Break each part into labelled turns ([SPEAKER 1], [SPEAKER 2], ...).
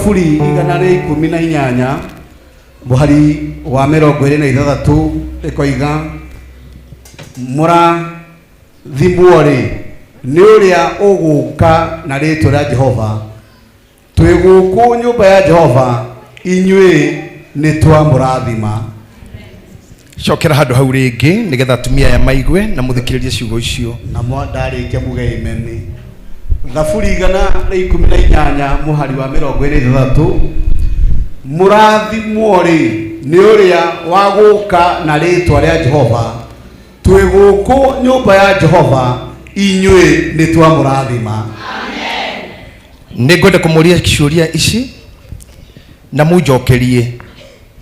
[SPEAKER 1] Thaburi 118 mũhari wa 26 ĩkoiga, mũrathimwo-rĩ nĩ ũrĩa ũgũka na rĩĩtwa rĩa Jehova. Twĩ gũkũ nyũmba ya Jehova, inyuĩ nĩ twamũrathima.
[SPEAKER 2] Cokera handũ hau rĩngĩ nĩgetha atumia aya maigue na mũthikĩrĩrie ciugo icio.
[SPEAKER 1] Na ndarĩkia muge amen. Thaburi 118 mũhari wa 26, mũrathimwo-rĩ nĩ ũrĩa wa gũka na rĩĩtwa rĩa Jehova. Twĩ gũkũ nyũmba ya Jehova, inyuĩ nĩ twamũrathima.
[SPEAKER 2] Nĩ ngwenda kũmũria ciũria ici na mũnjokerie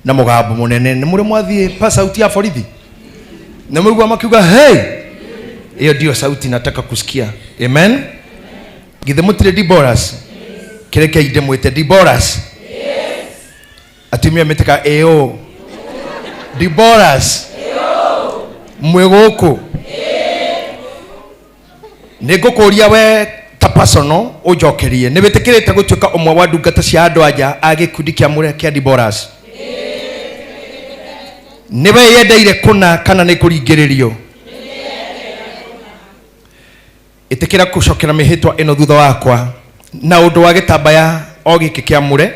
[SPEAKER 2] na mũgambo mũnene. Nĩ mũrĩ mwathiĩ pa sauti ya borithi na mũigua makiuga hey, hiyo ndio sauti nataka kusikia. Amen. Githĩ mũtirĩ Deborahs? Kĩrekei ndĩmwĩte Deborahs. Atumia mĩtĩka ĩũ Deborahs mwĩ gũkũ. Nĩ ngũkũria we ta personal ũnjokerie, nĩ wĩtĩkĩrĩte gũtuĩka ũmwe wa ndungata cia andũ anja a gĩkundi kĩamũre kĩa Deborahs? Nĩ weyendeire kũna kana nĩ kũringĩrĩrio? Ĩtĩkĩra gũcokera mĩhĩtwa ĩno thutha wakwa na ũndũ wa gĩtambaya o gĩkĩ kĩamũre.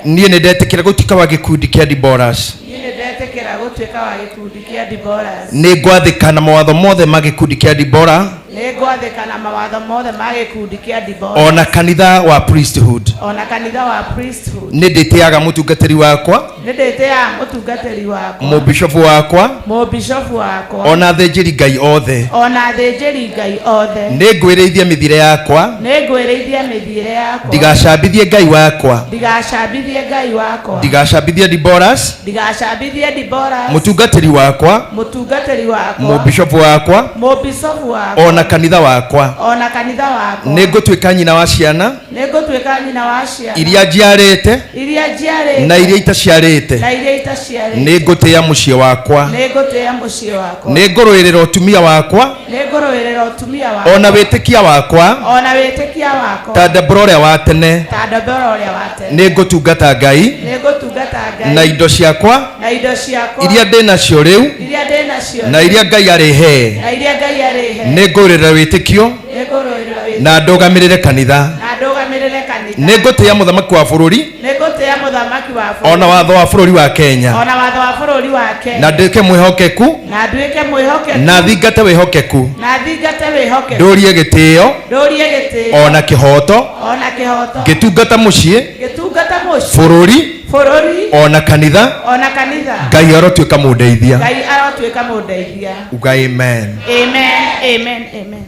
[SPEAKER 2] Niĩ nĩ ndetĩkĩra gũtuĩka wa gĩkundi kĩa Deborahs.
[SPEAKER 3] Niĩ nĩ ndetĩkĩra gũtuĩka wa gĩkundi kĩa Deborahs.
[SPEAKER 2] Nĩ ngwathĩka na mawatho mothe ma gĩkundi kĩa Deborah.
[SPEAKER 3] Nĩ ngwathĩka na mawatho mothe ma gĩkundi kĩa Deborah.
[SPEAKER 2] Ona kanitha wa priesthood.
[SPEAKER 3] Ona kanitha wa priesthood.
[SPEAKER 2] Nĩ ndĩtĩaga mũtungatĩri wakwa.
[SPEAKER 3] Nĩ ndĩtĩaga mũtungatĩri wakwa.
[SPEAKER 2] Mũbishofu wakwa.
[SPEAKER 3] Mũbishofu wakwa.
[SPEAKER 2] Ona athĩnjĩri Ngai othe.
[SPEAKER 3] Ona athĩnjĩri Ngai othe.
[SPEAKER 2] Nĩ ngwĩrĩithia mĩthiĩre yakwa.
[SPEAKER 3] Nĩ ngwĩrĩithia mĩthiĩre yakwa.
[SPEAKER 2] Ndigacambithie Ngai wakwa.
[SPEAKER 3] Ndigacambithie Ngai wakwa.
[SPEAKER 2] Ndigacambithie Deborahs.
[SPEAKER 3] Ndigacambithie Deborahs.
[SPEAKER 2] Mũtungatĩri wakwa.
[SPEAKER 3] Mũtungatĩri wakwa.
[SPEAKER 2] Mũbishofu wakwa.
[SPEAKER 3] Mũbishofu wakwa.
[SPEAKER 2] Ona kanitha wakwa.
[SPEAKER 3] Ona kanitha wakwa.
[SPEAKER 2] Nĩ ngũtuĩka nyina wa ciana.
[SPEAKER 3] Nĩ ngũtuĩka nyina wa ciana.
[SPEAKER 2] Iria njiarĩte.
[SPEAKER 3] Iria njiarĩte.
[SPEAKER 2] Na iria itaciarĩte.
[SPEAKER 3] Na iria itaciarĩte.
[SPEAKER 2] Nĩ ngũtĩĩa mũciĩ wakwa.
[SPEAKER 3] Nĩ ngũtĩĩa mũciĩ wakwa.
[SPEAKER 2] Nĩ ngũrũĩrĩra ũtumia wakwa.
[SPEAKER 3] Nĩ ngũrũĩrĩra ũtumia wakwa.
[SPEAKER 2] Ona wĩtĩkia wakwa.
[SPEAKER 3] Ona wĩtĩkia wakwa.
[SPEAKER 2] Ta Debora ũrĩa wa tene.
[SPEAKER 3] Ta Debora ũrĩa wa tene.
[SPEAKER 2] Nĩ ngũtungata Ngai.
[SPEAKER 3] Nĩ ngũtungata Ngai.
[SPEAKER 2] Na indo ciakwa.
[SPEAKER 3] Na indo ciakwa.
[SPEAKER 2] Iria ndĩ nacio rĩu.
[SPEAKER 3] Iria ndĩ nacio.
[SPEAKER 2] Na iria Ngai arĩhe.
[SPEAKER 3] Na iria Ngai arĩhe.
[SPEAKER 2] Nĩ ngũrũĩrĩra wĩtĩkio.
[SPEAKER 3] Nĩ ngũrũĩrĩra wĩtĩkio.
[SPEAKER 2] Na ndũgamĩrĩre kanitha.
[SPEAKER 3] Na ndũgamĩrĩre kanitha.
[SPEAKER 2] Nĩ ngũtĩĩa mũthamaki wa bũrũri.
[SPEAKER 3] Nĩ ngũtĩĩa mũthamaki wa bũrũri.
[SPEAKER 2] Ona watho wa bũrũri wa Kenya.
[SPEAKER 3] Ona watho wa bũrũri wa Kenya.
[SPEAKER 2] Na nduĩke mwĩhokeku.
[SPEAKER 3] Na nduĩke mwĩhokeku.
[SPEAKER 2] Na thingate wĩhokeku.
[SPEAKER 3] Na thingate wĩhokeku.
[SPEAKER 2] Ndũrie gĩtĩo.
[SPEAKER 3] Ndũrie gĩtĩo.
[SPEAKER 2] Ona kĩhoto.
[SPEAKER 3] Ona kĩhoto.
[SPEAKER 2] Ngĩtungata mũciĩ.
[SPEAKER 3] Ngĩtungata mũciĩ.
[SPEAKER 2] Bũrũri.
[SPEAKER 3] Bũrũri.
[SPEAKER 2] Ona kanitha.
[SPEAKER 3] Ona kanitha.
[SPEAKER 2] Ngai arotuĩka mũndeithia.
[SPEAKER 3] Ngai arotuĩka mũndeithia.
[SPEAKER 2] Uga amen.
[SPEAKER 3] Amen, amen, amen.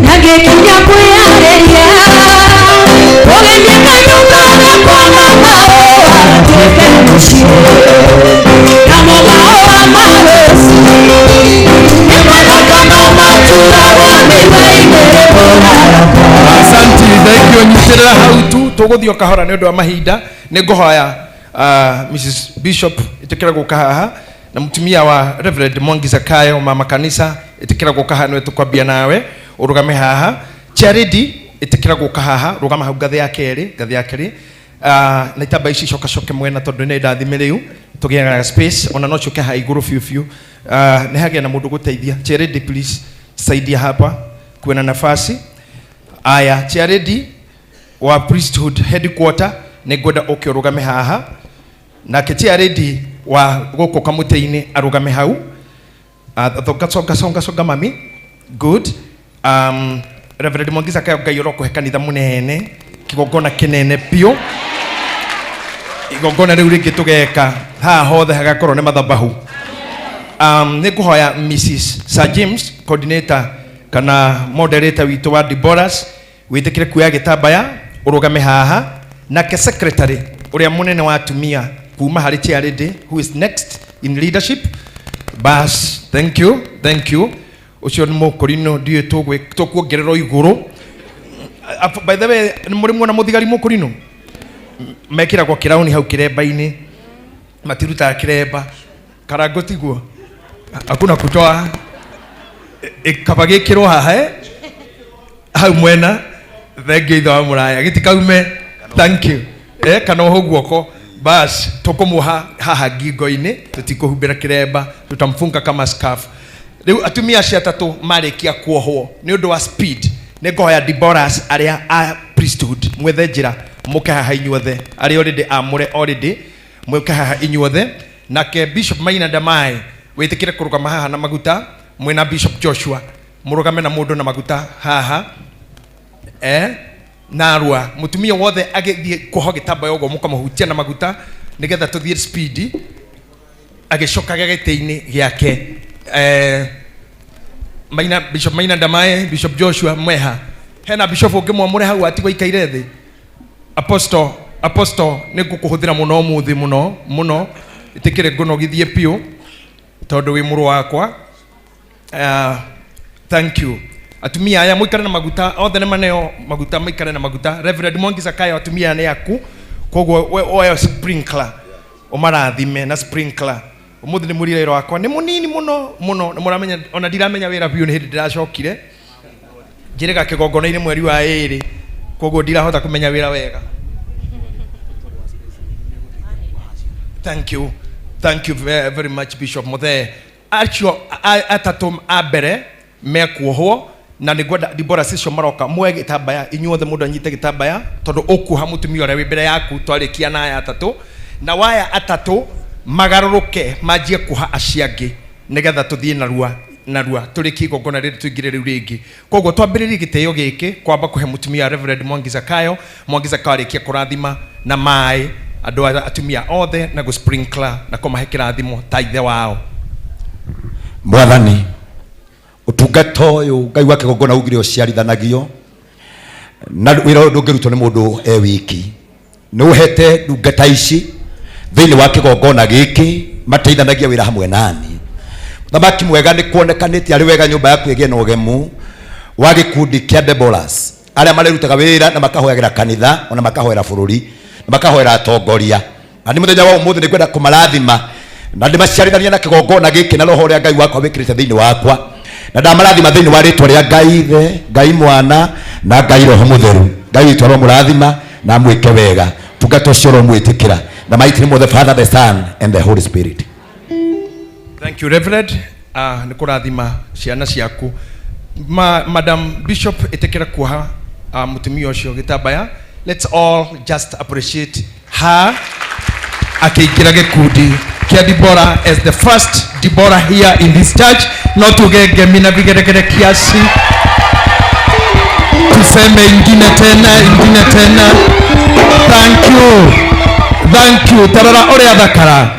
[SPEAKER 4] Na ngĩkinya kwĩyarĩria ũgĩthiĩ kanyũmba gakwa mama atuĩke mũciĩ namo mahũa ma rũciũ nĩ mathaka no maturagwo mĩtwe-inĩ mũrarakwa.
[SPEAKER 2] Asanti, thank you. Nyitĩrĩra hau tu tũgũthiĩ o kahora nĩ ũndũ wa mahinda. Nĩ ngũhoya Mrs Bishop ĩtĩkĩra gũka haha na mũtumia wa Reverend Mwangi Zakayo mama kanisa ĩtĩkĩra gũka haha, nĩwe tũkwambia nawe ũrũgame haha. Charity ĩtĩkĩra gũka haha, rũgama hau ngathĩ ya kerĩ, ngathĩ ya kerĩ. Na itamba ici coka coke mwena tondũ nĩ ndathime rĩu tũgĩaga space, ona no coke haha igũrũ biũ biũ. Nĩ hagĩa na mũndũ gũteithia. Charity please saidia hapa, kuwe na nafasi. Aya, Charity wa priesthood headquarter nĩ ngwenda ũke ũrũgame haha, nake Charity wa gũkũ kamũtĩ-inĩ arũgame hau. Thonga songa songa songa mami, good. Reverend Mwangi Zakayo, Ngai ũrokũhe kanitha mũnene, kĩgongona kĩnene biũ. Igongona rĩu rĩngĩ tũgeka haha hothe hagakorwo nĩ mathabahu. Nĩ ngũhoya Mrs Sir James coordinator kana moderator witũ wa Deborahs wĩtĩkĩre kuoya gĩtambaya ũrũgame haha, nake secretary ũrĩa mũnene wa atumia kuma harĩ chair lady who is next in leadership. Bas, thank you, thank you. Ũcio nĩ mũkũrinũ, ndiũĩ tũkuongererwo igũrũ. By the way, nĩ mũrĩ muona mũthigari mũkũrinũ mekĩragwo kĩrauni hau kĩremba-inĩ, matirutaga kĩremba karango, tiguo? Hakuna kutoa. Kaba gĩkĩrwo haha, hau mwena. Thengiũ ithe wa mũraya, gĩtikaume. Thank you. Kana oho guoko bas, tũkũmuoha haha ngingo-inĩ, tũtikũhumbĩra kĩremba, tutamfunga kama scarf. Rĩu atumia acio atatũ marĩkia kuohwo, nĩ ũndũ wa speed nĩ ngohoya Deborahs arĩa a priesthood mwethe njĩra mũke haha inyuothe, arĩa already amũre, already mwĩke haha inyuothe. Nake Bishop Maina Ndamae, wĩtĩkĩre kũrũgama haha na maguta mwĩna Bishop Joshua, mũrũgame na mũndũ na maguta haha, narua mutumia wothe agĩthiĩ kuohwo gĩtambaya ũguo, mũkamũhutia na maguta nĩgetha tũthiĩ speed, agĩcokaga gĩtĩ-inĩ gĩake. Maina, Bishop Maina Ndamae, Bishop Joshua mweha, hena bishop ũngĩ mwamũre hau atigwo aikaire thĩ. Apostle, Apostle, nĩ ngũkũhũthĩra mũno ũmũthĩ, mũno mũno, ĩtĩkĩre ngũnogithie biũ tondũ wĩ mũrũ wakwa. Thank you. Atumia aya mũikare na maguta, othe nĩ maneo maguta, maikare na maguta. Reverend Mwangi Zakayo, atumia aya nĩ aku, koguo we oya sprinkler ũmarathime na sprinkler. Ũmũthĩ nĩ mũrire wĩra wakwa nĩ mũnini mũno mũno, nĩ mũramenya ona ndiramenya wĩra biũ, nĩ hĩndĩ ndĩracokire njĩrĩga kĩgongona-inĩ mweri wa 2, koguo ndirahota kũmenya wĩra wega. Thank you, thank you very, very much, Bishop Muthee. Acio atatũ a mbere mekuohwo, na nĩ ngwenda Dibora cicio maroka muoe gĩtambaya inyuothe, mũndũ anyite gĩtambaya tondũ ũkuoha mũtumia ũrĩa wĩ mbere yaku. Twarĩkia na aya atatũ, na waya atatũ magarũrũke manjie kuoha acio angĩ nĩgetha tũthiĩ narua narua tũrĩkie igongona rĩrĩ, tũingĩre rĩu rĩngĩ. Koguo twambĩrĩrie gĩtĩo gĩkĩ kwamba kũhe mũtumia wa Reverend Mwangi Zakayo. Mwangi Zakayo arĩkia kũrathima na maĩ andũ a atumia othe na gũ-sprinkler na kũmahe kĩrathimo ta ithe wao.
[SPEAKER 1] Mwathani, ũtungata ũyũ Ngai wa kĩgongona ugire ũciarithanagio, na wĩra ũyũ ndũngĩrutwo nĩ mũndũ e wiki. Nĩ ũhete ndungata ici thĩinĩ wa kĩgongona gĩkĩ mateithanagia wĩra hamwe nani. Mũthamaki mwega, nĩ kuonekanĩte arĩ wega nyũmba yaku ĩgĩe na ũgemu wa gĩkundi kĩa Deborahs arĩa marĩrutaga wĩra na makahoyagĩra kanitha, ona makahoera bũrũri na makahoera atongoria. Na nĩ mũthenya wa ũmũthĩ nĩ ngwenda kũmarathima na ndĩmaciarithania na kĩgongona gĩkĩ na roho ũrĩa Ngai wakwa wĩkĩrĩte thĩinĩ wakwa, na ndamarathima thĩinĩ wa rĩtwa rĩa Ngai Ithe, Ngai Mwana na Ngai Roho Mũtheru. Ngai witũ aromũrathima na amwĩke wega. Tungata ũcio ũromwĩtĩkĩra na mighty name of the Father, the Son and the Holy Spirit.
[SPEAKER 2] Thank you, Reverend. Nĩ kũrathima ciana ciaku. Madam Bishop, ĩtĩkĩra kuoha mũtumia ũcio gĩtambaya. Let's all just appreciate her akĩingĩra gĩkundi kĩa Dibora as the first Dibora here in this church. No tuge ngemi na vigeregere kiasi, tuseme ingine tena, ingine tena. Thank you, thank you. Tarora ũrĩa thakara.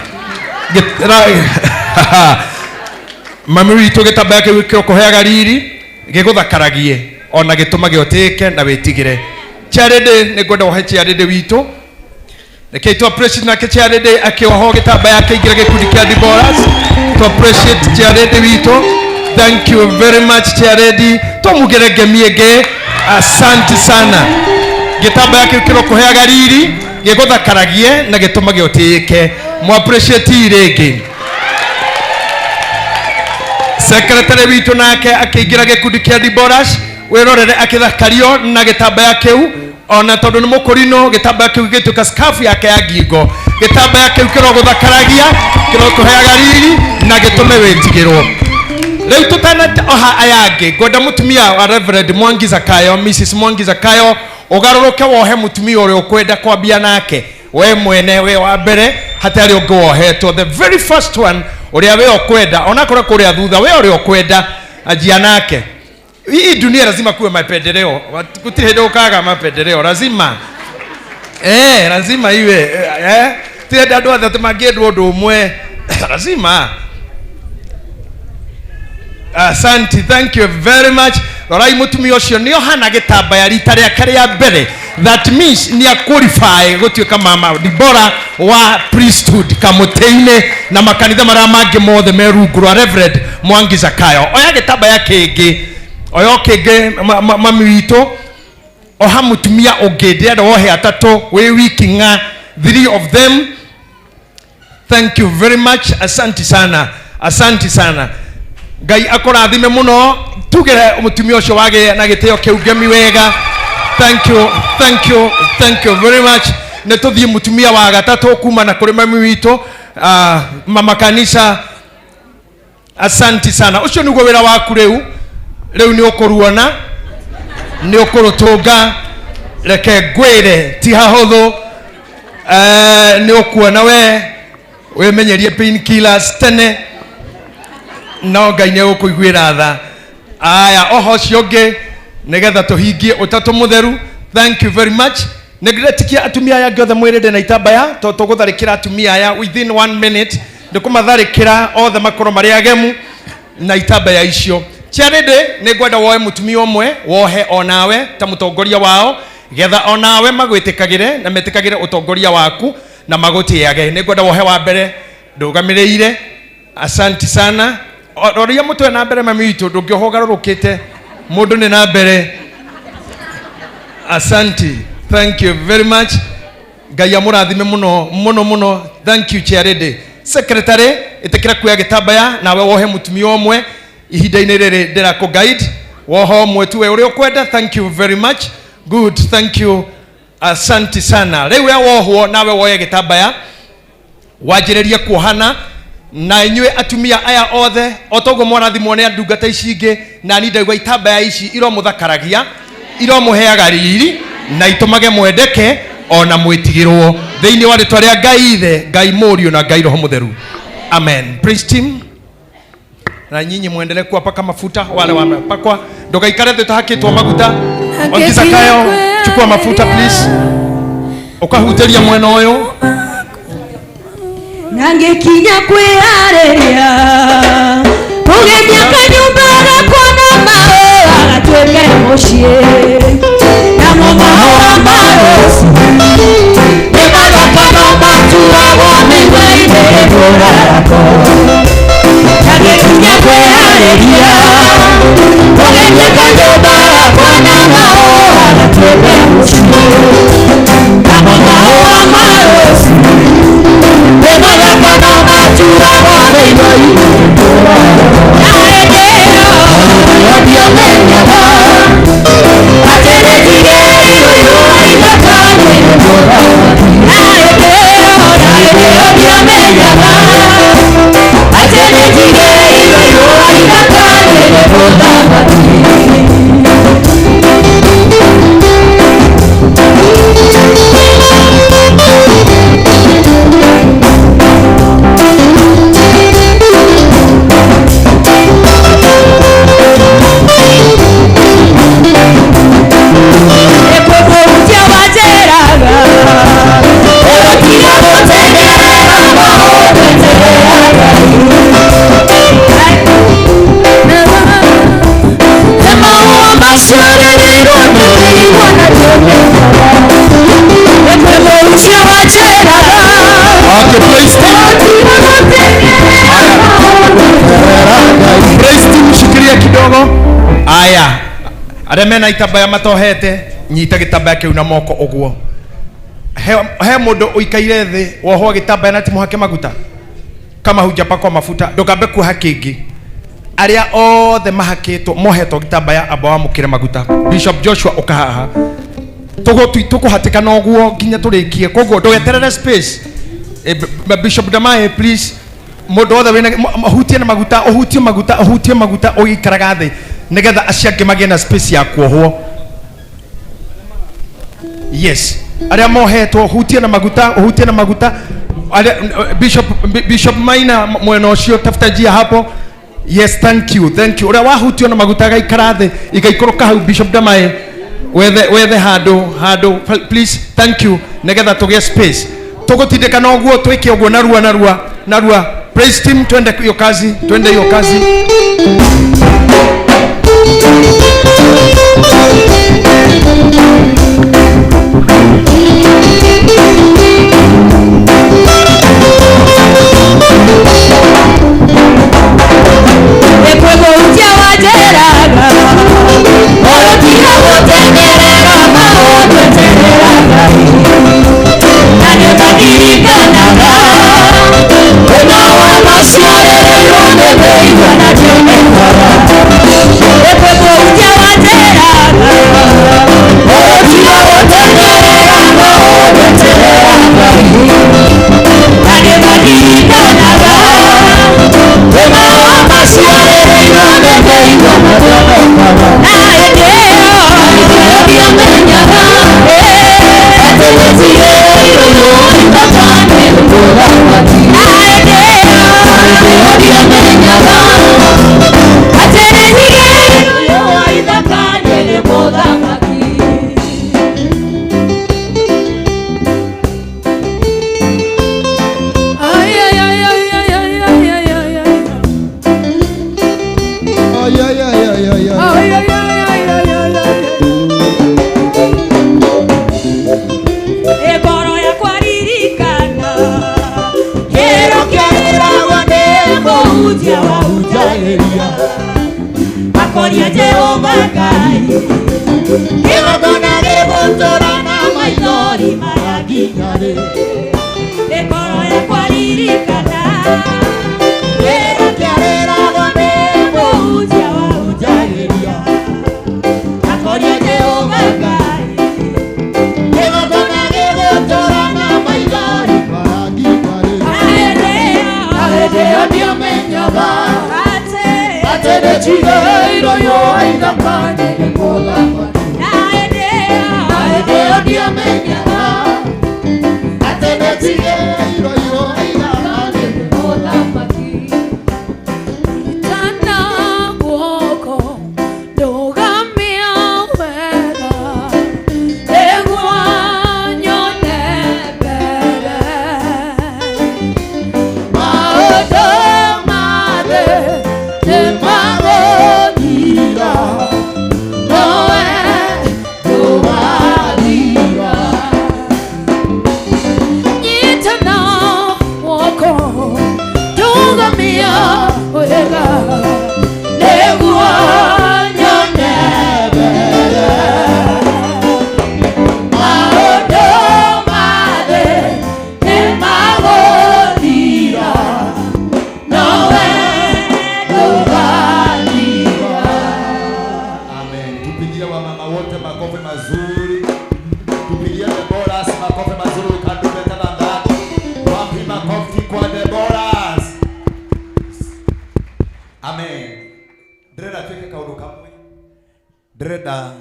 [SPEAKER 2] Mami witũ, gĩtambaya kĩu kĩrokũheaga riri, gĩgũthakaragie ona gĩtũmage ũtĩĩke na wĩtigĩre. Charity, nĩ ngwenda wohe Charity witũ. Reke tu appreciate nake Charity akĩohwo gĩtambaya akĩingĩra gĩkundi kĩa Deborahs. To appreciate Charity witũ. Thank you very much, Charity. Tumugere ngemi ĩngĩ. Asante sana. Gĩtambaya kĩu kĩrokũheaga riri, gĩgũthakaragie na gĩtũmage ũtĩĩke. Mu appreciate rĩngĩ. Secretary witũ nake akĩingĩra gĩkundi kĩa Deborahs, wĩrorere akĩthakario na gĩtambaya kĩu, ona tondũ nĩ mũkũrinũ, gĩtambaya kĩu gĩgĩtuĩka scarf yake ya ngingo. Gĩtambaya kĩu kĩrogũthakaragia, kĩrokũheaga riri na gĩtũme wĩtigĩrwo. Rĩu tũtana oha aya angĩ, ngwenda mũtumia wa Reverend Mwangi Zakayo, Mrs Mwangi Zakayo, ũgarũrũke wohe mũtumia ũrĩa ũkwenda kwambia nake we mwene, we wa mbere, hatarĩ ũngĩ wohetwo, the very first one ũrĩa we ũkwenda, onakorwo kũrĩa thutha, we ũrĩa ũkwenda anjia nake. Hii dunia lazima kuwe mapendeleo. Gũtirĩ hĩndĩ ũkaga mapendeleo, lazima, lazima iwe, ti hĩndĩ andũ othe atĩ mangĩendwo ũndũ ũmwe, lazima. Asante, thank you very much. Rorai mũtumia ũcio nĩ ohana gĩtambaya rita rĩake rĩa mbere. That means nĩ qualify gũtuĩka mama Dibora wa priesthood kamũtĩ-inĩ na makanitha marĩa mangĩ mothe me rungu rwa Reverend Mwangi Zakayo. Oya gĩtambaya kĩngĩ, oya kĩngĩ, mami witũ. Oha mutumia ũngĩ, ndĩrenda wohe atatũ wĩ wiki ng'a, 3 of them. Thank you very much, asanti sana, asanti sana. Ngai akũrathime mũno. Tugere mutumia ũcio wagĩe na gĩtĩo kĩu ngemi wega. Thank you, thank you, thank you very much. Nĩ tũthiĩ mutumia wa gatatũ kuma na kũrĩ mami witũ, mama kanisa. Asanti sana. Ũcio nĩguo wĩra waku rĩu. Rĩu nĩ ũkũruona, nĩ ũkũrũtũnga. Reke ngwĩre ti hahũthũ. Nĩ ũkuona we wĩmenyerie pain killers tene, no Ngai nĩ egũkũiguĩra tha. Aya, oho ũcio ũngĩ nĩgetha tũhingie ũtatũ mũtheru. Thank you very much. Nĩ ndĩretikia atumia aya angĩ othe mwĩrĩ na itambaya, tondũ tũgũtharĩkĩra atumia aya within 1 minute. Nĩ kũmatharĩkĩra othe makorwo marĩ agemu na itambaya icio. Charity, nĩ ngwenda woe mũtumia ũmwe, wohe onawe ta mũtongoria wao, getha onawe magwĩtĩkagĩre na metĩkagĩre ũtongoria waku na magũtĩage. Nĩ ngwenda wohe wa mbere ndũgamĩrĩire. Asanti sana. Roria mũtwe na mbere mami witũ, ndũngĩohwo ũgarũrũkĩte, mũndũ nĩ na mbere. Asanti, thank you very much. Ngai amũrathime mũno mũno mũno. Thank you Charity. Secretary, ĩtĩkĩra kuoya gĩtambaya nawe wohe mũtumia ũmwe ihinda-inĩ rĩrĩ ndĩrakũ guide. Woho ũmwe tu we ũrĩa ũkwenda. Thank you very much. Good, thank you. Asanti sana. Rĩu we wohwo nawe woye gĩtambaya wanjĩrĩrie kuohana na inyuĩ atumia aya othe, o toguo mwarathimwo nĩ ndungata ici ingĩ, na niĩ ndaigua itambaya ici iromũthakaragia, iromũheaga riri na itũmage mwendeke ona mwĩtigĩrwo thĩinĩ wa rĩtwa rĩa Ngai Ithe, Ngai Mũriũ na Ngai Roho Mũtheru. Amen. Praise team, na nyinyi muendelee kuwapaka mafuta wale wamepakwa. Ndogaikare thĩ ũtahakĩtwo maguta. Ongeza kayo, chukua mafuta please, ukahutĩria mwena ũyũ.
[SPEAKER 4] Na ngĩkinya kwĩharĩria kũgemia kanyũmba gakwa na mahũa gatuĩke mũciĩ, namo mahũa ma rũciũ nĩ mathaka no matuagwo mĩigua-inĩ mũrarako. Na ngĩkinya kwĩharĩria kũgemia kanyũmba gakwa na mahũa gatuĩke mũciĩ, namo mahũa ma rũciũ nĩ mathaka no matuagwo mĩigua-inĩ mũrarako. Na hĩndĩ ĩyo ndiamenyaga atĩ nĩndigĩirwo irũa ithaka nĩ mũthamaki. Na hĩndĩ ĩyo ndiamenyaga atĩ nĩndigĩirwo irũa ithaka nĩ mũthamaki. Ekũmũhutia wanjĩraga ũgũtiga gũteng'erera maũndũ eterera Ngai. Mahũa maciarĩrĩirwo nĩ mĩigua na ndĩamenyaga. Ekũmũhutia wanjĩraga
[SPEAKER 2] Okay, praise team.
[SPEAKER 4] ũgũtiga gũteng'erera maũndũ eterera Ngai.
[SPEAKER 2] Praise team, shikilia kidogo. Aya, arĩa mena itambaya matohete, nyita gĩtambaya kĩu na moko ũguo. He mũndũ ũikaire thĩ wohwo gĩtambaya na ti mũhake maguta, kama hujapakwa mafuta ndũkambe kuoha kĩngĩ. Arĩa othe mahakĩtwo mohetwo gĩtambaya amba wamũkĩre maguta. Bishop Joshua ũka haha, tũkũhatĩkana ũguo nginya tũrĩkie, koguo ndũgeterere space. Bishop Damae please, mũndũ wothe wĩna ũhutie na maguta, ũhutie maguta, ũhutie maguta ũgĩikaraga thĩ nĩgetha acio angĩ magĩe na space ya kuohwo. Yes, arĩa mohetwo hutie na maguta, ũhutie na maguta. Arĩa, Bishop Maina mwena ũcio, tafuta njia hapo. Yes, thank you, thank you. Ũrĩa wahutio na maguta agaikara thĩ, igaikũrũka hau. Bishop Damae, wethe handũ please, thank you, nĩgetha tũgĩe space. Tũgũtindĩkana ũguo, twĩke ũguo narua narua narua. Praise team, twende hiyo kazi, twende hiyo kazi.
[SPEAKER 4] Ekũmũhutia wanjĩraga ũgũtiga gũteng'erera maũndũ
[SPEAKER 5] nginya rĩ.
[SPEAKER 4] Ngoro yakwa ririkana
[SPEAKER 5] Wĩra kĩarĩragwo nĩ
[SPEAKER 4] mũhunjia wahunjagĩria akoria Jehova Ngai
[SPEAKER 5] kĩgongona gĩgũtũra na maithori maranginya-rĩ.
[SPEAKER 4] Na hĩndĩ ĩyo
[SPEAKER 5] Ndiamenyaga
[SPEAKER 4] atĩ
[SPEAKER 5] atĩ nĩnjigaĩirwo yũa ithaka-inĩ nĩ mũthamaki.
[SPEAKER 4] Na hĩndĩ ĩyo
[SPEAKER 5] Na hĩndĩ ĩyo ndiamenyaga atĩ nĩnjigaĩirwo yũa ithaka-inĩ nĩ mũthamaki.
[SPEAKER 4] Tana guoko ndũgamia wega nĩguo nyone mbere.
[SPEAKER 5] Maũndũ ma thĩ nĩmagũthira, nowe ndũgathira.
[SPEAKER 4] Nyitana guoko ndũgamia wega nĩguo nyone mbere.
[SPEAKER 5] Maũndũ ma thĩ nĩmagũthira, nowe ndũgathira.
[SPEAKER 1] Amen. Tupigie wamama wote makofi mazuri. Tupigie Deborah makofi mazuri ukandume than that. Wapi makofi kwa Deborah? Amen. Ndĩrenda twĩke kaũndũ kamwe. Ndĩrenda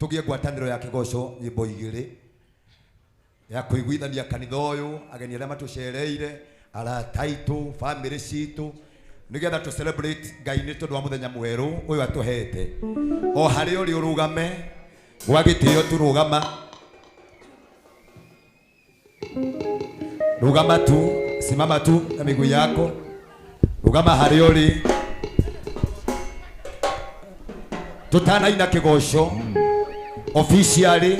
[SPEAKER 1] tũgĩe ngwatanĩro ya kĩgoco nyĩmbo igĩrĩ ya kũiguithania kanitha ũyũ, ageni arĩa matũcereire, arata aitũ, bamĩrĩ citũ, nĩgetha tũ celebrate Ngai nĩ tondũ wa mũthenya mwerũ ũyũ atũhete. O harĩa ũrĩ ũrũgame, gwa gĩtĩo tu rũgama. Rũgama tu, simama tu na miguu yako. Rũgama harĩa ũrĩ. Tũtanaina kĩgoco officially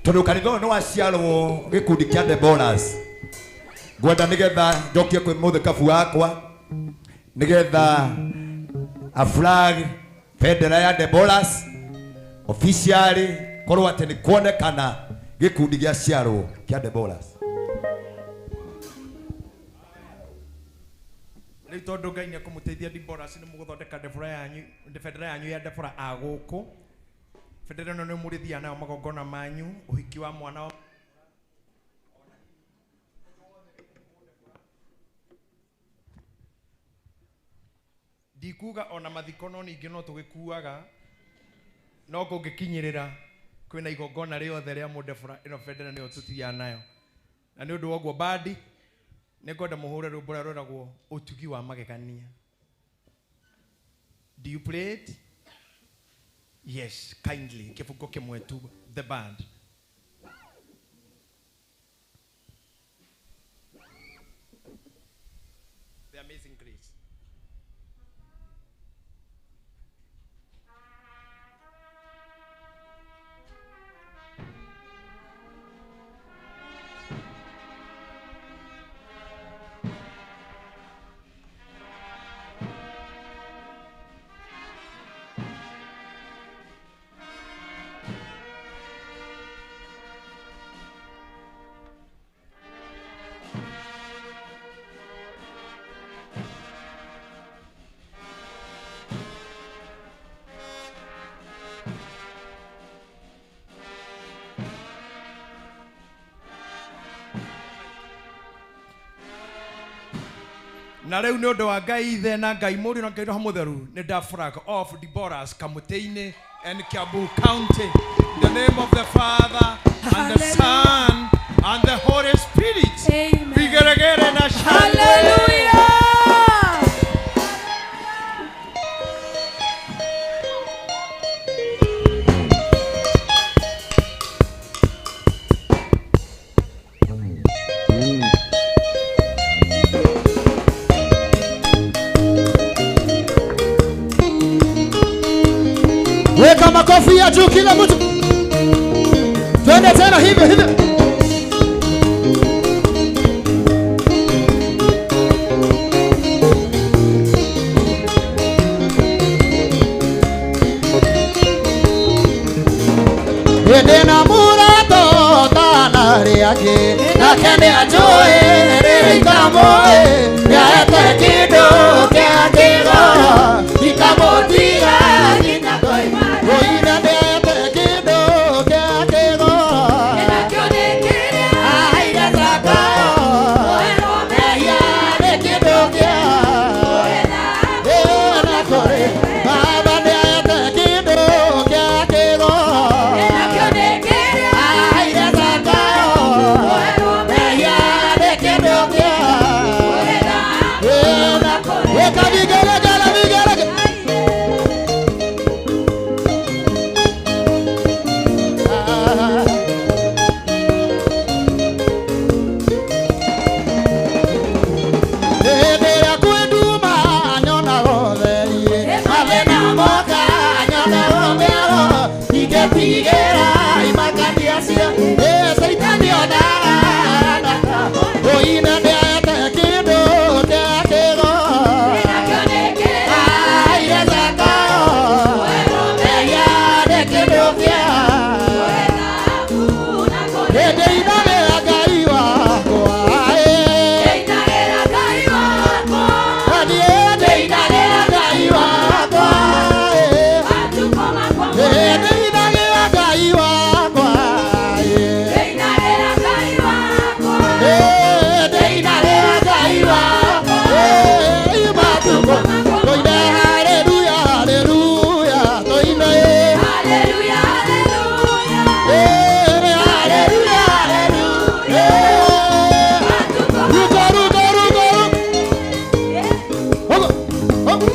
[SPEAKER 1] tondũ kanitha ũyũ nĩ waciarwo gĩkundi kĩa Deborahs. Ngwenda nĩgetha njokie kwĩ mũthikabu wakwa nĩgetha a flag bendera ya Deborahs officially korwo atĩ nĩ kuonekana gĩkundi gĩa ciarwo kĩa Deborahs.
[SPEAKER 2] Rĩu tondũ Ngai nĩ ekũmũteithia Deborahs nĩ mũgũthondeka Deborah yanyu, bendera yanyu ya Deborah a gũkũ. Bendera ĩno nĩ mũrĩthiaga nayo magongona manyu, ũhiki wa mwana wa ndikuga ona mathiko no ningĩ no tũgĩkuaga no kũngĩkinyĩrĩra kwĩna igongona rĩothe rĩa mũndebora ĩno bendera nĩyo tũthiaga nayo. Na nĩ ũndũ wa ũguo bandi nĩngwenda mũhũre rwĩmbo rũrĩa rwĩragwo ũtugi wa magegania. Do you play it? Yes, kindly. Kĩbungo kĩmwe tu, the band. The Amazing Grace. Na rĩu nĩ ũndũ wa Ngai Ithe na Ngai Mũriũ na Ngai Roho Mũtheru nĩ nda flag off Deborahs Kamũtĩ-inĩ and Kiambu County. In the name of the Father and the Son and the Holy Spirit.
[SPEAKER 4] Amen.
[SPEAKER 2] Vigeregere na shangwe.
[SPEAKER 4] Hallelujah.
[SPEAKER 5] Weka makofi ya juu kila mtu. Twende tena hivyo hivyo. Ndĩna mũrata ũtanarĩ angĩ nake nĩ anjũĩ rĩrĩa itamũĩ nĩahete kĩndũ kĩa kĩgoro ikamũtiga nginya ngoima Oina nĩahete kĩndũ kĩa kĩgoro ahaire Zakayo mehia nĩ kĩndũ kĩa ĩna kũrĩ Baba nĩahete kĩndũ kĩa kĩgoro ahaire Zakayo mehia nĩ kĩndũ kĩa ĩna weka vigelegele vigelegele Hĩndĩ ĩrĩa kwĩ nduma nyonaga ũtheri mathĩna moka nyonaga mĩaro ingĩtigĩra imakania cia ĩ Caitani onaga Oina nĩahete kĩndũ kĩa kĩgoro ahaire Zakayo mehia nĩ kĩndũ kĩa hĩndĩ inagĩra Ngai wakwa ĩ Ruka, ruka, ruka, ruka. Ogo, ogo.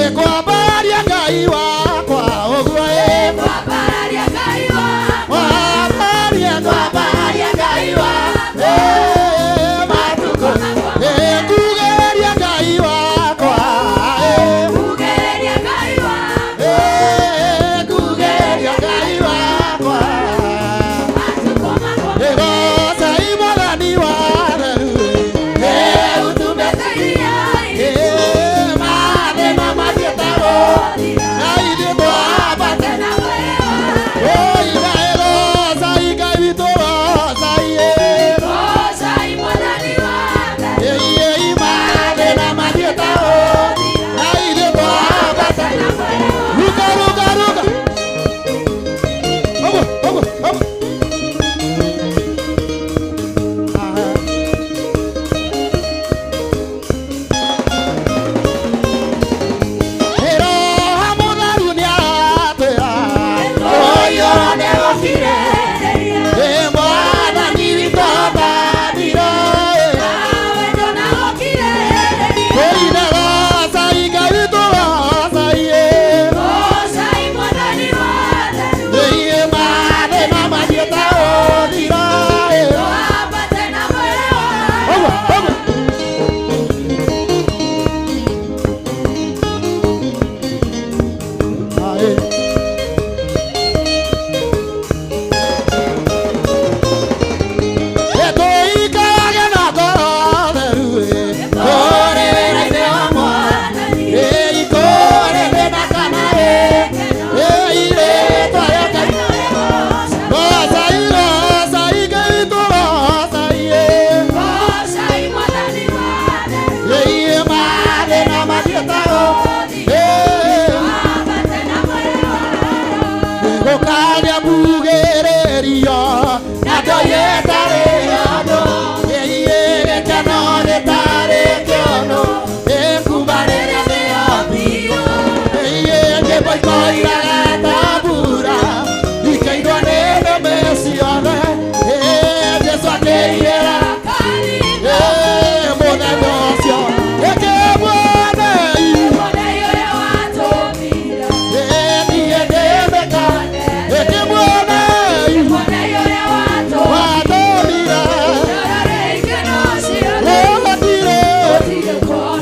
[SPEAKER 5] Ĩkwambararia Ngai wakwa ũguo ĩ Kwambararia kwambararia Ngai wakwa ĩ matukũ Ĩ kugĩrĩria Ngai wakwa ĩ Ĩ kugĩrĩria Ngai wakwa Ĩgoca Mwathani wa theru ĩ Ĩ mathĩna mathiĩtagwo na ithuĩ twambate Oiga ĩgoca Ngai witũ goca ĩ Ĩ mathĩna mathiĩtagwo na ithuĩ twambate Ruka ruka ruka Ogo ogo ogo Ah. Roho Mũtheru nĩaratwĩra ũiyũro nĩgũkire ĩ Mwathani witũ athanire Tũine goca Ngai witũ goca ĩ Ĩ mathĩna mathiĩte gũthira ĩ Ogo ogo Ae. Tũikarage na ngoro theru ĩ, kũrĩ wĩra-inĩ wa Mwathani ĩ, ikũrĩ thĩna kana ĩ, ĩ irĩtwa rĩa Ngai. Goca goca Ngai witũ goca ĩ, ĩ mathĩna mathiĩtagwo ĩ gũkagĩa mbugĩrĩrio na ndũire ĩtarĩ andũ ĩiĩ gĩkeno gĩtarĩ kĩono ĩkumbanĩre thĩ ĩiĩ nyĩmbo ikoiraga ta mbura ikainwo nĩ nĩmĩ ciothe ĩ Jesũ akĩiyĩra ĩ mũthenya ũcio ĩkĩmuonei ĩ niĩ ndĩmĩka ĩkĩmuonei watũmire gũtirĩ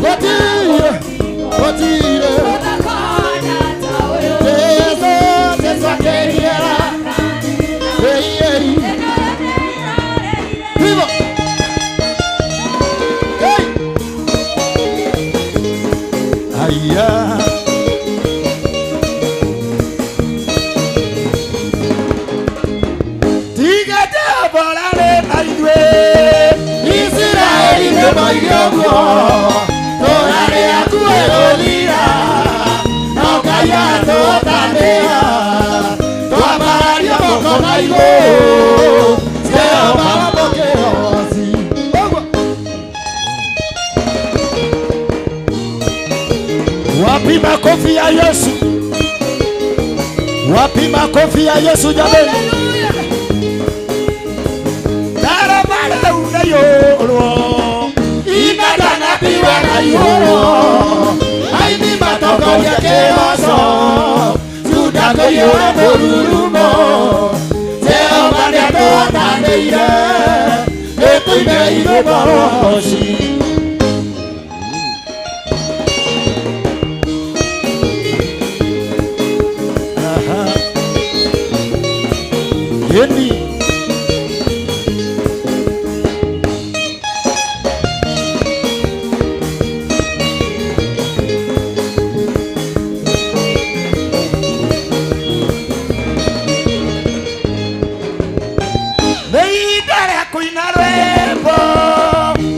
[SPEAKER 5] gũtirĩ gũtirĩ Jesũ Jesũ akĩiyĩra ĩiĩ Viva! Hey! Aya. na igũrũ Jehova mũkĩoci. Wapi makofi ya Yesu? Wapi makofi ya Yesu jameni? Tarabara unayolwo inadana biwa na yoro aini matongoria kĩhoco Juda kũiyũra mũrurumo Jehova nĩatũhatanĩire nĩtũine irĩmbo rũci. Yeni Neidare kuina rwĩmbo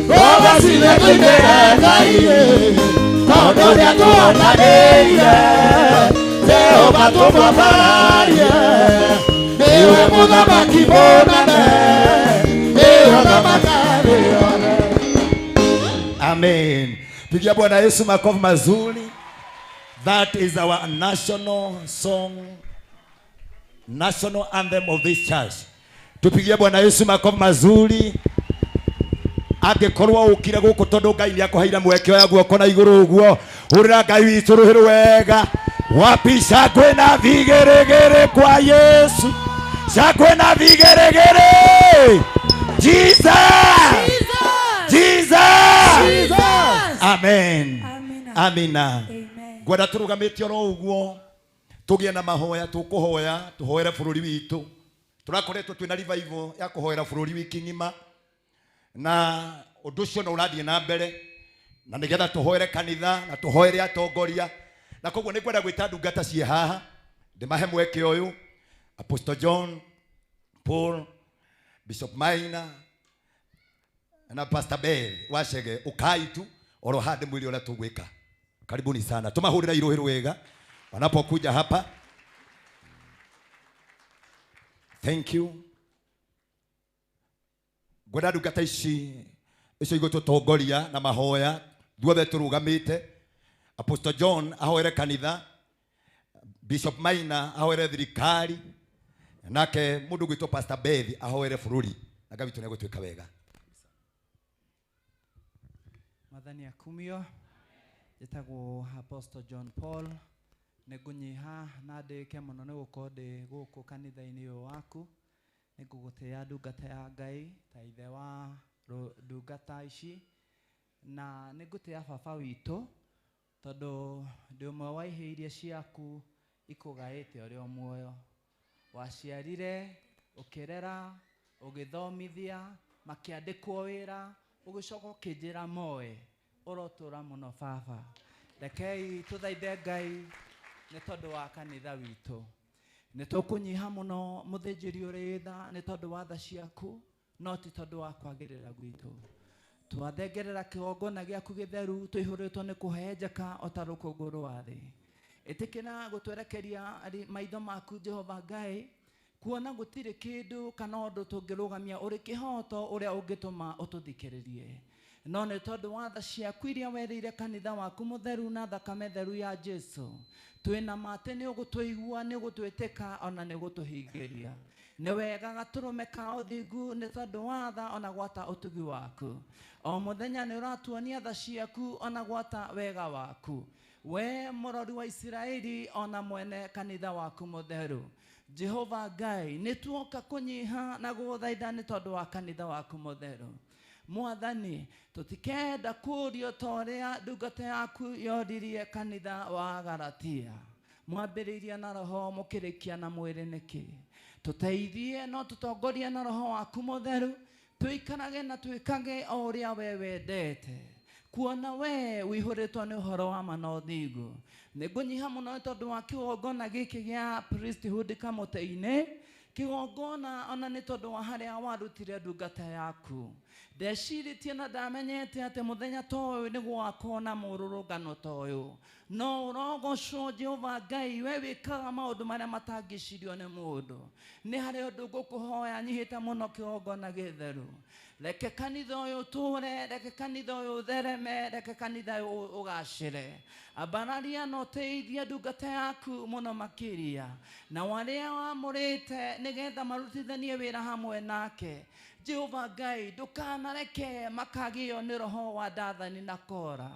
[SPEAKER 5] Rũgacire tũinĩre Ngai tondũ nĩatũhotanĩire Jehova tũmwambararie Niwe mũthamaki mũnene niwe ũthamakaga thĩ yothe.
[SPEAKER 1] Amen. Pigia Bwana Yesu makofi mazuri. That is our national song, national anthem of this church. Tupigie Bwana Yesu makofi mazuri. Angĩkorwo ũkire gũkũ tondũ Ngai nĩakũheire mweke oya guoko na igũrũ ũguo, hũrĩra Ngai witũ rũhĩ rwega. Wapi shangwe na vigeregere kwa Yesu? Shangwe na vigeregere. Jesus! Jesus! Amen. Amina. Ngwenda tũrũgamĩte oro ũguo tũgĩe na mahoya, tũkũhoya tũhoere bũrũri witũ. Tũrakoretwo twĩna revival ya kũhoera bũrũri wiki ng'ima, na ũndũ ũcio no ũrathiĩ na mbere, na nĩgetha tũhoere kanitha na tũhoere atongoria. Na koguo nĩngwenda gwĩta ndungata ciĩ haha ndĩmahe mweke ũyũ, Apostle John Paul, Bishop Maina na Pastor Bell Wachege, ukai tu oro hande mwili ũrĩa tũgwĩka. Karibuni sana, tumahũrĩra irũhĩ rwega wanapokuja hapa. Thank you. Ngwenda ndungata ici icio igũtũtongoria na mahoya thuothe tũrũgamĩte. Apostle John ahoere kanitha, Bishop Maina ahoere thirikari, nake mũndũ gwĩtwo Pastor Beth ahoere bũrũri, na Ngai witũ nĩegũtuĩka wega.
[SPEAKER 6] Mwathani akumio. Njĩtagwo Apostle John Paul. Nĩngũnyiha na ndĩke mũno nĩ gũkorwo ndĩ gũkũ kanitha-inĩ ũyũ waku. Nĩngũgũtĩĩa ndungata ya Ngai ta ithe wa ndungata ici, na nĩngũtĩĩa baba witũ tondũ ndĩ ũmwe wa ihĩĩ iria ciaku ikũgaĩte ũrĩ o muoyo. Waciarire, ũkĩrera, ũgĩthomithia, makĩandĩkwo wĩra, ũgĩcoka ũkĩnjĩra moe. Ũrotũra mũno baba. Rekei tũthaithe Ngai nĩ tondũ wa kanitha witũ. Nĩ tũkũnyiha mũno mũthĩnjĩri ũrĩ tha nĩ tondũ wa tha ciaku, no ti tondũ wa kwagĩrĩra gwitũ. Twathengerera kĩgongona gĩaku gĩtheru tũihũrĩtwo nĩ kũhehenjeka o ta rũkũngũ rwa thĩ. Ĩtĩkĩra gũtwerekeria maitho maku Jehova Ngai, kuona gũtirĩ kĩndũ kana ũndũ tũngĩrũgamia ũrĩ kĩhoto ũrĩa ũngĩtũma ũtũthikĩrĩrie. No nĩ tondũ wa tha ciaku iria werĩire kanitha waku mũtheru na thakame theru ya Jesu, twĩna ma atĩ nĩ ũgũtũigua, nĩ ũgũtwĩtĩka, ona nĩ ũgũtũhingĩria. Nĩ wega gatũrũme ka ũthingu nĩ tondũ wa tha ona gwata ũtugi waku. O mũthenya nĩ ũratuonia tha ciaku ona gwata wega waku. We mũrori wa Isiraeli ona mwene kanitha waku mũtheru. Jehova Ngai, nĩ tuoka kũnyiha na gũgũthaitha nĩ tondũ wa kanitha waku mũtheru. Mwathani, tũtikenda kũũrio ta ũrĩa ndungata yaku yoririe kanitha wa Galatia. Mwambĩrĩirie na roho mũkĩrĩkia na mwĩrĩ nĩkĩ? Tũteithie no tũtongorie na roho waku mũtheru, tũikarage na twĩkage o ũrĩa we wendete. Kuona we wĩihũrĩtwo nĩ ũhoro wa ma na ũthingu. Nĩngũnyiha mũno nĩ tondũ wa kĩgongona gĩkĩ gĩa priesthood kamũtĩ-inĩ. Kĩgongona ona nĩ tondũ wa harĩa warutire ndungata yaku. Ndecirĩtie na ndamenyete atĩ mũthenya ta ũyũ nĩ gũgakorwo na mũrũrũngano ta ũyũ. No ũrogocwo Jehova Ngai, we wĩkaga maũndũ marĩa matangĩcirio nĩ mũndũ. Nĩ harĩ ũndũ ngũkũhoya nyihĩte mũno kĩgongona gĩtheru. Reke kanitha ũyũ ũtũre, reke kanitha ũyũ ũthereme, reke kanitha ũyũ ũgacĩre. Ambararia na ũteithie ndungata yaku mũno makĩria, na arĩa wamũrĩte nĩgetha marutithanie wĩra hamwe nake. Jehova Ngai, ndũkanareke makagĩo nĩ roho wa Dathani na Kora.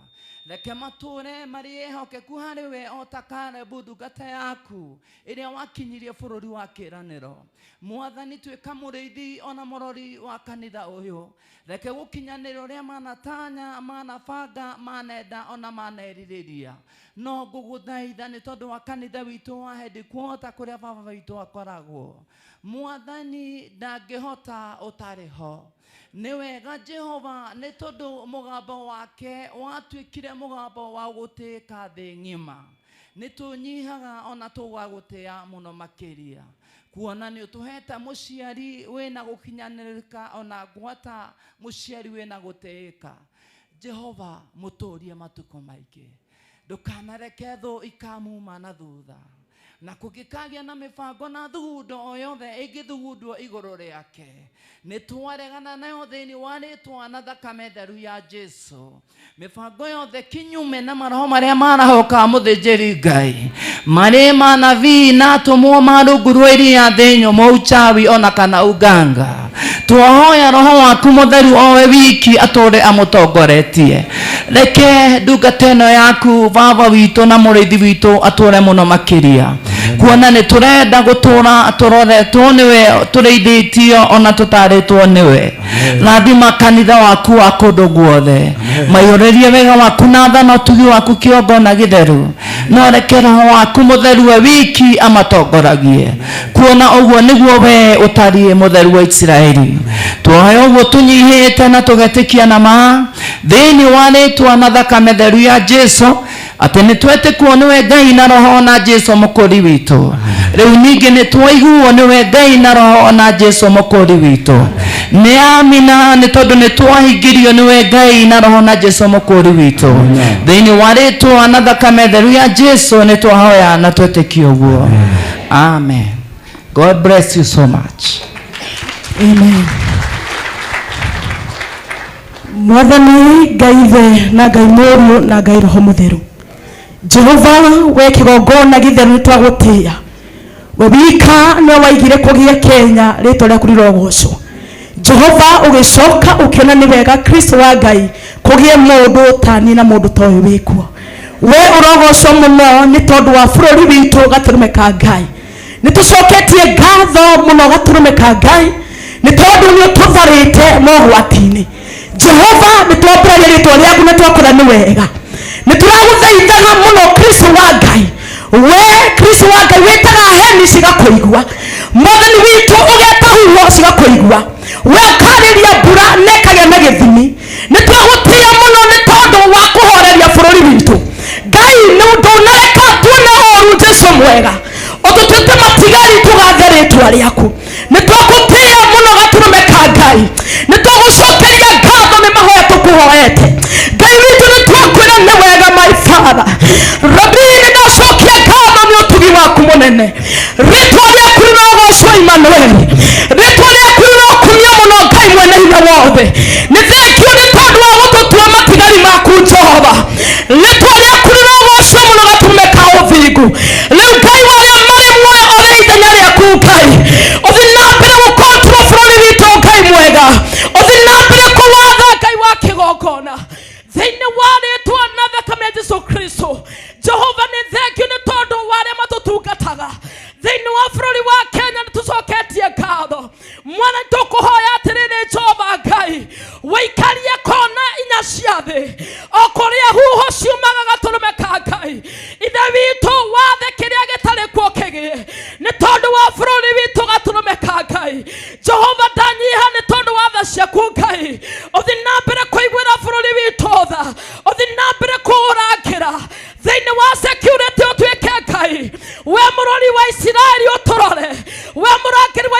[SPEAKER 6] Reke matũre marĩ ehokeku harĩ we o ta Kalebu ndungata yaku ĩrĩa wakinyirie bũrũri wa kĩĩranĩro. Mwathani, tuĩka mũrĩithi ona mũrori wa kanitha ũyũ. Reke gũkinyanĩre ũrĩa manatanya, manabanga, manenda ona manerirĩria. No ngũgũthaitha nĩ tondũ wa kanitha witũ wa headquarter kũrĩa baba witũ akoragwo. Mwathani ndangĩhota ũtarĩ ho. Nĩ wega Jehova nĩ tondũ mũgambo wake watuĩkire mũgambo wa gũtĩĩka thĩ ng'ima. Nĩ tũnyihaga ona tũgagũtĩa mũno makĩria, kuona nĩ ũtũhete mũciari wĩna gũkinyanĩrĩka ona ngwata mũciari wĩna gũtĩĩka. Jehova mũtũrie matukũ maingĩ, ndũkanareke thũ ikamuma na thutha, na kũngĩkagĩa na mĩbango na thugundo o yothe ĩngĩthugundwo igũrũ rĩake, nĩ twaregana nayo thĩinĩ wa rĩtwa na thakame theru ya Jesu. Mĩbango yothe kinyume na maroho marĩa marahũka mũthĩnjĩri Ngai, marĩ manabii na atũmwo ma rungu rwa iria thĩ nyũmũ, uchawi ona kana uganga. Twahoya roho waku mũtheru owe wiki atũre amũtongoretie. Reke ndungata ĩno yaku baba witũ na mũrĩithi witũ atũre mũno makĩria, kuona nĩ tũrenda gũtũra tũroretwo nĩwe, tũrĩithĩtio ona tũtarĩtwo nĩwe. Rathima kanitha waku wa kũndũ guothe, maihũrĩrie wega waku na tha na ũtugi waku kĩongona gĩtheru. No reke roho waku mũtheru we wiki amatongoragie, kuona ũguo nĩguo we ũtariĩ mũtheru wa Isiraeli. Twoya ũguo tũnyihĩte na tũgetĩkia na ma thĩinĩ wa rĩtwa na thakame theru ya Jesu, atĩ nĩ twetĩkwo nĩwe Ngai na roho na Jesu mũkũri witũ. Rĩu ningĩ nĩ twaiguo nĩwe Ngai na roho na Jesu mũkũri witũ. Nĩ amina nĩ tondũ nĩ twahingĩrio nĩwe Ngai na roho na Jesu mũkũri witũ. Thĩinĩ wa rĩtwa na thakame theru ya Jesu nĩ twahoya na twetĩkia ũguo. Amen. God bless you so much.
[SPEAKER 7] Amen. Mwathani Ngai Ithe na Ngai Mũriũ na Ngai Roho Mũtheru, Jehova we kĩgongona gĩtheru nĩ twagũtĩĩa. We wika nĩwe waigire kũgĩe Kenya, rĩtwa rĩaku rĩrogocwo. Jehova ũgĩcoka ũkĩona nĩ wega Kristo wa Ngai kũgĩe mũndũ ta niĩ na mũndũ ta ũyũ wĩkuo. We ũrogocwo mũno nĩ tondũ wa bũrũri witũ gatũrũme ka Ngai. Nĩ tũcoketie ngatho mũno gatũrũme ka Ngai nĩ tondũ nĩ ũtũtharĩte mogwati-inĩ. Jehova nĩ twambĩrĩria rĩtwa rĩaku na twakora nĩ wega. Nĩ tũragũthaithaga mũno Kristo wa Ngai. We Kristo wa Ngai wĩtaga heni cigakũigua, Mwathani witũ ũgeta huho cigakũigua, we ũkarĩria mbura na ĩkagĩa na gĩthimi. Nĩ twagũtĩĩa mũno nĩ tondũ wa kũhoreria bũrũri witũ. Ngai nĩ ndũnareka tuone ũru Jesu mwega, ũtũtuĩte matigari tũgathe rĩtwa rĩaku. Nĩ twagũtĩĩa mũno gatũrũme ka Ngai, nĩ twagũcokeria ngatho nĩ mahoya tũkũhoete. Ngai witũ nĩ twakwĩra nĩ wega my Father. Rabi nĩ ndacokia ngatho nĩ ũtugi waku mũnene. Rĩtwa rĩaku rĩrogocwo Emmanuel, rĩtwa rĩaku rĩrokumio mũno Ngai mwene hinya wothe. Nĩ thengiũ nĩ tondũ wa gũtũtua matigari maku Jehova. Rĩtwa rĩaku rĩrogocwo mũno gatũrũme ka ũthingu. Rĩu Ngai wa arĩa marĩ muoyo ũrĩ ithenya rĩaku Ngai, ũthiĩ na mbere gũkontrol bũrũri witũ Ngai mwega, ũthiĩ na mbere kũwatha Ngai wa kĩgongona thĩinĩ wa rĩtwa na thakame ya Jesu Kristo. Jehova nĩ thengiũ nĩ tondũ wa arĩa matũtungataga thĩinĩ wa bũrũri wa Kenya. Nĩ tũcoketie ngatho Mwana, tũkũhoya atĩrĩrĩ Jehova Ngai, wĩikarie kona inya cia thĩ o kũrĩa huho ciumaga gatũrũme ka Ngai. Ithe witũ wathe kĩrĩa gĩtarĩ kuo kĩgĩe nĩ tondũ wa bũrũri witũ gatũrũme ka Ngai. Jehova ndanyiha nĩ tondũ wa tha ciaku Ngai, ũthiĩ na mbere kũiguĩra bũrũri witũ tha, ũthiĩ na mbere kũũrangĩra thĩinĩ wa security ũtuĩke Ngai. We mũrori wa Isiraeli ũtũrore, we mũrangĩri wa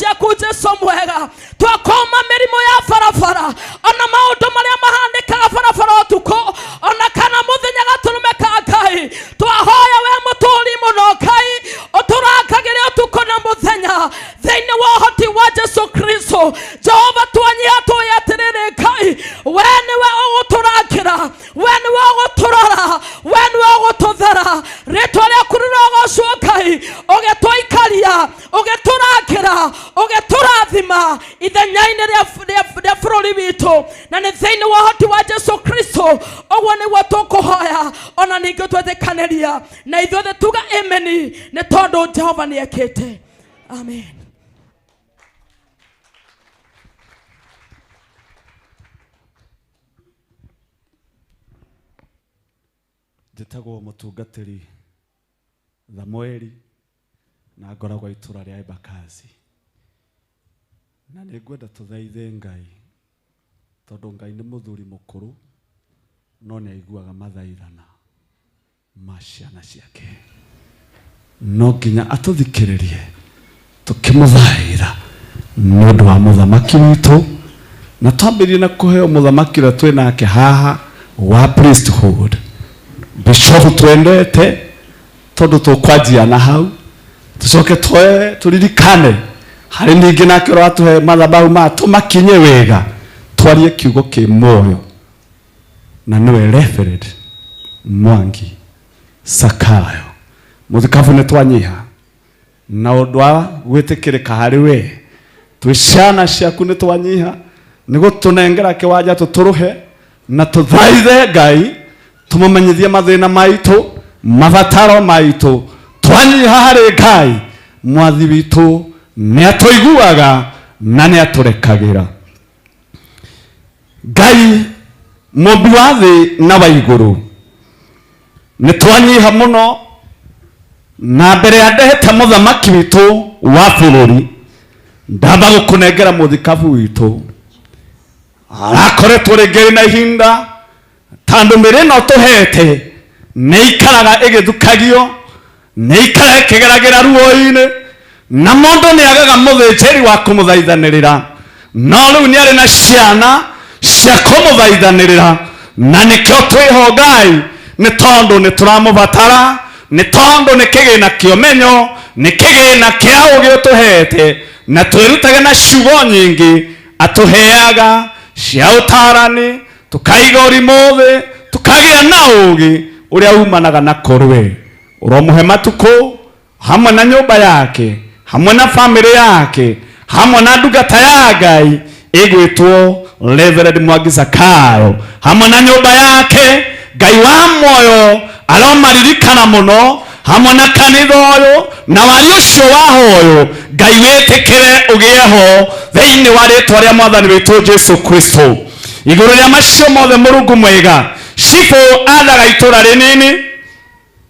[SPEAKER 4] Ciaku Jesu mwega, twakoma mĩrimũ ya barabara ona maũndũ marĩa mahanĩkaga barabara ũtukũ ona kana mũthenya gatũrũme ka Ngai. Twahoya we mũtũũri mũno Ngai ũtũrangagĩre ũtukũ na mũthenya thĩinĩ wa ũhoti wa Jesu Kristo. Jehova, twanyiha tũĩ atĩrĩrĩ Ngai, we nĩwe ũgũtũrangĩra, we nĩwe ũgũtũrora, we nĩwe ũgũtũthera. Rĩtwa rĩaku rĩrogocwo Ngai, ũgĩtũikaria, ũgĩtũrangĩra, ũgĩtũrathima ithenya-inĩ rĩa bũrũri witũ, na nĩ thĩinĩ wa ũhoti wa Jesu Kristo ũguo nĩguo tũkũhoya ona ningĩ twetĩkanĩria na ithuothe tuga ameni, nĩ tondũ Jehova nĩ ekĩte. Amen.
[SPEAKER 8] Njĩtagwo mũtungatĩri Thamueli na ngoragwo itũra rĩa Embakasi, na nĩ ngwenda tũthaithe Ngai tondũ Ngai nĩ mũthuri mũkũrũ no nĩ aiguaga mathaithana ma ciana ciake. No nginya atũthikĩrĩrie tũkĩmũthaitha nĩ ũndũ wa mũthamaki witũ, na twambĩrĩrie na kũheo mũthamaki ũrĩa twĩ nake haha wa priesthood, bishop twendete, tondũ tũkwanjia na hau tũcoke twoe tũririkane harĩ ningĩ nake ũrĩa watũhe mathabahu maya tũmakinye wega, twarie kiugo kĩ muoyo, na nĩwe Reverend Mwangi Sakayo. Mũthikabu nĩ twanyiha na ũndũ wa gwĩtĩkĩrĩka harĩ we, twĩ ciana ciaku nĩ twanyiha nĩ gũtũnengera kĩwanja tũtũrũhe na tũthaithe Ngai tũmũmenyithie mathĩna maitũ, mabataro maitũ. Twanyiha harĩ Ngai, mwathi witũ nĩ atũiguaga na nĩ atũrekagĩra. Ngai mũmbi wa thĩ na wa igũrũ, nĩ twanyiha mũno na mbere ya ndehete mũthamaki witũ wa bũrũri, ndamba gũkũnengera mũthikabu witũ arakoretwo rĩngĩ na ihinda tondũ mĩrĩ ĩno tũhete nĩ ikaraga ĩgĩthukagio, nĩ ikaraga ĩkĩgeragĩra ruo-inĩ, na mũndũ nĩ agaga mũthĩnjĩri wa kũmũthaithanĩrĩra, no rĩu nĩ arĩ na ciana cia kũmũthaithanĩrĩra, na nĩkĩo twĩho Ngai, nĩ tondũ nĩ tũramũbatara, nĩ tondũ nĩ kĩgĩna kĩa ũmenyo, nĩ kĩgĩna kĩa ũũgĩ ũtũhete, na twĩrutage na ciugo nyingĩ atũheaga cia ũtarani, tũkaiga ũrimũ thĩ, tũkagĩa na ũũgĩ ũrĩa umanaga na kũrĩ ũromũhe matukũ hamwe na nyũmba yake, hamwe na famĩlĩ yake, hamwe na ndungata ya Ngai ĩgwĩtwo Reverend Mwangi Zakayo, hamwe na nyũmba yake. Ngai wa muoyo aromaririkana mũno, hamwe na kanitha ũyũ na wari ũcio wa hoyo. Ngai wĩtĩkĩre ũgĩe ho thĩinĩ wa rĩtwa rĩa mwathani witũ Jesu Kristo. Igũrũ rĩa macio mothe, Mũrungu mwega, cibũ athaga itũra rĩnini,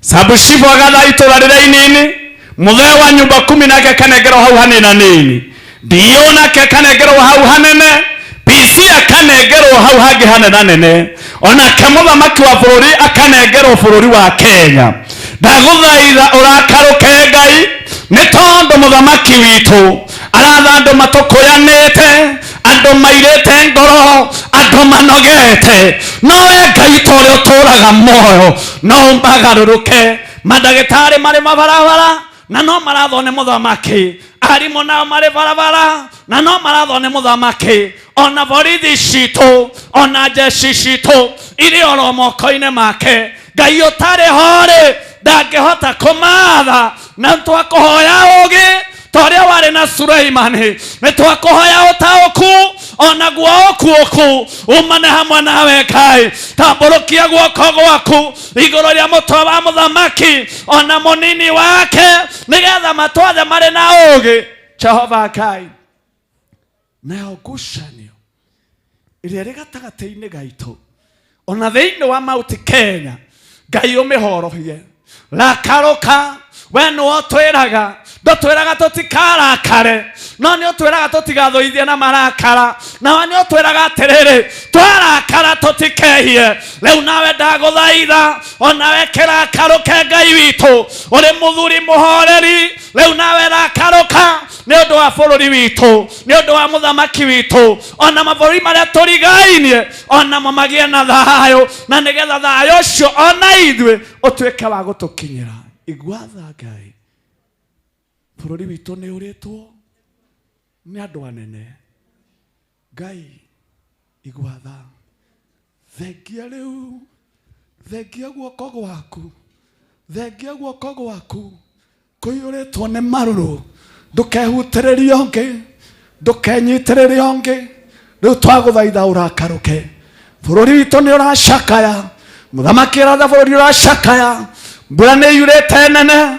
[SPEAKER 8] sabu cibũ agatha itũra rĩrĩa inini, mũthee wa nyũmba kumi nake akanengerwo hau hanene nini, dio nake akanengerwo hau hanene, PC akanengerwo hau hangĩ hanenanene, onake mũthamaki wa bũrũri akanengerwo bũrũri wa Kenya. Ndagũthaitha ũrakarũke Ngai, nĩ tondũ mũthamaki witũ aratha andũ matũkũyanĩte, andũ mairĩte ngoro, andũ manogete, no we Ngai ta ũrĩa ũtũraga muoyo no magarũrũke. Mandagĩtarĩ marĩ mabarabara na no marathwo nĩ mũthamaki, arimũ nao marĩ barabara na no marathwo nĩ mũthamaki, ona borithi citũ ona jeshi citũ irĩ oro moko-inĩ make. Ngai ũtarĩ ho-rĩ ndangĩhota kũmatha, na twakũhoya ũũgĩ ta ũrĩa warĩ na Suleimani, nĩ twakũhoya ũtaũku onaguo ũkuũku umane hamwe nawe Ngai. Tambũrũkia guoko gwaku igũrũ rĩa mũtwe wa mũthamaki ona mũnini wake, nĩgetha matwathe marĩ na ũũgĩ. Jehova Ngai, nayo ngucanio ĩrĩa ĩrĩ gatagatĩ-inĩ gaitũ ona thĩinĩ wa Mount Kenya, Ngai ũmĩhorohie. Rakarũka We nĩwe ũtwĩraga, ndũtwĩraga tũtikarakare, no nĩ ũtwĩraga tũtigathũithie na marakara, nawe nĩ ũtwĩraga atĩrĩrĩ, twarakara tũtikehie. Rĩu nawe ndagũthaitha, onawe kĩrakarũke Ngai witũ, ũrĩ mũthuri mũhoreri, rĩu nawe rakarũka nĩ ũndũ wa bũrũri witũ, nĩ ũndũ wa mũthamaki witũ, ona mabũrũri marĩa tũrigainie onamo magĩe na thayũ, na nĩgetha thayũ ũcio ona ithuĩ ũtuĩke wa gũtũkinyĩra. Igua tha Ngai, bũrũri witũ nĩ ũrĩtwo nĩ andũ anene. Ngai, igua tha, thengia rĩu, thengia guoko gwaku, thengia guoko gwaku kũiyũrĩtwo nĩ marũrũ, ndũkehutĩrĩrie ũngĩ, ndũkenyitĩrĩre ũngĩ. Rĩu twagũthaitha ũrakarũke. Bũrũri witũ nĩ ũracakaya, mũthamaki aratha bũrũri ũracakaya, mbura nĩ yurĩte nene,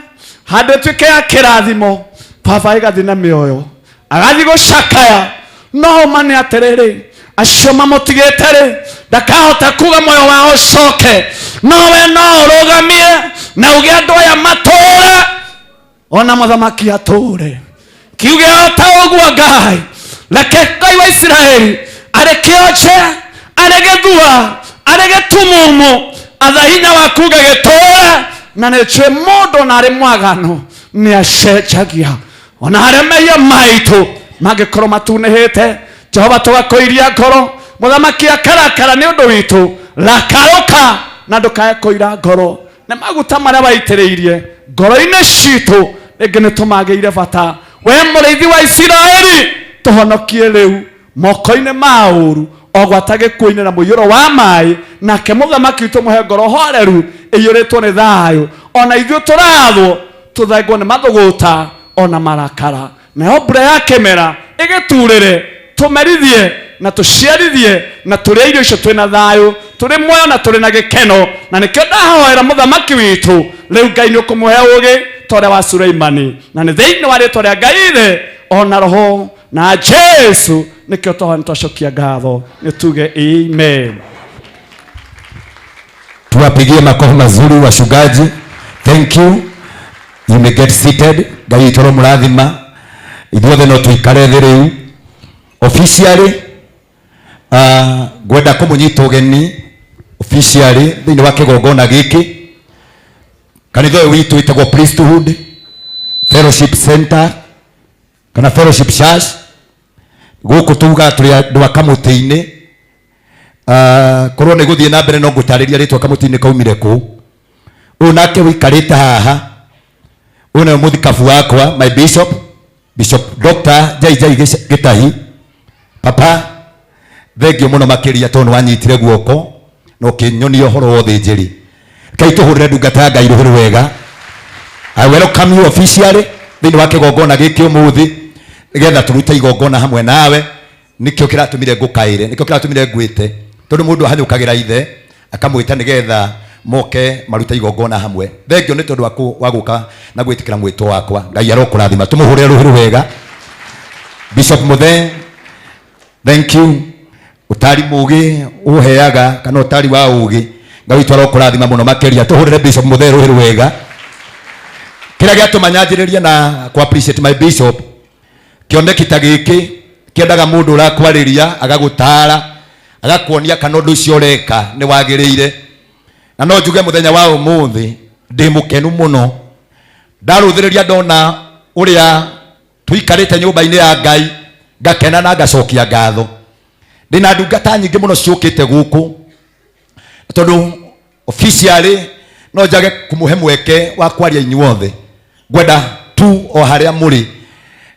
[SPEAKER 8] handũ ĩtuĩke ya kĩrathimo, baba ĩgathiĩ na mĩoyo, agathiĩ gũcakaya. No ma nĩ atĩrĩrĩ, acio mamũtigĩte rĩ, ndakahota kuga muoyo wao ũcoke, no we no ũrũgamie na uge andũ aya matũre, ona mũthamaki atũre. Kiuge o ta ũguo Ngai, reke Ngai wa Isiraeli arĩ kĩonje, arĩ gĩthua, arĩ gĩtumumu, atha hinya waku gĩgĩtũre, na nĩ njũĩ mũndũ ona arĩ mwaganu nĩ acenjagia, ona harĩa mehia maitũ mangĩkorwo matunĩhĩte. Jehova, tũgakũiria ngoro, mũthamaki akarakara nĩ ũndũ witũ, rakarũka na ndũkae kũira ngoro. Nĩ maguta marĩa waitĩrĩirie ngoro-inĩ citũ rĩngĩ nĩ tũmagĩire bata. We mũrĩithi wa Isiraeli, tũhonokie rĩu moko-inĩ ma ũru, o gwata gĩkuũ-inĩ na mũiyũro wa maĩ. Nake mũthamaki witũ mũhe ngoro horeru ĩiyũrĩtwo nĩ thayũ, ona ithuĩ tũrathwo tũthengwo nĩ mathũgũta ona marakara, nayo mbura ya kĩmera ĩgĩturĩre, tũmerithie na tũciarithie na tũrĩe irio icio twĩna thayũ, tũrĩ muoyo na tũrĩ na gĩkeno. Na nĩkĩo ndahoera mũthamaki witũ rĩu, Ngai nĩ ũkũmũhe ũũgĩ ta ũrĩa wa Suleimani, na nĩ thĩinĩ wa rĩtwa rĩa Ngai Ithe ona Roho na Jesu nĩkĩo twahoya, nĩtwacokia ngatho, nĩ tuge amen.
[SPEAKER 1] Tuwapigie makofi mazuri wachungaji. Thank you. You may get seated. Ngai witũ aromũrathima. Ithuothe no tũikare thĩ rĩu. Officially, ngwenda kũmũnyita ũgeni officially thĩinĩ wa kĩgongona gĩkĩ. Kanitha ũyũ witũ wĩtagwo Priesthood Fellowship Center kana Fellowship Church. Gũkũ tugaga tũrĩ andũ a kamũtĩ-inĩ. Korwo nĩ gũthiĩ na mbere no ngũtarĩria rĩtwa kamũtĩ-inĩ kaumire kũ. Ũyũ nake ũikarĩte haha, ũyũ nĩwe mũthikabu wakwa, my bishop, Bishop Dr. JJ Gĩtahi. Papa, thengio mũno makĩria tondũ nĩwanyitire guoko na ũkĩnyonia ũhoro wa ũthĩnjĩri. Rekei tũhũrĩre ndungata ya Ngai rũhĩ wega. I welcome you officially thĩinĩ wa kĩgongona gĩkĩ ũmũthĩ, nĩgetha tũrute igongona hamwe nawe. Nĩkĩo kĩratũmire ngũkaĩre, nĩkĩo kĩratũmire ngwĩte, tondũ mũndũ ahanyũkagĩra ithe akamwĩta nĩgetha moke marute igongona hamwe. Thengio nĩ tondũ wa gũka na gwĩtĩkĩra mwĩto wakwa. Ngai arokũrathima. Tũmũhũrĩre rũhĩ wega. Bishop Muthe, thank you. Ũtari mũgĩ ũheaga kana ũtari wa ũgĩ, Ngai witũ arokũrathima mũno makĩria. Tũhũrĩre Bishop Muthe rũhĩ wega. Kĩrĩa gĩatũma nyanjĩrĩrie na kũ appreciate my bishop, kĩoneki ta gĩkĩ kĩendaga mũndũ ũrakwarĩria, agagũtara, agakuonia kana ũndũ ũcio ũreka nĩ wagĩrĩire. Na no njuge mũthenya wa ũmũthĩ ndĩ mũkenu mũno. Ndarũthĩrĩria ndona ũrĩa tũikarĩte nyũmba-inĩ ya Ngai, ngakena na ngacokia ngatho. Ndĩna ndungata nyingĩ mũno ciũkĩte gũkũ, tondũ officially no njage kũmũhe mweke wa kwaria inyuothe. Ngwenda tu o harĩa mũrĩ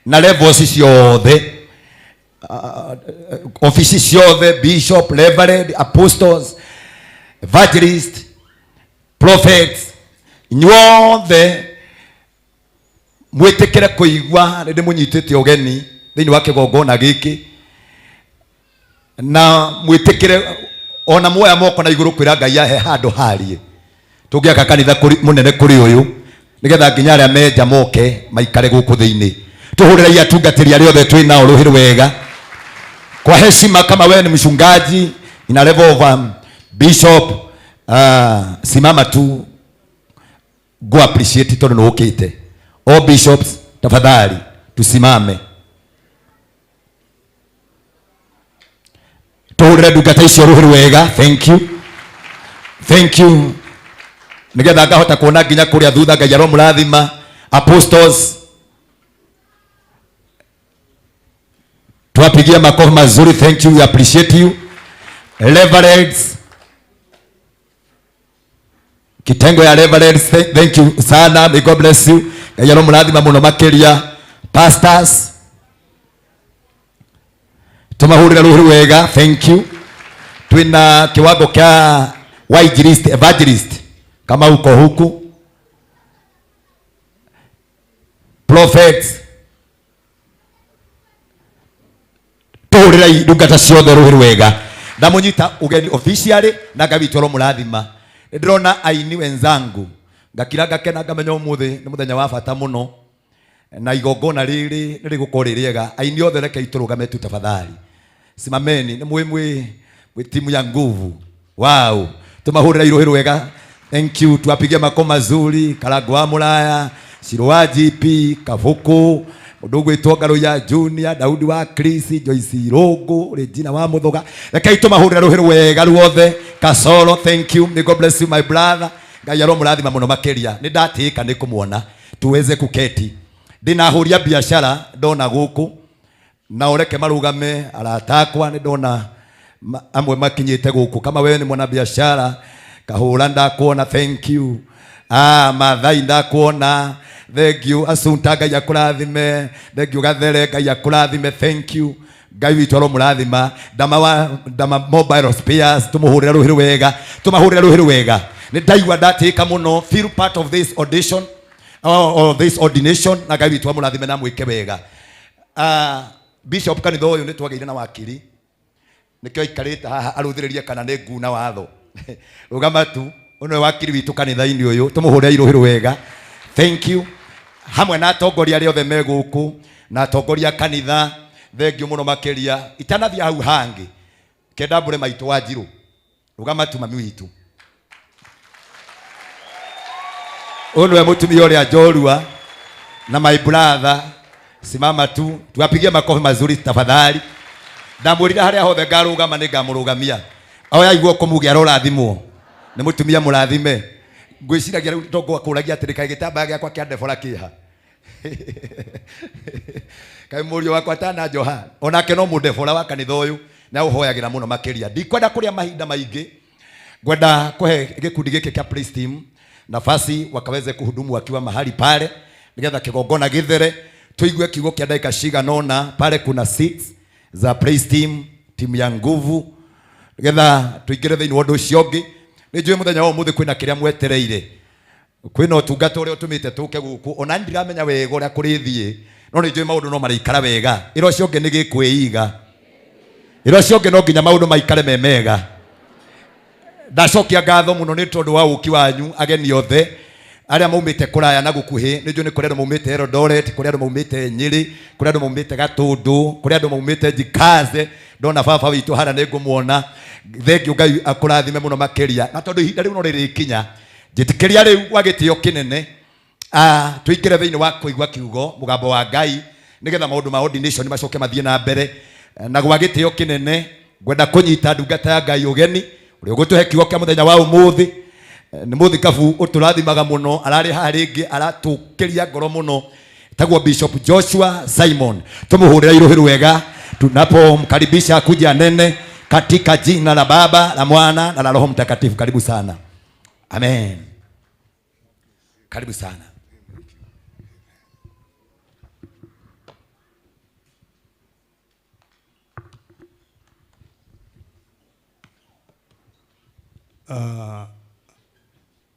[SPEAKER 1] na levels ciothe, office ciothe, bishop, reverend, apostles, evangelist, prophets, inyuothe mwĩtĩkĩre kũigua nĩ ndĩmũnyitĩte ũgeni thĩinĩ wa kĩgongona gĩkĩ, na mwĩtĩkĩre ona muoya moko na igũrũ kwĩra Ngai ahe handũ harie tũngĩaka kanitha mũnene kũrĩ ũyũ, nĩgetha nginya arĩa menja moke maikare gũkũ thĩinĩ. Tũhũrĩrei atungatĩri arĩa othe twĩ nao rũhĩ rwega kwa heshima. Kama wewe ni mchungaji ina level of bishop, simama tu. Go appreciate tondu ni ukite. All bishops tafadhali tusimame. Tuhurire ndungata icio ruhi rwega. Thank you. Thank you. Nigetha ngahota kuona nginya kuria thutha. Ngai aromurathima. Apostles, tuwapigie makofi mazuri. Thank you, we appreciate you. Reverends, kitengo ya reverends, thank you sana. May God bless you. Ngai aromurathima muno makiria. Pastors, tumahurire ruhi wega. Thank you. Twina kiwango kia wainjilisti, evangelist, kama uko huku. Prophets, tuhurire ndungata ciothe ruhi rwega. Ndamunyita ugeni officially na Ngai witũ aromũrathima. Nĩndĩrona aini wenzangu ngakira ngakena ngamenya ũmũthĩ nĩ mũthenya wa bata mũno na igongona rĩrĩ nĩ rĩgũkorwo rĩ rĩega. Aini othe rekei tũrũgame tu tafadhali, simameni, nĩ mwĩ timu ya nguvu. Wow, tumahurira iruhi rwega. Thank you, tuwapigie makofi mazuri. Karango wa Muraya, Shiro wa GP, Kabuku, mundu ugwitwo Ngaruya Junior, Daudi wa Chris, Joyce Irongo, Regina wa Muthuga. Rekei tumahurire ruhi rwega ruothe. Kasoro, thank you. May God bless you my brother. Ngai aromũrathima mũno makiria. Nĩ ndatĩĩka nĩ kũmuona tuweze kuketi. Ndĩnahuria biashara ndona gũkũ na ureke marugame arata akwa. Nĩ ndona amwe makinyĩte gũkũ. Kama wewe ni mwana biashara kahũra ndakuona, thank you. Mathai ndakuona, thank you. Asunta, Ngai akũrathime, thank you. Gathere, Ngai akũrathime, thank you. Ngai witũ aromũrathima. Ndama ndama mobile spares, tũmũhũrĩre rũhĩ rwega, tũmahũrĩre rũhĩ rwega. Nĩ ndaigua ndatĩĩka mũno. Feel part of this audition or this ordination, na Ngai witũ amũrathime na mwĩke wega. Bishop kanitha ũyũ nĩ twagĩire na wakiri, nĩkĩo aikarĩte haha arũthĩrĩrie kana nĩ nguna watho. Rũgama tu, ũyũ nĩwe wakiri witũ kanitha-inĩ ũyũ, tũmũhũrĩre irũhĩ rwega. Thank you. Hamwe na atongoria arĩa othe me gũkũ na atongoria a kanitha, thank you mũno makĩria. Itanathiĩ hau hangĩ, kenda mbũre maitũ wa Njirũ, rũgama tu mami witũ. Ũyũ nĩwe mũtumia ũrĩa njorua na my brother, simama tu, tuwapigie makofi mazuri tafadhali. Ndamwĩrire harĩa hothe ngarũgama nĩ ngamũrũgamia. Oya guoko muge arorathimwo. Nĩ mũtumia mũrathime. Ngwĩciragia rĩu to ngũkũragia atĩrĩ, kaĩ gĩtambaya gĩakwa kĩa Debora kĩha? Kaĩ mũriũ wakwa atananjoha? Onake no mũndebora wa kanitha ũyũ, na ũhoyagĩra mũno makĩria. Ndikwenda kũrĩa mahinda maingĩ, ngwenda kũhe gĩkundi gĩkĩ kĩa praise team nafasi wakaweze kuhudumu wakiwa mahali pale, nĩgetha kĩgongona gĩthere, tuigue kiugo kĩa ndagĩka cigana ũna. Pale kuna seats za praise team, timu ya nguvu, nĩgetha tũingĩre thĩinĩ wa ũndũ ũcio ũngĩ. Nĩ njũĩ mũthenya wa ũmũthĩ kwĩna kĩrĩa mwetereire, kwĩna ũtungata ũrĩa ũtũmĩte tũke gũkũ. Ona niĩ ndiramenya wega ũrĩa kũrĩthiĩ, no nĩ njũĩ maũndũ no marĩikara wega. Ĩra ũcio ũngĩ nĩ gĩkwĩiga, ĩra ũcio ũngĩ no nginya maũndũ maikare me mega. Ndacokia ngatho mũno nĩ tondũ wa ũki wanyu ageni othe arĩa maumĩte kũraya na gũkuhĩ. Nĩ njũĩ nĩ kũrĩ andũ maumĩte Eldoret, kũrĩ andũ maumĩte Nyĩrĩ, kũrĩ andũ maumĩte Gatũndũ, kũrĩ andũ maumĩte Jikaze. Ndona baba witũ harĩa nĩ ngũmuona. Thengiũ, Ngai akũrathime mũno makĩria. Na tondũ ihinda rĩu no rĩrĩkinya, njĩtĩkĩria rĩu gwa gĩtĩo kĩnene, tũingĩre thĩinĩ wa kũigua kiugo mũgambo wa Ngai, nĩgetha maũndũ ma ordination macoke mathiĩ na mbere. Na gwa gĩtĩo kĩnene ngwenda kũnyita ndungata ya Ngai ũgeni ũrĩa ũgũtũhe kiugo kĩa mũthenya wa ũmũthĩ. Nĩ mũthikabu ũtũrathimaga mũno, ararĩ haha rĩngĩ aratũkĩria ngoro mũno, tagwo Bishop Joshua Simon. Tũmũhũrĩra irũhĩ rwega tunapomkaribisha kuja nene, katika jina la Baba, la Mwana na la Roho Mtakatifu. Karibu sana. Amen. Karibu sana.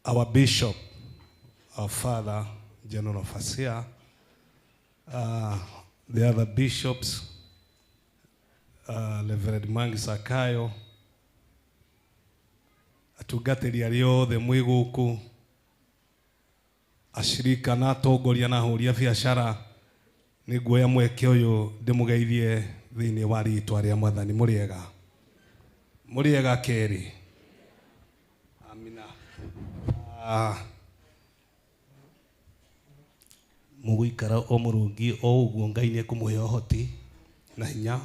[SPEAKER 9] Our bishop, our father, General Fasia, the other bishops, Reverend Mwangi Sakayo, atungatĩri arĩa othe mwĩ gũkũ, ashirika na atongoria na ahũri a biacara, nĩ nguoya mweke ũyũ ndĩmũgeithie thĩinĩ wa rĩtwa rĩa Mwathani. Mũrĩega? Mũrĩega kerĩ? Amina. Mũgũikara o mũrũngiĩ o ũguo, Ngai nĩ ekũmũhe ũhoti na hinya.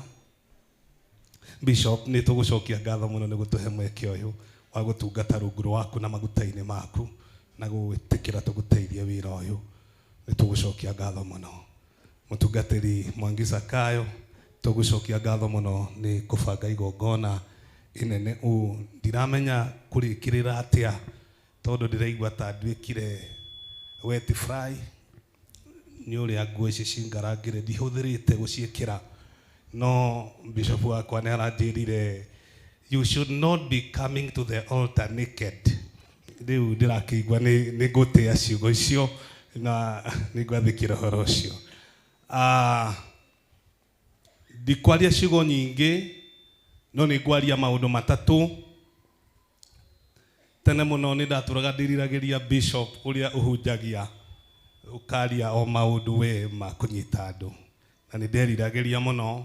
[SPEAKER 9] Bishop, nĩ tũgũcokia ngatho mũno nĩ gũtũhe mweke ũyũ wa gũtungata rungu rwaku na maguta-inĩ maku na gwĩtĩkĩra tũgũteithie wĩra ũyũ. Nĩ tũgũcokia ngatho mũno. Mũtungatĩri Mwangi Zakayo, tũgũcokia ngatho mũno nĩ kũbanga igongona inene ũũ. Ndiramenya kũrĩkĩrĩra atĩa tondũ ndĩraigua ta nduĩkire wet fry nĩ ũrĩa nguo ici cingarangire, ndihũthĩrĩte gũciĩkĩra, no bishop wakwa nĩ aranjĩrire, "You should not be coming to the altar naked." Rĩu ndĩrakĩigua nĩ ngũtĩa ciugo icio na nĩ ngwathĩkĩra ũhoro ũcio. Ndikwaria ciugo nyingĩ, no nĩ ngwaria maũndũ matatũ. Tene mũno nĩ ndatũraga ndĩriragĩria bishop ũrĩa ũhunjagia ũkaria o maũndũ we ma kũnyita andũ, na nĩ nderiragĩria mũno.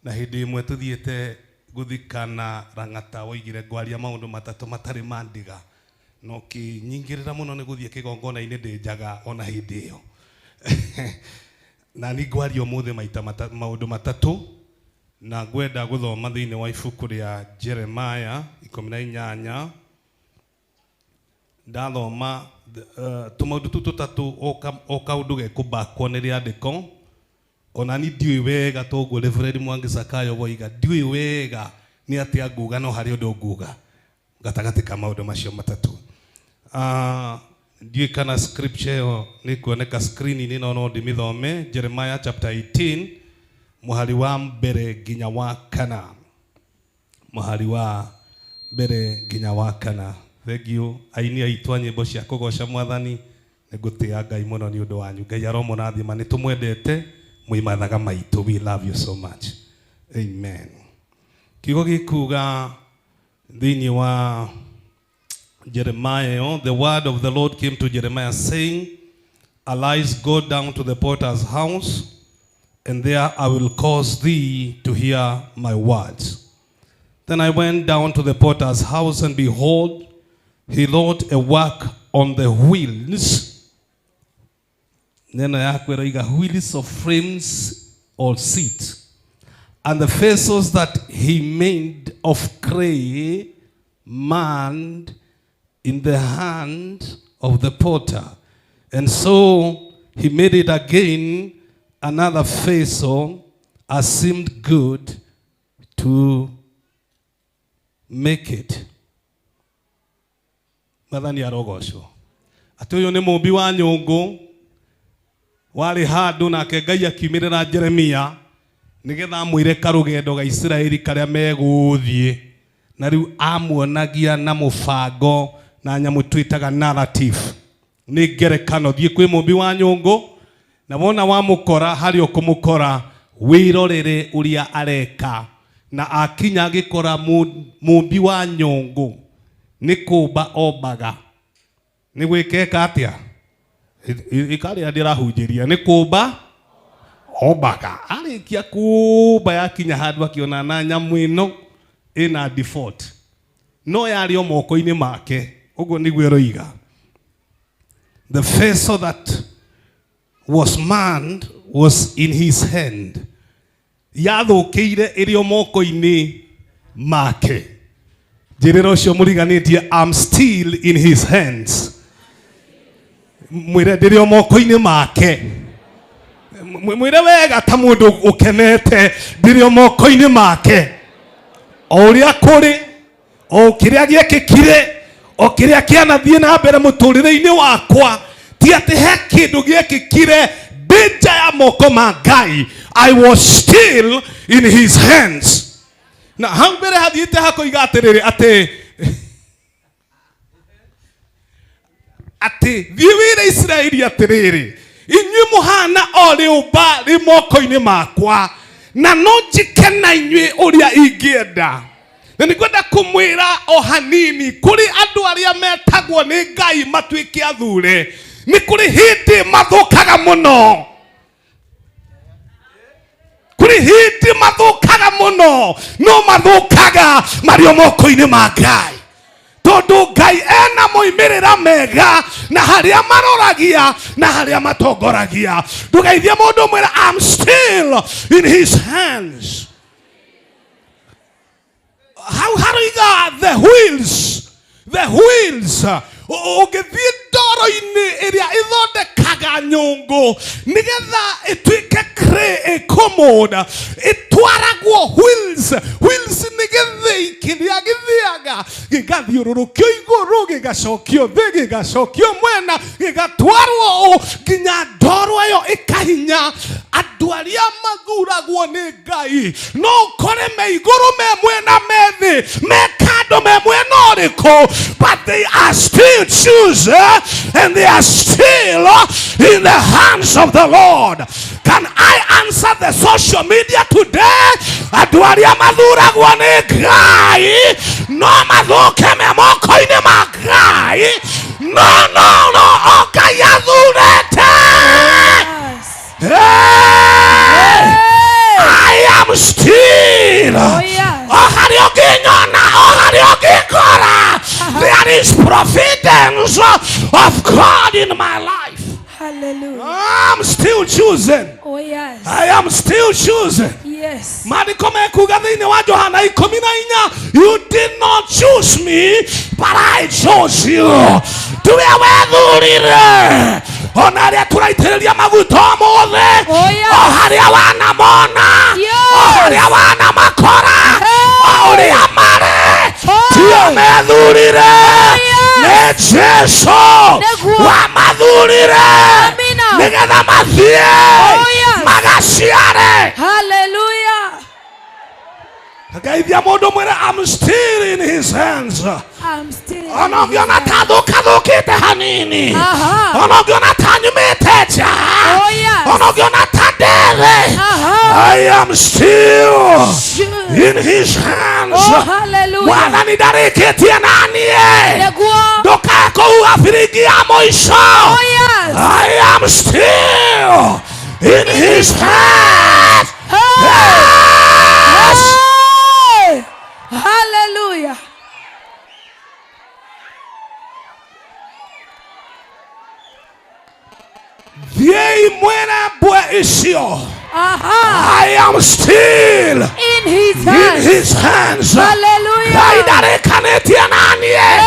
[SPEAKER 9] Na hĩndĩ ĩmwe tũthiĩte gũthikana Rang'ata, woigire ngwaria maũndũ matatũ matarĩ ma ndiga, no kĩnyingĩrĩra mũno nĩ gũthiĩ kĩgongona-inĩ ndĩ njaga ona hĩndĩ ĩyo. Na nĩ ngwaria ũmũthĩ maita maũndũ matatũ, na ngwenda gũthoma thĩinĩ wa ibuku rĩa Jeremiah 18. Ndathoma tũmaũndũ tũu tũtatũ, o kaũndũ gekũbakwo nĩ rĩandĩko. Ona ni ndiũĩ wega toguo Reverend Mwangi Zakayo woiga, ndiũĩ wega nĩ atĩa nguga, no harĩ ũndũ nguga gatagatĩ ka maũndũ macio matatũ. Ndiũĩ kana scripture ĩyo nĩ kuoneka screen-inĩ, no no ndĩmĩthome. Jeremiah chapter 18, mũhari wa mbere nginya wa kana, mũhari wa mbere nginya wa kana. Thank aini aitũ a nyĩmbo cia kũgoca Mwathani, nĩ ngũtĩa Ngai mũno nĩ ũndũ wanyu. Ngai aromũrathima, nĩ tũmwendete mwĩ mathaga maitũ. We love you so much. Amen. Kiugo gĩkuga thĩinĩ wa Jeremiah, "The word of the Lord came to Jeremiah, saying, 'Arise, go down to the potter's house, and there I will cause thee to hear my words.' Then I went down to the potter's house, and behold, he wrought a work on the wheels." Neno yako ĩroiga wheels of frames or seats. "And the vessels that he made of clay manned in the hand of the potter. And so he made it again another vessel as seemed good to make it." Mwathani arogocwo. Atĩ ũyũ nĩ mũmbi wa nyũngũ warĩ handũ, nake Ngai akiumĩrĩra Jeremia nĩgetha amwĩre karũgendo ga Isiraeli karĩa megũthiĩ, na rĩu amuonagia na mũbango na nyamũ twĩtaga narrative, nĩ ngerekano. Thiĩ kwĩ mũmbi wa nyũngũ, na wona wamũkora harĩa ũkũmũkora, wĩrorere ũrĩa areka. Na akinya agĩkora mũmbi wa nyũngũ nĩ kũmba ombaga. Nĩ gwĩkeka atĩa ĩkarĩa ndĩrahunjĩria, nĩ kũmba ombaga. Arĩkia kũmba, yakinya handũ akĩona na nyamũ ĩno ĩna default, no yarĩ o moko-inĩ make. Ũguo nĩguo ĩroiga, "The vessel that was manned was in his hand." Yathũkĩire ĩrĩ o moko-inĩ make. Njĩrĩra ũcio mũriganĩtie, "I'm still in his hands." Mwĩre, "Ndĩrĩ o moko-inĩ make." Mwĩre wega ta mũndũ ũkenete, "Ndĩrĩ o moko-inĩ make." O ũrĩa kũrĩ, o kĩrĩa gĩekĩkire, o kĩrĩa kĩanathiĩ na mbere mũtũrĩre-inĩ wakwa, ti atĩ he kĩndũ gĩekĩkire ndĩ nja ya moko ma Ngai. I was still in his hands. Na hau mbere hathiĩte hakoiga atĩrĩrĩ, atĩ thiĩ wĩre Isiraeli atĩrĩrĩ, "Inyuĩ mũhana o rĩũmba rĩ moko-inĩ makwa, na no njĩke na inyuĩ ũrĩa ingĩenda." Na nĩ ngwenda kũmwĩra o hanini, kũrĩ andũ arĩa metagwo nĩ Ngai matuĩke athure, nĩ kũrĩ hĩndĩ mathũkaga mũno, kũrĩ hĩndĩ mathũkaga mũno, no mathũkaga marĩ o moko-inĩ ma Ngai. Tondu Ngai ena moimĩrĩra mega na harĩa maroragia na harĩa matongoragia. Ndũgeithie mũndũ mwĩre I'm still in his hands. Hau haroiga the wheels, the wheels. Ũngĩthiĩ ndoro-inĩ ĩrĩa ĩthondekaga nyũngũ nĩgetha ĩtuĩke clay ĩkũmũnda, ĩtwaragwo wheels. Wheels nĩ gĩthĩi kĩrĩa gĩthĩaga gĩgathiũrũrũkio igũrũ, gĩgacokio thĩ, gĩgacokio mwena, gĩgatwarwo ũ nginya ndoro ĩyo ĩkahinya. Andũ arĩa mathuragwo nĩ Ngai no ũkore me igũrũ, me mwena, me thĩ, me kando, me mwena ũrĩkũ, but they are still chosen and they are still in the hands of the Lord. Can I answer the social media today? Andũ arĩa mathuragwo nĩ Ngai no mathũke me moko-inĩ ma Ngai. No, no, no, o Ngai athurĩte. Hey! I am still.
[SPEAKER 4] Oh, yes.
[SPEAKER 9] O harĩa ũngĩnyona, o harĩa ũngĩngora, there is providence of God in my life.
[SPEAKER 4] Hallelujah.
[SPEAKER 9] I'm still chosen.
[SPEAKER 4] Oh, yes.
[SPEAKER 9] I am still chosen.
[SPEAKER 4] Yes.
[SPEAKER 9] Maandĩko mekuga thĩinĩ wa Johana 14, you did not choose me, but I chose you. Tiwe wethurire. Ona arĩa tũraitĩrĩria maguta ũmũthĩ,
[SPEAKER 4] Oh, yes.
[SPEAKER 9] o harĩa wanamona,
[SPEAKER 4] Yes.
[SPEAKER 9] o harĩa wanamakora, o ũrĩa marĩ,
[SPEAKER 4] Oh.
[SPEAKER 9] tio methurire.
[SPEAKER 4] yes.
[SPEAKER 9] Nĩ Jesu
[SPEAKER 4] Nĩguo.
[SPEAKER 9] wamathurire
[SPEAKER 4] Amina.
[SPEAKER 9] nĩgetha mathiĩ
[SPEAKER 4] Oh, yes.
[SPEAKER 9] magaciare.
[SPEAKER 4] Hallelujah.
[SPEAKER 9] Ngeithia mũndũ mwĩre I'm still in his hands.
[SPEAKER 4] I'm still in
[SPEAKER 9] Ona
[SPEAKER 4] his
[SPEAKER 9] ũngĩona
[SPEAKER 4] hands.
[SPEAKER 9] ta thũkathũkĩte hanini,
[SPEAKER 4] Aha.
[SPEAKER 9] ona ũngĩona ta nyumĩte nja,
[SPEAKER 4] Oh, yes.
[SPEAKER 9] ona ũngĩona ta ndere,
[SPEAKER 4] Aha.
[SPEAKER 9] I am still
[SPEAKER 4] Sure.
[SPEAKER 9] in his hands.
[SPEAKER 4] Oh, hallelujah.
[SPEAKER 9] Mwathani ndarĩkĩtie naniĩ,
[SPEAKER 4] Nĩguo.
[SPEAKER 9] ndũkae kũhuha biringi ya mũico.
[SPEAKER 4] Oh, yes.
[SPEAKER 9] I am still in his hands.
[SPEAKER 4] Hey.
[SPEAKER 9] Yes.
[SPEAKER 4] Hey. Hallelujah.
[SPEAKER 9] Thiĩi mwĩre mbwe icio,
[SPEAKER 4] Aha.
[SPEAKER 9] I am still
[SPEAKER 4] In his
[SPEAKER 9] in
[SPEAKER 4] hands.
[SPEAKER 9] his hands.
[SPEAKER 4] Hallelujah.
[SPEAKER 9] Ngai ndarĩkanĩtie naniĩ,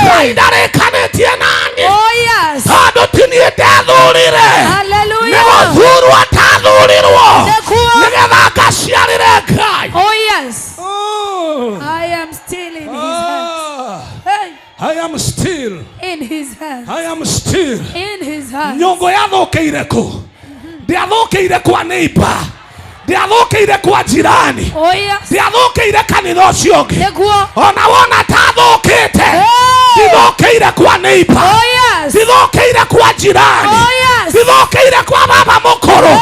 [SPEAKER 9] Ngai
[SPEAKER 4] Hey.
[SPEAKER 9] ndarĩkanĩtie naniĩ,
[SPEAKER 4] Oh, yes.
[SPEAKER 9] tondũ ti niĩ ndethurire, nĩ
[SPEAKER 4] Hallelujah.
[SPEAKER 9] gũthurwo ndathurirwo
[SPEAKER 4] Nĩguo.
[SPEAKER 9] nĩgetha ngaciarĩre Ngai.
[SPEAKER 4] Oh, yes.
[SPEAKER 9] Oh.
[SPEAKER 4] I am still in his hands. Hey.
[SPEAKER 9] I am still,
[SPEAKER 4] In his hands.
[SPEAKER 9] I am still.
[SPEAKER 4] In his hands.
[SPEAKER 9] Nyũngũ yathũkĩire kũ? Ndĩathũkĩire kwa neighbor, ndĩathũkĩire kwa jirani,
[SPEAKER 4] Oh, yes.
[SPEAKER 9] ndĩathũkĩire kanitha ũcio ũngĩ.
[SPEAKER 4] Nĩguo.
[SPEAKER 9] Ona wona ta thũkĩte,
[SPEAKER 4] Hey.
[SPEAKER 9] ndithũkĩire kwa neighbor,
[SPEAKER 4] Oh, yes.
[SPEAKER 9] ndithũkĩire kwa jirani,
[SPEAKER 4] Oh, yes.
[SPEAKER 9] ndithũkĩire kwa baba mũkũrũ,
[SPEAKER 4] Hey.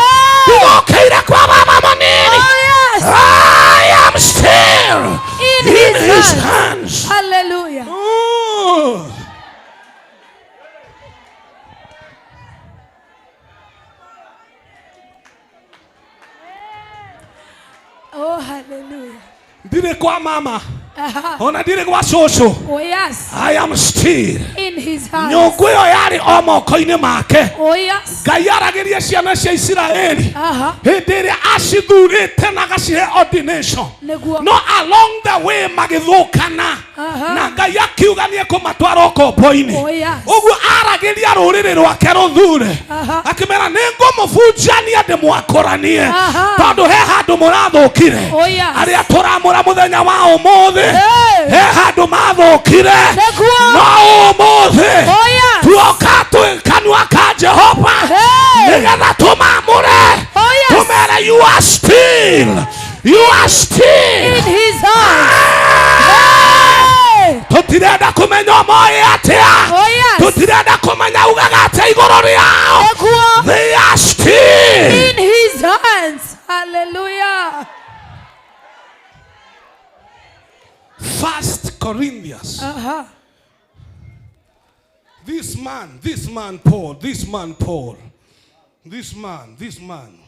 [SPEAKER 9] ndithũkĩire kwa baba mũnini.
[SPEAKER 4] Oh, yes.
[SPEAKER 9] I am still
[SPEAKER 4] In
[SPEAKER 9] in
[SPEAKER 4] his
[SPEAKER 9] his
[SPEAKER 4] hands.
[SPEAKER 9] hands.
[SPEAKER 4] Hallelujah.
[SPEAKER 9] Oh.
[SPEAKER 4] Oh, hallelujah.
[SPEAKER 9] Ndirĩ kwa mama,
[SPEAKER 4] Aha.
[SPEAKER 9] ona ndirĩ gwa cũcũ.
[SPEAKER 4] Oh, yes.
[SPEAKER 9] I am still.
[SPEAKER 4] In his hands.
[SPEAKER 9] Nyũngũ ĩyo yarĩ o moko-inĩ make.
[SPEAKER 4] Oh, yes.
[SPEAKER 9] Ngai aragĩria ciana cia Isiraeli
[SPEAKER 4] Aha.
[SPEAKER 9] hĩndĩ ĩrĩa acithurĩte na agacihe ordination,
[SPEAKER 4] Nĩguo.
[SPEAKER 9] no along the way magĩthũkana,
[SPEAKER 4] Aha.
[SPEAKER 9] na Ngai akiuga nĩ ekũmatwara ũkombo-inĩ.
[SPEAKER 4] Oh, yes.
[SPEAKER 9] Ũguo aragĩria rũrĩrĩ rwake rũthure,
[SPEAKER 4] Aha.
[SPEAKER 9] akĩmera nĩ ngũmũbunjania ndĩmwakũranie,
[SPEAKER 4] Aha.
[SPEAKER 9] tondũ he handũ mũrathũkire.
[SPEAKER 4] Oh, yes.
[SPEAKER 9] Arĩa tũramũra mũthenya wa ũmũthĩ,
[SPEAKER 4] Hey.
[SPEAKER 9] he handũ mathũkire,
[SPEAKER 4] Nĩguo.
[SPEAKER 9] no ũmũthĩ
[SPEAKER 4] Oh, yes.
[SPEAKER 9] tuoka twĩ kanua ka Jehova
[SPEAKER 4] Hey.
[SPEAKER 9] nĩgetha tũmamũre,
[SPEAKER 4] Oh, yes.
[SPEAKER 9] tũmere you are still, you are still
[SPEAKER 4] In his hands. Hey.
[SPEAKER 9] Tũtirenda kũmenya ũmoĩ atĩa,
[SPEAKER 4] Oh, yes.
[SPEAKER 9] tũtirenda kũmenya ugaga atĩa igũrũ rĩao,
[SPEAKER 4] Nĩguo.
[SPEAKER 9] they are still
[SPEAKER 4] In his hands. Hallelujah.
[SPEAKER 9] First Corinthians.
[SPEAKER 4] Aha.
[SPEAKER 9] This man, this man Paul, this man Paul, this man, this man.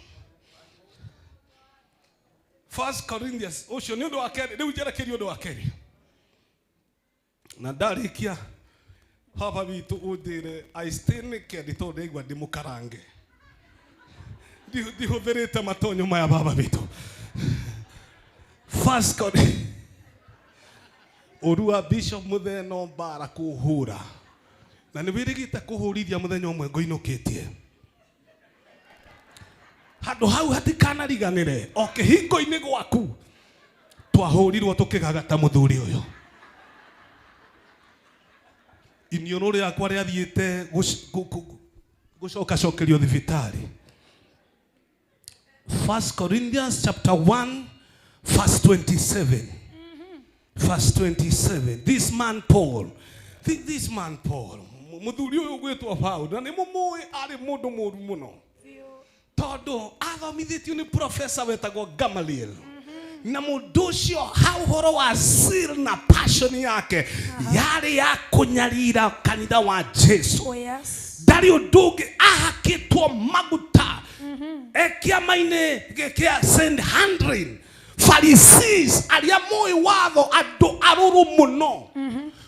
[SPEAKER 9] First Corinthians, ũcio nĩ ũndũ wa kerĩ, rĩu njerekeria ũndũ wa kerĩ. Na ndarikia baba witũ ũnjĩre I stay naked tondũ ndaigua ndĩ mũkarange. Ndihũthĩrĩte matonyo maya baba witũ. First God ũru wa Bishop Muthee no mbara kũhũra na nĩ wĩrĩgĩte kũhũrithia mũthenya ũmwe ngũinũkĩtie handũ hau hatikanariganĩre o kĩhingo-inĩ gwaku twahũrirwo tũkĩgagata mũthuri ũyũ. Iniũrũ rĩakwa rĩathiĩte gũcokacokerio thibitarĩ. 1 Corinthians chapter 1 verse 27. Verse 27. This man Paul, this man Paul, muthuri uyu gwitwo Paul, na ni mumuĩ arĩ mũndũ mũru mũno. Tondũ athomithĩtio nĩ professor wetagwo Gamaliel. Na mũndũ ũcio ha ũhoro wa zeal na passion yake yarĩ ya kũnyarira kanitha wa Jesu.
[SPEAKER 7] Oh yes.
[SPEAKER 9] Ndarĩ ũndũ ũngĩ ahakĩtwo maguta e kĩama-inĩ kĩa Sanhedrin. Pharisees arĩa moĩ watho andũ arũrũ mũno.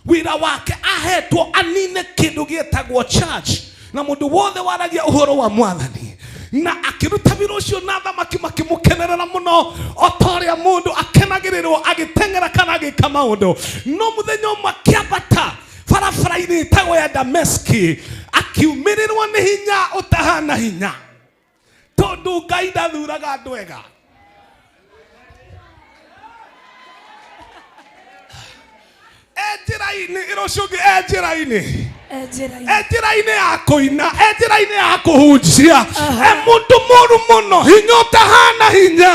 [SPEAKER 9] Wĩra wake ahetwo anine kĩndũ gĩtagwo church na mũndũ wothe waragia ũhoro wa mwathani na akĩruta wĩra ũcio na thamaki makĩmũkenerera mũno o ta ũrĩa mũndũ akenagĩrĩrwo agĩteng'era kana agĩka maũndũ. No mũthenya ũmwe akĩambata barabara-inĩ ĩtagwo ya Dameski akiumĩrĩrwo nĩ hinya ũtahana hinya tondũ Ngai ndathuraga andũ ega. E njĩra-inĩ ĩro ũcio ũngĩ e njĩra-inĩ.
[SPEAKER 7] E njĩra-inĩ.
[SPEAKER 9] E njĩra-inĩ ya kũina, e njĩra-inĩ ya kũhunjia, e mũndũ mũru mũno, hinya ũtahana hinya,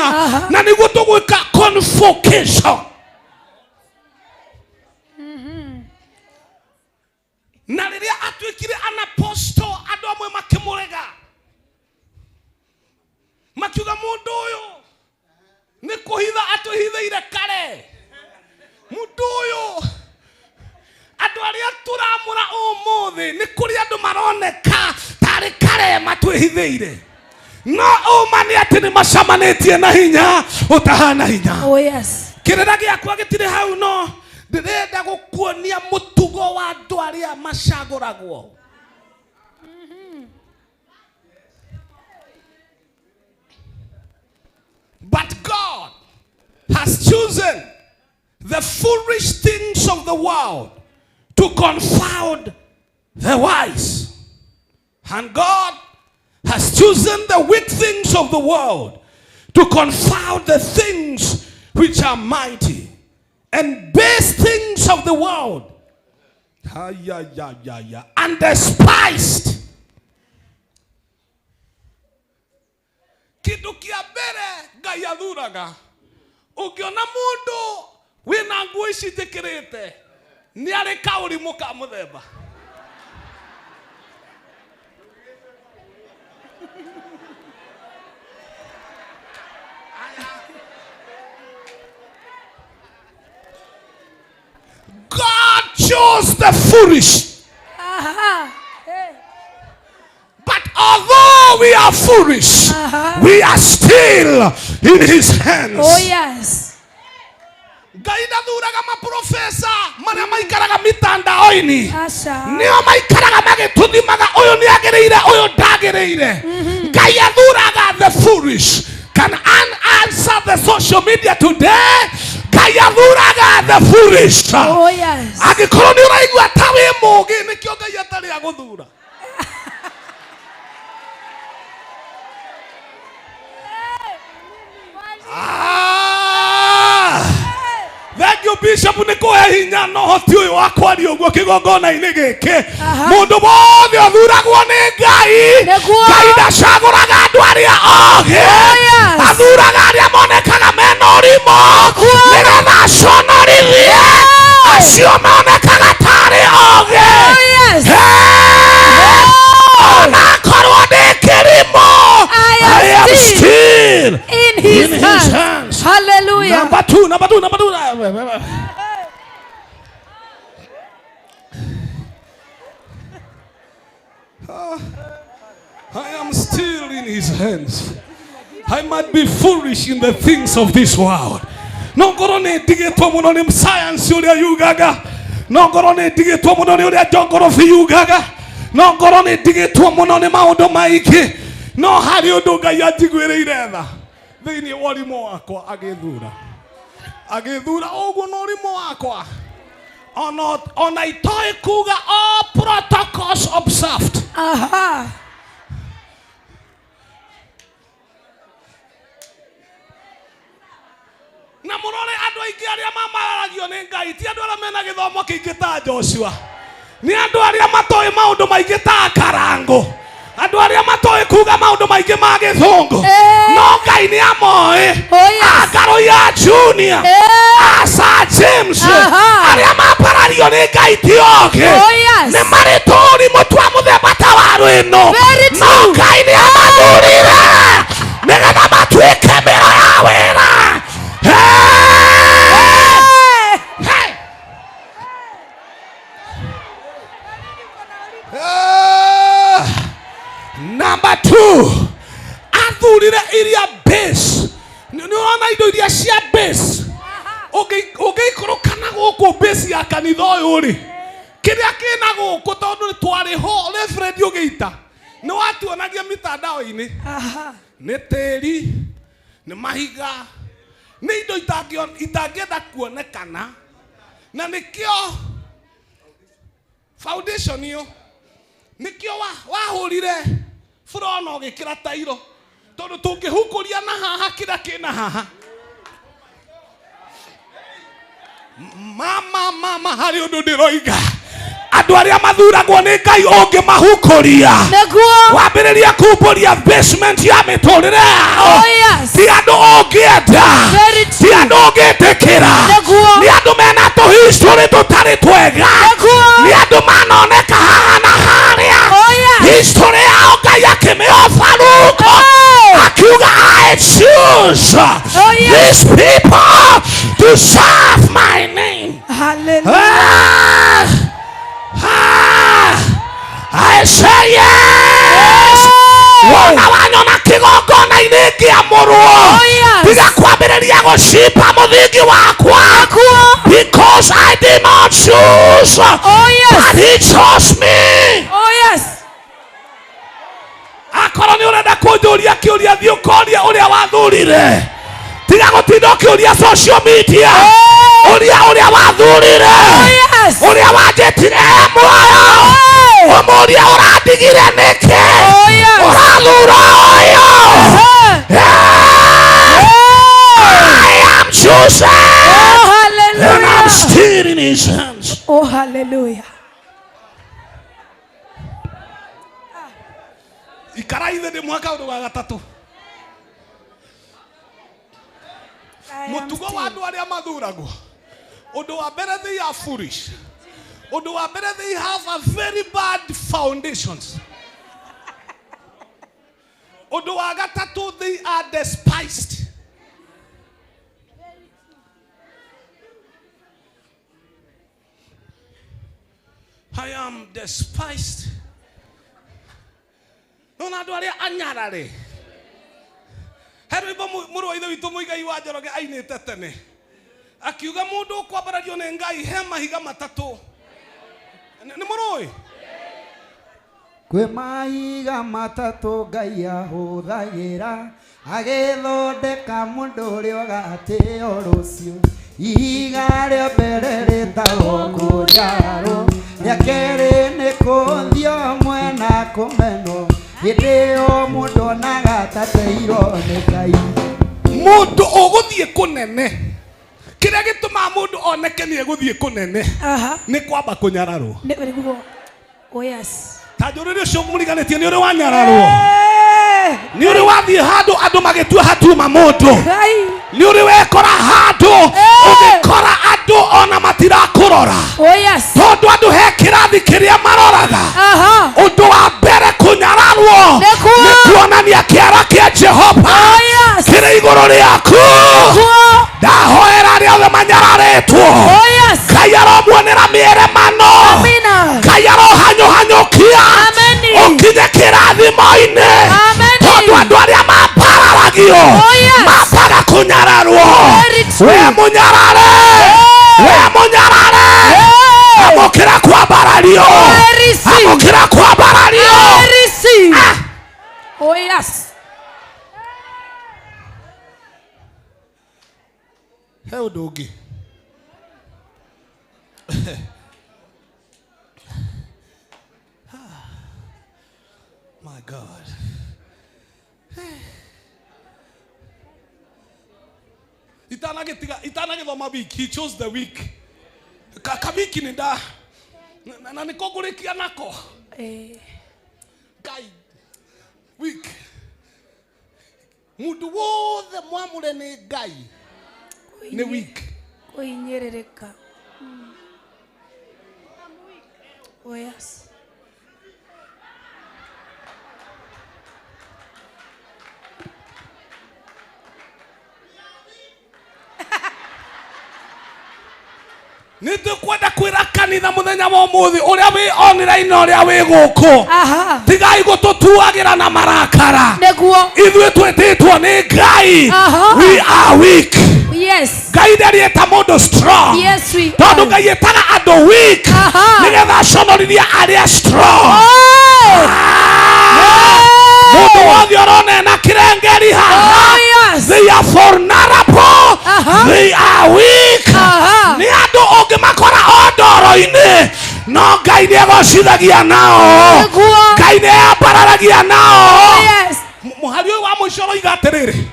[SPEAKER 9] na nĩguo tũgwĩka convocation. Na rĩrĩa atuĩkire an apostle, andũ amwe makĩmũrega, makiuga mũndũ ũyũ nĩ kũhitha atũhithĩire kare, mũndũ ũyũ andũ arĩa tũramũra ũmũthĩ nĩ kũrĩ andũ maroneka tarĩ kare matwĩhithĩire, no ũma nĩ atĩ nĩ macamanĩtie na hinya ũtahana hinya.
[SPEAKER 7] Oh yes.
[SPEAKER 9] Kĩrĩra gĩakwa gĩtirĩ hau, no ndĩrenda gũkuonia mũtugo wa andũ arĩa macagũragwo. But God has chosen the foolish things of the world to confound the wise. And God has chosen the weak things of the world to confound the things which are mighty, and base things of the world, and despised. Kĩndũ kĩa mbere Ngai athuraga, ũngĩona mũndũ wĩna nguo ici njĩkĩrĩte nĩ arĩ kaũrimũ ka mũthemba. God chose the foolish. But although we are foolish, we are still in his hands.
[SPEAKER 7] Oh yes.
[SPEAKER 9] Ngai ndathuraga maprofesa marĩa maikaraga mitandao-inĩ.
[SPEAKER 7] Aca.
[SPEAKER 9] Nĩo maikaraga magĩtũthimaga ũyũ nĩ agĩrĩire, ũyũ ndagĩrĩire. Ngai athuraga the foolish. Can an answer the social media today? Ngai athuraga the foolish.
[SPEAKER 7] Oh yes.
[SPEAKER 9] Angĩkorwo nĩ ũraigua ta wĩ mũũgĩ, nĩkĩo Ngai atarĩ agũthura. Thank you Bishop nĩ kũhe hinya na ũhoti ũyũ wa kwaria ũguo kĩgongona-inĩ gĩkĩ. Mũndũ wothe ũthuragwo nĩ Ngai,
[SPEAKER 7] Nĩguo.
[SPEAKER 9] Ngai ndacagũraga andũ arĩa ogĩ,
[SPEAKER 7] Oh, yes.
[SPEAKER 9] athuraga arĩa monekaga mena ũrimũ, nĩgetha aconorithie acio monekaga tarĩ ogĩ.
[SPEAKER 7] Oh, yes.
[SPEAKER 9] Hey! Onakorwo ndĩ kĩrimũ,
[SPEAKER 7] I am
[SPEAKER 9] I am
[SPEAKER 7] still
[SPEAKER 9] still
[SPEAKER 7] in his
[SPEAKER 9] in his
[SPEAKER 7] hands.
[SPEAKER 9] hands.
[SPEAKER 7] Hallelujah.
[SPEAKER 9] Number two, number two, number two.
[SPEAKER 10] I am still in his hands. I might be foolish in the things of this world. No ngorwo nĩ ndigĩtwo mũno nĩ science ũrĩa yugaga. No ngorwo nĩ ndigĩtwo mũno nĩ ũrĩa njongorobi yugaga, no ngorwo nĩ ndigĩtwo mũno nĩ maũndũ maingĩ, no harĩ ũndũ Ngai anjiguĩrĩire tha thĩinĩ wa ũrimũ wakwa, agĩthura agĩthura ũguo na ũrimũ wakwa ona itoĩ kuga all protocols observed.
[SPEAKER 4] Aha.
[SPEAKER 10] Na mũrore andũ aingĩ arĩa mamararagio nĩ Ngai ti andũ arĩa mena gĩthomo kĩingĩ ta Joshua, nĩ andũ arĩa matoĩ maũndũ maingĩ ta Karangũ, andũ arĩa matoĩ kuga maũndũ maingĩ ma gĩthũngũ, no Ngai nĩ amoĩ. Akaroya Junior, Asa James, arĩa maparario nĩ Ngai ti ogĩ, nĩ marĩ tũũrimũ twa mũthemba ta wa rwĩno, no Ngai nĩ amathurire nĩgetha matuĩke mĩro ya wĩra. Hey! Hey! Number 2, athurire iria base. Nĩ ũrona indo iria cia base. Ũngĩikũrũka na gũkũ base ya kanitha ũyũ rĩ, kĩrĩa kĩna gũkũ tondũ nĩ twarĩ ho Reverend ũgĩita nĩ watuonagia mitandao-inĩ, nĩ tĩri, nĩ mahiga, nĩ indo itangĩenda kuonekana, na nĩkĩo foundation ĩyo nĩkĩo wahũrire furona ũgĩkĩra tairo, tondũ tũngĩhukũria na haha kĩrĩa kĩna haha. Mama mama, harĩ ũndũ ndĩroiga, andũ arĩa mathuragwo nĩ Ngai ũngĩmahukũria wambĩrĩria kumbũria basement ya mĩtũrĩre yao, ti andũ ũngĩenda, ti andũ ũngĩtĩkĩra, nĩ andũ mena tũhistory tũtarĩ twega, nĩ andũ manoneka haha na harĩa, history yao Ngai akĩmĩobaruko akiuga I choose these people to serve my name.
[SPEAKER 4] Hallelujah.
[SPEAKER 10] I say yes. Wona wanyona kĩgongona-inĩ ngĩamũrwo, tiga kwambĩrĩria gũcimba mũthingi wakwa, because I did not choose, but he chose me.
[SPEAKER 4] Oh yes.
[SPEAKER 10] Akorwo nĩ ũrenda kũnjũria kĩũria, thiĩ ũkorie ũrĩa wathurire. Tiga gũtinda ũkĩũria social media, ũria ũrĩa wathurire, ũrĩa wanjĩtire e muoyo, ũmũrie ũrandigire nĩkĩ, ũrathura ũyũ. I am chosen, and I'm still in his hands.
[SPEAKER 4] Oh hallelujah.
[SPEAKER 10] Ikara ithe ndĩ mwaka ũndũ wa gatatũ. Mũtugo wa andũ arĩa mathuragwo, ũndũ wa mbere they are foolish, ũndũ wa mbere they have a very bad foundations, ũndũ wa gatatũ they are despised. I am despised. Nona andũ arĩa anyarare, he rwĩmbo mũrũ wa ithe witũ Mũigai wa Njoroge ainĩte tene akiuga mũndũ ũkwambarario nĩ Ngai he mahiga matatũ. Nĩ mũrũĩ?
[SPEAKER 5] Kwĩ mahiga matatũ Ngai ahũthagĩra agĩthondeka mũndũ ũrĩa ũgatĩo rũciũ. Ihiga rĩa mbere rĩtagwo kũnjararwo, rĩa kerĩ nĩ kũthio mwena kũmenwo, hĩndĩ ĩyo mũndũ onaga tateirwo nĩ Ngai.
[SPEAKER 10] Mũndũ ũgũthiĩ kũnene, kĩrĩa gĩtũmaga mũndũ oneke nĩ egũthiĩ kũnene nĩ kwamba kũnyararwo.
[SPEAKER 4] Oh yes.
[SPEAKER 10] Ta njũrĩre ũcio mũriganĩtie, nĩ ũrĩ wanyararwo, nĩ ũrĩ wathiĩ handũ andũ magĩtua hatuma mũndũ, nĩ ũrĩ wekora handũ ũgĩkora andũ ona matirakũrora, tondũ andũ he kĩrathi kĩrĩa maroraga. Ũndũ wa mbere kũnyararwo nĩ kuonania kĩara kĩa Jehova kĩrĩ igũrũ rĩaku. Ndahoera arĩa othe manyararĩtwo, Ngai aromuonera mĩeremano, Ngai arohanyũhanyũkia ũkinye kĩrathimo-inĩ, tondũ andũ arĩa mambararagio mambaga kũnyararwo. We mũnyarare, we mũnyarare, kwambarario.
[SPEAKER 4] I receive.
[SPEAKER 10] Amũkĩra kwambarario.
[SPEAKER 4] I receive. Oh yes.
[SPEAKER 9] He ũndũ ũngĩ. My God. Itanagĩthoma week, he chose the week. Kawiki nĩ nda na nĩko ngũrĩkia nako. Ngai week. Mũndũ wothe mwamũre nĩ Ngai nĩ week.
[SPEAKER 4] Kũhinyĩrĩrĩka. Oh yes.
[SPEAKER 10] Nĩtũkwenda kwĩra kanitha mũthenya wa ũmũthĩ ũrĩa wĩ online ũrĩa wĩ gũkũ. Tigai gũtũtuagĩra na marakara.
[SPEAKER 4] Nĩguo.
[SPEAKER 10] Ithuĩ twĩtĩtwo nĩ Ngai. We are weak.
[SPEAKER 4] Yes.
[SPEAKER 10] Ngai ndarĩeta mũndũ strong.
[SPEAKER 4] Yes, we
[SPEAKER 10] Tondũ Ngai ĩtaga andũ weak. Nĩgetha aconorithie arĩa strong. Mũndũ wothe ũrona ena kĩrengeri haha. They are vulnerable. They are weak. Nĩ andũ ũngĩmakora o ndoro-inĩ no Ngai nĩegocithagia nao. Ngai nĩambararagia nao. Mũhari ũyũ wa mũico ũroiga atĩrĩrĩ.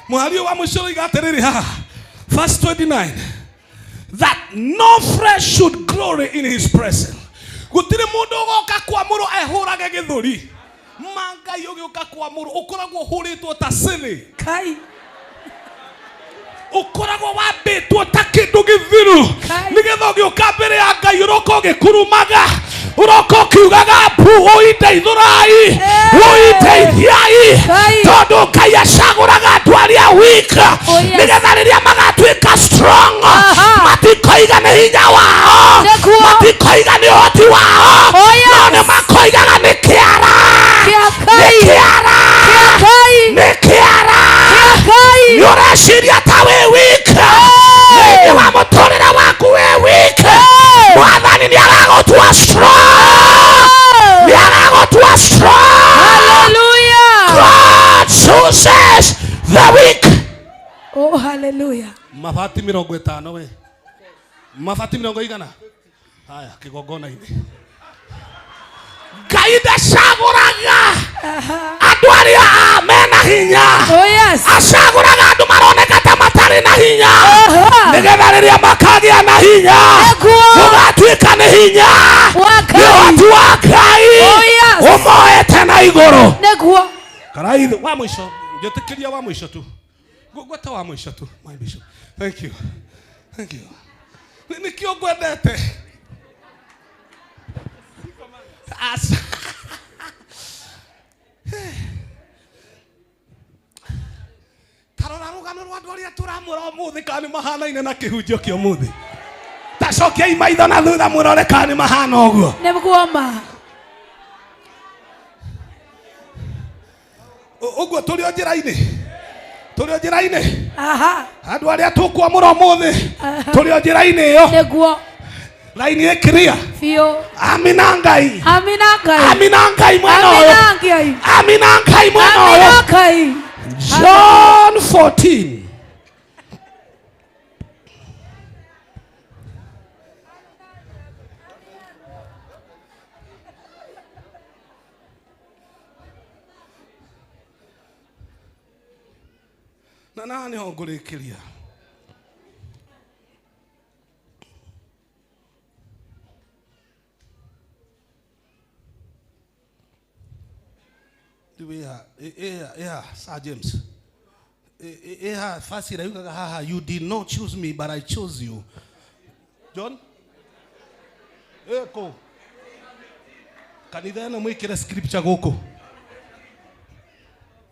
[SPEAKER 10] Mũhari ũyũ wa mũico ũroiga atĩrĩrĩ haha. Verse 29. That no flesh should glory in his presence. Gũtirĩ mũndũ ũgoka kwamũrwo ehũrage gĩthũri. Ma Ngai ũgĩũka kwamũrwo ũkoragwo ũhũrĩtwo ta cĩrĩ.
[SPEAKER 4] Kai.
[SPEAKER 10] Ũkoragwo wambĩtwo ta kĩndũ gĩthiru. Nĩgetha ũgĩũka mbere ya Ngai ũroka ũgĩkurumaga. Ũroka ũkiugaga mbu ũindeithũrai. Ũindeithiai. Tondũ Ngai acagũraga andũ arĩa weak. Nĩgetha rĩrĩa magatuĩka strong. Matikoiga nĩ hinya wao. Matikoiga nĩ ũhoti wao. No nĩ makoigaga nĩ kĩara. Nĩ kĩara. Nĩ kĩara. Nĩ ũreciria ta wĩ weak. Thĩinĩ wa mũtũrĩre waku wĩ weak. Mwathani nĩ aragũtua strong. Nĩ aragũtua strong.
[SPEAKER 4] Hallelujah.
[SPEAKER 10] God chooses the weak.
[SPEAKER 4] Oh hallelujah.
[SPEAKER 9] Mabati 50 we. Mabati 100 igana. Haya kigongona-inĩ.
[SPEAKER 10] Ngai ndacagũraga andũ arĩa mena hinya.
[SPEAKER 4] Oh yes.
[SPEAKER 10] Acagũraga andũ maroneka ta matarĩ na hinya. Nĩgetha rĩrĩa makagĩa na hinya gũgatuĩka nĩ hinya nĩ ũhoti wa Ngai ũmoete na igũrũ.
[SPEAKER 4] Nĩguo.
[SPEAKER 9] Karaithu wa mũico njĩtĩkĩria wa mũico tu. Gweta wa mũico tu my bishop. Thank you. Thank you. Nĩkĩo ngwendete. Asa. Tarora rũgano rwa andũ arĩa tũramũra ũmũthĩ kana nĩ mahanaine na kĩhunjio kĩa ũmũthĩ. Ta cokiai maitho na thutha mũrore kana nĩ mahana ũguo.
[SPEAKER 4] Nĩguo ma.
[SPEAKER 9] Ũguo tũrĩ o njĩra-inĩ. Tũrĩ o njĩra-inĩ. Andũ arĩa tũkwamũra ũmũthĩ tũrĩ o njĩra-inĩ ĩyo.
[SPEAKER 4] Nĩguo.
[SPEAKER 10] Laini ĩkĩria.
[SPEAKER 4] Biũ.
[SPEAKER 10] Amina Ngai.
[SPEAKER 4] Amina Ngai.
[SPEAKER 10] Amina Ngai mwena ũyũ.
[SPEAKER 4] Amina Ngai.
[SPEAKER 10] Amina Ngai mwena ũyũ.
[SPEAKER 4] Amina Ngai.
[SPEAKER 10] John 14.
[SPEAKER 9] Na na nĩho ngũrĩkĩria. Sir James. You did not choose me, but I chose you. John? Eko. Kanitha ĩno mwĩkĩre scripture gũkũ.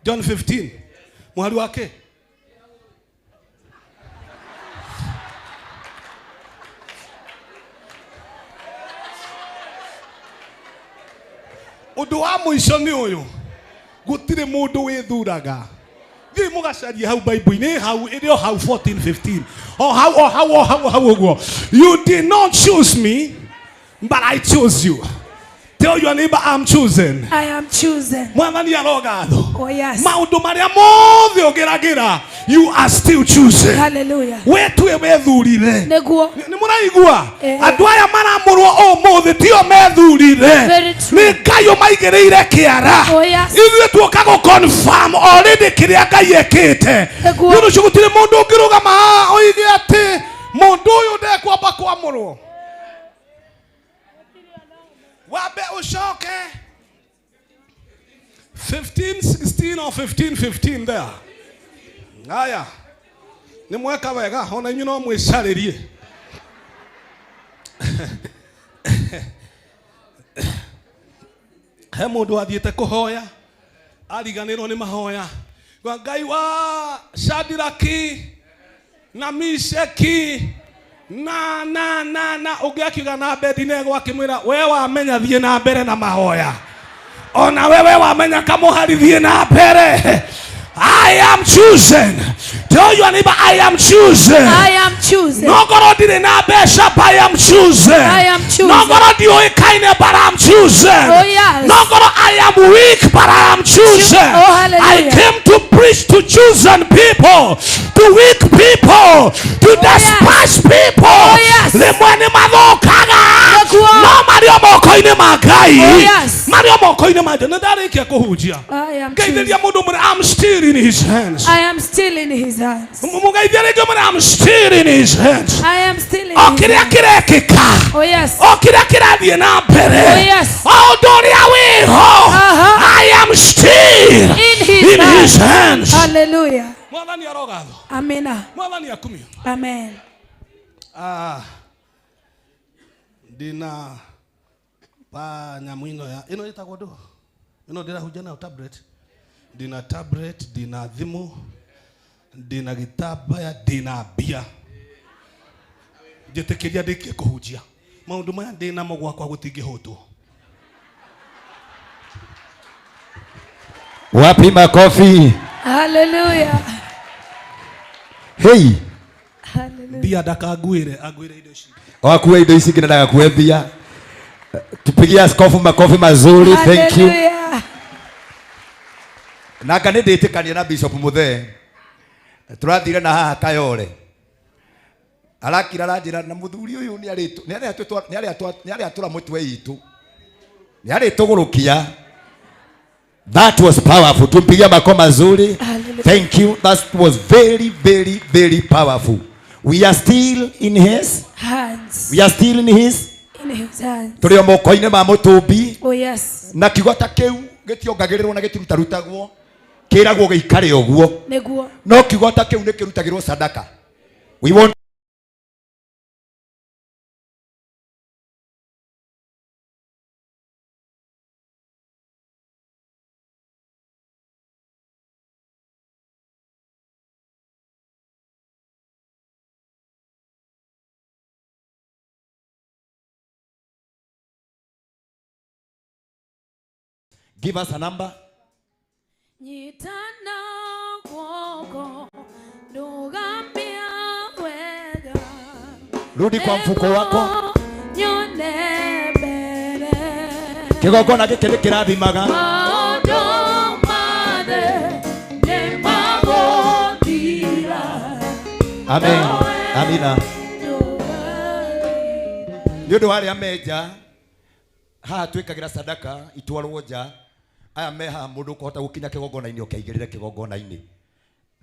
[SPEAKER 9] John 15. Mũhari wake. Ũndũ wa mũico nĩ ũyũ. Gũtirĩ mũndũ wĩthuraga.
[SPEAKER 10] Thiĩ mũgacarie hau Bible-inĩ, hau ĩrĩ o hau 14 15. O hau o hau o hau o hau ũguo. You did not choose me, but I chose you. Tell your neighbor I'm chosen.
[SPEAKER 7] I am chosen.
[SPEAKER 10] Mwathani arogathwo.
[SPEAKER 7] Oh yes.
[SPEAKER 10] Maũndũ marĩa mothe ũgeragĩra, you are still chosen.
[SPEAKER 7] Hallelujah.
[SPEAKER 10] We tuwe wethurire.
[SPEAKER 4] Nĩguo.
[SPEAKER 10] Nĩ mũraigua?
[SPEAKER 4] Eh.
[SPEAKER 10] Andũ aya maramũrwo ũmũthĩ tio methurire.
[SPEAKER 4] Very true.
[SPEAKER 10] Nĩ Ngai ũmaigĩrĩire kĩara.
[SPEAKER 4] Oh, yes.
[SPEAKER 10] Ithuĩ tuoka gũ confirm already kĩrĩa Ngai ekĩte.
[SPEAKER 4] Nĩguo.
[SPEAKER 10] Nĩ ũndũ ũcio gũtirĩ mũndũ ũngĩrũgama haha oige atĩ mũndũ ũyũ ndekwamba kwamũrwo. Wambe ũcoke 15 16 or 15 15 there. Haya. Nĩ mweka wega ona inyuĩ no mwĩcarĩrie. He mũndũ wathiĩte kũhoya ariganĩrwo nĩ mahoya. Kwa Ngai wa Shadraki na Misheki na na na na ũngĩ akiuga na Abednego akĩmwĩra we wamenya thiĩ na mbere na mahoya. Ona wewe wamenya kamũhari thiĩ na mbere. I am chosen. Tell your neighbor I am chosen.
[SPEAKER 4] I am chosen.
[SPEAKER 10] No ngorwo ndirĩ na mbeca, but I am chosen.
[SPEAKER 4] I am chosen.
[SPEAKER 10] No ngorwo ndiũĩkaine, but I am chosen.
[SPEAKER 4] Oh, yes.
[SPEAKER 10] No ngorwo I am weak, but I am chosen.
[SPEAKER 4] Oh, hallelujah.
[SPEAKER 10] I came to preach to chosen people, to weak people, to despised people.
[SPEAKER 4] Oh, yes.
[SPEAKER 10] Rĩmwe nĩ mathũkaga,
[SPEAKER 4] Nĩguo.
[SPEAKER 10] no marĩ o moko-inĩ ma Ngai.
[SPEAKER 4] Oh, yes.
[SPEAKER 10] Marĩ o moko-inĩ ma Ngai. Nĩ ndarĩkia kũhunjia.
[SPEAKER 4] I am
[SPEAKER 10] Ngeithĩria
[SPEAKER 4] chosen.
[SPEAKER 10] mũndũ mwĩre, I'm still in his hands.
[SPEAKER 4] I am still in his hands.
[SPEAKER 10] Mũgeithie rĩngĩ mwĩre, I'm still in his hands.
[SPEAKER 4] I am still in
[SPEAKER 10] O
[SPEAKER 4] his
[SPEAKER 10] kĩrĩa
[SPEAKER 4] hands.
[SPEAKER 10] kĩrekĩka,
[SPEAKER 4] Oh yes.
[SPEAKER 10] o kĩrĩa kĩrathiĩ na mbere,
[SPEAKER 4] Oh, yes.
[SPEAKER 10] o ũndũ ũrĩa wĩho,
[SPEAKER 4] Aha.
[SPEAKER 10] I am still
[SPEAKER 4] In his
[SPEAKER 10] in his hands.
[SPEAKER 4] Hallelujah.
[SPEAKER 10] Mwathani arogathwo.
[SPEAKER 7] Amina.
[SPEAKER 10] Mwathani akumio.
[SPEAKER 7] Amen.
[SPEAKER 10] Ah, ndina pa nyamũ ĩno ya ĩno ĩtagwo ndũ ĩno ndĩrahunjia nayo tablet. Ndina tablet, ndina thimũ, ndina gĩtambaya, ndina mbia. Njĩtĩkĩria ndĩkie kũhunjia. Maũndũ maya ndĩnamo gwakwa gũtingĩhũtwo.
[SPEAKER 1] Wapi makofi?
[SPEAKER 4] Hallelujah.
[SPEAKER 1] Hey.
[SPEAKER 4] Hallelujah.
[SPEAKER 10] Mbia ndakanguĩre, anguĩre indo ici.
[SPEAKER 1] Wakue indo ici nginya ndagakue mbia. Tupigie askofu makofi mazuri. Thank you.
[SPEAKER 4] Hallelujah.
[SPEAKER 1] Nanga nĩ ndĩtĩkania na Bishop Muthee. Tũrathire na haha Kayole. Arakira aranjĩra na mũthuri ũyũ nĩ arĩatũra mũtwe itũ. Nĩ arĩtũgũrũkia. That was powerful. Tumpigie makofi mazuri.
[SPEAKER 4] Hallelujah.
[SPEAKER 1] Thank you. That was very, very, very powerful. We are still in his
[SPEAKER 4] Hands.
[SPEAKER 1] We are still in his
[SPEAKER 4] In his hands.
[SPEAKER 1] tũrĩ o moko-inĩ ma mũtũmbi.
[SPEAKER 4] Oh yes.
[SPEAKER 1] Na kiugo ta kĩu gĩtiongagĩrĩrwo na gĩtirutarutagwo, kĩragwo gĩikare ũguo.
[SPEAKER 4] Nĩguo.
[SPEAKER 1] No kiugo ta kĩu nĩ kĩrutagĩrwo sadaka. We want give us a number.
[SPEAKER 4] Nyitana guoko ndũgambia wega.
[SPEAKER 1] Rudi kwa mfuko wako.
[SPEAKER 4] Nyone mbere.
[SPEAKER 1] Kĩgongona gĩkĩ nĩ kĩrathimaga.
[SPEAKER 4] Maũndũ mothe nĩmagũthira.
[SPEAKER 1] Amen. Amina. Nĩ ũndũ wa arĩa menja haha twĩkagĩra sadaka itwarwo nja. Aya me haha mũndũ ũkũhota gũkinya kĩgongona-inĩ ũkaigĩrĩre kĩgongona-inĩ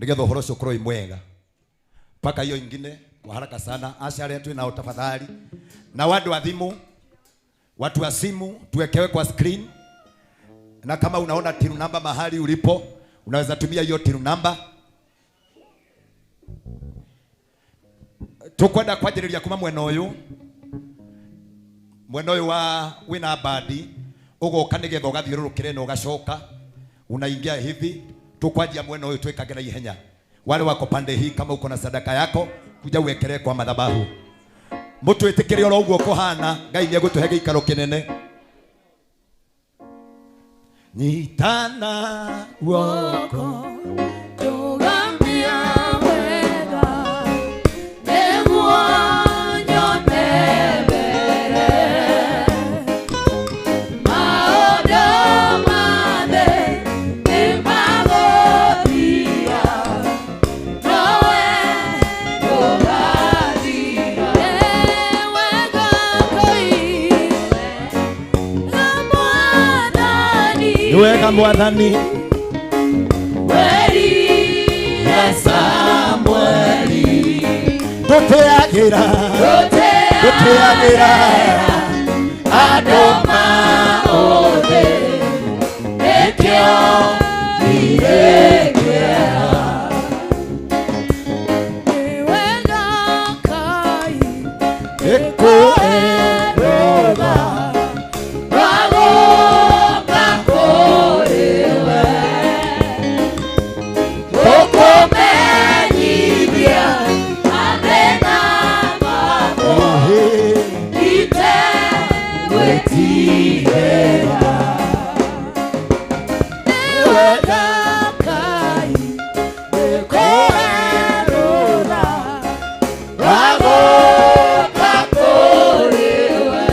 [SPEAKER 1] nĩgetha ũhoro ũcio ũkorwo wĩ mwega. Mpaka hiyo ingine kwa haraka sana. Aca arĩa twĩ nao tafadhali, na watu wa thimu, watu wa simu tuwekewe kwa screen, na kama unaona till number mahali ulipo unaweza tumia hiyo till number. Tukwenda kwanjĩrĩria kuma mwena ũyũ, mwena ũyũ wa wĩna bandi ũgoka nĩgetha ũgathiũrũrũkĩre na ũgacoka unaingia hivi. Tukwanjia mwena ũyũ twĩkagĩra ihenya. Wale wako pande hii, kama uko na sadaka yako kuja uwekelee kwa madhabahu. Mũtwĩtĩkĩre oro ũguo kũhana, Ngai nĩegũtũhe gĩikaro kĩnene. Nyitana guoko
[SPEAKER 4] Ndũgambia
[SPEAKER 1] Wega mwathani
[SPEAKER 5] Werire Samueli
[SPEAKER 1] Tũteagĩra Tũteagĩra
[SPEAKER 5] Andũ maũthĩ Nĩkĩo ndirĩkĩra
[SPEAKER 4] Wega Ngai
[SPEAKER 5] Nĩkũerũra Wagũka kũrĩ we Gũkũmenyithia mathĩna makwa Itegwĩtigĩra
[SPEAKER 4] Wega Ngai
[SPEAKER 5] Nĩkũerũra Wagũka kũrĩ we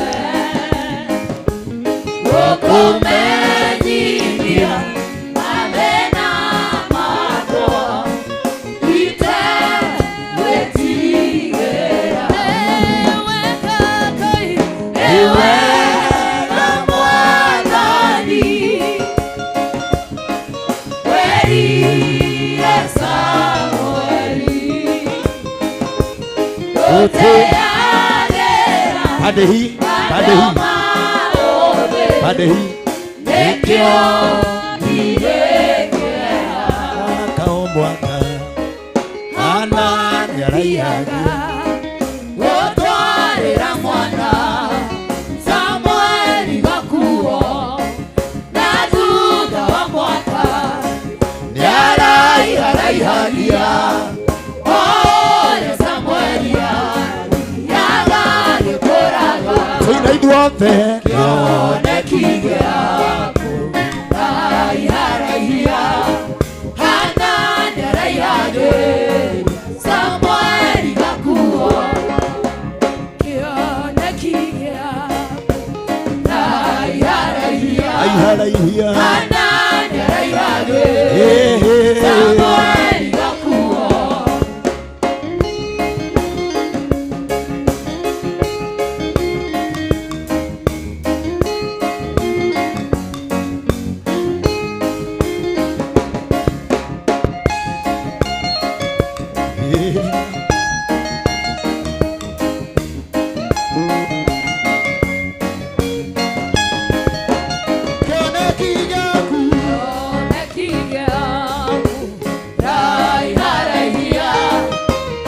[SPEAKER 5] Gũkũmenyithia mathĩna makwa Itegwĩtigĩra
[SPEAKER 4] Wega Ngai
[SPEAKER 5] Wega Mwathani Werire Samueli Tũteagĩra
[SPEAKER 1] Pande hii pande hii pande hii
[SPEAKER 5] Nĩkĩo ndirĩkĩra
[SPEAKER 1] Mwaka o mwaka Hana nĩaraihagia
[SPEAKER 5] Gũtwarĩra mwana Samueli gakuo Na thutha wa mwaka Nĩaraiharaihagia Ũrĩa Samueli Yagagĩkũraga
[SPEAKER 1] Tũina ithuothe
[SPEAKER 5] Kĩoneki gĩaku Raiharaihia Hana nĩaraihagĩria Samueli gakuo
[SPEAKER 4] Kĩoneki gĩaku
[SPEAKER 5] Raiharaihia
[SPEAKER 1] Raiharaihia
[SPEAKER 5] Hana nĩaraihagĩria Samueli gakuo
[SPEAKER 4] Kĩoneki gĩaku
[SPEAKER 5] Raiharaihia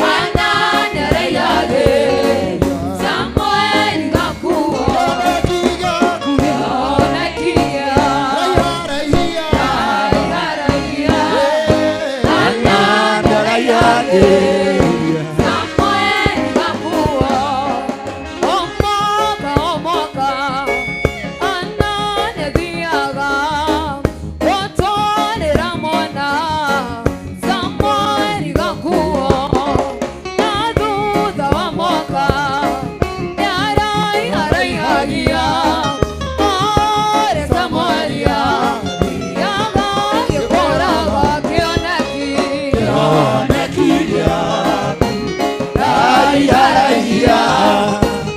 [SPEAKER 5] Hana nĩaraihagĩria Samueli gakuo
[SPEAKER 4] Kĩoneki gĩaku
[SPEAKER 5] Kĩoneki gĩaku
[SPEAKER 4] Raiharaihia
[SPEAKER 5] Raiharaihia Hana nĩaraihagĩria Samueli gakuo O mwaka o mwaka Hana nĩathiaga gũtwarĩra mwana Samueli gakuo Na thutha wa mwaka nĩaraiharaihagia Ore Samueli Yagagĩkũraga kĩoneki
[SPEAKER 1] Kĩoneki gĩaku Raiharaihia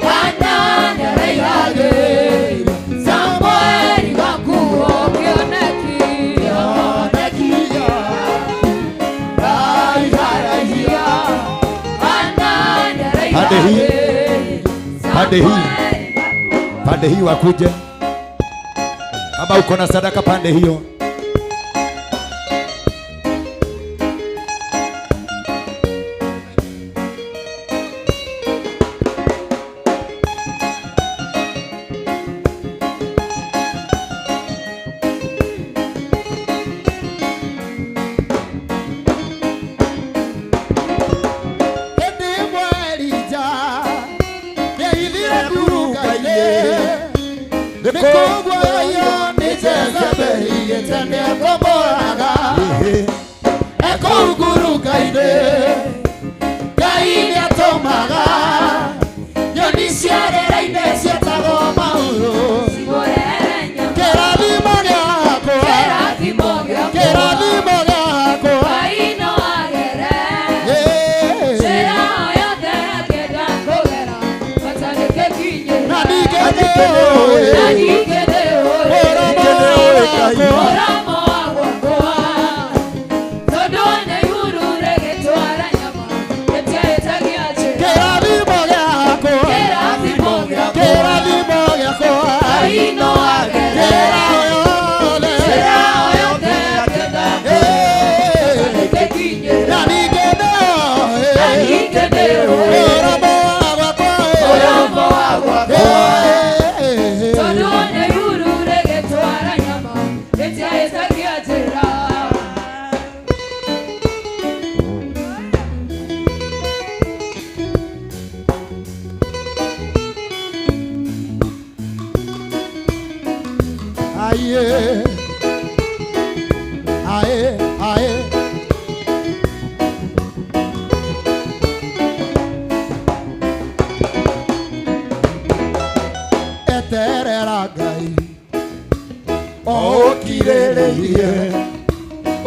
[SPEAKER 5] Hana nĩaraihagĩria Samueli gakuo kĩoneki
[SPEAKER 1] Kĩoneki gĩaku Raiharaihia
[SPEAKER 5] Hana
[SPEAKER 1] Pande hii
[SPEAKER 5] nĩaraihagĩria
[SPEAKER 1] pande hii pande hii wakuje kama uko na sadaka pande hiyo
[SPEAKER 5] Hĩndĩ ĩmwe Elija nĩahithire ngurunga-inĩ Nĩkũguoyohio nĩ Jezebeli gĩte nĩekũmũraga Ekũu ngurunga-inĩ Ngai nĩatũmaga nyoni cia rĩera-inĩ ciĩtagwo mahuru Kĩrathimo gĩakwa Kĩrathimo gĩakwa Na ningĩ nĩũĩ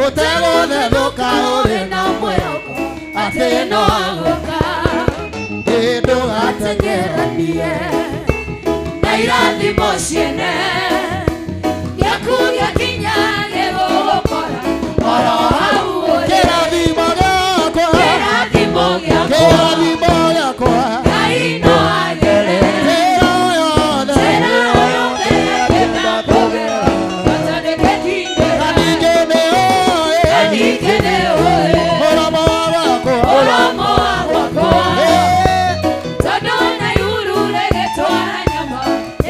[SPEAKER 5] Ũtegũthethũka ũrĩ na mwĩhoko atĩ no agũka. Ndũgateng'eranie na irathimo ciene gĩaku gĩakinya gĩgũgũkora oro hau ũrĩ. Kĩrathimo gĩakwa, kĩrathimo gĩakwa, kĩrathimo gĩakwa, Ngai no agere. Njĩra o yothe, njĩra o yothe ngĩenda kũgera, gatanĩkĩkinyĩra. Na ningĩ nĩũĩ, na ningĩ nĩũĩ, mũromo wa gwakwa, mũromo wa gwakwa. Tondũ na igũrũ rĩgĩtwara nyama,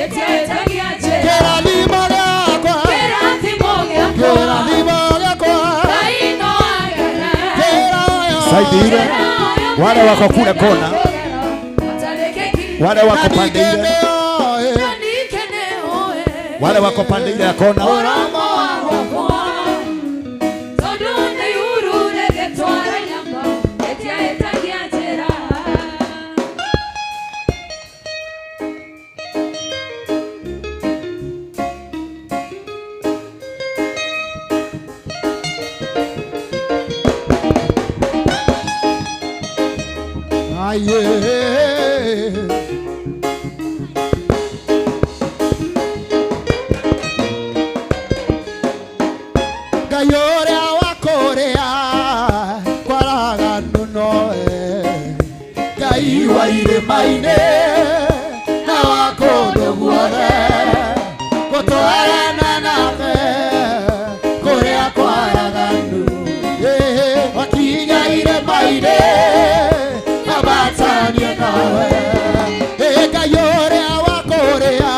[SPEAKER 5] ĩtiahĩtagia njĩra. Kĩrathimo gĩakwa, kĩrathimo gĩakwa, kĩrathimo gĩakwa, Ngai no agere. Njĩra o yothe,
[SPEAKER 1] Saidi ile wale wako kule kona, wale wako pande ile, wale wako pande ile ya kona,
[SPEAKER 5] mũromo wa gwakwa. Tondũ na igũrũ rĩgĩtwara nyama, ĩtiahĩtagia njĩra. Aye. Ngai ũrĩa wa kũrĩa kwaraganu nowe, Ngai wa irĩma-inĩ na wa kũndũ guothe, gũtwarana nake kũrĩa kwaraganu. Wakinya irĩma-inĩ abatanie nawe. Ngai ũrĩa wa kũrĩa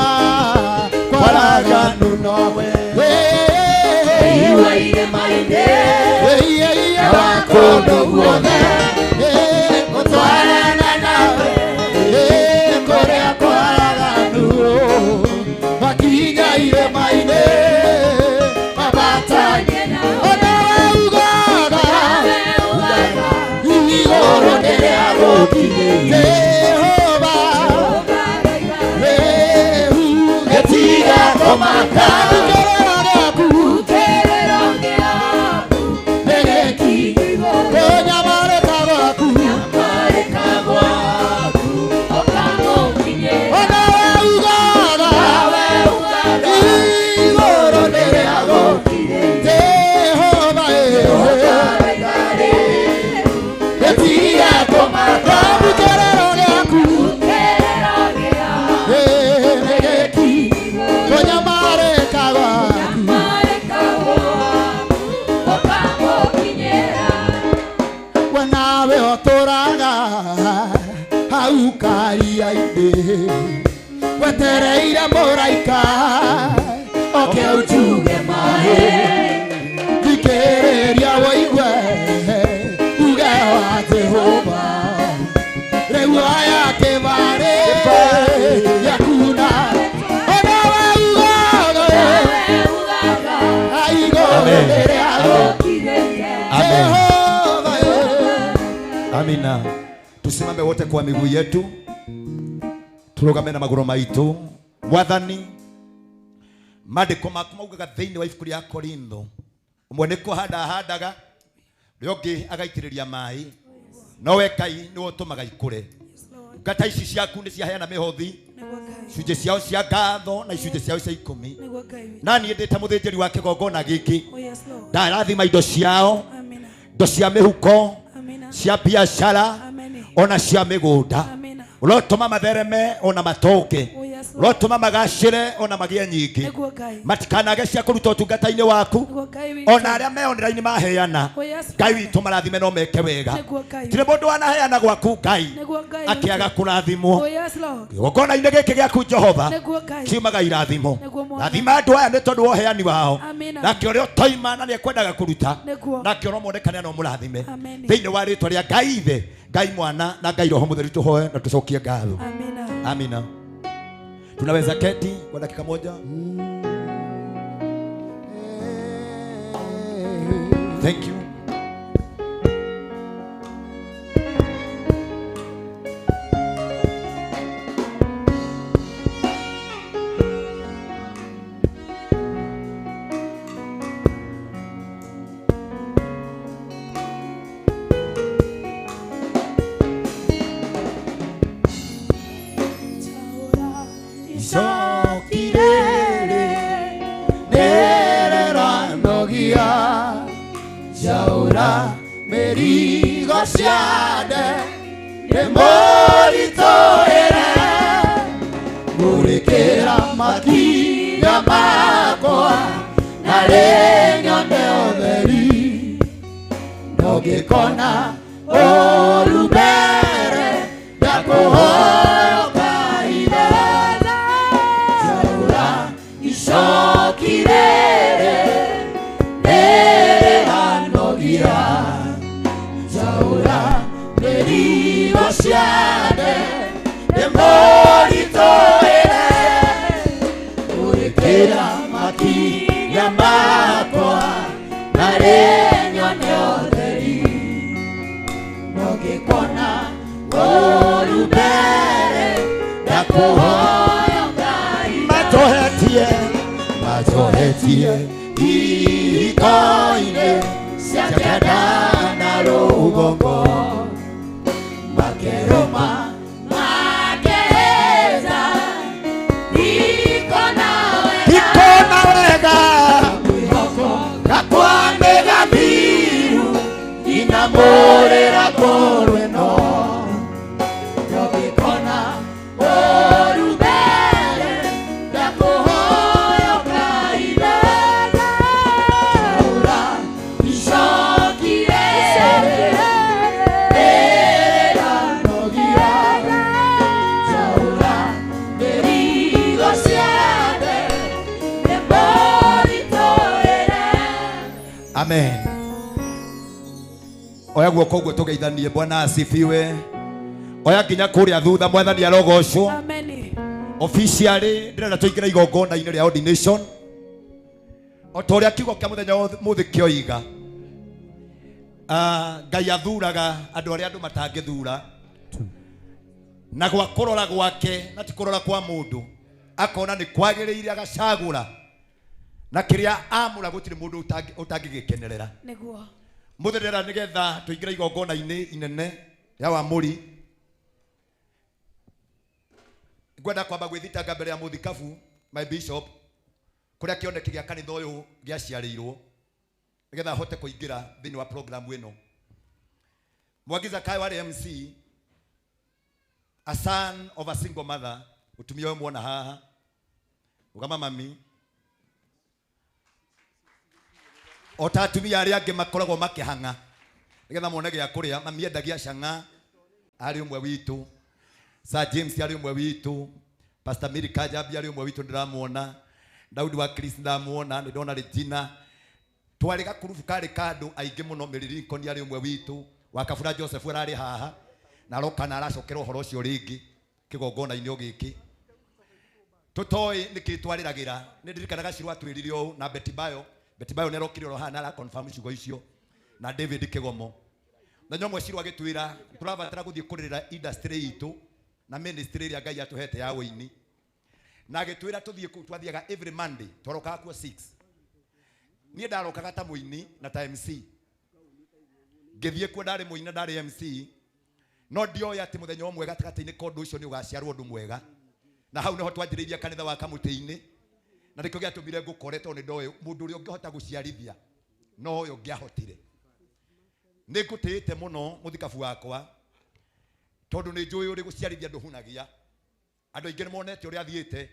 [SPEAKER 5] kwaraganu nowe, Ngai wa irĩma-inĩ na wa kũndũ guothe, gũtwarana nawe kũrĩa kwaraganu. Wakinya irĩma-inĩ abatanie nawe. Onawe ugaga igũrũ rĩrĩa gũkinyĩire, Jehova rĩu gĩtiga kũmaka. Kĩrĩro gĩaku, kĩrĩro gĩaku nĩgĩkinye igũrũ. Kũnyamarĩka gwaku, nyamarĩka gwaku ũkamũkinyĩra. Onawe ugaga, nawe ugaga igũrũ rĩrĩa gũkinyĩire, Jehova gĩtiga kũmaka. Kĩrĩro gĩaku, kĩrĩro gĩaku nĩgĩkinye kũnyamarĩka gwaku, nyamarĩka gwaku ũkamũkinyĩra. We nawe ũtũraga hau karia-inĩ, wetereire mũraika oke ũnjuge maĩ. Thikĩrĩria wũigue uge wa Jehova, rĩu oya kĩbarĩ gĩaku na onawe ugaga igũrũ rĩrĩa gũkinyĩte.
[SPEAKER 1] Amen.
[SPEAKER 5] Jehova.
[SPEAKER 1] Amina. Tusimame wote kwa miguu yetu, turugame na magũrũ maitũ. Mwathani, maandĩko maku maugaga thĩinĩ wa ibuku rĩa Korintho, ũmwe nĩ kũhanda ahandaga, ũrĩa ũngĩ agaitĩrĩria maĩ, nowe Ngai nĩwe ũtũmaga ikũre. Ngata ici ciaku nĩ ciaheana mĩhothi, icunjĩ ciao cia ngatho na icunjĩ ciao cia ikũmi. Na niĩ ndĩ ta mũthĩnjĩri wa kĩgongona gĩkĩ, ndarathima indo ciao, indo cia mĩhuko, cia biacara, ona cia mĩgũnda. Ũrotũma mathereme ona matoke, ũrotũma magacĩre ona magĩe nyingĩ, matikanage cia kũruta ũtungata-inĩ waku, ona arĩa me online maheana. Ngai witũ marathime no meke wega. Tirĩ mũndũ wanaheana gwaku Ngai akĩaga kũrathimwo. Kĩgongona-inĩ gĩkĩ gĩaku Jehova kiumaga irathimo. Rathima andũ aya nĩ tondũ wa ũheani wao, nake ũrĩa ũtoima na nĩekwendaga kũruta, nake ũromonekana no mũrathime. Thĩinĩ wa rĩtwa rĩa Ngai Ithe, Ngai Mwana na Ngai Roho Mũtheru tũhoe na tũcokie ngatho. Amina. Tunaweza keti kwa dakika moja. Thank you.
[SPEAKER 5] Njaũra mĩrigo ciande ndĩmũritũhĩre Mũrĩkĩra makinya makwa narĩ nyone ũtheri Ndũngĩkona ũru mbere ndakũhoya ũkaithe Njaũra icoki rĩrĩ nĩrĩranogia Njaũra mĩrigo ciande ndĩmũritũhĩre Mũrĩkĩra makinya makwa narĩ nyone ũtheri Ndũngĩkona ũru mbere ndakũhoya Ngai
[SPEAKER 1] Matohetie matohetie
[SPEAKER 5] ihiko-inĩ cia kĩanda na rũgongo Makerũma makeheza ikona wega
[SPEAKER 1] Ikona wega
[SPEAKER 5] Mwĩhoko gakwa nĩ gathiru inamũrĩra ngoro ĩno Ndũngĩkona ũru mbere ndakũhoya ũkaithe Njaũra icoki rĩrĩ nĩrĩranogia Njaũra mĩrigo ciande ndĩmũritũhĩre
[SPEAKER 1] Amen. Oya guoko guo tugeithanie Bwana asifiwe. Oya nginya kuria thutha Mwathani arogocwo.
[SPEAKER 4] Amen.
[SPEAKER 1] Officially ndĩrenda tũingĩre igongona-inĩ rĩa ordination o ta ũrĩa kiugo kĩa mũthenya wa mũthĩ kĩoiga. Ngai athuraga andũ arĩa andũ matangĩthura na gwa kũrora gwake na ti kũrora kwa mũndũ akona nĩ kwagĩrĩire agacagũra na kĩrĩa amũra gũtirĩ mũndũ ũtangĩgĩkenerera.
[SPEAKER 4] Nĩguo.
[SPEAKER 1] Mũthĩ ndĩrenda nĩgetha tũingĩre igongona-inĩ inene rĩa wamũri ngwenda kwamba gwĩthitanga mbere ya mũthikabu my bishop kũrĩa kĩoneki gĩa kanitha ũyũ gĩaciarĩirwo nĩgetha ahote kũingĩra thĩinĩ wa program ĩno. Mwangi Zakayo arĩ MC, a son of a single mother, mũtumia ũyũ muona haha ũgama mami o ta atumia arĩa angĩ makoragwo makĩhang'a nĩgetha mone gĩa kũrĩa. Mami endagia cang'a arĩ ũmwe witũ, Sir James arĩ ũmwe witũ, Pastor Mary Kajambi arĩ ũmwe witũ ndĩramuona, Daudi wa Chris ndamuona, nĩ ndona Regina. Twarĩ gakurubu karĩ ka andũ aingĩ mũno, Mary Lincoln arĩ ũmwe witũ, wa Kabura Joseph ararĩ haha na aroka na aracokera ũhoro ũcio rĩngĩ kĩgongona-inĩ o gĩkĩ tũtoĩ nĩkĩ twarĩragĩra. Nĩ ndirikanaga Shiro atwĩrire ũũ na Betty Bayo. Betty Bayo nĩ arokire oro haha na ara confirm ciugo icio na David Kĩgomo. Mũthenya ũmwe Shiro agĩtwĩra tũrabatara gũthiĩ kũrĩrĩra industry itũ na ministry ĩrĩa Ngai atũhete ya ũini, na agĩtwĩra tũthiĩ kũu. Twathiaga every Monday, twarokaga kuo 6. Niĩ ndarokaga ta mũini na ta MC, ngĩthiĩ kuo ndarĩ mũini na ndarĩ MC, no ndioĩ atĩ mũthenya ũmwe gatagatĩ-inĩ ka ũndũ ũcio nĩ ũgaciarwo ũndũ mwega. Na hau nĩho twanjĩrĩirie kanitha wa Kamũtĩ-inĩ, na nĩkĩo gĩatũmire ngũkore tondũ nĩ ndoĩ mũndũ ũrĩa ũngĩhota gũciarithia no ũyũ ũngĩahotire. Nĩ ngũtĩĩte mũno mũthikabu wakwa tondũ nĩ njũĩ ũrĩ gũciarithia ndũhunagia. Andũ aingĩ nĩ monete ũrĩa athiĩte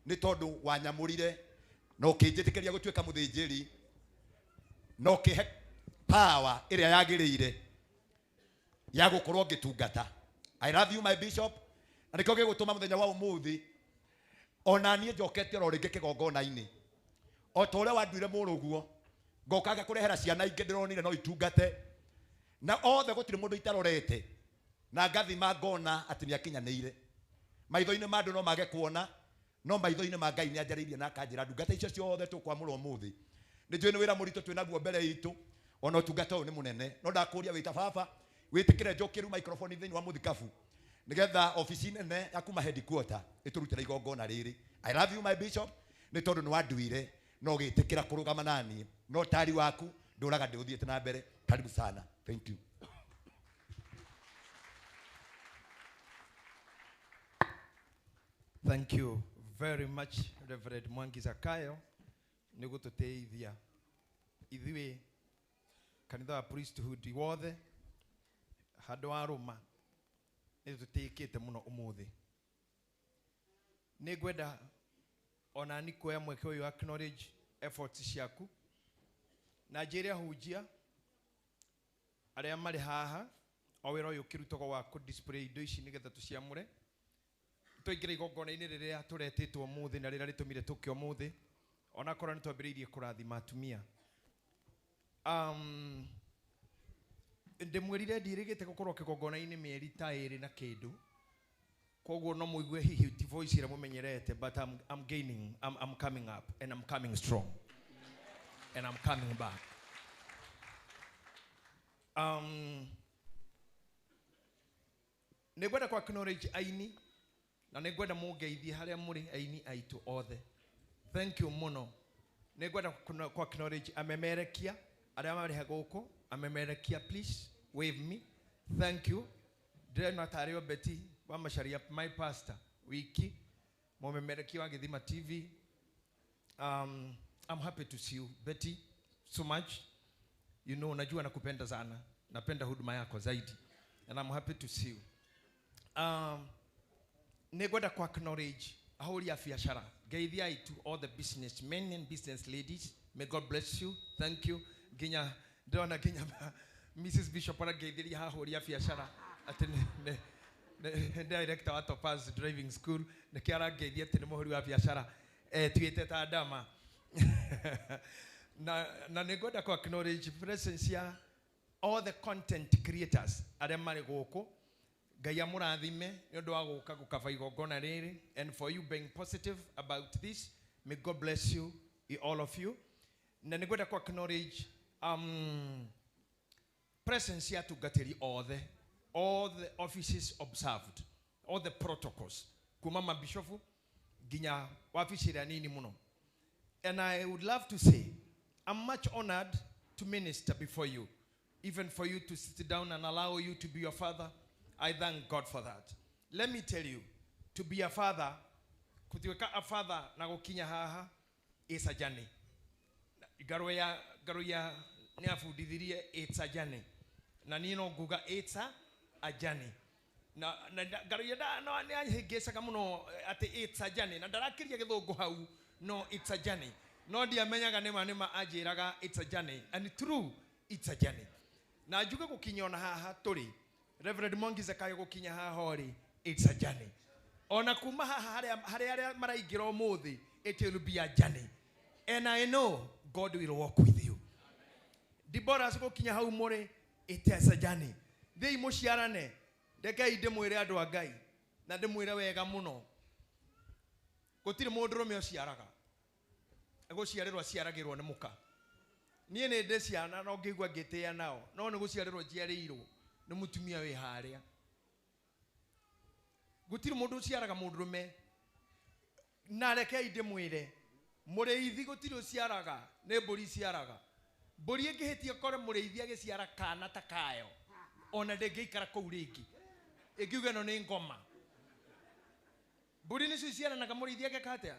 [SPEAKER 1] nĩ tondũ wanyamũrire na ũkĩnjĩtĩkĩria gũtuĩka mũthĩnjĩri na ũkĩhe power ĩrĩa yagĩrĩire ya gũkorwo ngĩtungata. I love you my bishop, na nĩkĩo gĩgũtũma mũthenya wa ũmũthĩ ona niĩ njokete oro rĩngĩ kĩgongona-inĩ o ta ũrĩa wanduire mũrũguo ngoka ngakũrehera ciana ingĩ ndĩronire no itungate na othe gũtirĩ mũndũ itarorete na ngathima ngona atĩ nĩ akinyanĩire. Maitho-inĩ ma andũ no mage kuona, no maitho-inĩ ma Ngai nĩ anjarĩirie na akanjĩra ndungata icio ciothe tũkwamũra ũmũthĩ. Nĩ njũĩ nĩ wĩra mũritũ twĩ naguo mbere itũ, ona ũtungata ũyũ nĩ mũnene, no ndakũria wĩ ta baba wĩtĩkĩre njũkĩru microphone thĩinĩ wa mũthikabu nĩgetha obici nene ya kuma headquarter ĩtũrutĩre igongona rĩrĩ. I love you my bishop nĩ tondũ nĩ wanduire na ũgĩtĩkĩra kũrũgama naniĩ, no tari waku ndũraga ndĩũthiĩte na mbere. Karibu sana, thank you.
[SPEAKER 2] Thank you very much Reverend Mwangi Zakayo nĩ gũtũteithia ithuĩ Kanitha wa priesthood wothe handũ wa rũma nĩ tũtĩĩkĩte mũno ũmũthĩ. Nĩ ngwenda ona ni kuoya mweke ũyũ acknowledge efforts ciaku na njĩre ahunjia arĩa marĩ haha o wĩra ũyũ ũkĩrutagwo wa kũ display indo ici nĩgetha tũciamũre tũingĩre igongona-inĩ rĩrĩa tũretĩtwo ũmũthĩ na rĩrĩa rĩtũmire tũke ũmũthĩ onakorwo nĩ twambĩrĩirie kũrathima atumia. Ndĩmwĩrire ndirĩgĩte gũkorwo kĩgongona-inĩ mĩeri ta ĩrĩ na kĩndũ, koguo no mũigue hihi ti voice ĩrĩa mũmenyerete, but I'm gaining, I'm coming up and I'm coming strong and I'm coming back. Nĩ ngwenda kwa acknowledge aini na nĩ ngwenda mũngeithie harĩa mũrĩ aini aitũ othe. Thank you mũno. Nĩ ngwenda kwa acknowledge amemerekia arĩa marĩ gũkũ. Amemerekia, please wave me. Thank you. Ndĩrona tarĩ o Betty wa Macharia, my pastor wiki mũmemerekia wa Gĩthima TV. I'm happy to see you Betty so much. You know, najua nakupenda sana, napenda huduma yako zaidi and I'm happy to see you. Nĩ ngwenda kwa acknowledge ahũri a biacara, ngeithiai to all the businessmen and business ladies. May God bless you. Thank you. Nginya ndĩrona nginya Mrs Bishop arangeithĩria haha ahũri a biacara atĩ nĩ director wa Topaz Driving School, nĩkĩo arangeithia atĩ nĩ mũhũri wa biacara tuĩte ta ndama. Na nĩ ngwenda kwa acknowledge presence ya all the content creators arĩa marĩ gũkũ. Ngai amũrathime nĩ ũndũ wa gũka gũkaba igongona rĩrĩ, and for you being positive about this, may God bless you all of you. Na nĩ ngwenda kwa acknowledge presence ya atungatĩri othe, all the offices observed, all the protocols kuma mabishofu nginya wabici ĩrĩa nini mũno. And I would love to say I'm much honored to minister before you, even for you to sit down and allow you to be your father. I thank God for that. Let me tell you, to be a father, kutuweka a father na gukinya haha is a journey. Garuya ni afundithirie it's a journey. Na niĩ no nguga it's a journey. Na Garuya da no ni ahĩngĩcaga mũno atĩ it's a journey na ndarakĩria gĩthũngũ hau, no it's a journey. No ndiamenyaga nĩma nĩma anjĩraga it's a journey, and true it's a journey. Na njuge gũkinya ona haha tũrĩ, Reverend Mwangi Zakayo gũkinya haha rĩ, it's a journey. Ona kuma haha harĩa arĩa maraingĩra ũmũthĩ, it will be a journey. And I know God will walk with you. Deborah gũkinya hau mũrĩ, it is a journey. Thiĩi mũciarane, rekei ndĩmwĩre andũ a Ngai na ndĩmwĩre wega mũno, gũtirĩ mũndũrũme ũciaraga, gũciarĩrwo aciaragĩrwo nĩ mũka. Niĩ nĩ ndĩ ciana no ngĩigua ngĩtĩĩa nao, no nĩ gũciarĩrwo njiarĩirwo nĩ mũtumia wĩ harĩa. Gũtirĩ mũndũ ũciaraga mũndũrũme. Na rekei ndĩmwĩre, mũrĩithi gũtirĩ ũciaraga, nĩ mbũri iciaraga. Mbũri ĩngĩhĩtia kore mũrĩithi agĩciara kana ta kayo, ona ndĩngĩikara kũu rĩngĩ, ĩngiuga ĩno nĩ ngoma. Mbũri nĩcio iciaranaga, mũrĩithi ageka atĩa?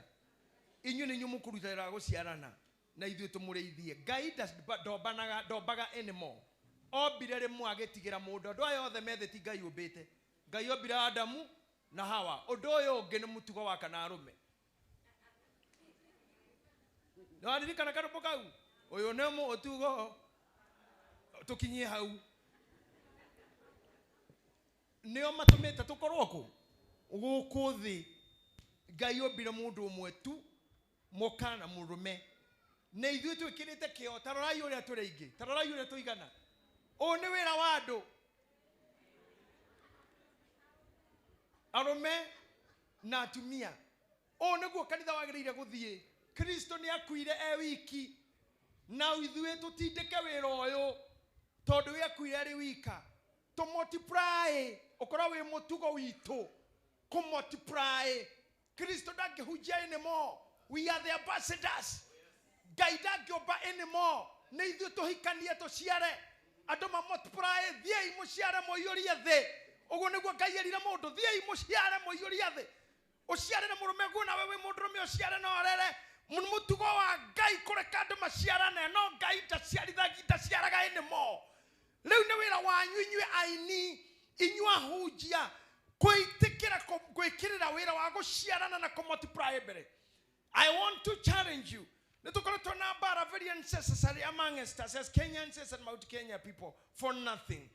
[SPEAKER 2] Inyuĩ nĩ inyuĩ mũkũrutĩra gũciarana na ithuĩ tũmũrĩithie. Ngai ndombanaga, ndombaga anymore. Ombire rĩmwe agĩtigĩra mũndũ. Andũ aya othe methĩ ti Ngai ũmbĩte. Ngai ombire Adamu na Hawa. Ũndũ ũyũ ũngĩ nĩ mũtugo wa kana arũme. Nĩwaririkana karũmbo kau? Ũyũ nĩ mũtugo, tũkinyie hau. Nĩo matũmĩte tũkorwo kũ? Gũkũ thĩ. Ngai ombire mũndũ ũmwe tu, mũka na mũrũme. Na ithuĩ twĩkĩrĩte kĩo, ta rorai ũrĩa tũrĩ aingĩ, ta rorai ũrĩa tũigana. Ũyũ nĩ wĩra wa andũ. Arũme na atumia. Ũũ nĩguo kanitha wagĩrĩire gũthiĩ. Kristo nĩ akuire e wiki, na ithuĩ tũtindĩke wĩra ũyũ tondũ we akuire arĩ wika. Tũ multiply, ũkorwo wĩ mũtugo witũ kũ multiply. Kristo ndangĩhunjia anymore. We are the ambassadors. Ngai ndangĩũmba anymore. Nĩ ithuĩ tũhikanie tũciare. Andũ ma multiply, thiĩi mũciare mũiyũrie thĩ. Ũguo nĩguo Ngai erire mũndũ, thiĩi mũciare mũiyũrie thĩ. Ũciarĩre mũrũme guo, nawe wĩ mũndũrũme ũciare na ũrere. Mũtugo wa Ngai kũreka andũ maciarane, no Ngai ndaciarithagia, ndaciaraga anymore. Rĩu nĩ wĩra wanyu inyuĩ aini, inyuĩ ahunjia, gwĩtĩkĩra gwĩkĩrĩra wĩra wa gũciarana na kũmultiply mbere. I want to challenge you. Nĩ tũkoretwo na mbara very unnecessary among us as Kenyans and Mount Kenya people for nothing.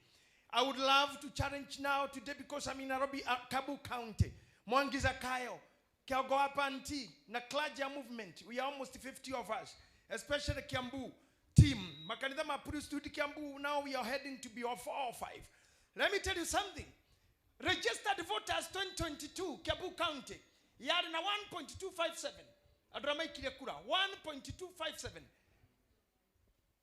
[SPEAKER 2] I would love to challenge now today because I'm in Nairobi, Kiambu County. Mwangi Zakayo, Kiagoa Panti, na Clergy movement. We are almost 50 of us, especially Kiambu team. Makanitha ma Priesthood Kiambu, now we are heading to be 4 or 5. Let me tell you something. Registered voters 2022, Kiambu County, yari na 1.257. Andũ arĩa maikirie kura 1.257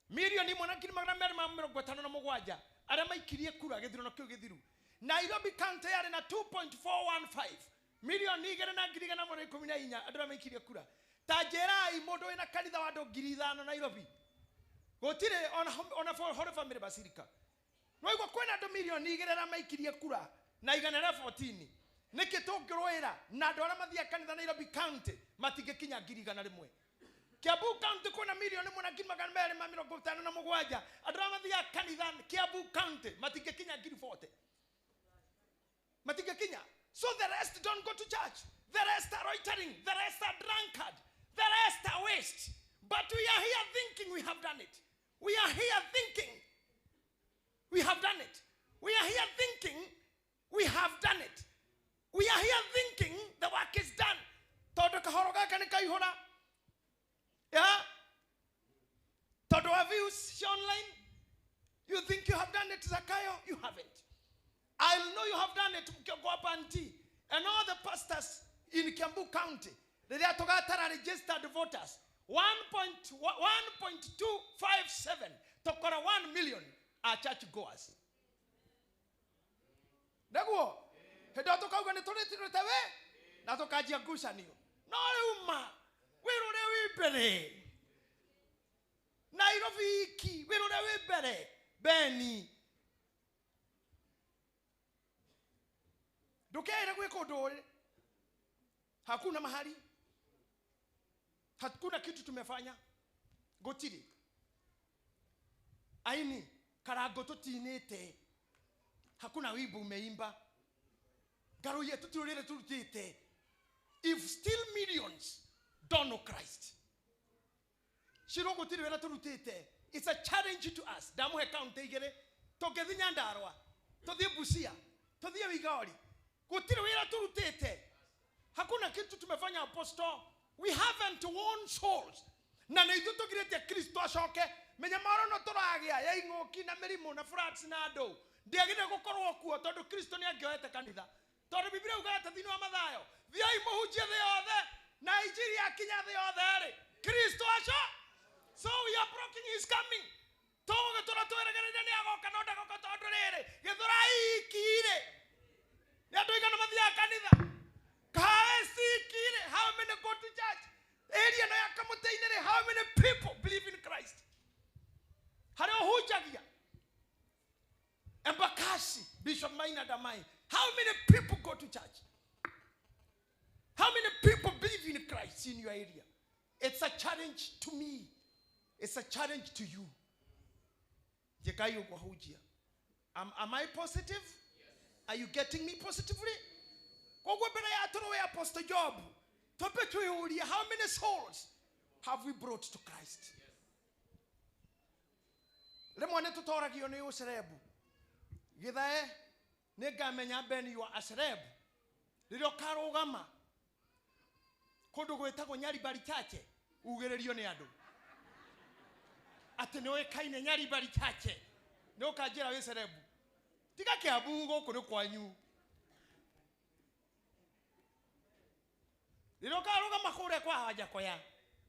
[SPEAKER 2] milioni ĩmwe na ngiri magana merĩ ma mĩrongo ĩtano na mũgwanja arĩa maikirie kura gĩthurano kĩu gĩthiru. Nairobi County yarĩ na 2.415 milioni igĩrĩ na ngiri igana rĩmwe na ikũmi na inya andũ arĩa maikirie kura. Ta njĩrai mũndũ wĩna kanitha wa andũ 5,000 Nairobi, gũtirĩ ona Holy Family Basilica. Nĩwaigua kwĩna andũ milioni igĩrĩ arĩa maikirie kura na igana rĩa 14. Nĩkĩ tũngĩrũĩra na andũ arĩa mathiaga kanitha Nairobi County matingĩkinya ngiri igana rĩmwe? Kiambu County kwĩna milioni ĩmwe na ngiri magana merĩ ma mĩrongo ĩtano na mũgwanja andũ arĩa mathiaga kanitha Kiambu County matingĩkinya ngiri 40. Matingĩkinya. So the rest don't go to church. The rest are loitering. The rest are drunkard. The rest are waste. But we are here thinking we have done it. We are here thinking we have done it. We are here thinking we have done it. We are here thinking the work is done. Tondu kahoro gaka nĩ kaihũra. Yeah? Tondu wa views online, you think you have done it, Zakayo? You haven't. I know you have done it, Mkiongo Panti, and all the pastors in Kiambu County. Rĩrĩa tũgatara registered voters, 1.257 tokora 1 million are church goers. Nĩguo? Hĩndĩ ĩyo tũkauga nĩ tũrĩtirĩte we na tũkanjia ngucanio. No rĩu ma wĩra ũrĩa wĩ mbere Nairobi iki, wĩra ũrĩa wĩ mbere Beni, ndũkeĩre gwĩka ũndũ ũrĩ. Hakuna mahali, hakuna kitu tumefanya, gũtirĩ. Aini karango tũtinĩte, hakuna wimbo umeimba, ngaruye tũtirũrĩre tũrutĩte. If still millions don't know Christ, Shiro gũtirĩ wĩra tũrutĩte. It's a challenge to us. Ndamũhe kaunti igĩrĩ, tũngĩthiĩ Nyandarua, tũthiĩ Busia, tũthiĩ Migori, gũtirĩ wĩra tũrutĩte. Hakuna kitu tumefanya, apostle. We haven't won souls. Na nĩ ithuĩ tũgirĩtie Kristo acoke. Mĩnyamaro ĩno tũragĩa ya ing'ũki na mĩrimũ na floods na andũ ndĩagĩrĩire gũkorwo kuo, tondũ Kristo nĩ angĩoete kanitha. Tondũ Biblia yugaga atĩ thĩinĩ wa Mathayo, thiĩi mũhunjie thĩ yothe, na injiri yakinya thĩ yothe rĩ, Kristo aco. So we are blocking his coming. Tũgũgĩtũra twĩrĩgĩrĩire nĩ agoka, no ndagoka tondũ rĩrĩ Gĩthũrai iki rĩ, nĩ andũ aigana mathiaga kanitha? Kahawa iki rĩ, how many go to church? Area ĩno ya Kamũtĩ-inĩ rĩ, how many people believe in Christ? Harĩa ũhunjagia Embakasi, Bishop Maina Damai, how many people go to church? How many people believe in Christ in your area? It's a challenge to me. It's a challenge to you. Jekayo kwahujia. Am I positive? Yes. Are you getting me positively? Koguo mbere ya tũrũe Apostle Job, twambe twĩyũrie, how many souls have we brought to Christ? Rĩmwe nĩ tũtoragio nĩ ũcerebu. Gĩthae nĩ ngamenya Ben you are a celeb. Rĩrĩa ũkarũgama kũndũ gwĩtagwo Nyaribari Chache, ugĩrĩrio nĩ andũ atĩ nĩ ũĩkaine Nyaribari Chache, nĩ ũkanjĩra wĩ celeb. Tiga Kiambu gũkũ nĩ kwanyu. Rĩrĩa ũkarũgama kũrĩa kwa Wanjakoya,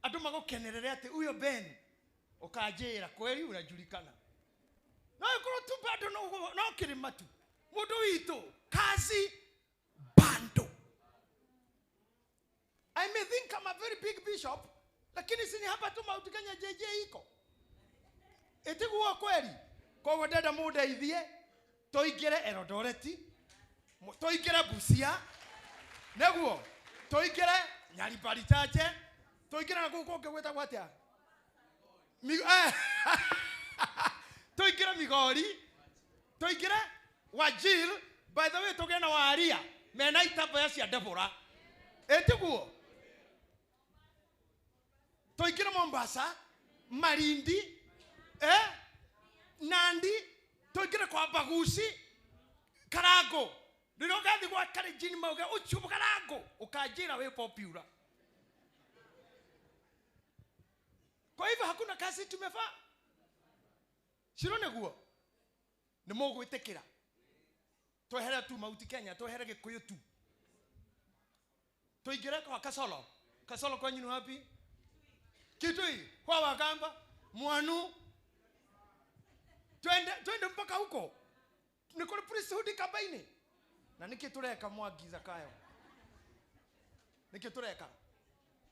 [SPEAKER 2] andũ magũkenerere atĩ huyo Ben, ũkanjĩra kweli unajulikana. No ĩkorwo tu bado no kĩrĩma tu. Mũndũ witũ kazi bando. I may think I'm a very big bishop, lakini si ni hapa tu Mount Kenya JJ iko. Ĩtiguo kweli. Koguo ndenda mũndeithie tũingĩre Eldoret, tũingĩre Busia, nĩguo tũingĩre Nyaribari Chache, Tũingĩre na kũu kũngĩ gwĩtagwo atĩa? Tũingĩre Migori, tũingĩre Wajir. By the way, tũgĩe na waria mena itambaya cia Deborah, ĩtiguo? Tũingĩre Mombasa, Malindi, Nandi, tũingĩre kwa Bagusi, Karango. Rĩrĩa ũgathiĩ gwa Kalenjin mauge ũcio Karango, ũkanjĩra wĩ popular. Kwa hivyo hakuna kazi tumefaa. Shiro nĩguo nĩ mũgwĩtĩkĩra twehere tu Mount Kenya, twehere Gĩkũyũ tu, tũingĩre kwa Kasolo. Kasolo kwenyu ni wapi? Kitui kwa Wakamba, Mwanu, twende mpaka huko. Nĩ kũrĩ priesthood Kambaini. Na nĩkĩ tũreka Mwangi Zakayo? Nĩkĩ tũreka?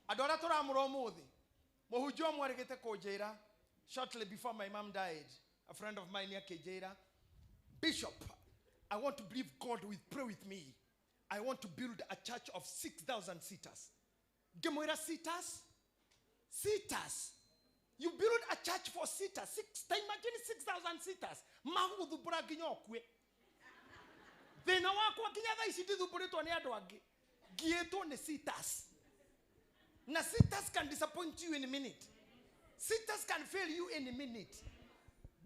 [SPEAKER 2] Andũ arĩa tũramũra ũmũthĩ, mũhunjia ũmwe arĩgĩte kũnjĩra shortly before my mom died, a friend of mine akĩnjĩra, Bishop, I want to believe God will pray with me. I want to build a church of 6,000 seaters. Ngĩmwĩra, seaters? Seaters. You build a church for seaters. Six, imagine 6,000 seaters. Magũgũthumbũra nginya ũkue. Thĩna wakwa nginya thaa ici ndithumbũrĩtwo nĩ andũ angĩ. Ngiĩtwo nĩ seaters. Na seaters can disappoint you in a minute. Seaters can fail you in a minute.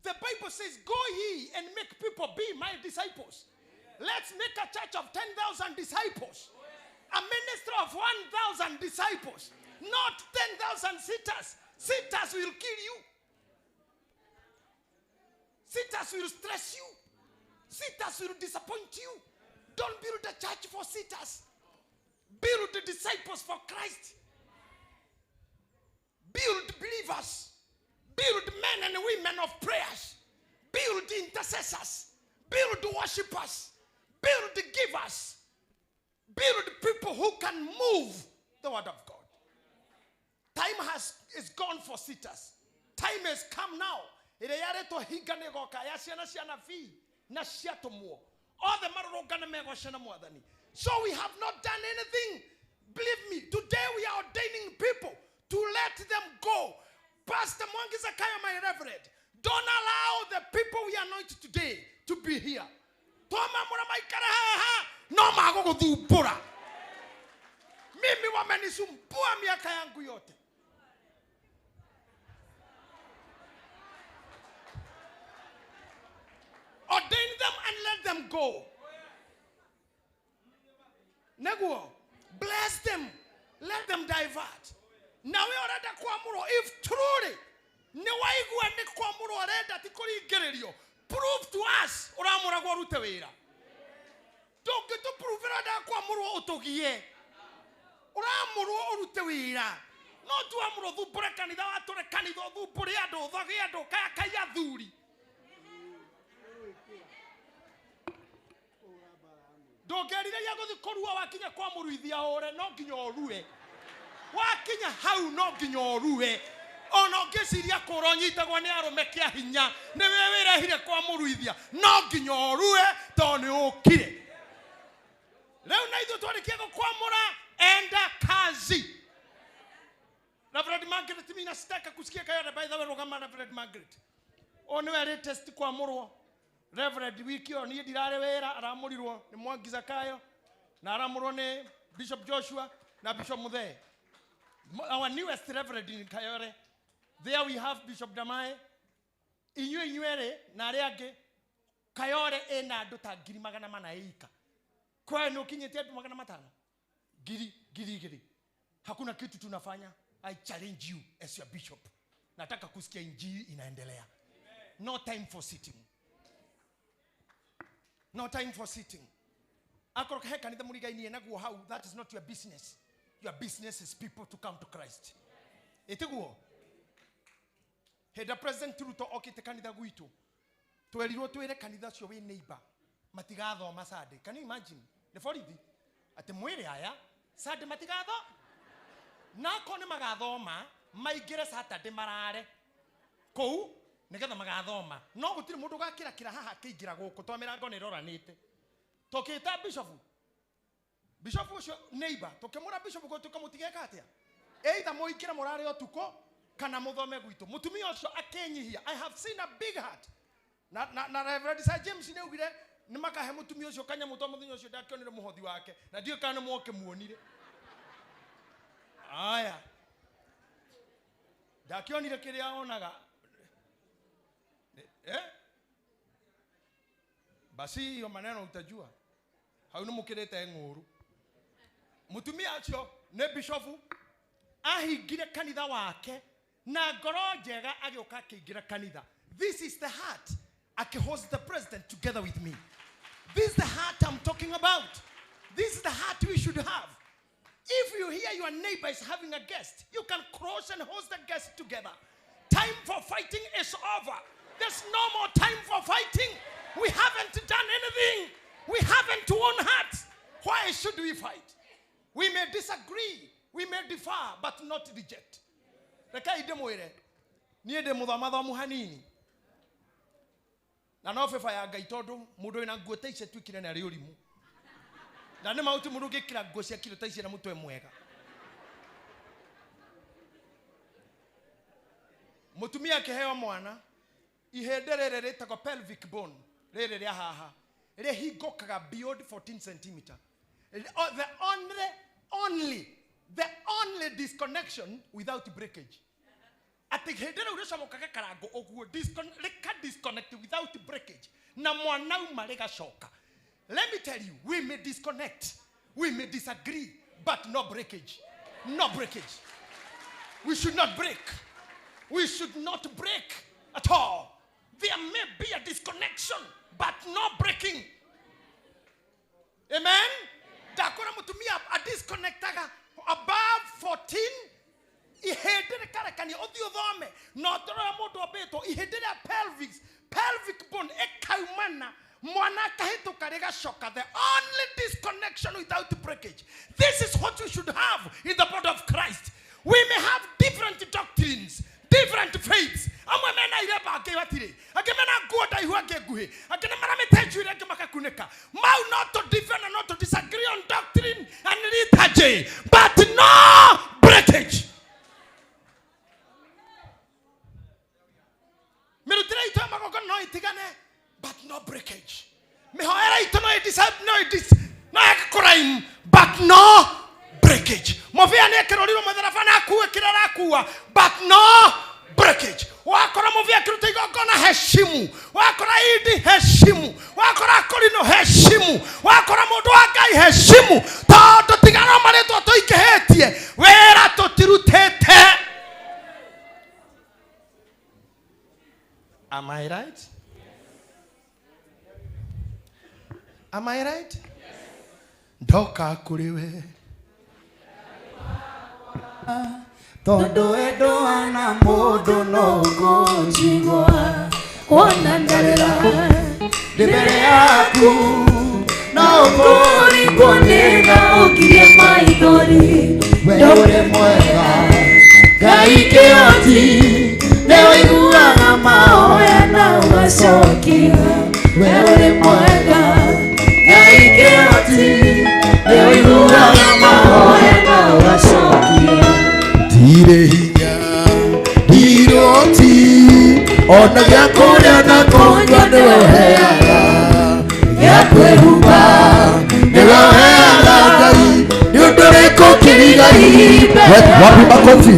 [SPEAKER 2] The Bible says, go ye and make people be my disciples. Let's make a church of 10,000 disciples. A ministry of 1,000 disciples. Not 10,000 sitters. Sitters will kill you. Sitters will stress you. Sitters will disappoint you. Don't build a church for sitters. Build the disciples for Christ. Build believers. Build men and women of prayers. Build intercessors. Build worshippers. Build givers. Build people who can move the word of God. Time is gone for sitters. Time has come now. Ĩrĩa yaretwo hinga nĩ ĩgoka ya ciana cia nabii na cia atũmwo. Othe marũrũngane megoce na Mwathani. So we have not done anything. Believe me, today we are ordaining people to let them go. Pastor Mwangi Zakayo, my reverend, don't allow the people we anoint today to be here. Twamamũra maikare haha no magũgũthumbũra. Mimi wamenisumbua miaka yangu yote. Ordain them and let them go. Neguo, bless them. Let them divert. Now we orenda kwamũrwo, if truly nĩ waigua nĩ kwamũrwo ũrenda ti kũringĩrĩrio, prove to us ũramũragwo ũrute wĩra. Ndũngĩtũprove ũrenda kwamũrwo ũtũgie. Ũramũrwo ũrute wĩra. No tuamũrwo thumbũre kanitha, watũre kanitha, ũthumbũre andũ, ũthoge andũ, kayakai athuri. Ndũngĩrirĩria gũthiĩ kũrua wakinya kwa mũruithia ũre, no nginya ũrue. Wakinya hau no nginya ũrue. Ona ũngĩciria kũra ũnyitagwo nĩ arũme kĩa hinya, nĩwe wĩrehire kwa mũruithia, no nginya ũrue tondũ nĩ ũkire. Rĩu na ithuĩ twarĩkia gũkwamũra, enda kazi. Reverend Margaret, mimi nasitaka kusikia Kayole. By the way, rũgama Reverend Margaret. O nĩwe latest kwamũrwo. Reverend wiki ĩyo niĩ ndirarĩ wĩra, aramũrirwo nĩ Mwangi Zakayo na aramũrwo nĩ Bishop Joshua na Bishop Muthee. Our newest reverend in Kayole. There we have Bishop Damae. Inyuĩ inyuerĩ na arĩa angĩ, Kayole ĩna andũ ta 400,000 ĩika. Kwa nĩ ũkinyĩtie andũ 500? 2,000. Hakuna kitu tunafanya. I challenge you as your bishop. Nataka kusikia injili inaendelea. No time for sitting. No time for sitting. Akorwo he kanitha mũrigainie naguo hau, that is not your business. Your business is people to come to Christ. Ĩtiguo? Hĩndĩ President Ruto okĩte kanitha gwitũ, twerirwo twĩre kanitha ũcio wĩ neighbor matigathoma Sunday. Can you imagine? Nĩ borithi atĩ mwĩre aya Sunday matigatho, nako nĩ magathoma maingĩre Saturday marare kũu nĩgetha magathoma. No gũtirĩ mũndũ ũgakĩrakĩra haha akĩingĩra gũkũ tondũ mĩrango nĩ ĩroranĩte. Tũkĩta bishop, bishop ũcio neighbor, tũkĩmũra bishop gũtuĩka mũtigeka atĩa? Either mũingĩre mũrare ũtukũ kana mũthome gwitũ. Mũtumia ũcio akĩnyihia. I have seen a big heart. Na Reverend Sir James nĩ augire nĩ makahe mũtumia ũcio kanyamũ to mũthenya ũcio ndakĩonire mũhothi wake na ndiũĩ kana nĩ mwokĩmuonire. Aya, ndakĩonire kĩrĩa onaga. Eh? Basi hiyo maneno utajua. Hau nĩ mũkĩrĩte ng'ũru. Mũtumia ũcio nĩ bishofu ahingire kanitha wake na ngoro njega agĩũka akĩingĩra kanitha. This is the heart. Akihost the president together with me. This is the heart I'm talking about. This is the heart we should have. If you hear your neighbor is having a guest, you can cross and host the guest together. Time for fighting is over. There's no more time for fighting. We haven't done anything. We haven't won hearts. Why should we fight? We may disagree, we may differ, but not reject. Rekai ndĩmwĩre, niĩ ndĩ mũthomathomu hanini. Na no beba ya Ngai tondũ mũndũ wĩna nguo ta ici atuĩkire nĩ arĩ ũrimũ. Na nĩ maũti mũndũ ũngĩkĩra nguo cia kiro ta ici na mũtwe mwega. Mũtumia akĩheo mwana, ihĩndĩ rĩrĩ rĩtagwo pelvic bone, rĩrĩ rĩa haha, rĩhingũkaga beyond 14 centimeter. The only disconnection without breakage. Atĩ hĩndĩ rĩu rĩcomokaga karango ũguo, rĩka disconnect without breakage, na mwana uma rĩgacoka. Let me tell you, we may disconnect, we may disagree, but no breakage. No breakage. We should not break. We should not break at all. There may be a disconnection, but no breaking. Amen? Ndakora mũtumia a disconnectaga above 14 ihĩndĩ rĩkarekania ũthiĩ ũthome na ũtũrora mũndũ ombĩtwo ihĩndĩ rĩa pelvic bone ĩkaumana mwana akahĩtũka rĩgacoka. The only disconnection without breakage. This is what we should have in the body of Christ. We may have different doctrines, different faiths. Amwe mena iremba angĩ matirĩ, angĩ mena nguo ndaihu angĩ nguhĩ, angĩ nĩ maramĩte njuĩrĩ angĩ makakunĩka. Mau not to differ and not to disagree on doctrine and liturgy, but no breakage. Mĩrutĩre itũ ya magongona no ĩtigane, but no breakage. Mĩhoere itũ no ĩke kũraimu, but no breakage. Mũbĩa nĩ ekĩrũrirwo mũtharaba na akue kĩrĩa arakua, but no breakage. Wakora mũbĩa akĩruta igongona heshimu, wakora Idi heshimu, wakora Akorino heshimu, wakora mũndũ wa Ngai heshimu, tondũ tiga no marĩtwa tũingĩhĩtie, wĩra tũtirutĩte. Am I right? Am I right? Ndoka kũrĩ we
[SPEAKER 5] Tondu endwa mũndũ no ngũnjigua
[SPEAKER 4] wona ndarĩra
[SPEAKER 5] ndĩ mbere yaku no ũkũringwo nĩ tha
[SPEAKER 4] ũkirie maithori
[SPEAKER 5] we ũrĩ mwega Ngai kĩhoti nĩ ũiguaga mahoya na ũgacokia we ũrĩ mwega Ngai kĩhoti nĩ ũiguaga mahoya na ũgacokia.
[SPEAKER 11] Ndirĩ hinya ndiroti ona gĩa kũrĩa na kũnyua nĩwe ũheaga gĩa kwĩhumba nĩwe ũheaga Ngai nĩ ũndũ ũrĩkũ kĩrigai.
[SPEAKER 1] Wapi makofi?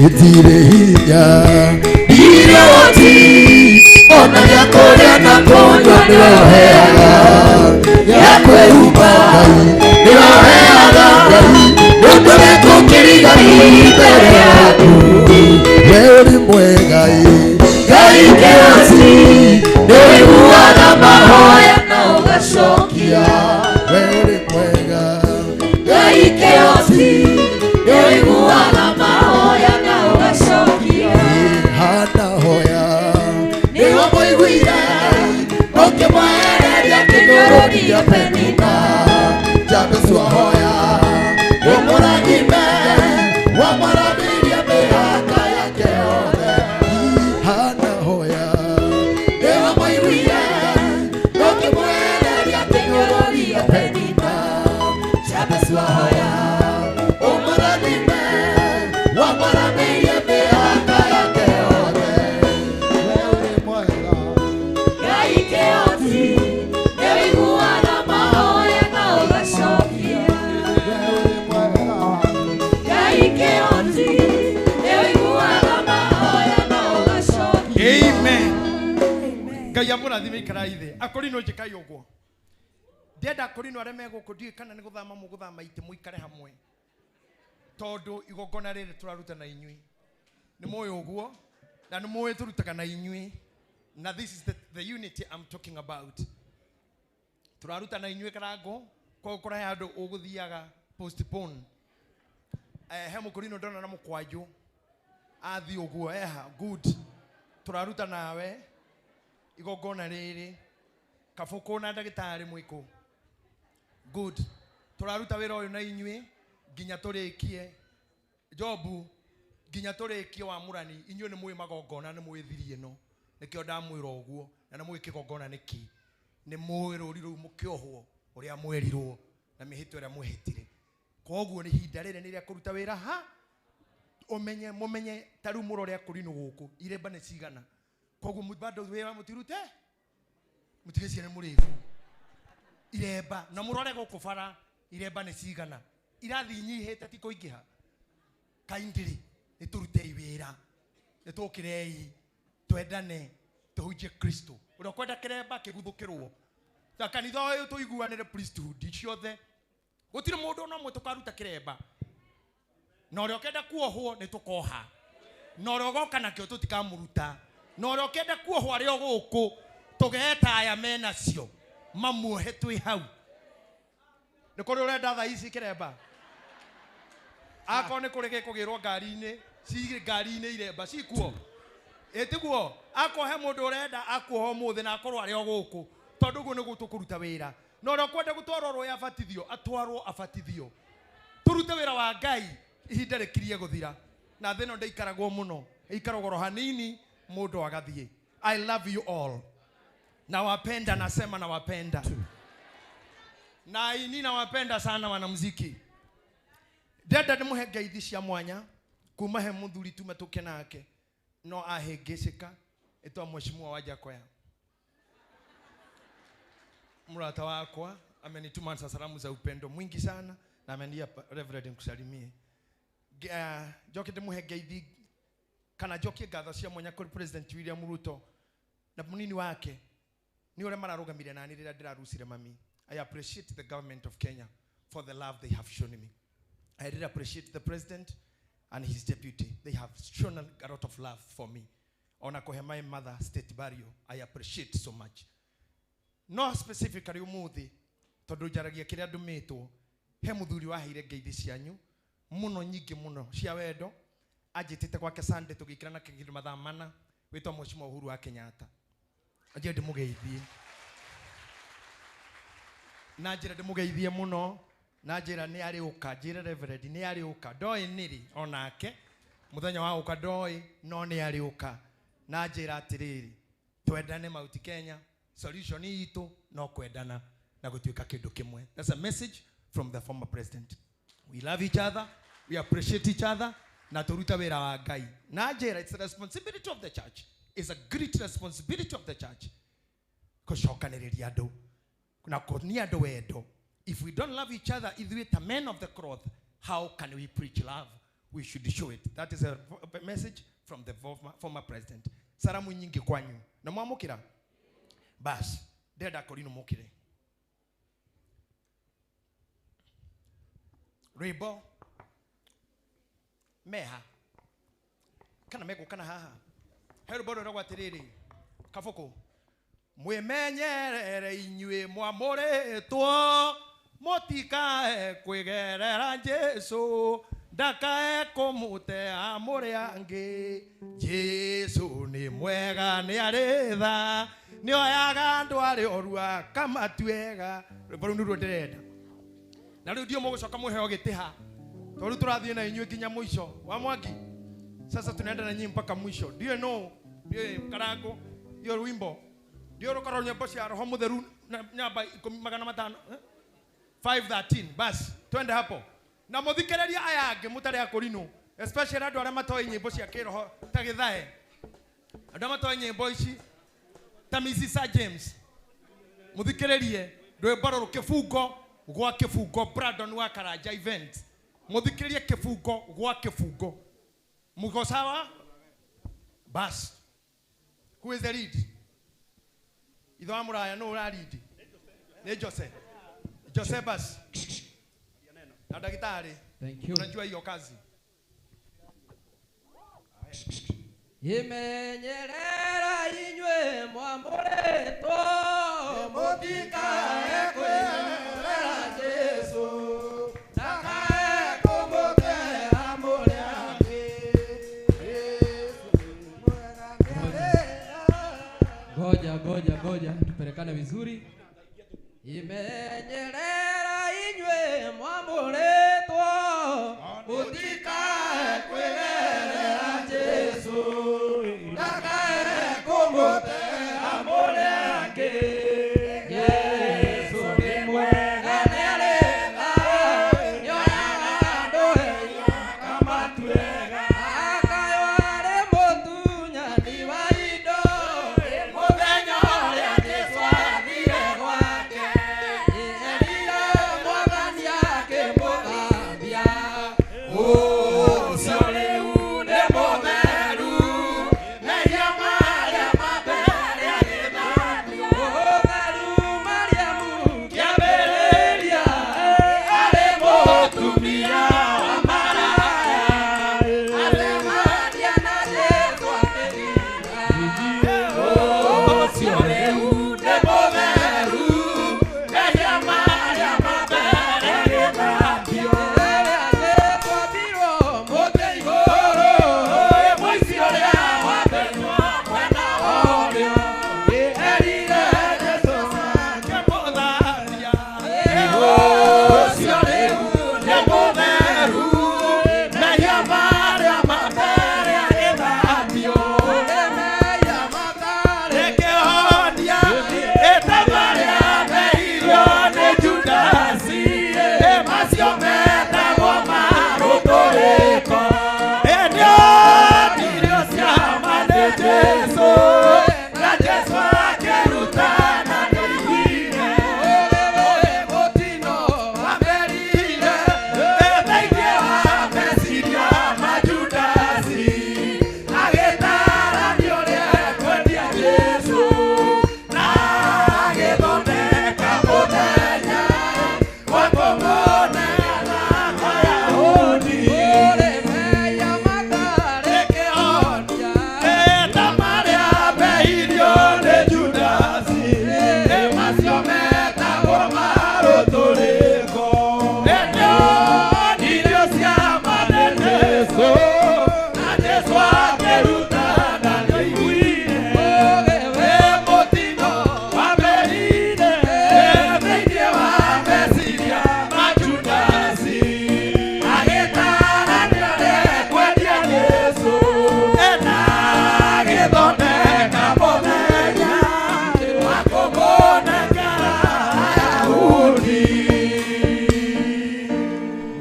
[SPEAKER 1] Ndirĩ hinya
[SPEAKER 5] ndiroti ona gĩa kũrĩa na kũnyua nĩwe ũheaga gĩa kwĩhumba nĩwe ũheaga Ngai nĩ ũndũ ũrĩkũ kĩrigai mbere yaku
[SPEAKER 11] we ũrĩ mwega
[SPEAKER 5] Ngai kĩhoti nĩ ũiguaga mahoya na ũgacokia
[SPEAKER 11] we ũrĩ mwega
[SPEAKER 5] Ngai kĩhoti nĩ ũiguaga mahoya na ũgacokia.
[SPEAKER 11] Hana hoya
[SPEAKER 5] nĩwe mũiguire ũkĩmwehereria kĩnyũrũria Penina
[SPEAKER 11] Jabesu ahoya
[SPEAKER 5] ũmũrathime wamũramĩrie mĩhaka yake yothe.
[SPEAKER 11] Hana hoya
[SPEAKER 5] nĩwe mũiguire ũkĩmwehereria kĩnyũrũria Penina Jabesu ahoya ũmũrathime
[SPEAKER 2] Ngai amũrathime ikarai thĩ. Akorino njĩkai ũguo. Ndĩrenda akorino arĩa me gũkũ ndiũĩ kana nĩ gũthama mũgũthama itĩ mũikare hamwe. Tondũ igongona rĩrĩ tũraruta na inyuĩ. Nĩ mũĩ ũguo na nĩ mũĩ tũrutaga na inyuĩ. Na this is the unity I'm talking about. Tũraruta na inyuĩ Karangũ, koguo kũrĩ handũ ũgũthiaga postpone. He mũkũrinũ ndona na mũkwanjũ. Athiĩ ũguo, eha, good. Tũraruta nawe igongona rĩrĩ. Kabũkũ na ndagĩtarĩ mwĩkũ. Good. Tũraruta wĩra ũyũ na inyuĩ nginya tũrĩkie. Jobu nginya tũrĩkie wamũrani. Inyuĩ nĩ mũĩ magongona, nĩ mũĩ thiri ĩno. Nĩkĩo ndamwĩra ũguo, na nĩ mũĩ kĩgongona nĩ kĩ. Nĩ mũĩ rũri rũu mũkĩohwo ũrĩa mwerirwo na mĩhĩtwa ĩrĩa mwĩhĩtire. Koguo nĩ ihinda rĩrĩ nĩ rĩa kũruta wĩra ha ũmenye, mũmenye ta rĩu mũrore akũrinũ gũkũ iremba nĩ cigana. Koguo bado wĩra mũtirute, mũtige ciana mũrĩbu iremba na mũrore gũkũ bara iremba nĩ cigana, irathiĩ inyihĩte ti kũingĩha. Kindly nĩ tũrutei wĩra, nĩ tũkĩrei twendane, tũhunjie Kristo. Ũrĩa ũkwenda kĩremba kĩguthũkĩrwo ta kanitha ũyũ tũiguanĩre priesthood ciothe, gũtirĩ mũndũ ona ũmwe tũkaruta kĩremba. Na ũrĩa ũkenda kuohwo nĩ tũkoha, na ũrĩa ũgoka nakĩo tũtikamũruta, na ũrĩa ũkenda kuohwo arĩ o gũkũ tũgeta aya menacio mamuohe twĩ hau. Nĩ kũrĩ ũrenda thaa ici kĩremba? Akorwo nĩ kũrĩ gĩkũgĩrwo ngari-inĩ, ci ngari-inĩ iremba cikuo. Ĩtiguo, akorwo he mũndũ ũrenda akuoha ũmũthĩ na akorwo arĩ o gũkũ, tondũ ũguo nĩguo tũkũruta wĩra. Na ũrĩa ũkwenda gũtwarwo rũĩ abatithio, atwarwo abatithio. Tũrute wĩra wa Ngai ihinda rĩkirie gũthira. Na thĩ ĩno ndĩikaragwo mũno, ĩikaragwo oro hanini mũndũ agathiĩ. I love you all. Nawapenda, nasema nawapenda. Na ini nawapenda sana wanamuziki. Ndĩrenda ndĩmũhe ngeithi cia mwanya kuma he mũthuri tume tũke nake no ahĩngĩcĩka, ĩtwa Mheshimiwa Wajakoya. Mrata wakwa amenituma salamu za upendo mwingi sana na ameniambia Reverend nikusalimie. Njoke ndĩmũhe ngeithi kana njokie ngatho cia mwanya kũrĩ President William Ruto na mũnini wake nĩ ũrĩa mararũgamire nani rĩrĩa ndĩrarucire mami. I appreciate the government of Kenya for the love they have shown me. I really appreciate the president and his deputy. They have shown a lot of love for me. Ona kũhe my mother state burial, I appreciate so much. No specifically ũmũthĩ tondũ njaragia kĩrĩa ndũmĩtwo, he mũthuri waheire ngeithi cianyu mũno nyingĩ mũno cia wendo. Anjĩtĩte gwake Sunday tũgĩikara nake kĩndũ mathaa mana, wĩtwa Mheshimiwa Uhuru wa Kenyatta. Anjĩre ndĩmũgeithie. Na njĩra ndĩmũgeithie mũno, na njĩra nĩ arĩũka, njĩre Reverend nĩ arĩũka. Ndoĩ nĩrĩ onake mũthenya wa gũka ndoĩ, no nĩ arĩũka. Na njĩra atĩrĩrĩ, twendane Mount Kenya, solution itũ no kwendana na gũtuĩka kĩndũ kĩmwe. That's a message from the former president. We love each other, we appreciate each other, na tũrute wĩra wa Ngai. Na njĩra, it's the responsibility of the church. It's a great responsibility of the church gũcokanĩrĩria andũ na kuonia andũ wendo. If we don't love each other, ithuĩ ta men of the cloth, how can we preach love? We should show it. That is a message from the former president. Salamu nyingi kwanyu. Na mwamũkĩra? Bas, ndĩrenda Korino mũkĩre. Rwĩmbo meha kana megũka na haha. He rwĩmbo rwĩragwo atĩrĩrĩ, Kabũkũ, mwĩmenyerere inyuĩ mwamũrĩtwo, mũtikae kwĩgerera Jesũ, ndakae kũmũtea mũrĩ angĩ. Jesũ nĩ mwega, nĩ arĩ tha, nĩoyaga andũ arĩa oru akamatuega. Rwĩmbo rũu nĩruo ndĩrenda. Na rĩu ndiũ mũgũcoka mũheo gĩtĩ ha, tondũ rĩu tũrathiĩ na inyuĩ nginya mũico wa Mwangi. Sasa tunaenda na nyinyi mpaka mwisho. Ndiũ no, ndiũ Karangũ, ndiũ rwimbo, ndiũ rũkorwo nyĩmbo cia Roho Mũtheru na namba ikũmi magana matano, 513. Basi twende hapo. Na mũthikĩrĩrie aya angĩ mũtarĩ a Korino, especially andũ arĩa matoĩ nyĩmbo cia kĩroho ta gĩthae, andũ arĩa matoĩ nyĩmbo ici ta Mrs. Sir James, mũthikĩrĩrie rwĩmbo rũrũ kĩbungo gwa kĩbungo, Brandon wa Karanja event. Mũthikĩrĩrie kĩbungo gwa kĩbungo. Mko sawa? Bas. Who is the lead? Ithe wa muraya no urarindi ni Jose Jose bas na daktari.
[SPEAKER 12] Thank you.
[SPEAKER 2] Unajua hiyo kazi.
[SPEAKER 12] Imenyerera inywe mwamburetwo mutikae kwĩrera Jesu ndakae kũmũtera mũrĩ. Goja goja goja tupelekane vizuri. Imenyerera inywe mwamburetwo mutikae kwĩrera Jesu ndakae kũmũtera mũrĩ angĩ. Jesu nĩ mwega nĩarĩ tha, nĩoyaga andũ ehia akamatuĩra. Akaywo arĩ mũtunyani wa indo, mũthenya ũrĩa Jesu athire gwake. Erire Mwathani akĩmũthambia, ũcio rĩu nĩ mũtheru, mehia marĩa ma mbere agĩthambio. Mũtheru Mariamu kĩambĩrĩria, arĩ mũtumia wa maraya, acemania na Jesu akĩrira. Ũcio rĩu nĩ mũtheru, mehia marĩa ma mbere agĩthambio. Rĩrĩa Jesu ambirwo mũtĩ igũrũ, mũici ũrĩa wambenywo mwena wa ũrĩo, erire Jesu akĩmũthambia. Ũcio rĩu nĩ mũtheru, mehia marĩa ma mbere agĩthambio. Mehia matarĩ kĩhonia, ĩta marĩa mehirio nĩ Judasi, macio metagwo ma rũtũrĩko. Nĩonirio ciama nĩ Jesu, na Jesu akĩrutana nĩaiguire. Mũtino wamerire, thĩinĩ wa meciria ma Judasi, agĩtarania ũrĩa ekwendia Jesu, na agĩthondeka mũthenya wa kũmũneana kwa Ayahudi. Eta marĩa mehirio nĩ Judasi, macio metagwo ma rũtũrĩko. Nĩonirio ciama nĩ Jesu, na Jesu akĩrutana nĩaiguire. Mũtino wamerire, thĩinĩ wa meciria ma Judasi, agĩtarania ũrĩa ekwendia Jesu, na agĩthondeka mũthenya wa kũmũnengera Ayahudi.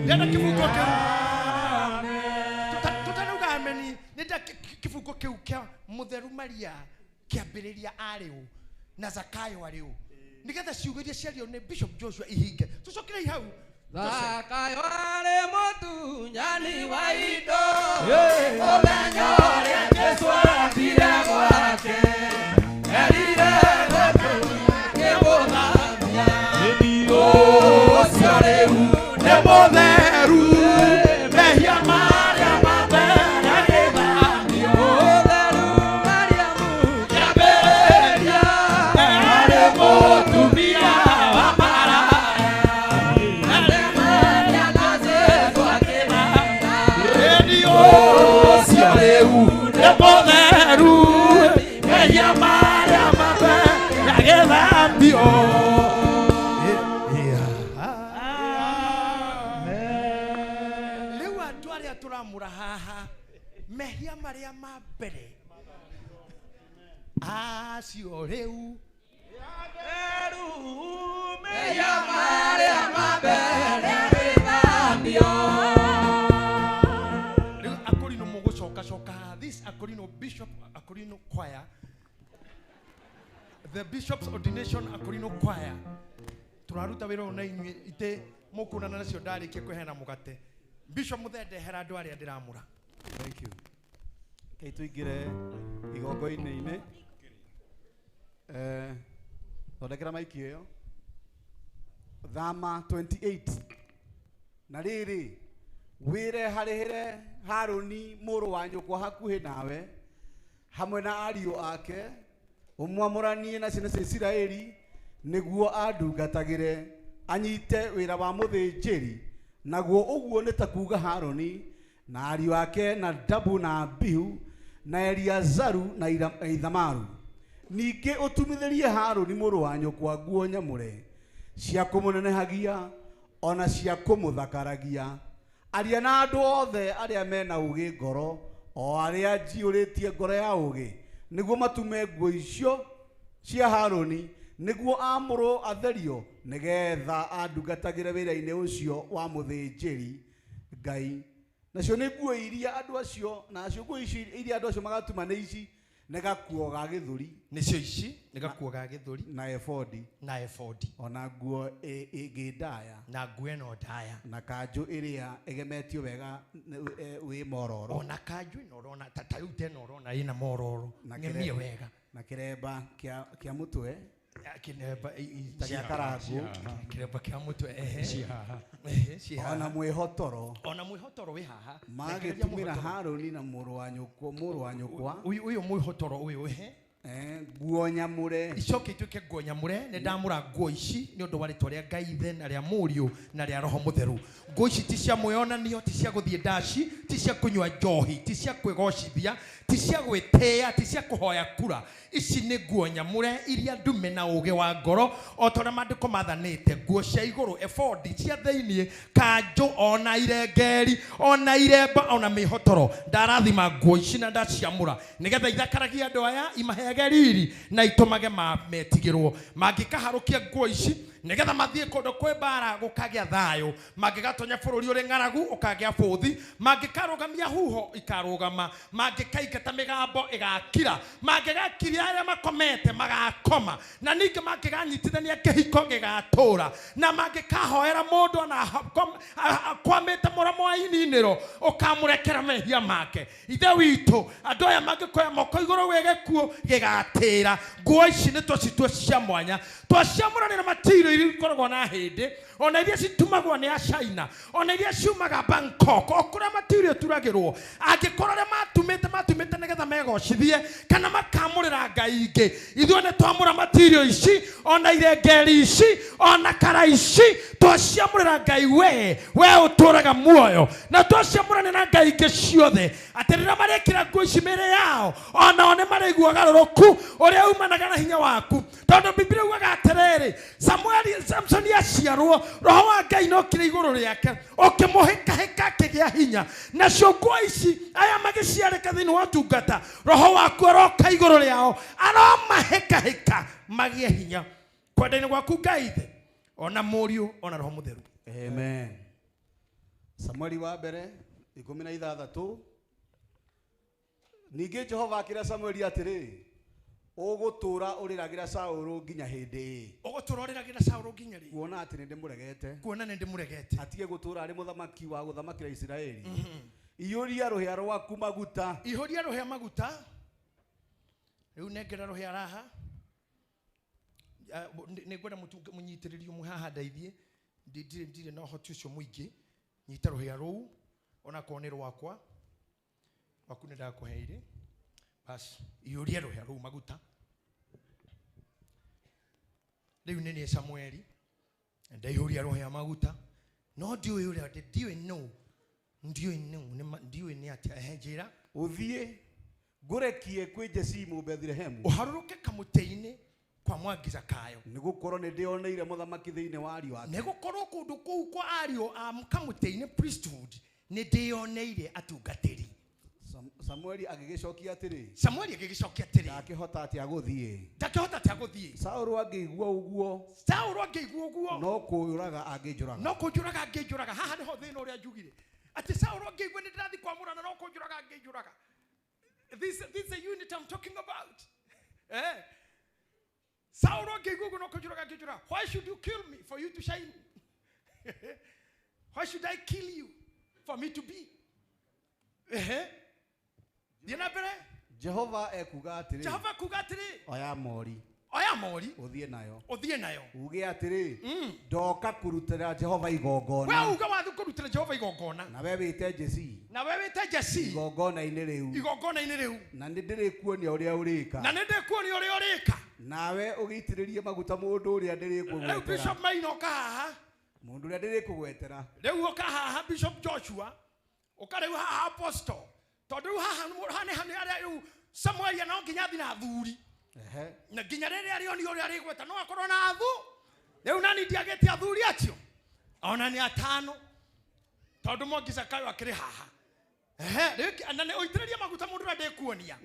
[SPEAKER 2] Ndenda kibungo kiu tutanauga ameni. Nenda kibungo kiu kia mutheru Maria kĩambĩrĩria arĩ ũ na Zakayo arĩ ũ, nĩgetha ciugo iria ciario nĩ Bishop Joshua ihinge. Tũcokerei hau.
[SPEAKER 12] Zakayo arĩ mũtunyani wa indo, mũthenya ũrĩa Jesu athire gwake, erire Mwathani akĩmũthambia.
[SPEAKER 5] Ũcio rĩu nĩ mũtheru, mehia marĩa ma mbere agĩthambio.
[SPEAKER 12] Mũtheru Mariamu
[SPEAKER 5] kĩambĩrĩria, arĩ mũtumia wa maraya,
[SPEAKER 12] acemania na Jesu akĩmũthambia.
[SPEAKER 5] Ũcio rĩu nĩ mũtheru, mehia marĩa ma mbere agĩthambio.
[SPEAKER 2] Rĩu andũ arĩa tũramũra haha mehia marĩa ma mbere acio rĩu
[SPEAKER 12] Mehia marĩa ma mbere agĩthambio.
[SPEAKER 2] Rĩu akorino mũgũcoka coka haha. This akorino bishop akorino choir, the bishop's ordination akorino choir, tũraruta wĩra ũyũ na inyuĩ itĩ mũkuonana nacio ndarĩkia kũheana mũgate. Bishop mũthendehera andũ arĩa ndĩramũra.
[SPEAKER 6] Thank you. Kei tuingire igongoine-inĩ.
[SPEAKER 13] Thondekera maiki ĩyo. Thama 28. Na rĩrĩ wĩre harĩhĩre Harũni mũrũ wa nyũkwa hakuhĩ nawe hamwe na ariũ ake ũmwamũranie na ciana cia Isiraeli nĩguo andungatagĩre anyite wĩra wa mũthĩnjĩri naguo ũguo nĩ ta kuuga Harũni na ariũ ake Nadabu na Abihu na Eliazaru na Ithamaru. Ningĩ ũtumithĩrie Harũni mũrũ wa nyũkwa nguo nyamũre cia kũmũnenehagia ona cia kũmũthakaragia. Aria na andũ othe arĩa mena ũũgĩ ngoro o arĩa njiyũrĩtie ngoro ya ũũgĩ nĩguo matume nguo icio cia Harũni nĩguo amũrwo atherio nĩgetha andungatagĩre wĩra-inĩ ũcio wa mũthĩnjĩri Ngai. Nacio nĩ nguo iria andũ acio nacio nguo ici iria andũ acio magatuma nĩ ici nĩ gakuo ga gĩthũri
[SPEAKER 2] nĩcio ici nĩ gakuo ga gĩthũri
[SPEAKER 13] na ebodi
[SPEAKER 2] na ebodi
[SPEAKER 13] ona nguo ĩngĩ ndaya
[SPEAKER 2] na nguo ĩno ndaya
[SPEAKER 13] na kanjũ ĩrĩa ĩgemetio wega wĩ mororo
[SPEAKER 2] ona kanjũ ĩno ũrona ta rĩu tena ũrona ĩna mororo ng'emie wega
[SPEAKER 13] na kĩremba kĩa mũtwe
[SPEAKER 2] kĩremba
[SPEAKER 13] ta gĩa karangũ
[SPEAKER 2] kĩremba kĩa mũtwe ehe
[SPEAKER 13] ona mwĩhotoro
[SPEAKER 2] ona mwĩhotoro wĩ haha
[SPEAKER 13] magĩtumĩra Harũni na mũrũ wa nyũkwa
[SPEAKER 2] ũyũ mwĩhotoro ũyũ ehe
[SPEAKER 13] nguo nyamũre
[SPEAKER 2] icoke ituĩke nguo nyamũre. Nĩ ndamũra nguo ici nĩ ũndũ wa rĩtwa rĩa Ngai Ithe na rĩa Mũriũ na rĩa Roho Mũtheru. Nguo ici ti cia mwĩonanio, ti cia gũthiĩ ndaci, ti cia kũnyua njohi, ti cia kwĩgocithia, ti cia gwĩtĩĩa, ti cia kũhoya kura. Ici nĩ nguo nyamũre iria ndume na ũũgĩ wa ngoro o ta ũrĩa maandĩko mathanĩte. Nguo cia igũrũ, ebodi cia thĩiniĩ, kanjũ ona irengeri ona iremba ona mĩhotoro. Ndarathima nguo ici na ndaciamũra nĩgetha ithakaragie andũ aya, imaheage riri na itũmage metigĩrwo. Mangĩkaharũkia nguo ici nĩgetha mathiĩ kũndũ kwĩ mbara gũkagĩa thayũ, mangĩgatonya bũrũri ũrĩ ng'aragu ũkagĩa bũthi, mangĩkarũgamia huho ikarũgama, mangĩkaingata mĩgambo ĩgakira, mangĩgakiria arĩa makomete magakoma, na ningĩ mangĩganyitithania kĩhiko gĩgatũra, na mangĩkahoera mũndũ ona akwamĩte mũromo wa ininĩro ũkamũrekera mehia make. Ithe witũ, andũ aya mangĩkoya moko igũrũ gwĩ gĩkuũ gĩgatĩra. Nguo ici nĩ twacitue cia mwanya, twaciamũranĩra matiro iria ikoragwo na hĩndĩ ona iria citumagwo nĩ a China ona iria ciumaga Bangkok o kũrĩa matirio ĩturagĩrwo. Angĩkorwo arĩa matumĩte nĩgetha megocithie kana makamũrĩra ngai ingĩ, ithuĩ nĩ twamũra matirio ici ona irengeri ici ona kara ici, twaciamũrĩra Ngai we ũtũraga muoyo, na twaciamũrania na ngai ingĩ ciothe atĩ rĩrĩa marĩkĩra nguo ici mĩĩrĩ yao onao nĩ marĩigua ũgarũrũku ũrĩa umanaga na hinya waku. Tondũ Biblia yugaga atĩrĩrĩ, Samsoni aciarwo roho wa Ngai nokire igũrũ rĩake ũkĩmũhĩkahĩka akĩgĩa hinya. Nacio nguo ici aya magĩciarĩka thĩinĩ wa ũtungata, roho waku aroka igũrũ rĩao aromahĩkahĩka magĩe hinya kwenda-inĩ gwaku Ngai Ithe ona Mũriũ ona Roho Mũtheru.
[SPEAKER 13] Amen. Samueli wa mbere 16. Ningĩ Jehova akĩra Samueli atĩrĩ, ũgũtũũra ũrĩragĩra Saũlũ nginya hĩndĩ ĩ?
[SPEAKER 2] Ũgũtũũra ũrĩragĩra Saũlũ nginya rĩ?
[SPEAKER 13] Kuona atĩ nĩndĩmũregete.
[SPEAKER 2] Kuona nĩndĩmũregete.
[SPEAKER 13] Atige gũtũũra arĩ mũthamaki wa gũthamakĩra Isiraeli. Iyũria rũhĩa rwaku maguta.
[SPEAKER 2] Ihũria rũhĩa maguta. Rĩu nengera rũhĩa raha. Nĩngwenda mũnyitĩrĩri ũmwe haha ndeithie. Ndirĩ na ũhoti ũcio mũingĩ. Nyita rũhĩa rũu onakorwo nĩ rwakwa. Waku nĩ ndakũheire. Bas, iyũria rũhĩa rũu maguta. Rĩu nĩ niĩ Samueli ndaihũria rũhĩa maguta no ndiũĩ ũrĩa ndiũĩ nũ ndiũĩ nĩ atĩa. Ehe, njĩra.
[SPEAKER 13] Ũthiĩ ngũrekie kwĩ Jesii Mũbethilehemu
[SPEAKER 2] ũharũrũke kamũtĩ-inĩ kwa Mwangi Zakayo,
[SPEAKER 13] nĩgũkorwo nĩndĩoneire mũthamaki thĩinĩ wa ariũ ake.
[SPEAKER 2] Nĩgũkorwo kũndũ kũu kwa ariũ a kamũtĩ-inĩ priesthood nĩndĩoneire atungatĩri.
[SPEAKER 13] Samueli agĩgĩcokia atĩrĩ.
[SPEAKER 2] Samueli agĩgĩcokia atĩrĩ.
[SPEAKER 13] Ndakĩhota atĩa gũthiĩ?
[SPEAKER 2] Ndakĩhota atĩa gũthiĩ?
[SPEAKER 13] Saũlũ angĩigua ũguo.
[SPEAKER 2] Saũlũ angĩigua ũguo.
[SPEAKER 13] No kũũraga angĩnjũraga.
[SPEAKER 2] No kũnjũraga angĩnjũraga. Haha nĩho thĩna ũrĩa njugire. Atĩ Saũlũ angĩigua nĩ ndĩrathiĩ kwamũrana no kũnjũraga angĩnjũraga. This is a unit I'm talking about. Eh? Saũlũ angĩigua ũguo no kũnjũraga angĩnjũraga. Why should you kill me for you to shine? Why should I kill you for me to be? Eh? Thiĩ na mbere.
[SPEAKER 13] Jehova ekuga atĩrĩ.
[SPEAKER 2] Jehova kuga atĩrĩ.
[SPEAKER 13] Oya mori.
[SPEAKER 2] Oya mori
[SPEAKER 13] uthie nayo.
[SPEAKER 2] Uthie nayo.
[SPEAKER 13] Uge atiri ndoka kurutira Jehova igongona.
[SPEAKER 2] We uga wathu kurutira Jehova igongona.
[SPEAKER 13] Na we wite Jesi.
[SPEAKER 2] Na we wite Jesi.
[SPEAKER 13] Igongona-ini riu.
[SPEAKER 2] Igongona-ini riu.
[SPEAKER 13] Na ni ndirikuonia uria urika.
[SPEAKER 2] Na ni ndikuonia uria urika.
[SPEAKER 13] Nawe ugitiririe maguta mundu uria ndirikugwetera.
[SPEAKER 2] Riu Bishop Maina uka haha.
[SPEAKER 13] Mundu uria ndirikugwetera.
[SPEAKER 2] Riu uka haha Bishop Joshua. Uka riu haha Apostle. Tondu riu haha hani aria riu Samuel no nginya thi na athuri. Na nginya riria rionio uria rigweta no akorwo na athu. Riu nani ndiagete athuri acio. Ona ni atano. Tondu Mwangi Zakayo akiri haha. Riu na ni uitiririe maguta mundu uria ndikuonia.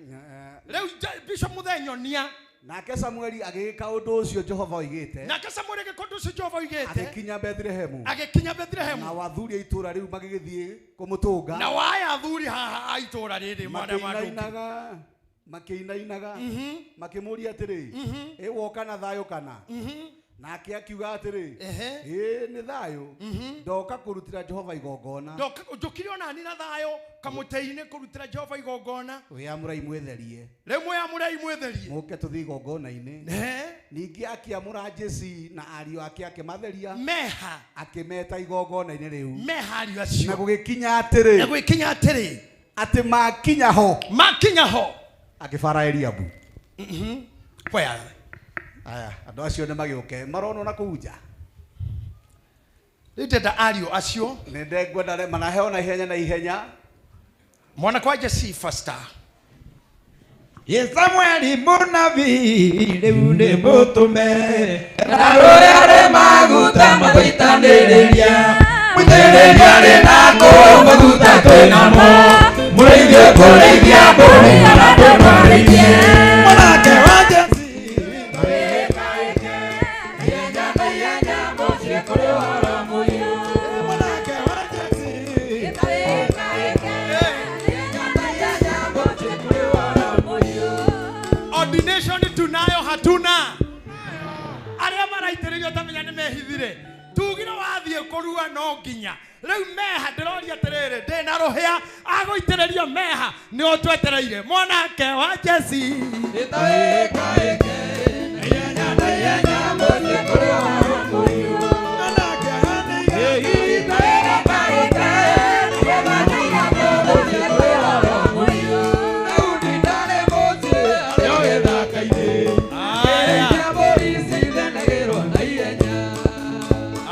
[SPEAKER 2] Riu Bishop Muthenyonia.
[SPEAKER 13] Nake Samueli agĩka ũndũ ũcio Jehova oigĩte.
[SPEAKER 2] Nake Samueli agĩka ũndũ ũcio Jehova oigĩte.
[SPEAKER 13] Agĩkinya Bethlehemu.
[SPEAKER 2] Agĩkinya Bethlehemu.
[SPEAKER 13] Na athuri a itũũra rĩu magĩgĩthiĩ kũmũtũnga.
[SPEAKER 2] Na waya athuri haha a itũũra rĩrĩ mwana
[SPEAKER 13] makĩinainaga makĩinainaga makĩmũria atĩrĩ ĩ woka na thayũ kana. Nake akiuga atĩrĩ ĩ nĩ thayũ ndoka kũrutĩra Jehova igongona.
[SPEAKER 2] Njũkire ona ni na thayũ kamũtĩ-inĩ kũrutĩra Jehova igongona.
[SPEAKER 13] Wĩamũrei mwĩtherie.
[SPEAKER 2] Rĩu mwĩamũrei mwĩtherie.
[SPEAKER 13] Mũke tũthiĩ igongona-inĩ. Ningĩ akĩamũra Jesi na ariũ ake akĩmatheria.
[SPEAKER 2] Meha.
[SPEAKER 13] Akĩmeta igongona-inĩ rĩu.
[SPEAKER 2] Meha ariũ acio.
[SPEAKER 13] Na gũgĩkinya atĩrĩ.
[SPEAKER 2] Na gũgĩkinya atĩrĩ.
[SPEAKER 13] Atĩ makinya ho.
[SPEAKER 2] Makinya ho.
[SPEAKER 13] Akĩbara Eliabu.
[SPEAKER 2] Where?
[SPEAKER 13] Aya, andũ acio nĩ magĩũke maronwo na kũu nja.
[SPEAKER 2] Rĩu ndenda ariũ acio.
[SPEAKER 13] Nĩ ndengwenda manaheo na ihenya na ihenya.
[SPEAKER 2] Mwana kwa Jesi faster.
[SPEAKER 14] Ye Samueli mũnabii rĩu nĩ mũtũme. Na rũrĩa rĩ maguta matũitanĩrĩria. Mũitĩrĩria rĩ nako maguta twĩnamo. Mũrĩithie kũrĩithia mbũri na ndũmarĩithie. Mwanake wa Jesi.
[SPEAKER 2] Ordination tunayo hatuna. Aria maraitĩrĩrio tamenya nĩ mehithire. Tugire wathiĩ kũrua no nginya. Rĩu meha ndĩroria atĩrĩrĩ ndĩna rũhĩa agũitĩrĩrio meha nĩ ũtwetereire. Mwanake wa Jesi.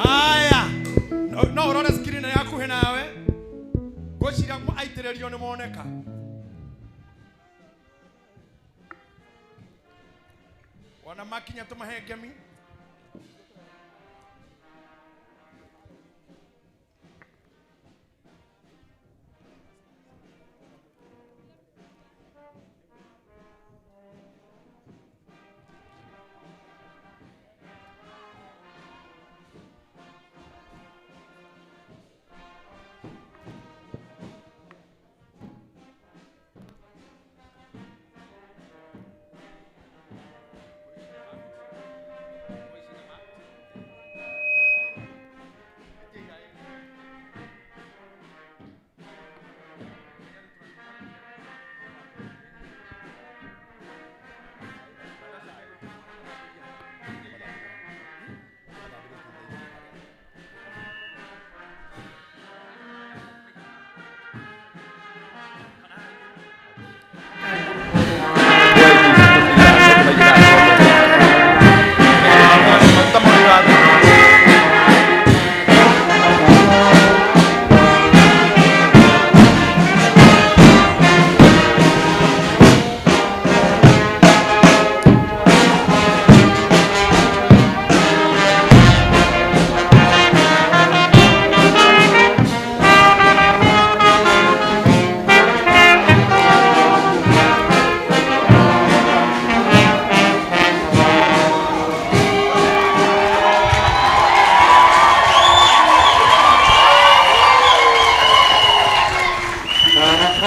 [SPEAKER 2] Aya. No urore screen yakuhe nawe. Ngwĩciria aitĩrĩrio nĩ moneka. Wana makinya tũmahe ngemi.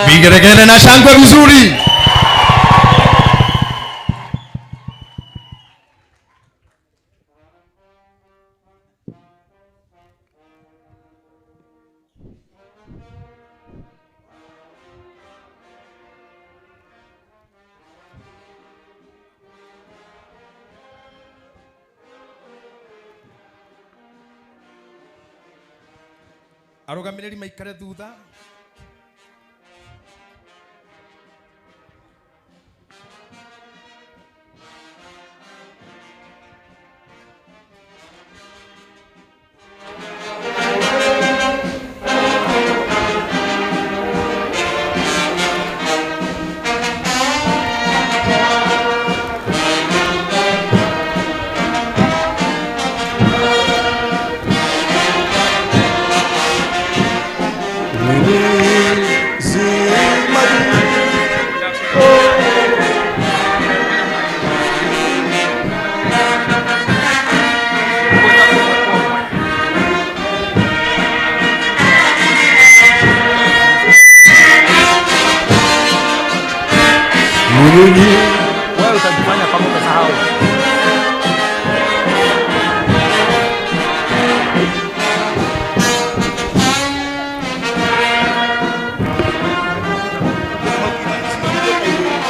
[SPEAKER 2] Vigeregere na shangwe vizuri. Arũgamĩrĩri maikare thutha.
[SPEAKER 15] Wewe utajifanya kama umesahau.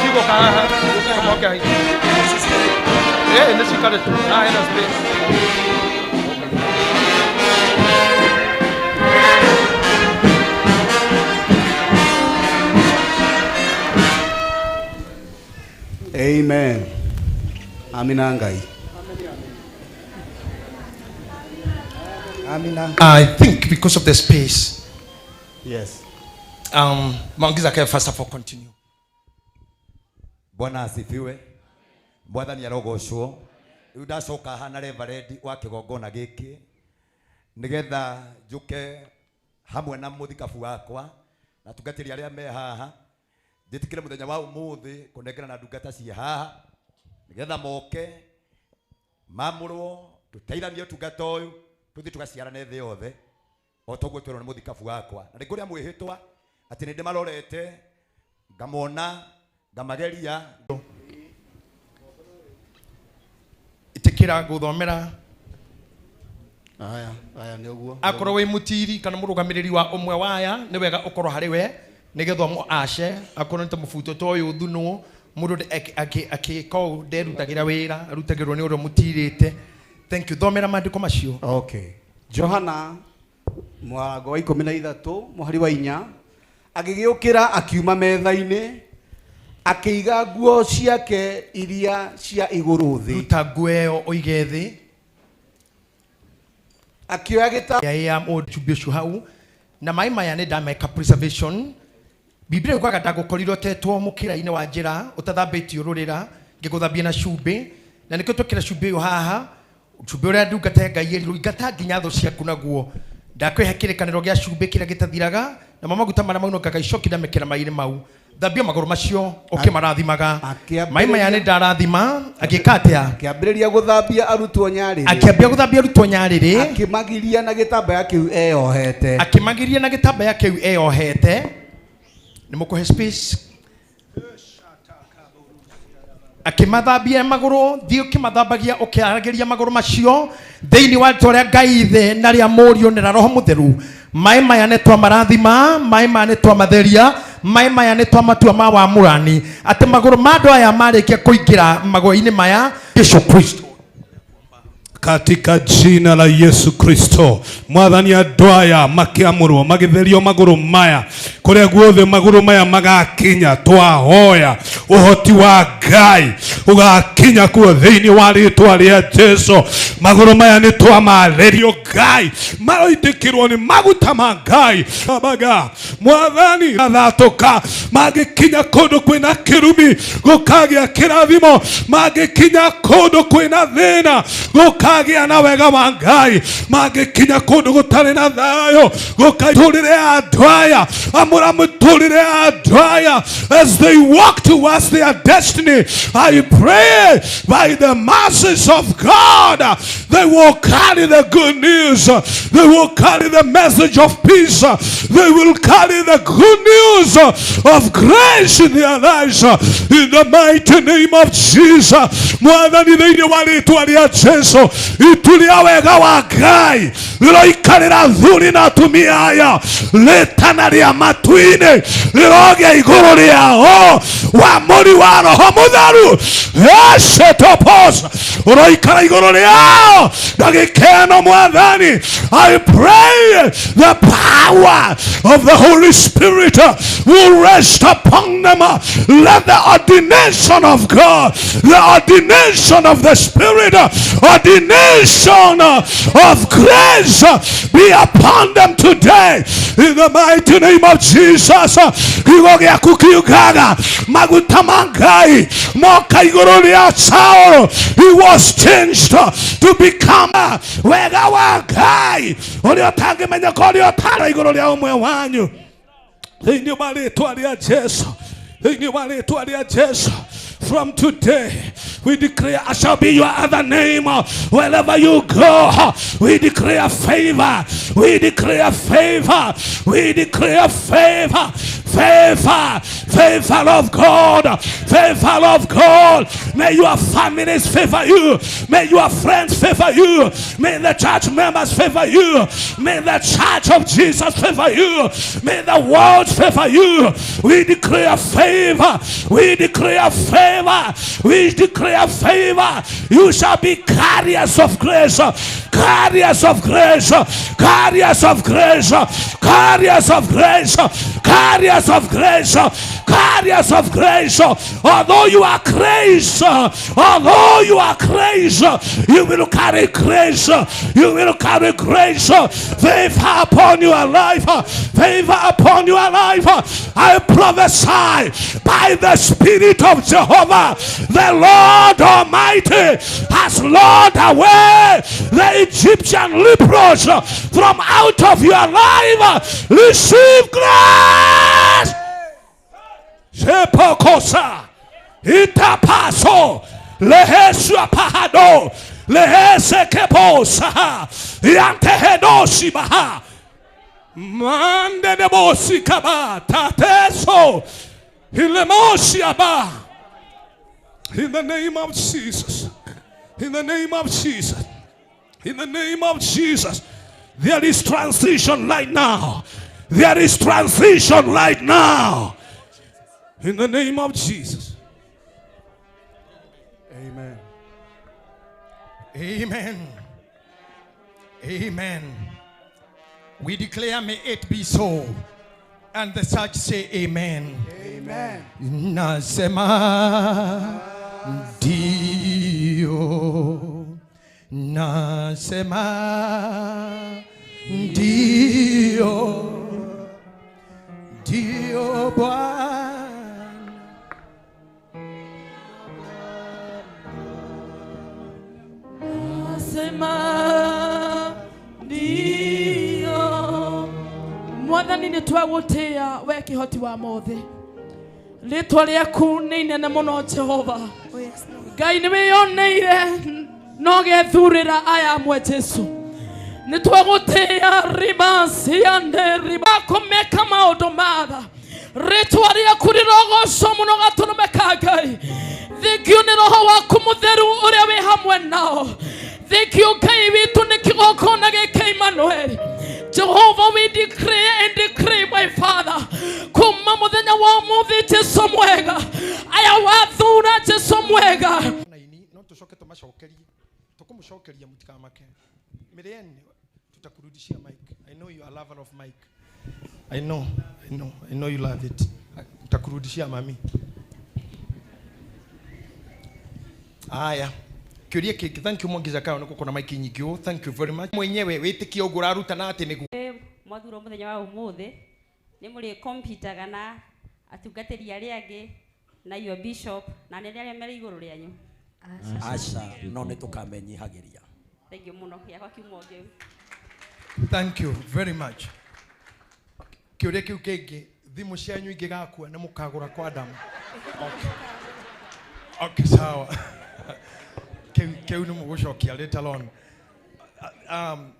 [SPEAKER 15] Sigo haha, kamoke hai. Eh, nishikare tu. Ah, ena space.
[SPEAKER 13] Amen. Amina Ngai.
[SPEAKER 5] Amina.
[SPEAKER 2] I think because of the space.
[SPEAKER 13] Yes.
[SPEAKER 2] Mwangi Zakayo, first of all, continue.
[SPEAKER 1] Bwana asifiwe. Mwathani arogocwo. Riu ndacoka haha na reverend wa kigongona giki nigetha njuke hamwe na muthikabu wakwa na tungatĩri arĩa me haha, njĩtĩkĩre mũthenya wa ũmũthĩ kũnengera na ndungata ciĩ haha nigetha moke mamũrwo tũteithanie ũtungata ũyũ tũthiĩ tũgaciarane thĩ yothe o toguo twerwo nĩ mũthikabu wakwa. Na nĩngũrĩa mwĩhĩtwa atĩ nĩ ndĩmarorete ngamona ngamageria.
[SPEAKER 2] Ĩtĩkĩra gũthomera.
[SPEAKER 13] Aya, aya nĩ ũguo.
[SPEAKER 2] Akorwo wĩ mũtiri kana mũrũgamĩrĩri wa ũmwe waya nĩ wega ũkorwo harĩ we nĩgetha ũmũ ace akorwo nĩ ta mũbuto ta ũyũ thunwo mũndũ akĩka ũũ nderutagĩra wĩra arutagĩrwo nĩ ũrĩa mũtirĩte. Thank you. Thomera maandĩko macio.
[SPEAKER 13] Okay. Johana mũrango wa 13 mũhari wa 4 agĩgĩũkĩra akiuma metha-inĩ akĩiga nguo ciake iria cia igũrũ thĩ.
[SPEAKER 2] Ruta nguo ĩyo ũige thĩ.
[SPEAKER 13] Akĩoya gĩta
[SPEAKER 2] ya mũcumbĩ ũcio hau na maĩ maya nĩ ndameka preservation. Biblia yugaga ndagũkorirwo tetwo mũkĩra-inĩ wa njĩra ũtathambĩtio rũrĩra ngĩgũthambia na cumbĩ, na nĩkĩo twekĩra cumbĩ ũyũ haha, cumbĩ ũrĩa ndungata ya Ngai ĩrirwo ingata nginya thũ ciaku naguo. Ndakwĩhe kĩrĩkanĩro gĩa cumbĩ kĩrĩa gĩtathiraga, namo maguta marĩa maunũkaga icoki ndamekĩra maĩ-inĩ mau. Thambia magũrũ macio ũkĩmarathimaga. Maĩ maya nĩ ndarathima. Agĩka atĩa?
[SPEAKER 13] Akĩambĩrĩria gũthambia arutwo nyarĩrĩ.
[SPEAKER 2] Akĩambia gũthambia arutwo nyarĩrĩ.
[SPEAKER 13] Akĩmagiria na gĩtambaya kĩu eyohete.
[SPEAKER 2] Akĩmagiria na gĩtambaya kĩu eyohete. Nĩ mũkũhe space. Akĩmathambia magũrũ, thiĩ ũkĩmathambagia ũkĩaragĩria magũrũ macio thĩinĩ wa rĩtwa rĩa Ngai Ithe na rĩa Mũriũ na rĩa Roho Mũtheru. Maĩ maya nĩ twamarathima, maĩ maya nĩ twamatheria, maĩ maya nĩ twamatua ma wamũrani, atĩ magũrũ ma andũ aya marĩkia kũingĩra magũrũ-inĩ maya Yesu Kristo.
[SPEAKER 10] Katika jina la Yesu Kristo, mwathani andũ aya makĩamũrwo magĩtherio magũrũ maya kũrĩa guothe magũrũ maya magakinya, twahoya ũhoti wa Ngai ũgakinya kuo thĩinĩ wa rĩtwa rĩa Jesu. Magũrũ maya nĩ twamarĩrio Ngai, maroitĩkĩrwo nĩ maguta ma Ngai. Babaga mwathani athatũka, mangĩkinya kũndũ kwĩna kĩrumi gũkagĩa kĩrathimo, mangĩkinya kũndũ kwĩna thĩna gũkagĩa na wega wa Ngai, mangĩkinya kũndũ gũtarĩ na thayũ gũkaitũrĩre andũ aya, amũra mũtũrĩre andũ aya as they walk towards their destiny. I pray by the mercies of God they will carry the good news, they will carry the message of peace, they will carry the good news of grace in their lives in the mighty name of Jesus. Mwathani thĩinĩ wa rĩtwa rĩa Jesu, itu rĩa wega wa Ngai rĩroikarĩra athuri na atumia aya, rĩtana rĩa matu-inĩ rĩrogĩa igũrũ rĩao, wamũri wa Roho Mũtheru ecetopos ũroikara igũrũ rĩao ndagĩka ĩno. Mwathani I pray the power of the Holy Spirit will rest upon them. Let the ordination of God, the ordination of the Spirit, ordination of grace be upon them today. In the mighty name of Jesus. Kiugo gĩaku kiugaga maguta ma Ngai moka igũrũ rĩa Saũlũ. He was changed to become wega wa Ngai ũrĩa ũtangĩmenyeka, ũrĩa ũtara igũrũ rĩa ũmwe wanyu. Thĩinĩ wa rĩtwa rĩa Jesu, thĩinĩ wa rĩtwa rĩa Jesu. From today, we declare I shall be your other name. Wherever you go, we declare favor. We declare favor. We declare favor. Favor. Favor of God. Favor of God. May your families favor you. May your friends favor you. May the church members favor you. May the church of Jesus favor you. May the world favor you. We declare favor. We declare favor. We declare favor. You shall be carriers of grace. Carriers of grace. Carriers of grace. Carriers of grace. Carriers of grace. Carriers of grace. Although you are grace, although you are grace, you will carry grace. You will carry grace. Favor upon your life. Favor upon your life. I prophesy by the Spirit of Jehovah, the Lord Almighty has lured away the Egyptian leprous from out of your life. Receive grace. Shepokosa itapaso lehesua pahado lehesekeposa yantehedosibaha mande debosikaba tateso hilemosiaba. In the name of Jesus, in the name of Jesus, in the name of Jesus, there is transition right now. There is transition right now. In the name of Jesus.
[SPEAKER 2] Amen. Amen. Amen. We declare, may it be so. And the church say amen.
[SPEAKER 13] Amen.
[SPEAKER 2] Nasema ndio. Nasema ndio. Ndio Bwana.
[SPEAKER 4] Nasema ndio. Mwathani nĩ twagũtĩĩa we kĩhoti wa mothe. Rĩtwa rĩaku nĩ inene mũno Jehova. Ngai nĩ wĩyoneire no gethurĩra aya amwe Jesu. Nĩ twagũtĩĩa ribasiande riba kũmeka maũndũ matha. Rĩtwa rĩaku rĩrogocwo mũno gatũrũme ka Ngai. Thank you nĩ roho waku mũtheru ũrĩa wĩ hamwe nao. Thank you Ngai witũ nĩ kĩgongona gĩkĩ Emmanuel. Jehovah, we declare and decree, my Father, kuma muthenya wa umuthi Jesu mwega, aya wathura Jesu mwega.
[SPEAKER 2] No tucoke tumacokerie, tukumucokeria mutikamake. Miriam, tutakurudishia mic. I know you are a lover of mic. I know you love it. Tutakurudishia mami. Aya. Kiuria kiki, thank you Mwangi Zakayo niko kuna mic nyingi. Thank you very much. Mwenyewe witikie uguo urarutana ati niguo.
[SPEAKER 16] Mwathurwo muthenya wa umuthi ni muri kompyutaga na atungatĩri arĩa angĩ na your bishop na anene arĩa marĩ igũrũ rĩanyu.
[SPEAKER 17] Aca, no nĩ tũkamenyihagĩria.
[SPEAKER 16] Thank you mũno yakwa kiumwo ngĩu.
[SPEAKER 2] Thank you very much. Kĩũria kĩu kĩngĩ, thimũ cianyu ingĩgakua nĩ mũkagũra kwa Adamu. Okay. Okay, sawa. Kĩu nĩ mũgũcokia later on.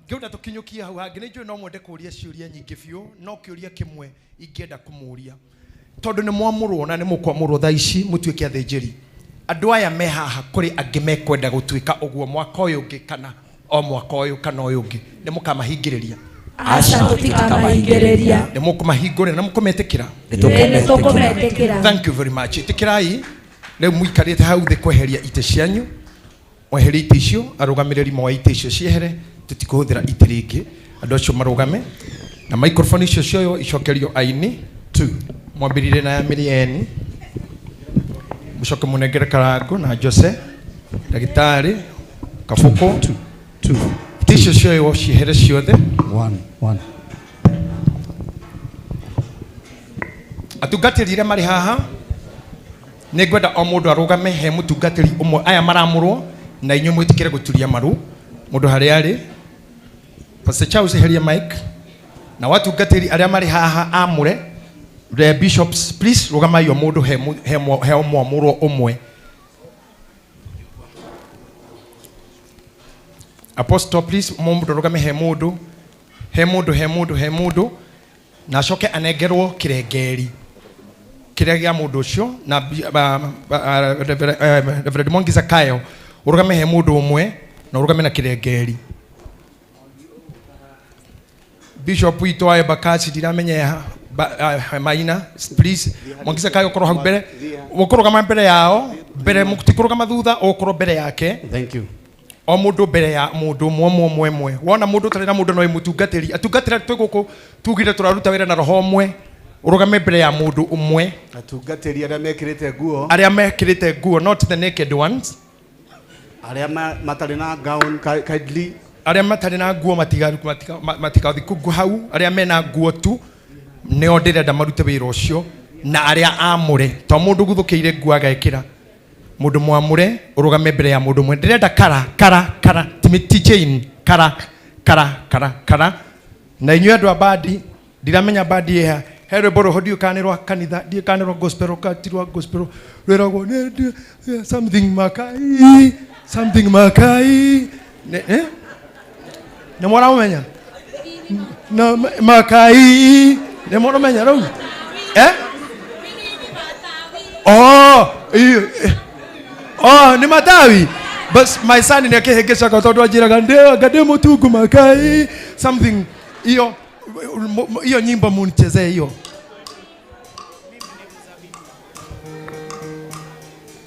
[SPEAKER 2] Ngĩenda tũkinyũkie hau hangĩ nĩ njũĩ no mwende kũũria ciũria nyingĩ biũ, no kĩũria kĩmwe ingĩenda kũmũũria tondũ nĩ mwamũrwo na nĩ mũkwamũrwo thaa ici mũtuĩke athĩnjĩri. Andũ aya me haha kũrĩ angĩ mekwenda gũtuĩka ũguo mwaka ũyũ ũngĩ kana o mwaka ũyũ kana ũyũ ũngĩ, nĩ mũkamahingĩrĩria?
[SPEAKER 7] Aca, tũtikamahingĩrĩria.
[SPEAKER 2] Nĩ mũkũmahingũrĩra na mũkũmetĩkĩra?
[SPEAKER 7] Nĩ tũkũmetĩkĩra.
[SPEAKER 2] Thank you very much. Ĩtĩkĩrai rĩu mũikarĩte hau thĩ kweheria itĩ cianyu. Mweherie itĩ icio, arũgamĩrĩri moe itĩ icio ciehere, tũtikũhũthĩra itĩ rĩngĩ. Andũ acio marũgame na microphone icio cioywo icokerio aini. Two. Mwambĩrĩrie na ya Mĩrĩeni, mũcoke mũnengere Karango na Jose, ndagĩtarĩ Kabũkũ.
[SPEAKER 13] Two.
[SPEAKER 2] Itĩ icio cioywo ciehere ciothe.
[SPEAKER 13] One, one.
[SPEAKER 2] Atungatĩri arĩa marĩ haha nĩ ngwenda o mũndũ arũgame he mũtungatĩri ũmwe aya maramũrwo na inyuĩ mwĩtĩkĩre gũturia maru mũndũ harĩa arĩ. Pastor Charles eheria mic na watungatĩri arĩa marĩ haha amũre the bishops please rũgamai o mũndũ he mwamũrwo ũmwe. Apostle please mũndũ rũgame he mũndũ he mũndũ he mũndũ he mũndũ na acoke anengerwo kĩrengeri kĩrĩa gĩa mũndũ ũcio na Reverend Mwangi Zakayo ũrũgame he mũndũ ũmwe na ũrũgame na kĩrengeri. Bishop witũ wa Embakasi ndiramenya Maina please Mwangi Zakayo ũkorwo hau mbere ũkũrũgama mbere yao mbere mũtikũrũgama thutha ũkorwo mbere yake.
[SPEAKER 13] Thank you.
[SPEAKER 2] O mũndũ mbere ya mũndũ ũmwe ũmwe ũmwe ũmwe. Wona mũndũ ũtarĩ na mũndũ no ĩmũtungatĩri. Atungatĩri twĩ gũkũ tugire tũraruta wĩra na roho ũmwe. Ũrũgame mbere ya mũndũ ũmwe.
[SPEAKER 13] Atungatĩri arĩa mekĩrĩte nguo.
[SPEAKER 2] Arĩa mekĩrĩte nguo, not the naked ones.
[SPEAKER 13] Arĩa matarĩ na gown kindly.
[SPEAKER 2] Arĩa matarĩ na nguo matigathiĩ kũngũ hau. Arĩa mena nguo tu nĩo ndĩrenda marute wĩra ũcio na arĩa amũre. To mũndũ ũguthũkĩire nguo agekĩra. Mũndũ mwamũre ũrũgame mbere ya mũndũ ũmwe. Ndĩrenda kara kara kara ti chain kara kara kara kara. Na inyuĩ andũ a bandi ndiramenya bandi ĩha he rwĩmbo rũho ndiũĩ kana nĩ rwa kanitha ndiũĩ kana nĩ rwa gospel kana ti rwa gospel rwĩragwo nĩ something makai something makai nĩ mũramũmenya na makai nĩ mũramenya rĩu oh oh ni matawi but my son ni akĩhĩngĩcaga tondũ anjĩraga anga ndĩ mũtungu makai something hiyo hiyo nyimbo munichezee hiyo.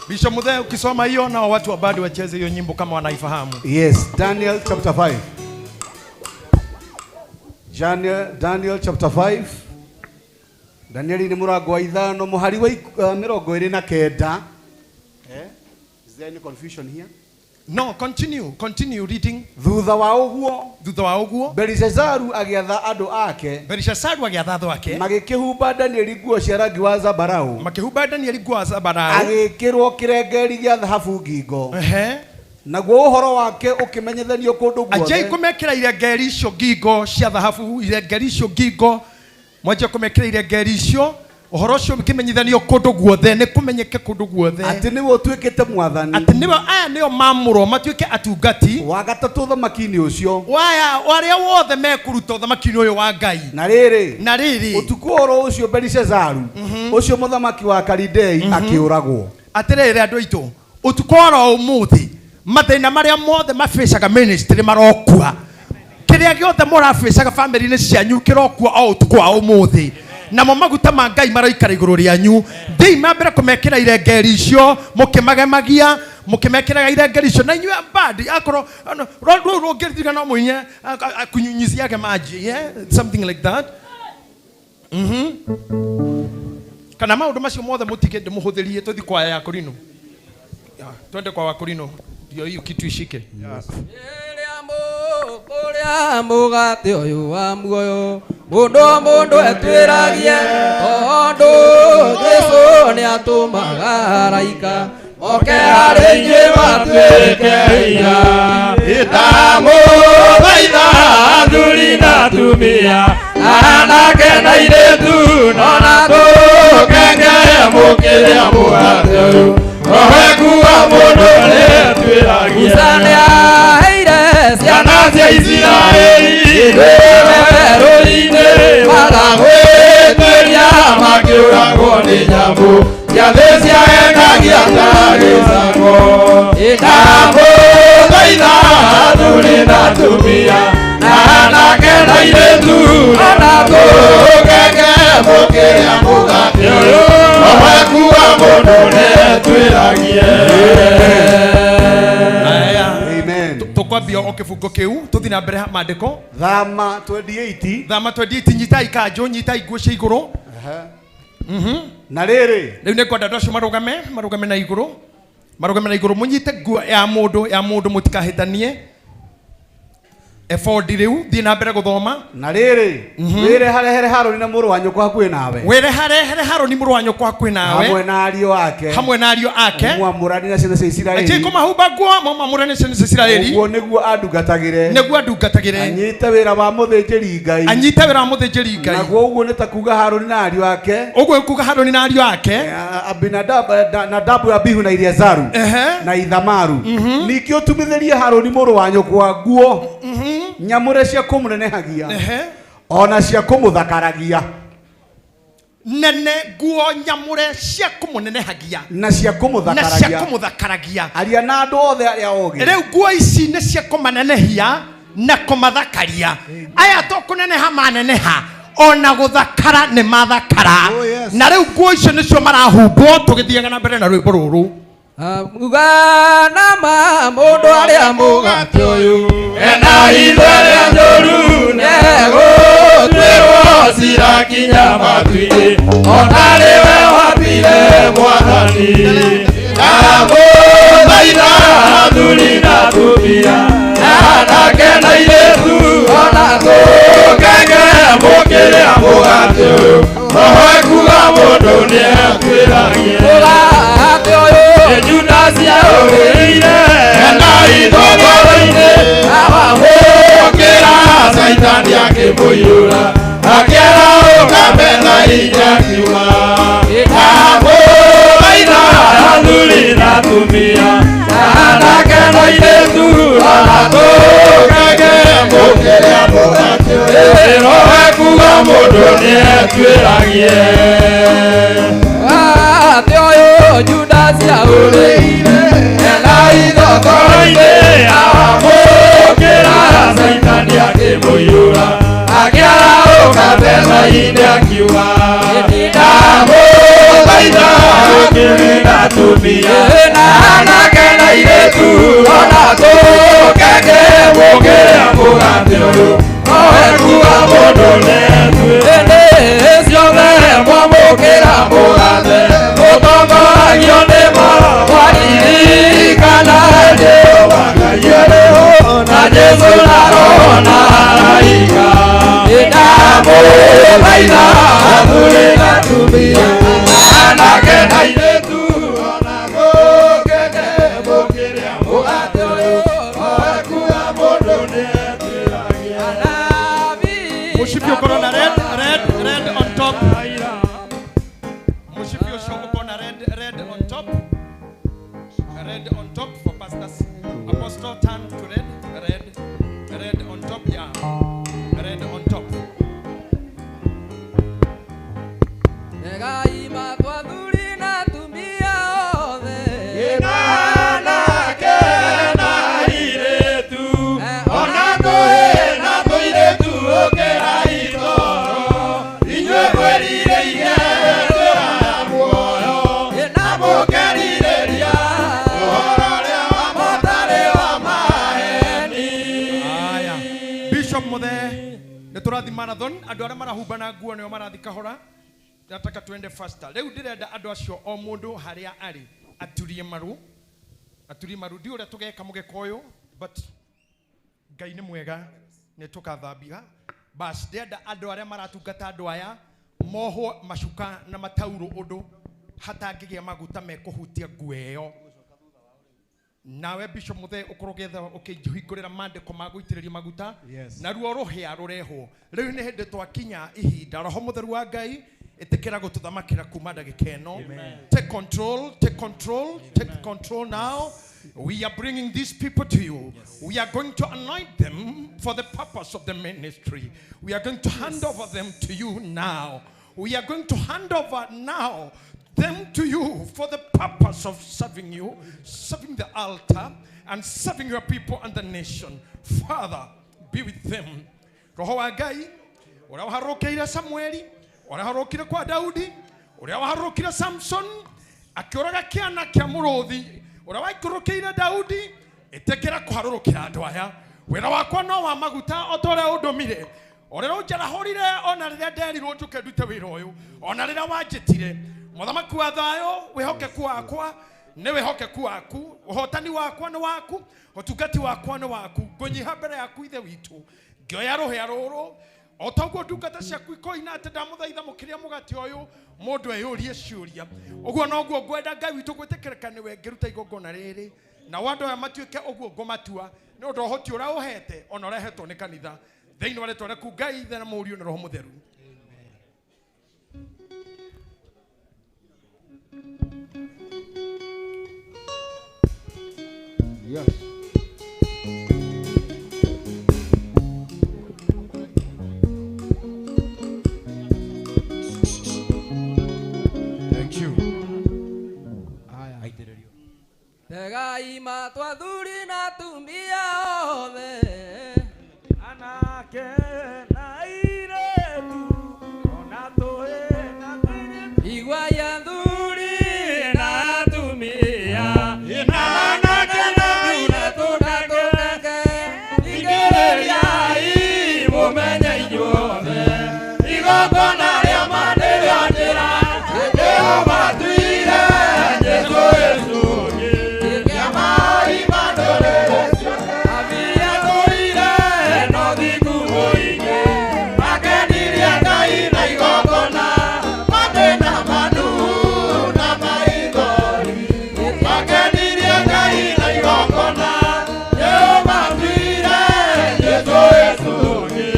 [SPEAKER 2] Bishop Muthee ukisoma hiyo na watu wa bado wacheze hiyo nyimbo kama wanaifahamu.
[SPEAKER 13] Yes, Daniel chapter 5. Daniel chapter 5. Daniel ni mũrango wa 5 mũhari wa 29. Is there any confusion here?
[SPEAKER 2] No, continue reading.
[SPEAKER 13] Thutha wa ũguo Belishazaru agĩatha andũ ake.
[SPEAKER 2] Belishazaru agĩatha andũ ake.
[SPEAKER 13] Magĩkĩhumba Danieli nguo cia rangi wa zambarau.
[SPEAKER 2] Makĩhumba Danieli nguo wa zambarau.
[SPEAKER 13] Agĩkĩrwo kĩrengeri gĩa thahabu ngingo. Naguo ũhoro wake ũkĩmenyithanio kũndũ guothe.
[SPEAKER 2] Anjai kũmekĩra irengeri icio ngingo cia thahabu, irengeri icio ngingo. Mwanjie kũmekĩra irengeri icio. Ũhoro ũcio ũkĩmenyithanio kũndũ guothe nĩ kũmenyeke kũndũ guothe
[SPEAKER 13] atĩ nĩwe ũtuĩkĩte mwathani
[SPEAKER 2] atĩ nĩwe aya nĩo mamũrwo matuĩke atungati
[SPEAKER 13] wa gatatũ ũthamaki-inĩ ũcio
[SPEAKER 2] waya arĩa wothe mekũruta ũthamaki-inĩ ũyũ wa Ngai.
[SPEAKER 13] Na rĩrĩ ũtukũ oro ũcio Belishazaru ũcio mũthamaki wa Kalidei akĩũragwo.
[SPEAKER 2] Atĩrĩrĩ andũ aitũ ũtukũ oro ũmũthĩ mathĩna marĩa mothe mabĩcaga ministry marokua kĩrĩa gĩothe mũrabĩcaga family-inĩ cianyu kĩrokua o ũtukũ wa ũmũthĩ. Namo maguta ma Ngai maraikara igũrũ rĩanyu. Thiĩ na mbere kũmekĩra irengeri icio mũkĩmagemagia mũkĩmekĩraga irengeri icio na inyuĩ bandi akorwo rũu rũngĩrithira no mũinye kunyunyiziage maji yeah something like that. Kana maũndũ macio mothe mũtige ndĩmũhũthĩrie tũthiĩ kwa ya Korino. Twende kwa Wakorino ndio hiyo kitu ishike.
[SPEAKER 12] Kũrĩa mũgate ũyũ wa muoyo mũndũ mũndũ etwĩragie tondũ Jesũ nĩatũmaga araika oke harĩ inyuĩ matuĩke hinya. Ndamũthaitha athuri na atumia anake na airĩtu nona tũkenge mũkĩrĩa mũgate ũyũ roho ekuua mũndũ nĩetwĩragie. Musa nĩaheire ciana cia Isiraeli werũ-inĩ magagwĩtĩria makĩũragwo nĩ nyamũ ciathĩ ciahenagia ta gĩcango. Ndamũthaitha athuri na atumia na anake na airĩtu ona tũkenge mũkĩrĩa mũgate ũyũ roho ekuua mũndũ nĩetwĩragie.
[SPEAKER 2] Kĩbungo kĩu tũthiĩ na mbere maandĩko.
[SPEAKER 13] Thama 28.
[SPEAKER 2] Thama 28. Nyitai kanjũ, nyitai nguo cia igũrũ.
[SPEAKER 13] Na rĩrĩ,
[SPEAKER 2] Rĩu nĩ ngwenda andũ acio marũgame na igũrũ, marũgame na igũrũ, mũnyite nguo ya mũndũ, mũtikahĩtanie ebodi. Rĩu thiĩ na mbere gũthoma.
[SPEAKER 13] Na rĩrĩ, wĩre harehere Harũni na mũrũ wa nyũkwa hakuhĩ nawe.
[SPEAKER 2] Wĩre harehere Harũni mũrũ wa nyũkwa hakuhĩ nawe.
[SPEAKER 13] Hamwe na ariũ ake.
[SPEAKER 2] Hamwe na ariũ ake.
[SPEAKER 13] Mwamũrani na ciana cia Isiraeli.
[SPEAKER 2] Ĩtĩ kũmahumba nguo, mamamũrane ciana cia Isiraeli.
[SPEAKER 13] Ũguo nĩguo andungatagĩre.
[SPEAKER 2] Nĩguo andungatagĩre.
[SPEAKER 13] Anyite wĩra wa mũthĩnjĩri Ngai.
[SPEAKER 2] Anyite wĩra wa mũthĩnjĩri Ngai.
[SPEAKER 13] Naguo ũguo nĩ ta kuga Harũni na ariũ ake.
[SPEAKER 2] Ũguo nĩ kuga Harũni na ariũ ake.
[SPEAKER 13] Abinadabu, Nadabu, Abihu na Eleazaru na Ithamaru. Ningĩ ũtumithĩrie Harũni mũrũ wa nyũkwa nguo nyamũre cia kũmũnenehagia ona cia kũmũthakaragia.
[SPEAKER 2] Nene, nguo nyamũre cia kũmũnenehagia.
[SPEAKER 13] Na cia
[SPEAKER 2] Na cia
[SPEAKER 13] kũmũthakaragia.
[SPEAKER 2] Kũmũthakaragia.
[SPEAKER 13] Aria na andũ othe arĩa ogĩ.
[SPEAKER 2] Rĩu nguo ici nĩ cia kũmanenehia na kũmathakaria. Aya to kũneneha maneneha, ona gũthakara nĩ mathakara. Na rĩu nguo icio nĩcio marahumbwo tũgĩthiaga na mbere na rwĩmbo rũrũ.
[SPEAKER 12] Mugana ma mũndũ arĩa mũgate ũyũ
[SPEAKER 14] ena ithe rĩa njũru negũtuĩrwo cira kinya matu-inĩ, ona rĩwe watire mwathani. Ndamũthaitha athuri na atumia, anake na airĩtu, ona tũkenge mũkĩrĩa mũgate ũyũ, roho ekuga mũndũ nĩekwĩragie.
[SPEAKER 12] Mũgate ũyũ.
[SPEAKER 14] Nĩ Judasi aũrĩire ena ithogoro-inĩ, awamũkĩra Caitani akĩmũiyũra, akĩara ũka metha-inĩ akiuga. Ndamũthaitha athuri na atumia, anake na airĩtu, ona tũkenge mũkĩrĩa mũgate ũyũ, roho ekuga mũndũ nĩetuĩragie.
[SPEAKER 12] Mũgate ũyũ Judasi aũrĩire
[SPEAKER 14] ena ithogoro-inĩ, awamũkĩra Caitani akĩmũiyũra, akĩara ũka metha-inĩ akiuga. Ndamũthaitha athuri na atumia, anake na airĩtu, ona tũkenge mũkĩrĩa mũgate ũyũ, roho ekuga mũndũ nĩetuĩragie.
[SPEAKER 12] Hĩndĩ ciothe mwamũkĩra mũgate mũtongoragio nĩ mwaririkana Jehova Ngai arĩ ho na Jesũ na Roho na araika.
[SPEAKER 14] Ndamũthaitha athuri na atumia, anake na airĩtu, ona mũkenge mũkĩrĩa mũgate ũyũ, roho ekuga mũndũ nĩetuĩragie.
[SPEAKER 2] Mũcibi ũkorwo na red, red, red on top. Mũcibi ũcio ũkorwo na red, red on top, red on top for pastors. Apostle, turn to red, red, red on top. Yeah, red on top.
[SPEAKER 12] Tegai matũ athuri na atumia othe.
[SPEAKER 14] Anake na airĩtu, ona tũhĩ na tũirĩtu, ũkĩra itoro, inyuĩ mwĩrirĩirie njĩra ya muoyo na mũkerirĩria ũhoro ũrĩa wa matarĩ wa maheni.
[SPEAKER 2] Aya, Bishop Muthe, nĩ tũrathiĩ marathon. Andũ arĩa marahumbana nguo nĩo marathiĩ kahora. Nataka tuende faster. Rĩu ndĩrenda andũ acio o mũndũ harĩa arĩ aturie maru, aturie maru. Ndi ũrĩa tũgeka mũgeka ũyũ, but Ngai nĩ mwega, nĩ tũkathambia. Bas, ndĩrenda andũ arĩa maratungata andũ aya mohwo macuka na mataurũ ũndũ hatangĩgĩa maguta mekũhutia nguo ĩyo. Nawe Bishop Muthe ũkorwo ũgĩetha ũkĩhingũrĩra maandĩko ma gũitĩrĩria maguta. Naruo rũhĩa rũrehwo. Rĩu nĩ hĩndĩ twakinya ihinda. Roho Mũtheru wa Ngai, ĩtĩkĩra gũtũthamakĩra kuma ndagĩka ĩno. Take control, take control, take control. Now we are bringing these people to you. We are going to anoint them for the purpose of the ministry. We are going to hand over them to you now. We are going to hand over now them to you for the purpose of serving you, serving the altar, and serving your people and the nation. Father, be with them. Roho wa Ngai, ũrĩa waharũrũkĩire Samueli, ũrĩa waharũrũkire kwa Daudi, ũrĩa waharũrũkire Samson, akĩũraga kĩana kĩa mũrũthi, ũrĩa waikũrũkĩire Daudi, ĩtĩkĩra kũharũrũkĩra andũ aya. Wĩra wakwa no wa maguta o ta ũrĩa ũndũmire. O rĩrĩa ũnjarahũrire ona rĩrĩa nderirwo njũke ndute wĩra ũyũ, ona rĩrĩa wanjĩtire. Mũthamaki wa thayũ, wĩhokeku wakwa nĩ wĩhokeku waku, ũhotani wakwa nĩ waku, ũtungati wakwa nĩ waku. Ngũnyiha mbere yaku Ithe witũ, ngĩoya rũhĩa rũrũ o ta ũguo ndungata ciaku ikoina atĩ ndamũthaitha mũkĩrĩa mũgate ũyũ mũndũ eyũrie ciũria. Ũguo noguo ngwenda Ngai witũ gwĩtĩkĩrĩka nĩwe ngĩruta igongona rĩrĩ, nao andũ aya matuĩke ũguo ngũmatua nĩ ũndũ wa ũhoti ũrĩa ũhete ona ũrehetwo nĩ kanitha. Thĩinĩ wa rĩtwa rĩaku Ngai Ithe na Mũriũ na Roho Mũtheru.
[SPEAKER 13] Yes.
[SPEAKER 2] Thank you.
[SPEAKER 4] Tegai matwa thuri na atumia othe,
[SPEAKER 12] anake na airĩtu, ona tũhĩ na tũirĩtu.
[SPEAKER 4] Igua ya thuri na atumia,
[SPEAKER 12] na anake na airĩtu na tũhĩ. Thikĩrĩriai mũmenye inyuothe, igongona rĩa ma nĩrĩo njĩra Jehova atuire Jesũ gĩcunjĩ kĩa maima ndũrĩrĩ ciothe. Atũire na ũthingu mũingĩ, akenirie Ngai na igongona, matĩ na manu na maithori. Akenirie Ngai na igongona, Jehova atuire Jesũ gĩcunjĩ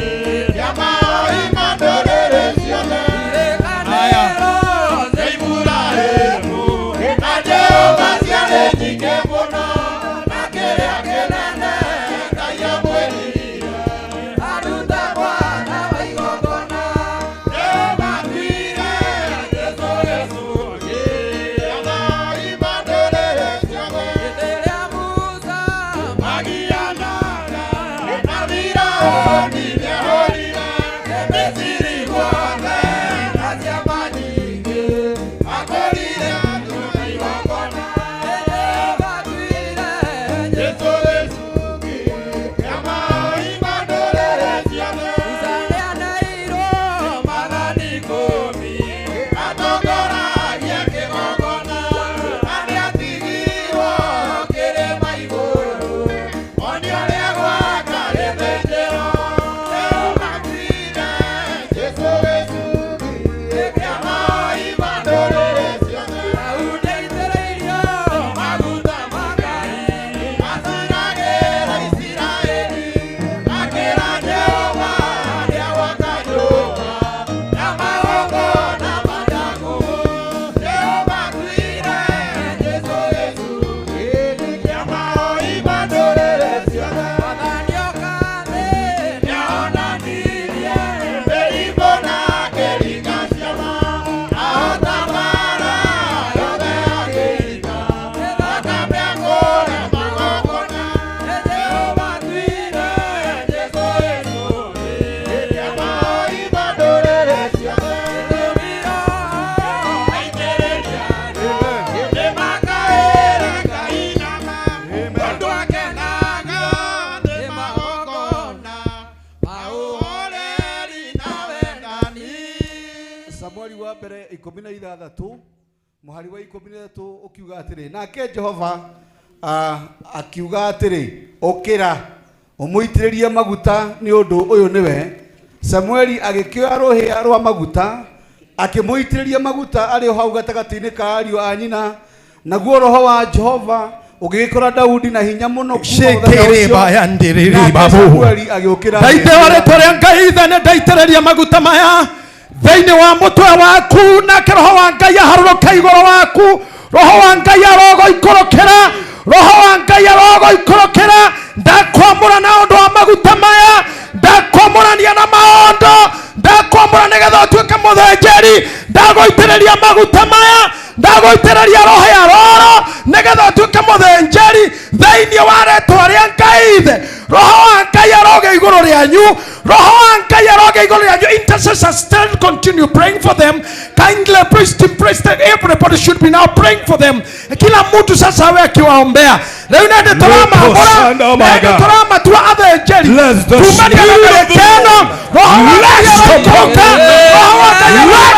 [SPEAKER 12] kĩa maima ndũrĩrĩ ciothe. Cia Iburahĩmu na Jehova ciarĩ nyingĩ mũno, na kĩrĩa kĩnene Ngai amwĩrire
[SPEAKER 4] aruta mwana wa igongona.
[SPEAKER 12] Jehova atuire Jesũ gĩcunjĩ kĩa maima ndũrĩrĩ ciothe.
[SPEAKER 4] Hĩndĩ ĩrĩa Musa
[SPEAKER 12] magianaga na Firaũni nĩahũrire Misiri guothe na ciama nyingĩ, akũrire andũ na igongona.
[SPEAKER 4] Jehova atuire
[SPEAKER 12] Jesũ gĩcunjĩ kĩa maima ndũrĩrĩ ciothe.
[SPEAKER 4] Musa nĩaneirwo
[SPEAKER 12] Maathani ikũmi atongoragia kĩgongona, na nĩatigirwo kĩrĩma igũrũ onio ũrĩa gwaka gĩthĩnjĩro. Jehova atuire Jesũ gĩcunjĩ kĩa maima ndũrĩrĩ ciothe.
[SPEAKER 4] Daudi aitĩrĩirio
[SPEAKER 12] Maguta ma Ngai acinagĩra Isiraeli, akĩra Jehova nĩagwaka nyũmba na magongona mathagu. Jehova atuire Jesũ gĩcunjĩ kĩa maima ndũrĩrĩ ciothe.
[SPEAKER 4] Mwathani oka thĩ
[SPEAKER 12] Nĩahonanirie mĩrimũ na akĩringa ciama, ahota mbaara yothe akĩringa, thakame akũũra magongona.
[SPEAKER 4] Jehova atuire
[SPEAKER 12] Jesũ gĩcunjĩ kĩa maima ndũrĩrĩ ciothe. Aitĩrĩria nĩmakaĩra Ngai nama, tondũ akenaga nĩ magongona ma ũhoreri na wendani.
[SPEAKER 13] Samueli wa mbere 16 mũhari wa 13 ũkiuga atĩrĩ, nake Jehova akiuga atĩrĩ, ũkĩra ũmũitĩrĩrie maguta nĩ ũndũ ũyũ nĩwe. Samueli agĩkĩoya rũhĩa rwa maguta akĩmũitĩrĩria maguta arĩ o hau gatagatĩ-inĩ ka ariũ a nyina, naguo roho wa Jehova ũgĩgĩkora Daudi na hinya mũno kuma mũthenya ũcio. Nake Samueli agĩũkĩra
[SPEAKER 2] Ndaitĩwa rĩtwa rĩa Ngai Ithe nĩ ndaitĩrĩria maguta maya thĩinĩ wa mũtwe waku, nake roho wa Ngai aharũrũke igũrũ waku, roho wa Ngai arogoikũrũkĩra, roho wa Ngai arogoikũrũkĩra. Ndakwamũra na ũndũ wa maguta maya, ndakwamũrania na maũndũ, ndakwamũra nĩgetha ũtuĩke mũthĩnjĩri. Ndagũitĩrĩria maguta maya, ndagũitĩrĩria roho ya roro nĩgetha ũtuĩke mũthĩnjĩri thĩinĩ wa rĩtwa rĩa Ngai Ithe. Roho wa Ngai aroge igũrũ rĩanyu, Roho wa Ngai aroge igũrũ rĩanyu. Intercessors still continue praying for them. Kindly priest, priest, everybody should be now praying for them. Kila mtu sasa awe akiwaombea. Rĩu nende tũramambũra, nende tũramatua athĩnjĩri kumania na mĩrĩkeno. Roho wa Ngai aroikũrũka. Roho wa Ngai aroge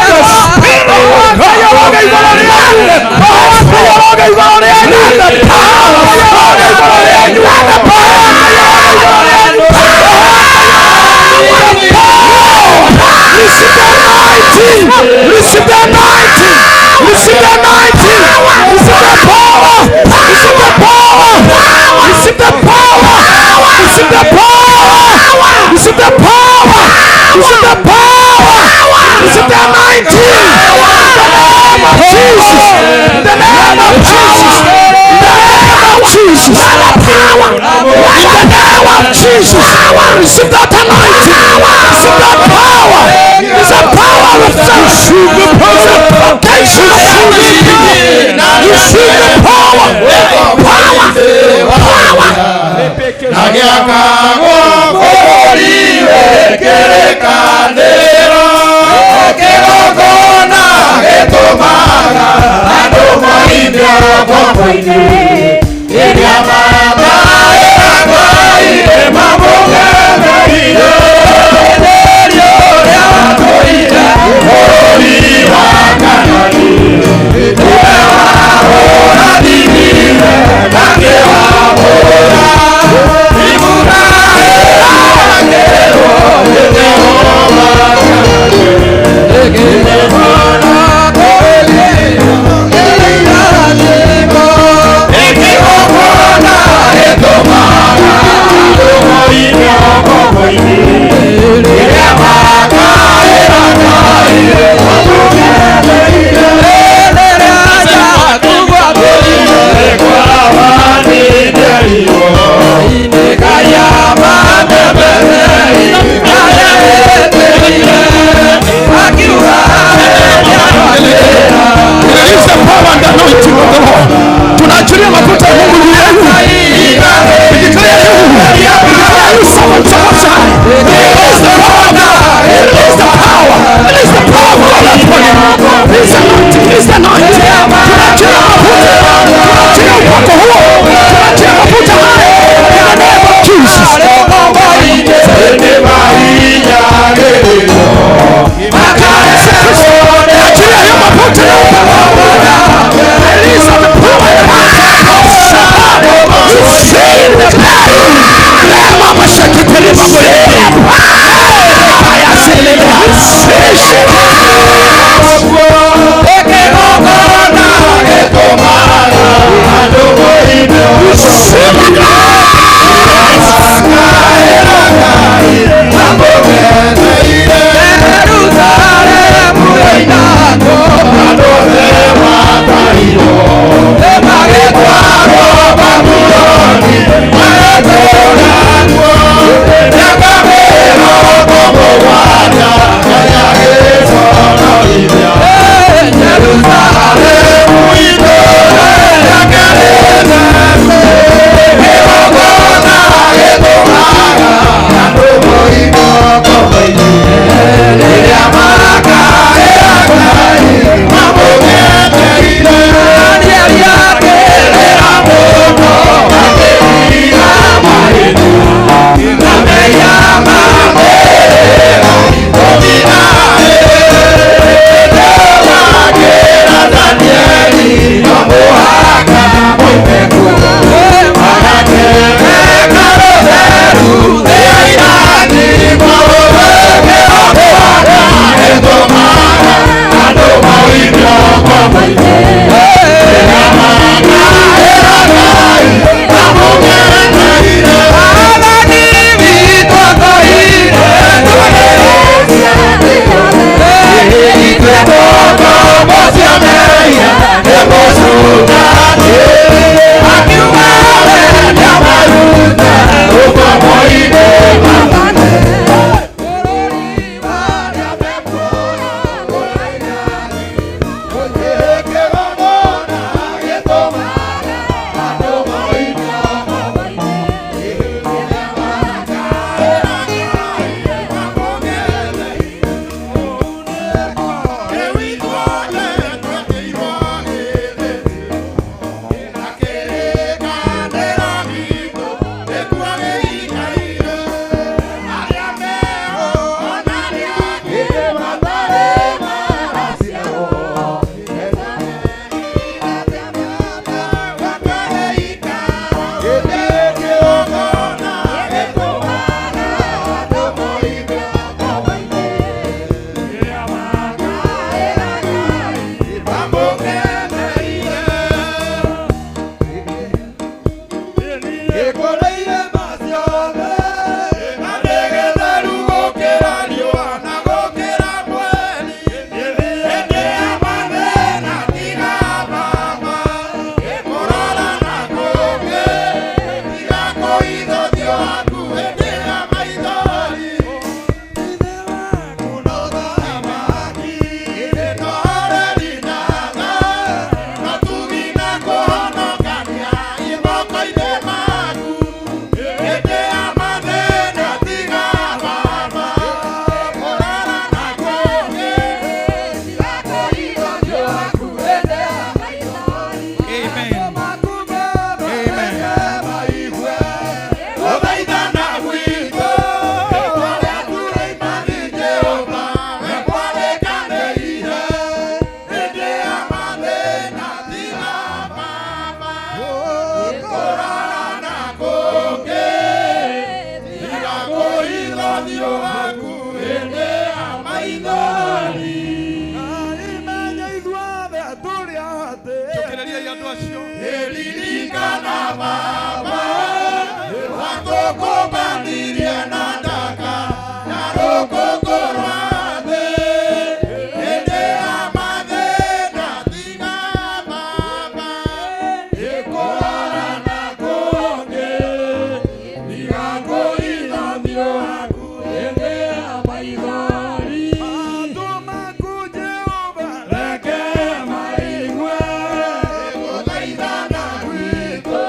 [SPEAKER 2] igũrũ rĩanyu. Roho wa Ngai aroge igũrũ rĩanyu. Roho wa Ngai aroge igũrũ rĩanyu. Roho wa Ngai aroge igũrũ rĩanyu. Receive the anointing. Receive the anointing. Receive the anointing. Receive the power. Receive the power. Receive the power. Receive the power. Receive the power. Receive the power. Receive the anointing. In the name of Jesus. In the name of Jesus. In the name of Jesus. In the name of Jesus. Receive that anointing. Receive that power. It's a power of receive the vocation of the people. Receive the power. Power. Power. Release the power and the anointing of the Lord. Tunaachilia mafuta ya Mungu juu yenu. We declare you. We declare you servants of Most High. Release the power. Release the power. Release the power of God upon you. Release the anointing. Release the anointing. Tunaachilia mafuta. Tunaachilia upako huo. Tunaachilia mafuta haya. In the name of Jesus. Achilia hiyo mafuta ya upako. Release the power. Receive the
[SPEAKER 14] Jerusalem, ũthiũ waku hĩndĩ ya maithori.
[SPEAKER 12] Imenya ithuothe tũrĩ atĩ.
[SPEAKER 2] Cokereriai andũ acio.
[SPEAKER 14] Ririkana Baba, watũkũmbanirie na ndaka na rũkũngũ rwa thĩ. Hĩndĩ ya mathĩna tiga Baba, ĩkũrora na kũngĩ. Tiga kũhitha ũthiũ waku hĩndĩ ya maithori.
[SPEAKER 12] Matũ maku Jehova
[SPEAKER 14] Reke maigue gũthaithana gwitũ,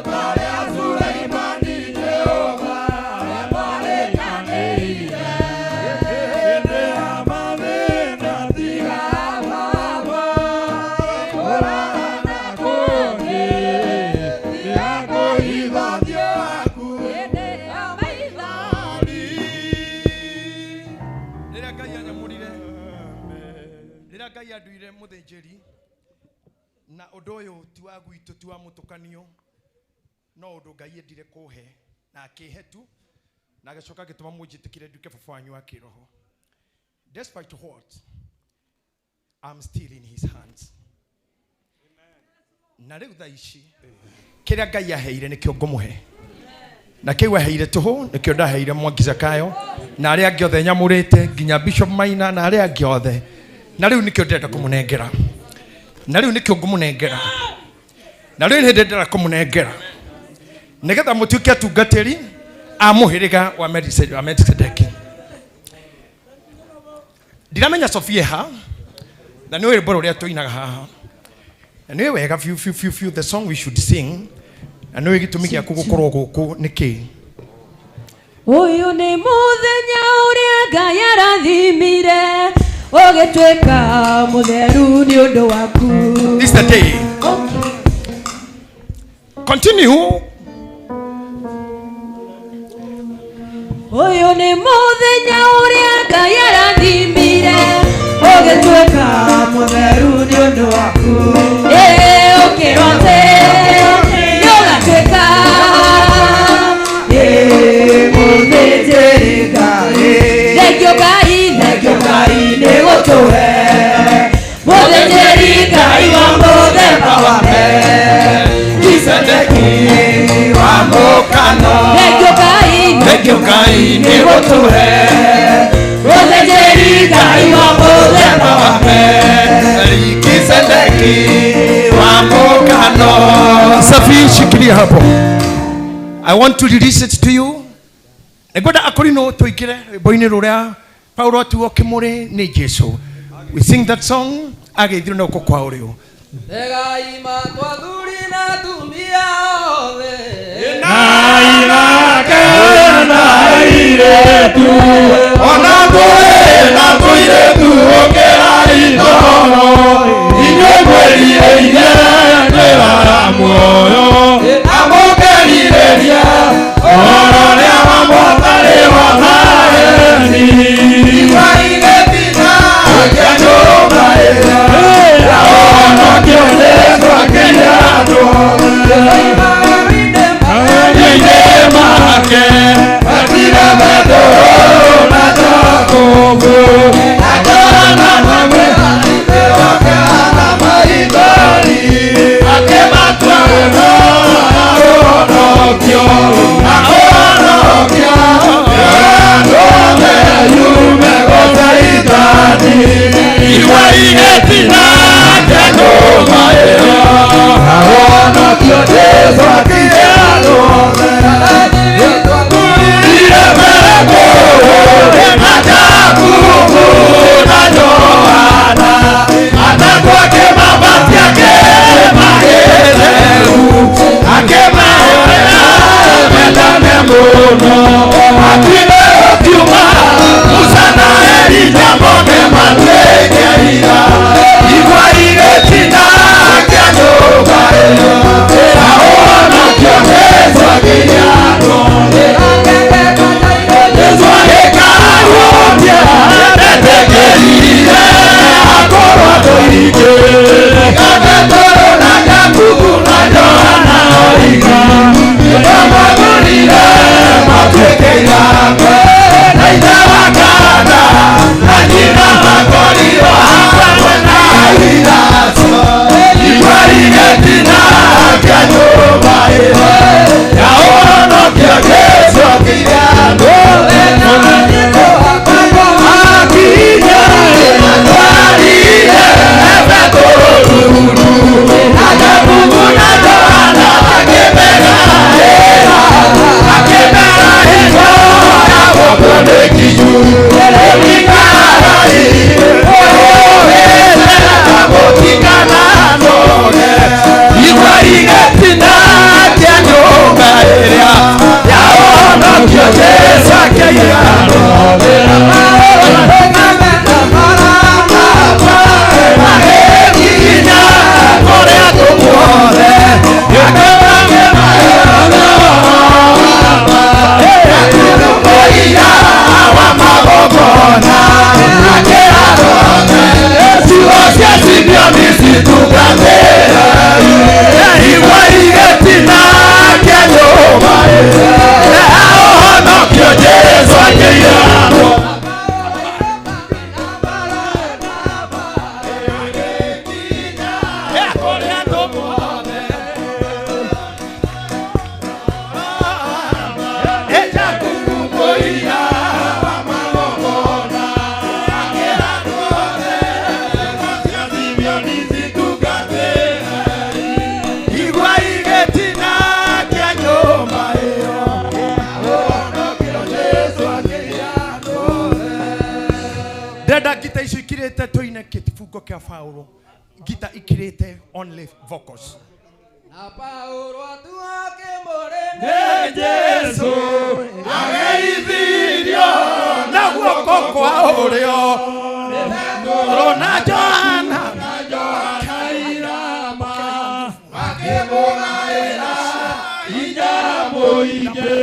[SPEAKER 14] ta ũrĩa Suleimani Jehova amũrĩkanĩire. Hĩndĩ ya mathĩna tiga Baba, kũrora na kũngĩ. Tiga kũhitha ũthiũ waku hĩndĩ ya maithori.
[SPEAKER 2] Rĩrĩa Ngai anyamũrire, rĩrĩa Ngai anduire mũthĩnjĩri, na ũndũ ũyũ ti wa gwitũ, ti wa mũtũkanio, no ũndũ Ngai endire kũhe na akĩhe tu, na agĩcoka agĩtũma mũnjĩtĩkĩre nduĩke baba wanyu wa kĩroho. Despite what, I'm still in his hands. Na rĩu thaa ici kĩrĩa Ngai aheire nĩkĩo ngũmũhe, na kĩu aheire tũhũ nĩkĩo ndaheire Mwangi Zakayo na arĩa angĩ othe nyamũrĩte, nginya Bishop Maina na arĩa angĩ othe, na rĩu nĩkĩo ndĩrenda kũmũnengera, na rĩu nĩkĩo ngũmũnengera, na rĩu nĩ ndĩrenda kũmũnengera nĩgetha mũtuĩke atungatĩri a mũhĩrĩga wa Melchizedeki. Ndiramenya Sofia ha, na nĩ rwĩmbo rũrĩa tũinaga haha, na nĩ wega biũ biũ biũ biũ, the song we should sing, na nĩ gĩtũmi gĩaku gũkorwo gũkũ nĩkĩ?
[SPEAKER 4] Ũyũ nĩ mũthenya ũrĩa Ngai arathimire, ũgĩtuĩka mũtheru nĩ ũndũ waku.
[SPEAKER 2] This is the day. Continue.
[SPEAKER 4] Ũyũ nĩ mũthenya ũrĩa Ngai arathimire, ũgĩtuĩka mũtheru nĩ ũndũ waku. Ĩ ũkĩrwo atĩ nĩ ũgatuĩka, ĩ mũthĩnjĩri Ngai. Thengio Ngai, thengio Ngai nĩ gũtũhe mũthĩnjĩri Ngai wa mũthemba wa
[SPEAKER 14] Melchizedeki wa mũkano.
[SPEAKER 4] Thengio Ngai,
[SPEAKER 14] Thengio Ngai nĩ gũtũhe
[SPEAKER 4] mũthĩnjĩri Ngai wa mũthemba
[SPEAKER 14] wa Melchizedeki wa mũkano.
[SPEAKER 2] Safi, shikilia hapo. I want to release it to you. Nĩngwenda akorino tũingĩre rwĩmbo-inĩ rũrĩa Paulo atuo kĩmũrĩ nĩ Jesu. We sing that song ageithio na guoko kwa ũrĩo.
[SPEAKER 18] Tegai matũ athuri na atumia othe.
[SPEAKER 14] Ona tũĩ na tũirĩtu ũkĩrai toro, inyuĩ mwĩrirĩirie njĩra ya muoyo, na mũkerirĩria ũhoro ũrĩa wa mwathani wa Zayuni. Iguai gĩtina kĩa nyũmba ĩrĩa ya ũhonokio Jesũ akĩire andũ othe. Magerio-inĩ make. Akĩiyarwo
[SPEAKER 2] Ndenda ngita icio ikirite tuine kĩbungo kĩa Paulo, ngita ikirite only vocals.
[SPEAKER 18] Na Paulo atuake
[SPEAKER 14] Nĩ Jesũ ageithirio
[SPEAKER 2] na guoko kwa ũrĩo Petero na Johana
[SPEAKER 14] irama makĩmũgaĩra inya mũingĩ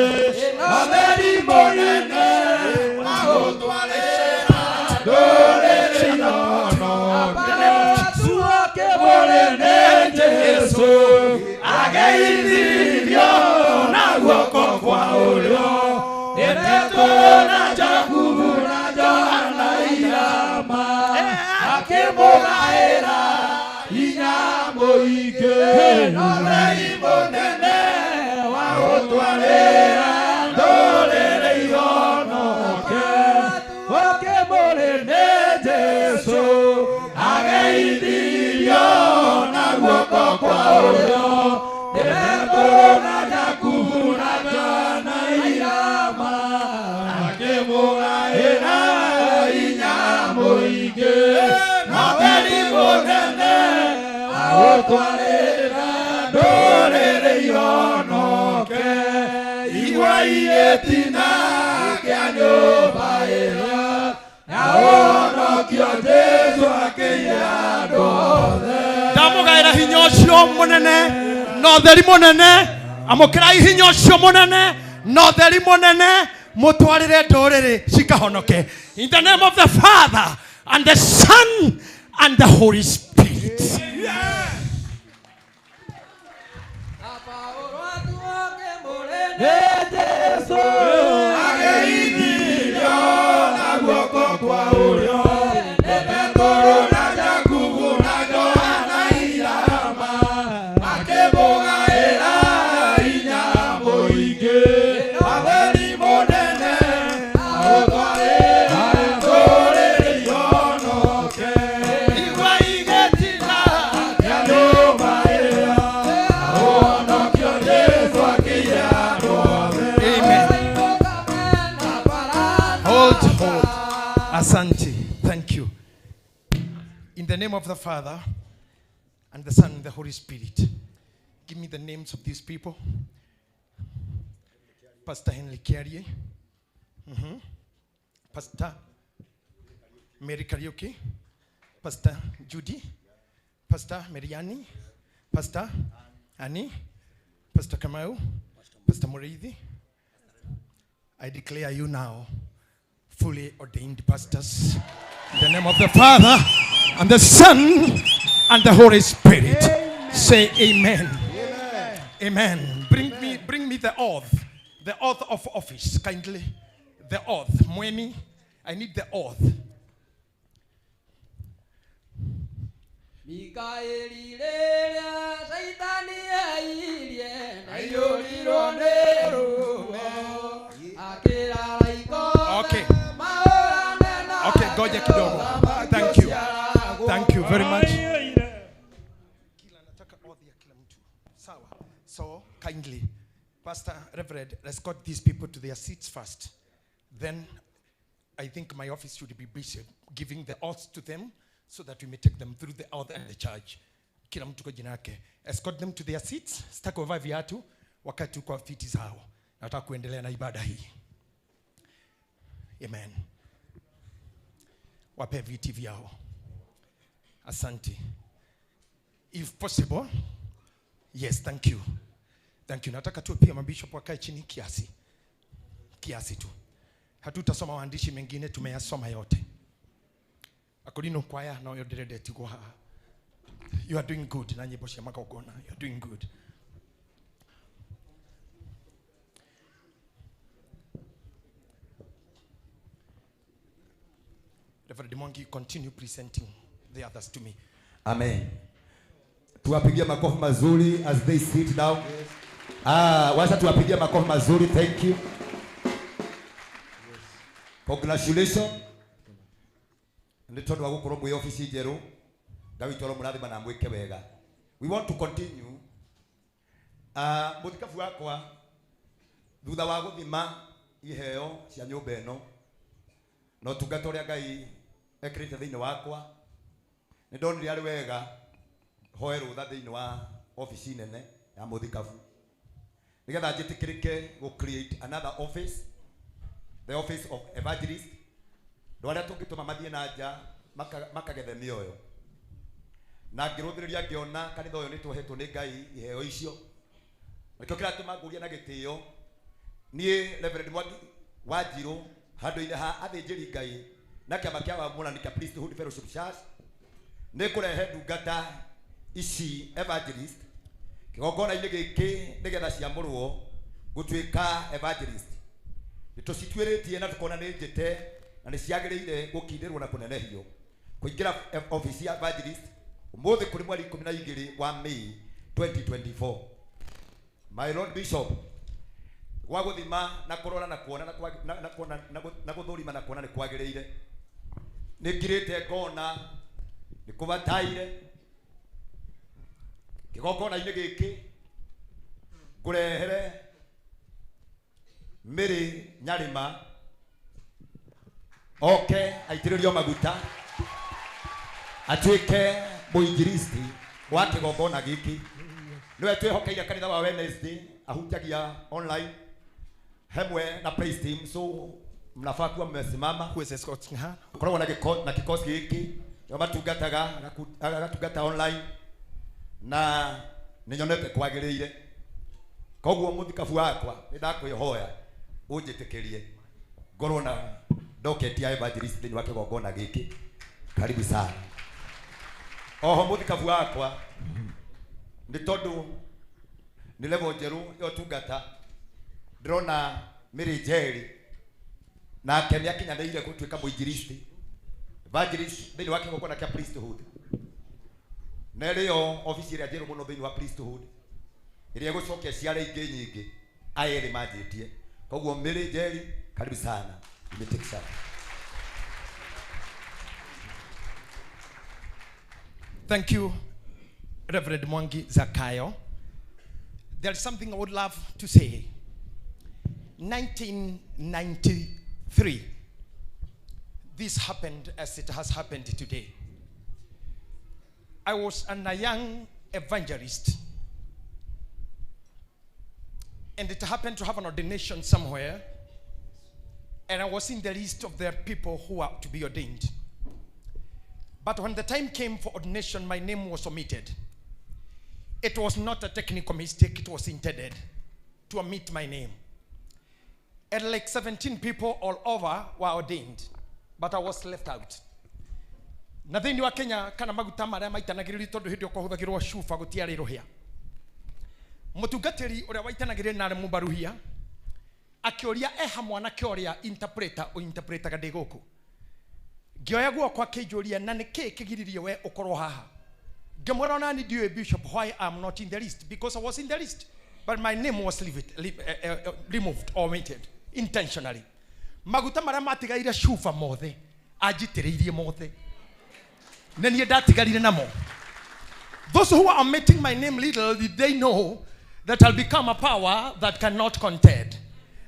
[SPEAKER 14] ũtheri mũnene agũtwarĩra ndũrĩrĩ ihonoke. Mũrĩ nĩ Jesũ ageithirio na guoko kwa ũrĩo nĩ Petero na Jakubu na Johana irama akĩmũgaĩra inya mũingĩ ũtheri mũnene wa gũtwarĩra ndũrĩrĩ ihonoke. Ũkĩmũrĩ nĩ Jesũ ageithirio na guoko kwa ũrĩo nĩ Petero na Jakubu na Johana irama akĩmũgaĩra inya mũingĩ ũtheri mũnene agũtwarĩra ndũrĩrĩ ihonoke. Igua igĩtina kĩa nyũmba ĩyo na ũhonokio Jesũ akĩiya andũ othe.
[SPEAKER 2] Ndamũgaĩra hinya ũcio mũnene na ũtheri mũnene, amũkĩrai hinya ũcio mũnene na ũtheri mũnene, mũtwarĩre ndũrĩrĩ cikahonoke. In the name of the Father and the Son and the Holy Spirit.
[SPEAKER 14] Nĩ Jesũ ageithirio na guoko kwa ũrĩo nĩ Petero na Jakubu na Johana irama akĩmũgaĩra inya mũingĩ ũtheri mũnene agũtwarĩra ndũrĩrĩ ihonoke. Igua igĩtina kĩa nyũmba ĩyo ũhonokio Jesũ akĩiya andũ othe.
[SPEAKER 2] Amen. Hold, hold. Asante. Thank you. In the name of the Father and the Son and the Holy Spirit. Give me the names of these people. Pastor Henry Kiarie. Pastor Mary Kariuki. Pastor Judy. Pastor Mariani. Pastor Annie. Pastor Kamau. Pastor Muriithi. I declare you now fully ordained pastors. In the name of the Father and the Son and the Holy Spirit. Amen. Say amen. Amen. Amen. Bring me the oath. The oath of office, kindly. The oath. Mweni, I need the oath.
[SPEAKER 18] Mikaeli rĩrĩa Shaitani eirie na aiyũrirwo nĩ ruo akĩrara ikome.
[SPEAKER 2] Okay. Okay, ngoja kidogo. Thank you. Thank you very much. Kila nataka oath ya kila mtu. Sawa. So kindly, Pastor Reverend, escort these people to their seats first. Then I think my office should be busy giving the oaths to them so that we may take them through the oath and the charge. Kila mtu kwa jina yake. Escort them to their seats. Sitaki wavae viatu wakati uko viti zao. Nataka kuendelea na ibada hii. Amen. Wape viti vyao. Asante. If possible, yes, thank you. Thank you. Nataka tu pia mabishop wakae chini kiasi. Kiasi tu. Hatutasoma waandishi mengine, tumeyasoma yote. Akorino kwaya na yoderede tigwa. You are doing good. Na nyimbo cia magongona. You are doing good. Reverend Mwangi, continue presenting the others to me.
[SPEAKER 1] Amen. Tuwapigie makofi mazuri as they sit down. Ah, wacha tuwapigie makofi mazuri. Thank you. Congratulations. Nĩ tondũ wa gũkorwo mwĩ obici njerũ, Ngai witũ aromũrathima na amwĩke wega. We want to continue. Ah, mũthikabu wakwa thutha wa gũthima iheo cia nyũmba ĩno na ũtungata ũrĩa Ngai ekĩrĩte thĩinĩ wakwa, nĩ ndonire arĩ wega hoe rũtha thĩinĩ wa obici nene ya mũthikabu nĩgetha njĩtĩkĩrĩke gũ create another office, the office of evangelist, andũ arĩa tũngĩtũma mathiĩ na nja makagethe mĩoyo. Na ngĩrũthĩrĩria ngĩona kanitha ũyũ nĩ tũhetwo nĩ Ngai iheo icio, nĩkĩo kĩratũma ngũrie na gĩtĩo niĩ Reverend Mwangi Wanjirũ handũ-inĩ ha athĩnjĩri Ngai na kĩama kĩa Wamũrani kĩa Priesthood Fellowship Church nĩ kũrehe ndungata ici evangelist kĩgongona-inĩ gĩkĩ nĩgetha ciamũrwo gũtuĩka evangelist. Nĩ tũcituĩrĩtie na tũkona nĩ njĩte na nĩ ciagĩrĩire gũkindĩrwo na kũnenehio kũingĩra obici ya evangelist ũmũthĩ kũrĩ mweri 12 wa May 2024. My Lord Bishop, gwa gũthima na kũrora na kuona na kuona na gũthũrima na kuona nĩ kwagĩrĩire, nĩ ngirĩte ngona nĩ kũbataire kĩgongona-inĩ gĩkĩ ngũrehere Mary Nyarĩma oke aitĩrĩrio maguta atuĩke mũinjilisti wa kĩgongona gĩkĩ. Nĩwe twĩhokeire kanitha wa Wednesday, ahunjagia online hemwe na praise team, so mnafaa kuwa mmesimama.
[SPEAKER 2] Who is escorting her?
[SPEAKER 1] Koragwo na na kikosi gĩkĩ nĩo matungataga, agatungata online na nĩnyonete kwagĩrĩire. Koguo mũthikabu wakwa nĩ ndakwĩhoya ũnjĩtĩkĩrie ngorwo na docket ya evangelist thĩinĩ wa kĩgongona gĩkĩ. Karibu sana. Oho mũthikabu wakwa nĩ tondũ nĩ level njerũ ya ũtungata, ndĩrona Mary Njeri nake nĩ akinyanĩire gũtuĩka mũinjilisti evangelist thĩinĩ wa kĩgongona kĩa priesthood, na ĩrĩo obici ĩrĩa njerũ mũno thĩinĩ wa priesthood ĩrĩa ĩgũcokia ciara ingĩ nyingĩ aya erĩ manjĩtie. Koguo Mary Njeri, karibu sana. You may take sana.
[SPEAKER 2] Thank you, Reverend Mwangi Zakayo. There is something I would love to say. 1993, this happened as it has happened today. I was a young evangelist, and it happened to have an ordination somewhere, and I was in the list of the people who are to be ordained. But when the time came for ordination, my name was omitted. It was not a technical mistake, it was intended to omit my name. And like 17 people all over were ordained, but I was left out. Na thĩinĩ wa Kenya kana maguta marĩa maitanagĩrĩrio tondũ hĩndĩ ĩyo kwahũthagĩrwo cuba gũtiarĩ rũhĩa. Mũtungatĩri ũrĩa waitanagĩrĩria na arĩ mũbaruhia akĩũria eha mwanake ũrĩa interpreter ũinterpretaga ndĩ gũkũ. Ngĩoya guoko akĩnjũria na nĩkĩĩ kĩgiririe we ũkorwo haha. Ngĩmwĩra ona niĩ ndiũĩ bishop why I'm not in the list, because I was in the list but my name was removed or omitted intentionally. Maguta marĩa matigaire cuba mothe anjitĩrĩirie mothe na niĩ ndatigarire namo. Those who are omitting my name, little did they know that I'll become a power that cannot contend.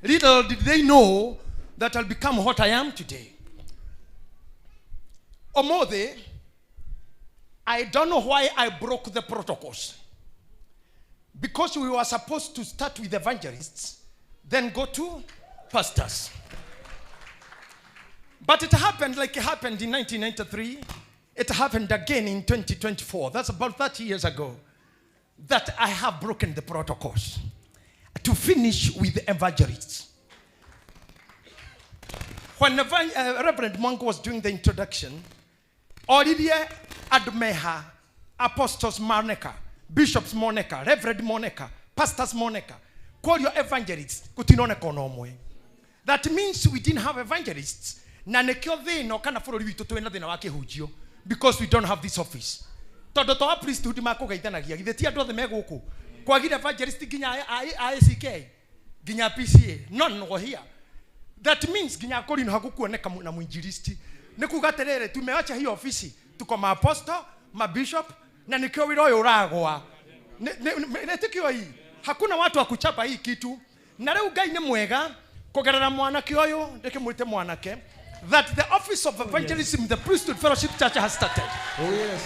[SPEAKER 2] Little did they know that I'll become what I am today. Omothe, I don't know why I broke the protocols. Because we were supposed to start with evangelists, then go to pastors. But it happened like it happened in 1993. It happened again in 2024. That's about 30 years ago. That I have broken the protocols to finish with the evangelists. When Reverend Mwangi was doing the introduction, Olivier Admeha, Apostles Moneka, Bishops Moneka, Reverend Moneka, Pastors Moneka, call your evangelists. Kutinoneka onomwe. That means we didn't have evangelists. Na nĩkĩo thĩna kana bũrũri witũ twĩna thĩna wa kĩhunjio because we don't have this office. Tondũ to a priesthood makũgeithanagia githĩ ti andũ othe me gũkũ kwagire evangelist nginya ACK nginya PCA none were here. That means nginya Korino hakukuoneka na mwinjilisti. Nĩ kuga atĩrĩrĩ, tumeacha hiyo ofisi, tuko maaposto, mabishop na nĩkĩo wĩra ũyũ ũragwa. Nĩtĩkĩo hii hakuna watu wa kuchapa hii kitu. Na rĩu Ngai nĩ mwega kũgerera mwanake ũyũ, ndĩkĩmwĩte mwanake, that the office of evangelism in the Priesthood Fellowship Church has started.
[SPEAKER 13] Oh yes.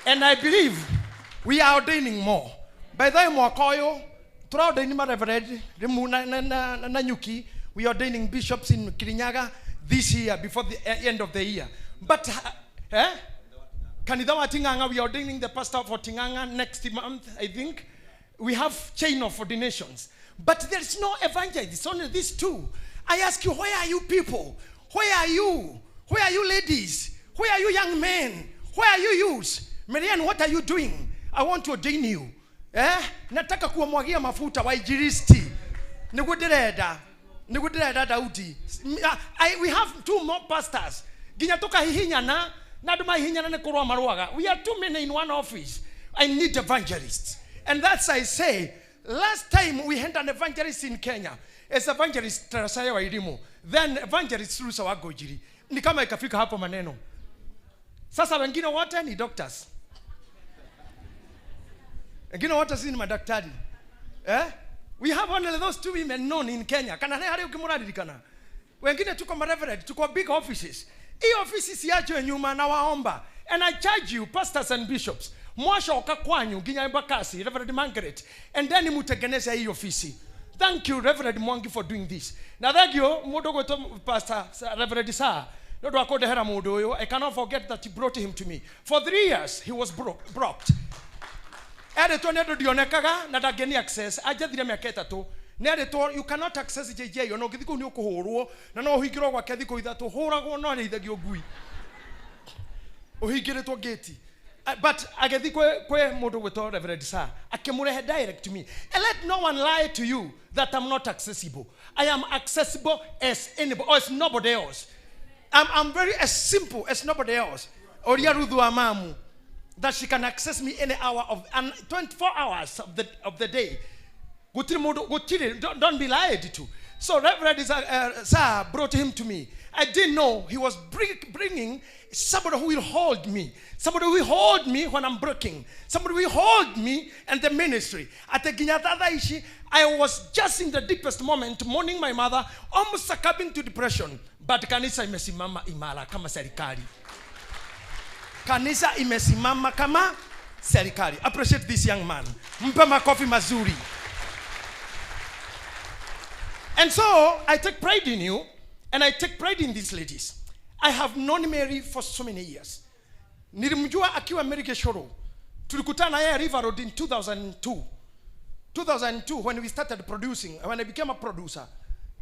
[SPEAKER 2] And I believe we are ordaining more. By the way, mwaka ũyũ tũraordaini ma reverend Rimu na Nyuki. We are ordaining bishops in Kirinyaga this year before the end of the year. But Kanitha wa Ting'ang'a, we are ordaining the pastor for Ting'ang'a next month, I think. We have chain of ordinations. But there is no evangelist, it's only these two. I ask you, where are you people? Where are you? Where are you ladies? Where are you young men? Where are you youths? Marianne, what are you doing? I want to ordain you. Nataka kuwamwagia mafuta wainjilisti. Nĩguo ndĩrenda. Nĩguo ndĩrenda Daudi. We have two more pastors. Nginya tũkahihinyana, na andũ mahihinyana nĩ kũrũa marũaga. We are too many in one office. I need evangelists. And that's I say, last time we had an evangelist in Kenya, as evangelist Teresiah Wairimu, then evangelist Rusa Wangũnjiri. Ni kama ikafika hapo maneno. Sasa wengine wote ni doctors. Wengine wote si ni madaktari. We have only those two women known in Kenya. Kana harĩ ũkĩmũraririkana. Wengine tuko ma reverend, tuko big offices. Hii offices siachwe nyuma na waomba. And I charge you, pastors and bishops, mwacoka kwanyu nginya Embakasi, Reverend Margaret, and then mutengeneze hii ofisi. Thank you, Reverend Mwangi, for doing this. Na thank you, mũndũ ũgwĩtwo Pastor Reverend Saa. Nĩ ũndũ wa kũndehera mũndũ ũyũ. I cannot forget that he brought him to me. For 3 years, he was blocked. Erĩtwo nĩ andũ ndionekaga na ndangĩni access. Anjathire mĩaka 3. Nĩ erĩtwo, you cannot access JJ, ona ũngĩthiĩ kũu nĩ ũkũhũrwo, na no ũhingĩrwo gwake thikũ 3, hũragwo no arĩithagio ngui. Ũhingĩrĩtwo gate. But agĩthiĩ kwĩ mũndũ ũgwĩtwo Reverend Saa, akĩmũrehe direct to me. And let no one lie to you that I'm not accessible. I am accessible as anybody, or as nobody else. I'm very as simple as nobody else. Oria Ruthu wa mamu, that she can access me any hour of and 24 hours of the day. Gutiri mundu, gutiri, don't be lied to. So Reverend Saa brought him to me. I didn't know he was bringing somebody who will hold me. Somebody who will hold me when I'm breaking. Somebody who will hold me and the ministry. At the Ginyatatha ishi, I was just in the deepest moment, mourning my mother, almost succumbing to depression. But kanisa imesimama imara kama serikali. Kanisa imesimama kama serikali. Appreciate this young man. Mpe makofi mazuri. And so I take pride in you, and I take pride in these ladies. I have known Mary for so many years. Nilimjua akiwa Mary Geshoro. Tulikutana yeye River Road in 2002. 2002 when we started producing, when I became a producer.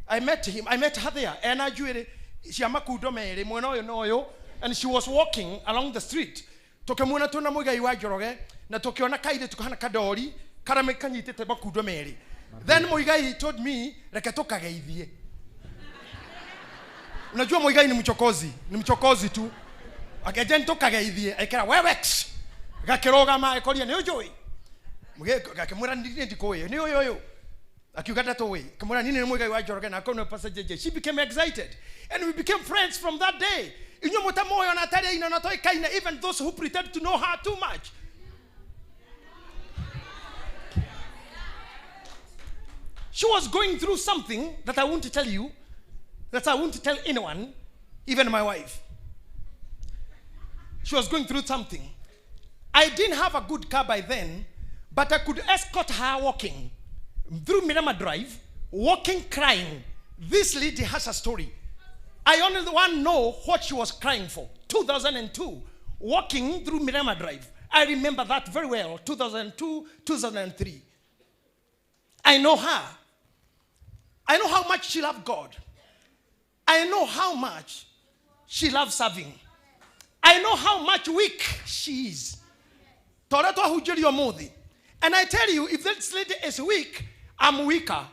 [SPEAKER 2] I met him, I met her there. And I and she was walking along the street. Tukimuona tu na Muigai wa Njoroge, na tukiona kaire tukahana kadori, karame kanyitite makundo meri. Then Muigai told me, reke tukageithie. Unajua Muigai ni mchokozi, ni mchokozi tu. Akaja nitukageithie, aikara wewex. Gakirogama ekoria ni ujui. Muigai akimwira ni ndikuĩ, ni uyu uyu. Akiuga ndatũĩ. Akimwira nini ni Muigai wa Njoroge na akona Pastor JJ. She became excited and we became friends from that day. Inyuĩ mũtamoĩ ona atarĩ aina na toĩkaine, even those who pretend to know her too much. She was going through something that I won't tell you, that I won't tell anyone, even my wife. She was going through something. I didn't have a good car by then, but I could escort her walking through Mirama Drive, walking, crying. This lady has a story. I only one know what she was crying for. 2002, walking through Mirama Drive. I remember that very well, 2002, 2003. I know her. I know how much she loved God. I know how much she loves serving. I know how much weak she is. And I tell you, if this lady is weak, I'm weaker.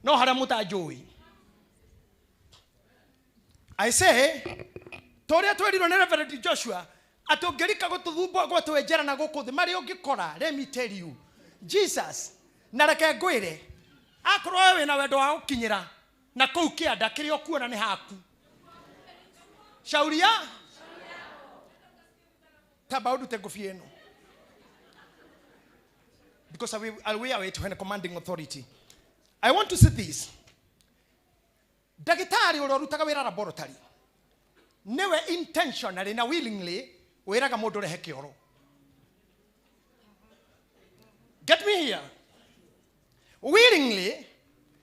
[SPEAKER 2] No haramuta joy. I say ta ũrĩa twerirwo nĩ Reverend Joshua atĩ ũngĩrika gũtũthumbũa gwatwenjera na gũkũ thĩ marĩa ũngĩkora, let me tell you, Jesus, na reke ngwĩre, akorwo we wĩna wendo wa gũkinyĩra na kũu kĩanda kĩrĩa ũkuona nĩ haku, shauria tamba ũndute ngũbia ĩno, because I wear it when commanding authority. I want to say this. Ndagĩtarĩ ũrĩa ũrutaga wĩra laboratory nĩwe intentionally na willingly wĩraga mũndũ rehe kĩoro. Get me here. Willingly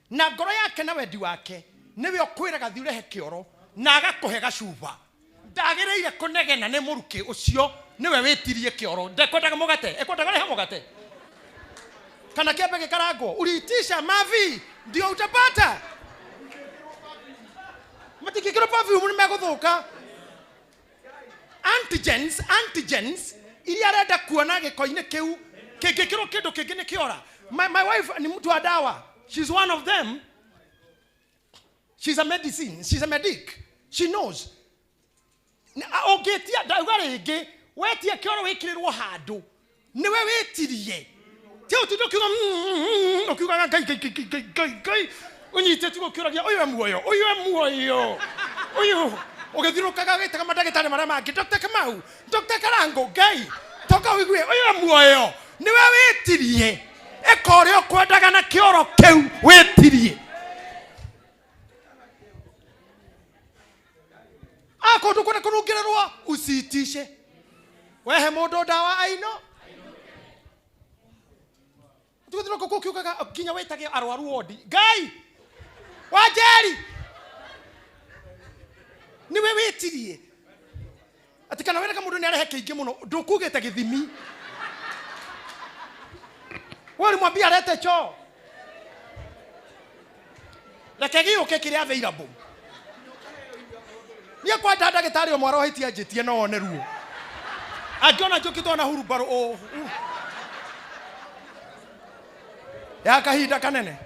[SPEAKER 2] na ngoro yake na wendi wake nĩwe ũkwĩraga thiĩ ũrehe kĩoro na agakũhe gacuba. Ndagĩrĩire kũnegena nĩ mũrukĩ ũcio nĩwe wĩtirie kĩoro. Ndekwendaga mũgate, ekwendaga rehe mũgate kana kĩambe gĩkarangwo. Uliitisha mavi ndio utapata. Matingĩkĩrwo perfume nĩ megũthũka. Antigens, antigens iria arenda kuona gĩko-inĩ kĩu kĩngĩkĩrwo kĩndũ kĩngĩ nĩ kĩora. My wife ni mtu wa dawa. She's one of them. She's a medicine. She's a medic. She knows. Ũngĩtia ndauga rĩngĩ wetia kĩoro wĩkĩrĩrwo handũ nĩwe wĩtirie. Ti ũtinde ũkiuga ũkiugaga Ngai Ngai Ngai Ngai Ngai Ngai ũnyitĩte ũkĩũragia ũyũ e muoyo, ũyũ e muoyo, ũyũ ũgĩthiũrũrũkaga wĩtaga mandagĩtarĩ marĩa mangĩ, Dr. Kamau, Dr. Karango, Ngai toka ũigue ũyũ e muoyo, nĩwe wĩtirie. Ĩka ũrĩa ũkwendaga na kĩoro kĩu wĩtirie. Akorwo ndũkwenda kũrũngĩrĩrwo usiitishe. Wehe mũndũ ndawa aino tũgĩthiũrũrũka kũu ũkiugaga nginya wĩtage arwaru wodi. Ngai Wanjeri nĩwe wĩtirie. Atĩ kana wĩraga mũndũ nĩ arehe kĩingĩ mũno, ndũkugĩte gĩthimi. Wewe ulimwambia alete choo. Reke gĩũke kĩrĩa available. Niĩ kwenda ndagĩtarĩ ũmwe arohĩtie anjĩtie no one ruo. Angĩona njũkĩtwo na hurumbarũ ũ ya kahinda kanene.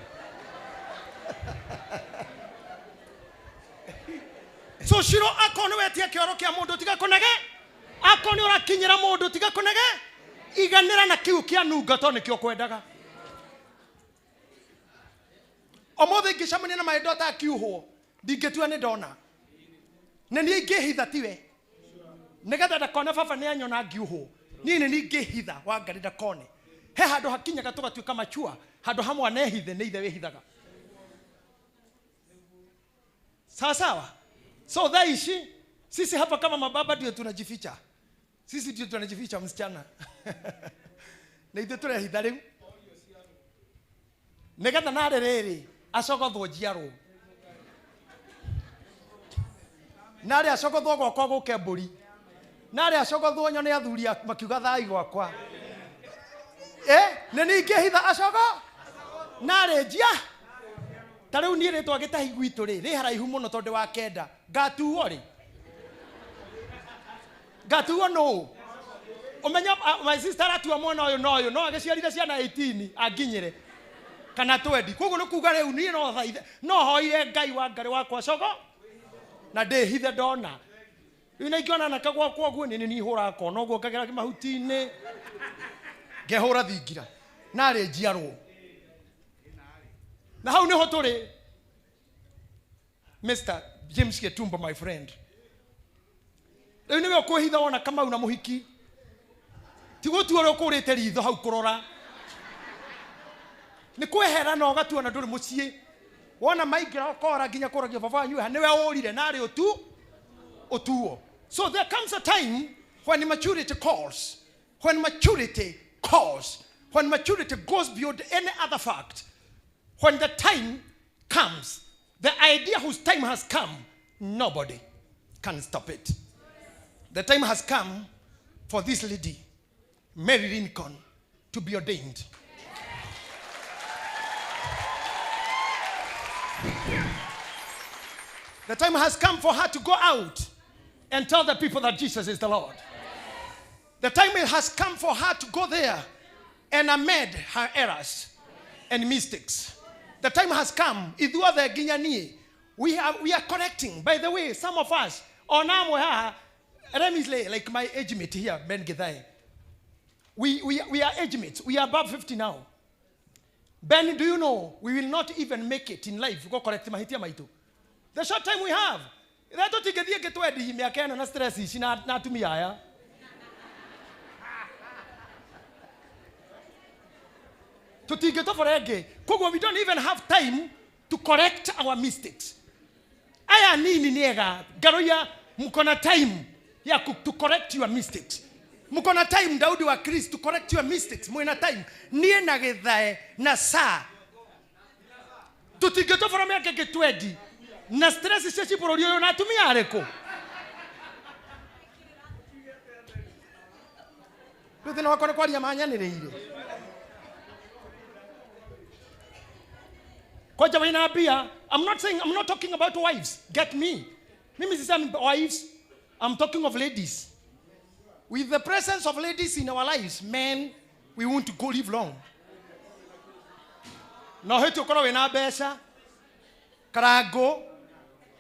[SPEAKER 2] So Shiro, akorwo nĩ wetia kĩoro kĩa mũndũ tiga kũnege, akorwo nĩ ũrakinyĩra mũndũ tiga kũnege, iganĩra na kĩu kĩa nunga tondũ nĩkĩo ũkwendaga. Ũmũthĩ ingĩcemania na my daughter akiuhwo, ndingĩtua nĩ ndona. Nĩ niĩ ingĩhitha tiwe, nĩgetha ndakone baba nĩ anyona ngiuhwo. Niĩ nĩ niĩ ingĩhitha Wangarĩ ndakone. He handũ hakinyaga tũgatuĩka machua, handũ hamwe anehithe nĩ ithe wĩhithaga. Sawa sawa. So thaa ici sisi hapa kama mababa ndio tunajificha. Sisi ndio tunajificha msichana. Nĩ ithuĩ tũrehitha rĩu. Nĩgetha narĩ rĩrĩ acogothwo njiarwo. Narĩ acogothwo gwakwa gũke mbũri. Narĩ acogothwo nyone athuri makiuga thai gwakwa. Nĩ niĩ ingĩhitha acogo? Narĩ njia? Ta rĩu niĩ rĩtwa gĩtahi gwitũ rĩ, rĩ haraihu mũno tondũ wa kenda. Ngatuo rĩ? Ngatuo nũ? Ũmenye, my sister aratua mwana ũyũ na ũyũ, no agĩciarire ciana 18 anginyĩre kana 20. Koguo nĩ kuga rĩu niĩ no thaithe, no hoire Ngai wa Ngarĩ wakwa cogo na ndĩhithe ndona. Rĩu na ingĩona anake gwakwa ũguo nĩ niĩ hũraga kona ũguo ngagera mahuti-inĩ ngehũra thingira narĩ njiarwo. Na hau nĩho tũrĩ. Mr. James Getumbo, my friend. Rĩu nĩwe ũkwĩhitha wona Kamau na mũhiki. Ti gũtua ũrĩa ũkũrĩte ritho hau kũrora. Nĩ kwehera na ũgatua na ndũrĩ mũciĩ. Wona maingĩra ũkora nginya kũragia baba wanyu nĩwe ũrire narĩ ũtuo. So there comes a time when maturity calls. When maturity calls. When maturity goes beyond any other fact. When the time comes, the idea whose time has come, nobody can stop it. The time has come for this lady, Mary Lincoln, to be ordained. The time has come for her to go out and tell the people that Jesus is the Lord. The time has come for her to go there and amend her errors and mistakes. The time has come. Ithuothe nginya niĩ We are correcting. By the way, some of us, on amwe haha, like my age mate here, Ben Githai. We are age mates. We are above 50 now. Ben, do you know we will not even make it in life? Go correct mahitia maitu. The short time we have. That tũtingĩthiĩ ngĩtwendi mĩaka ĩno na stress ici na atumia aya. Tũtingĩtobora ĩngĩ. Koguo we don't even have time to correct our mistakes. Aya nini nĩ ega. Ngaroia mko na time ya to correct your mistakes. Mko na time Daudi wa Christ to correct your mistakes. Mwena time. Niĩ na gĩthae na saa. Tũtingĩtobora mĩaka ĩngĩ twendi. Na stress cia bũrũri ũyũ na atumia arĩkũ? Rĩu thĩna wakwa nĩ kwaria manyanĩrĩire. Koja wĩna mbia. I'm not saying, I'm not talking about wives. Get me. Mimi sisemi wives. I'm talking of ladies. With the presence of ladies in our lives, men, we won't go live long. No hĩtĩ ũkorwo wĩna mbeca, karango,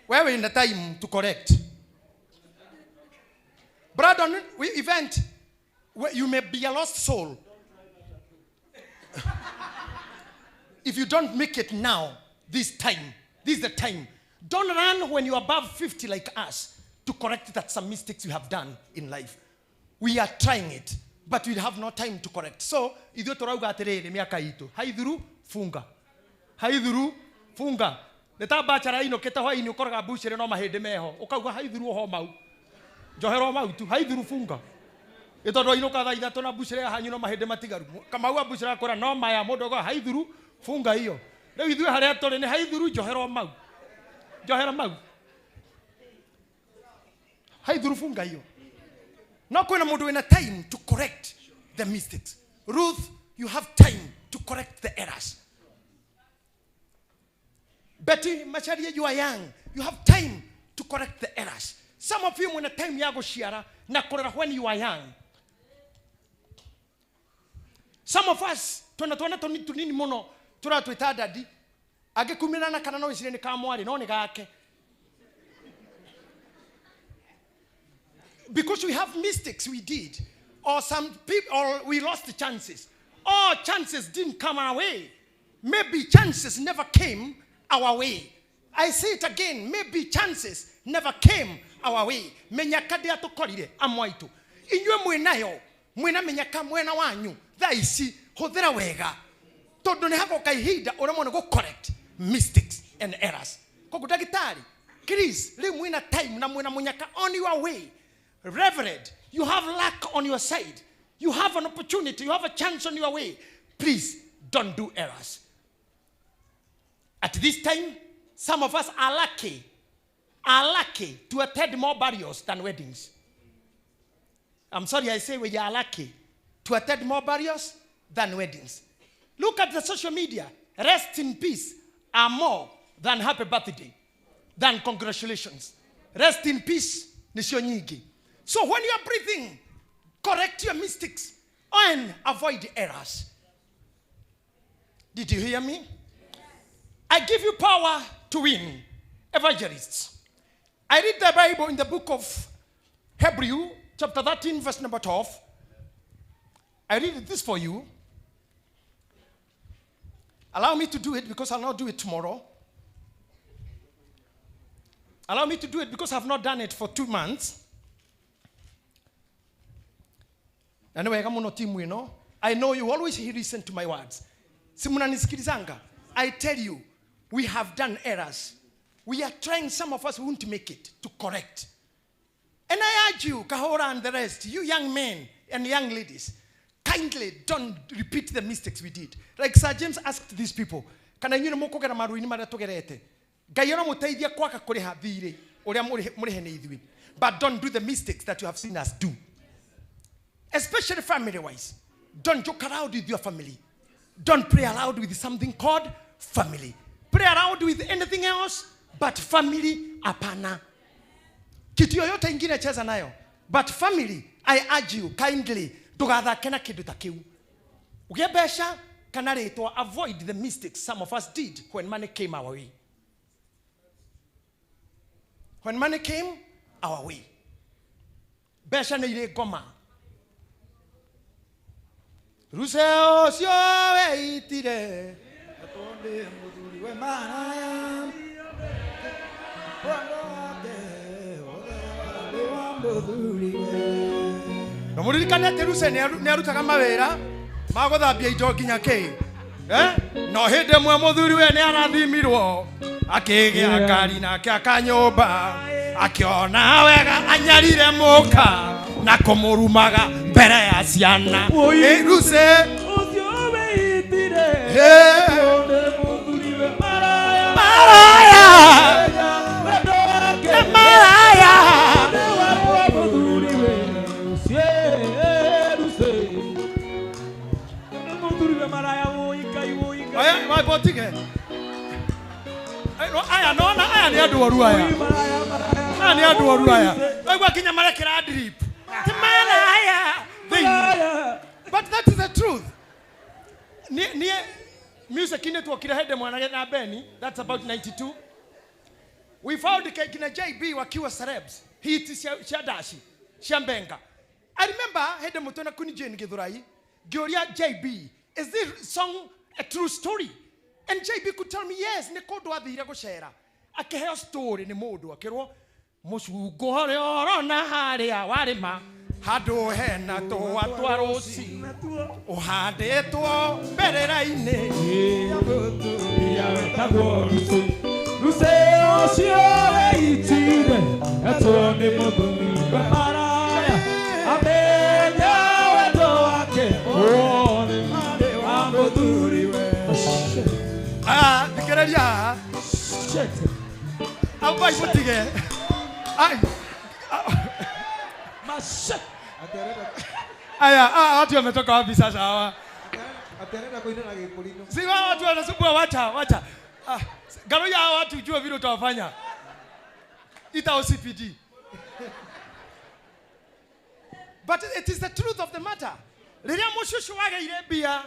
[SPEAKER 2] where we in the time to correct. Brother, we event where you may be a lost soul. If you don't make it now, this time, this is the time. Don't run when you're above 50 like us to correct that some mistakes you have done in life. We are trying it, but we have no time to correct. So, ithuĩ tũrauga atĩrĩrĩ mĩaka itũ, haithuru funga. Haithuru funga. Nĩ ta bachara inũkĩte hwaĩ-inĩ ũkoraga mbucĩrĩ no mahĩndĩ meho. Ũkauga haithuru oho mau. Njohera mau tu, haithuru funga. Ĩ tondũ ainũka thaa 3 na mbucĩrĩ ya hanyu no mahĩndĩ matigaru. Kamau a mbucĩrĩ akwĩra no maya mũndũ auga haithuru funga hiyo. Rĩu ithuĩ harĩa tũrĩ nĩ haithuru njohera mau. Njohera mau. Haithuru funga hiyo. No kwĩna mũndũ wĩna time to correct the mistakes. Ruth, you have time to correct the errors. Betty Macharia, you are young. You have time to correct the errors. Some of you mwena time ya gũciara na kũrera when you are young. Some of us twena twana tũnini mũno tũratwĩta daddy angĩkumĩrana kana no wĩcirie nĩ ka mwarĩ no nĩ gake. Because we have mistakes we did, or some people, or we lost the chances, or chances didn't come our way. Maybe chances never came our way. I say it again, maybe chances never came our way. Menyaka ndĩatũkorire amwe aitũ. Inyuĩ mwĩnayo, mwĩna menyaka mwena wanyu. Thaa ici hũthĩra wega. Tondũ nĩ hagoka ihinda ũremwo nĩ gũ correct mistakes and errors. Koguo ndagĩtarĩ, Chris, rĩu mwĩna time na mwĩna mũnyaka on your way. Reverend, you have luck on your side. You have an opportunity, you have a chance on your way. Please don't do errors. At this time, some of us are lucky to attend more burials than weddings. I'm sorry I say we are lucky to attend more burials than weddings. Look at the social media. Rest in peace are more than happy birthday, than congratulations. Rest in peace, nĩcio nyingĩ. So when you are breathing, correct your mistakes and avoid errors. Did you hear me? I give you power to win. Evangelists. I read the Bible in the book of Hebrew, chapter 13, verse number 12. I read this for you. Allow me to do it because I'll not do it tomorrow. Allow me to do it because I've not done it for 2 months. Anyway, I know you always listen to my words. I tell you, we have done errors. We are trying, some of us won't make it, to correct. And I urge you, Kahora and the rest, you young men and young ladies, kindly don't repeat the mistakes we did. Like Sir James asked these people, kana inyuĩ nĩ mũkũgera maru-inĩ marĩa tũgerete? Ngai aramũteithia kwaga kũrĩha thirĩ ũrĩa mũrĩhe nĩ ithuĩ. But don't do the mistakes that you have seen us do. Especially family-wise. Don't joke around with your family. Don't play around with something called family. Play around with anything else, but family, hapana. Kitu yoyote ingine cheza nayo. But family, I urge you kindly, ndũgathake na kĩndũ ta kĩu. Ũgĩe mbeca kana rĩtwa, avoid the mistakes some of us did when money came our way. When money came our way, mbeca nĩ irĩ ngoma. Ruse ũcio weitire na mũririkane atĩ Ruse nĩ arutaga mawĩra ma gũthambia indo nginya kĩ, eh? No hĩndĩ ĩmwe mũthuri we nĩ arathimirwo akĩgĩa ngari nake akanyũmba, akĩona wega anyarire mũka na kũmũrumaga mbere ya ciana. Ĩ, Ruse
[SPEAKER 14] ũcio weitire mũthuri we maraya
[SPEAKER 2] maraya maraya aya wabotige aya nona aya nĩ andũ oru aya, aya nĩ andũ oru aya, waigua nginya marekĩra drip ti maraya thĩinĩ. But that is the truth. Niĩ music-inĩ tuokire hĩndĩ mwanake na Benny, that's about 92, we found kina JB wakiwa celebs hiti cia dashi cia mbenga. I remember hĩndĩ mũtwe na Queen Jane Githurai ngĩũria JB, is this song a true story? And JB could tell me yes, nĩ kũndũ athire gũcera akĩheo story nĩ mũndũ akĩrwo mũcungũ ũrĩa ũrona harĩa warĩma handũ hena tũa twa rũci ũhandĩtwo mbĩrĩra-inĩ.
[SPEAKER 14] Ruse ũcio weitire etwo nĩ mũthuri we maraya amenya wendo wake wothe wa mũthuri we.
[SPEAKER 2] Ah, thikĩrĩria haha. Ambai mũtige. Ai. Aya, watu wametoka wapi sasa hawa?
[SPEAKER 13] Aterenda kuina na gĩkũrinũ.
[SPEAKER 2] Si wao watu wanasumbua, wacha, wacha. Ah, Garoya hawa watu ujue vile utawafanya. Ita OCPD. But it is the truth of the matter. Rĩrĩa mũcũcũ wagĩire mbia,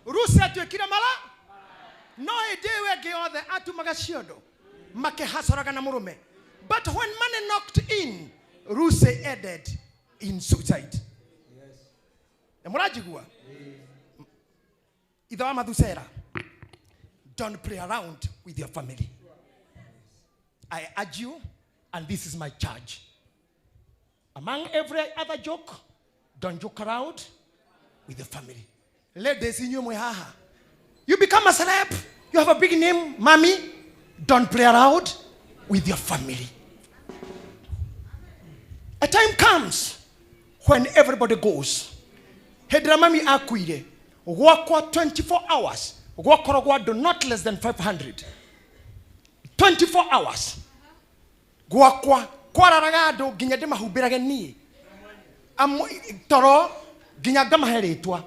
[SPEAKER 2] Ruse atuĩkire mara no hĩndĩ ĩyo ĩngĩ yothe atumaga ciondo makĩhacoraga na mũrũme. But when money knocked in, Ruse ended in suicide. Nĩ mũranjigua? Ithe wa Mathusera, don't play around with your family. I urge you, and this is my charge. Among every other joke, don't joke around with the family. Ladies, inyuĩ mwĩ haha, you become a celeb, you have a big name, mommy, don't play around with your family. A time comes when everybody goes. Hĩndĩ ĩrĩa mami akuire, gwakwa 24 hours, gwakoragwo andũ not less than 500. 24 hours. Gwakwa kwararaga andũ nginya ndĩmahumbĩrage niĩ. Toro nginya ngamahe rĩtwa.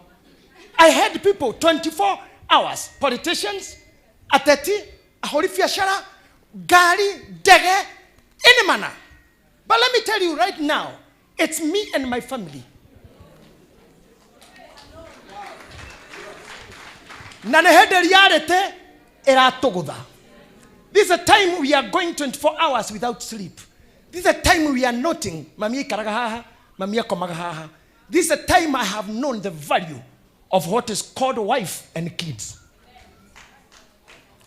[SPEAKER 2] I had people 24 hours, politicians, ateti, ahũri biacara, ngari, ndege, any manner. But let me tell you right now, it's me and my family. Na nĩ hĩndĩ reality ĩratũgũtha. This is a time we are going 24 hours without sleep. This is a time we are noting, mami aikaraga haha, mami akomaga haha. This is a time I have known the value of what is called wife and kids.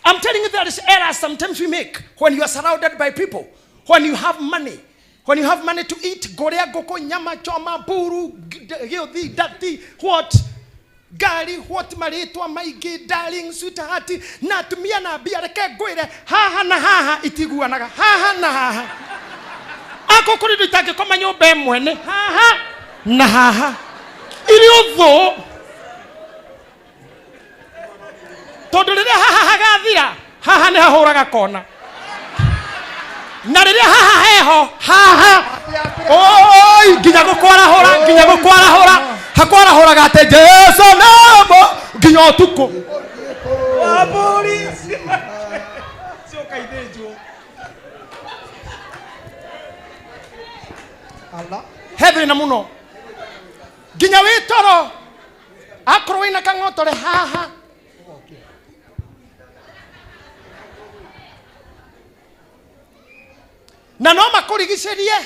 [SPEAKER 2] I'm telling you, there is errors sometimes we make when you are surrounded by people, when you have money, when you have money to eat, gorea, goko, nyama, choma, buru, gĩũthi, dati, what, gari, what, marĩtwa maingĩ, darling, sweetheart, na atumia na mbia, reke ngwĩre, haha na haha itiguanaga, haha na haha. Ako kũrĩ indo itangĩkoma nyũmba ĩmwe nĩ haha na haha. Irĩ ũthũ. Tondũ rĩrĩa haha hagathira, haha nĩ hahũraga kona. Na rĩrĩa haha heho, haha, oi, nginya gũkwarahũra, nginya gũkwarahũra, hakwarahũraga atĩ Jesũ namo, nginya ũtukũ.
[SPEAKER 14] Wambũri cioka ithĩnjwo.
[SPEAKER 2] He thĩna mũno. Nginya wĩ toro, akorwo wĩna kang'otore haha. Na no makũrigicĩrie,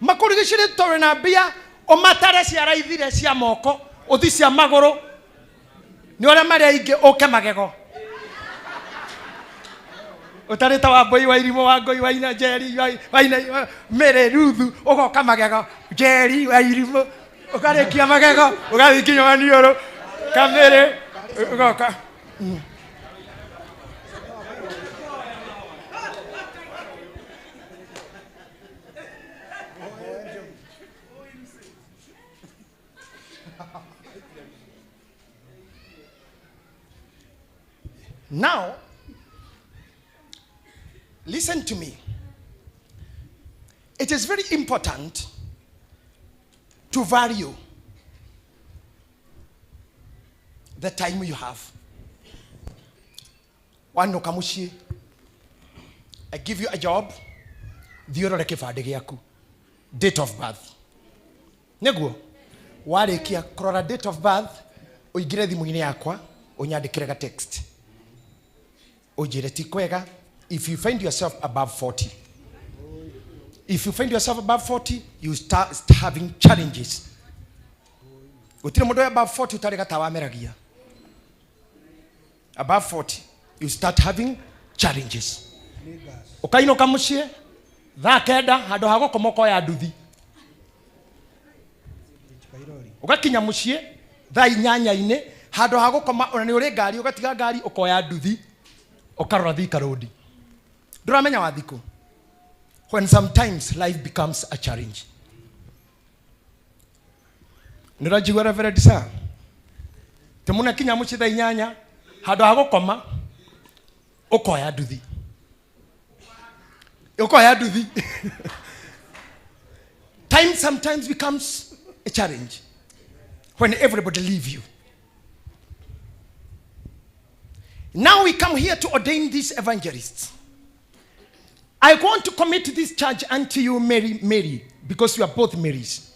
[SPEAKER 2] makũrigicĩrie tondũ wĩna mbia, ũmatare ciara ithire cia moko, ũthi cia magũrũ, nĩ ũrĩa marĩ aingĩ ũke magego. Ũtarĩte wa mbũi wa irimũ wa ngũi wa ina njeri wa ina mĩrĩ ruthu ũgoka magego njeri wa irimũ ũkarĩkia magego ũgathiĩ nginya wa niũrũ kamĩrĩ ũgoka. Now, listen to me. It is very important to value the time you have. Wanoka muciĩ, I give you a job, thiĩ ũrore kĩbandĩ gĩaku, date of birth. Nĩguo, warĩkia kũrora date of birth, ũingĩre thimũ-inĩ yakwa, ũnyandĩkĩre ga text. Ũnjĩre ti kwega, if you find yourself above 40. If you find yourself above 40, you start having challenges. Gũtirĩ mũndũ wĩ above 40 ũtarĩ gatawa ameragia. Above 40, you start having challenges. Ũkainũka mũciĩ, thaa kenda, handũ ha gũkoma ũkoya nduthi. Ũgakinya mũciĩ, thaa inyanya-inĩ, handũ ha gũkoma, ona nĩ ũrĩ ngari, ũgatiga ngari, ũkoya nduthi, ũkarora Thika Road. Ndũramenya wa thikũ. When sometimes life becomes a challenge. Nĩũranjigua Reverend sir? Tĩ mũnakinya mũciĩ thaa inyanya, handũ ha gũkoma, ũkoya nduthi. Ũkoya nduthi. Time sometimes becomes a challenge when everybody leave you. Now we come here to ordain these evangelists. I want to commit this charge unto you, Mary, Mary, because you are both Marys.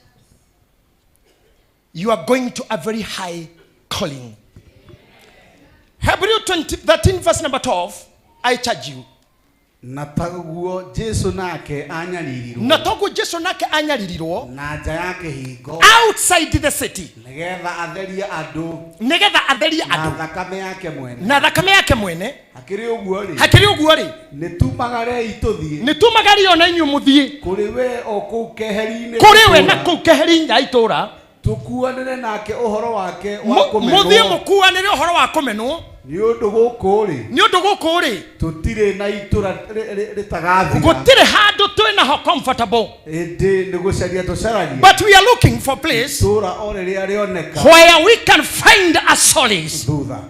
[SPEAKER 2] You are going to a very high calling. Hebrew 13 verse number 12, I charge you.
[SPEAKER 13] Na taguo Jesu nake anyaririrwo.
[SPEAKER 2] Na toguo Jesu nake anyaririrwo.
[SPEAKER 13] Na nja ya kĩhingo.
[SPEAKER 2] Outside the city.
[SPEAKER 13] Nĩgetha atherie andũ.
[SPEAKER 2] Nĩgetha atherie
[SPEAKER 13] Na
[SPEAKER 2] andũ.
[SPEAKER 13] thakame yake mwene.
[SPEAKER 2] Na thakame yake mwene.
[SPEAKER 13] Hakĩrĩ ũguo rĩ.
[SPEAKER 2] Hakĩrĩ ũguo rĩ.
[SPEAKER 13] Nĩtumagarei tũthiĩ.
[SPEAKER 2] Nĩtumagarei ona inyuĩ mũthiĩ.
[SPEAKER 13] Kũrĩ we o kũu keheri-inĩ.
[SPEAKER 2] Kũrĩ we na kũu keheri-inĩ ya itũũra.
[SPEAKER 13] Tũkuanĩre nake ũhoro wake wa kũmenwo.
[SPEAKER 2] Mũthiĩ mũkuanĩre ũhoro wa kũmenwo.
[SPEAKER 13] Nĩ ũndũ gũkũ rĩ.
[SPEAKER 2] Nĩ ũndũ gũkũ rĩ.
[SPEAKER 13] Tũtirĩ na itũra rĩtagathira.
[SPEAKER 2] Gũtirĩ handũ twĩ naho comfortable.
[SPEAKER 13] Ĩndĩ nĩ gũcaria tũcaragia.
[SPEAKER 2] But we are looking for place.
[SPEAKER 13] Itũũra o rĩrĩa rĩoneka.
[SPEAKER 2] Where we can find a solace.
[SPEAKER 13] Thutha.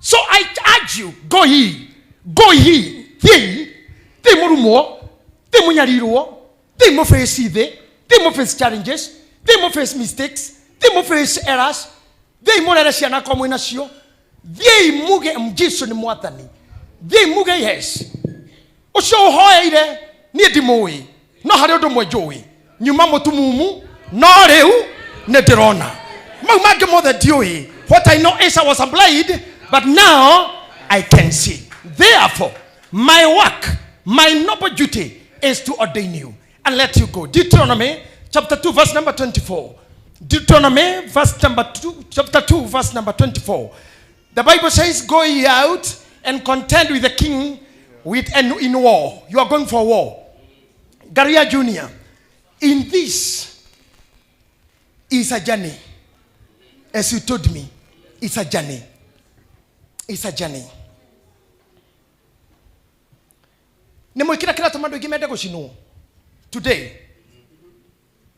[SPEAKER 2] So I urge you, go ye, go ye, thiĩ, thiĩ mũrumwo, thiĩ mũnyarirwo, thiĩ mũface thĩ, thiĩ mũface challenges, thiĩ mũface mistakes, thiĩ mũface errors, thiĩ mũrere ciana kwa mwĩ nacio, thiĩ muge Jesu nĩ mwathani, thiĩ muge yes. Ũcio ũhoeire niĩ ndimũĩ, no harĩ ũndũ ũmwe njũĩ, nyuma mũtumumu, no rĩu nĩ ndĩrona. Mau mangĩ mothe ndiũĩ. What I know is I was blind, but now I can see. Therefore, my work, my noble duty is to ordain you and let you go. Deuteronomy chapter 2, verse number 24. Deuteronomy verse number 2, chapter 2, verse number 24. The Bible says, go ye out and contend with the king with and in war. You are going for war. Garia Jr., in this is a journey. As you told me, it's a journey. It's a journey. Nĩ mwĩkĩra kĩratũma andũ aingĩ mende gũcinwo today.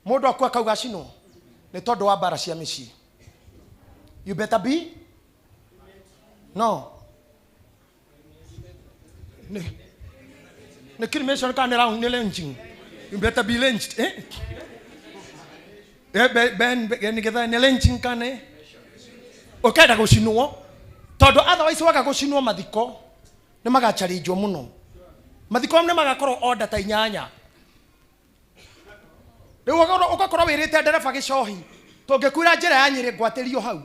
[SPEAKER 2] Mũndũ akua akauga acinwo nĩ tondũ wa mbara cia mĩciĩ. You better be no. Nĩ cremation kana nĩ round, nĩ lynching. You better be lynched, eh? Ben, nĩgetha nĩ lynching kana nĩ? Ũkenda gũcinwo tondũ otherwise waga gũcinwo mathiko nĩ magacharĩnjwo mũno. Mathiko nĩ magakorwo order ta inyanya. Rĩu ũgakorwo wĩrĩte ndereba gĩcohi, tũngĩkuĩra njĩra ya Nyĩrĩ ngwatĩrio hau.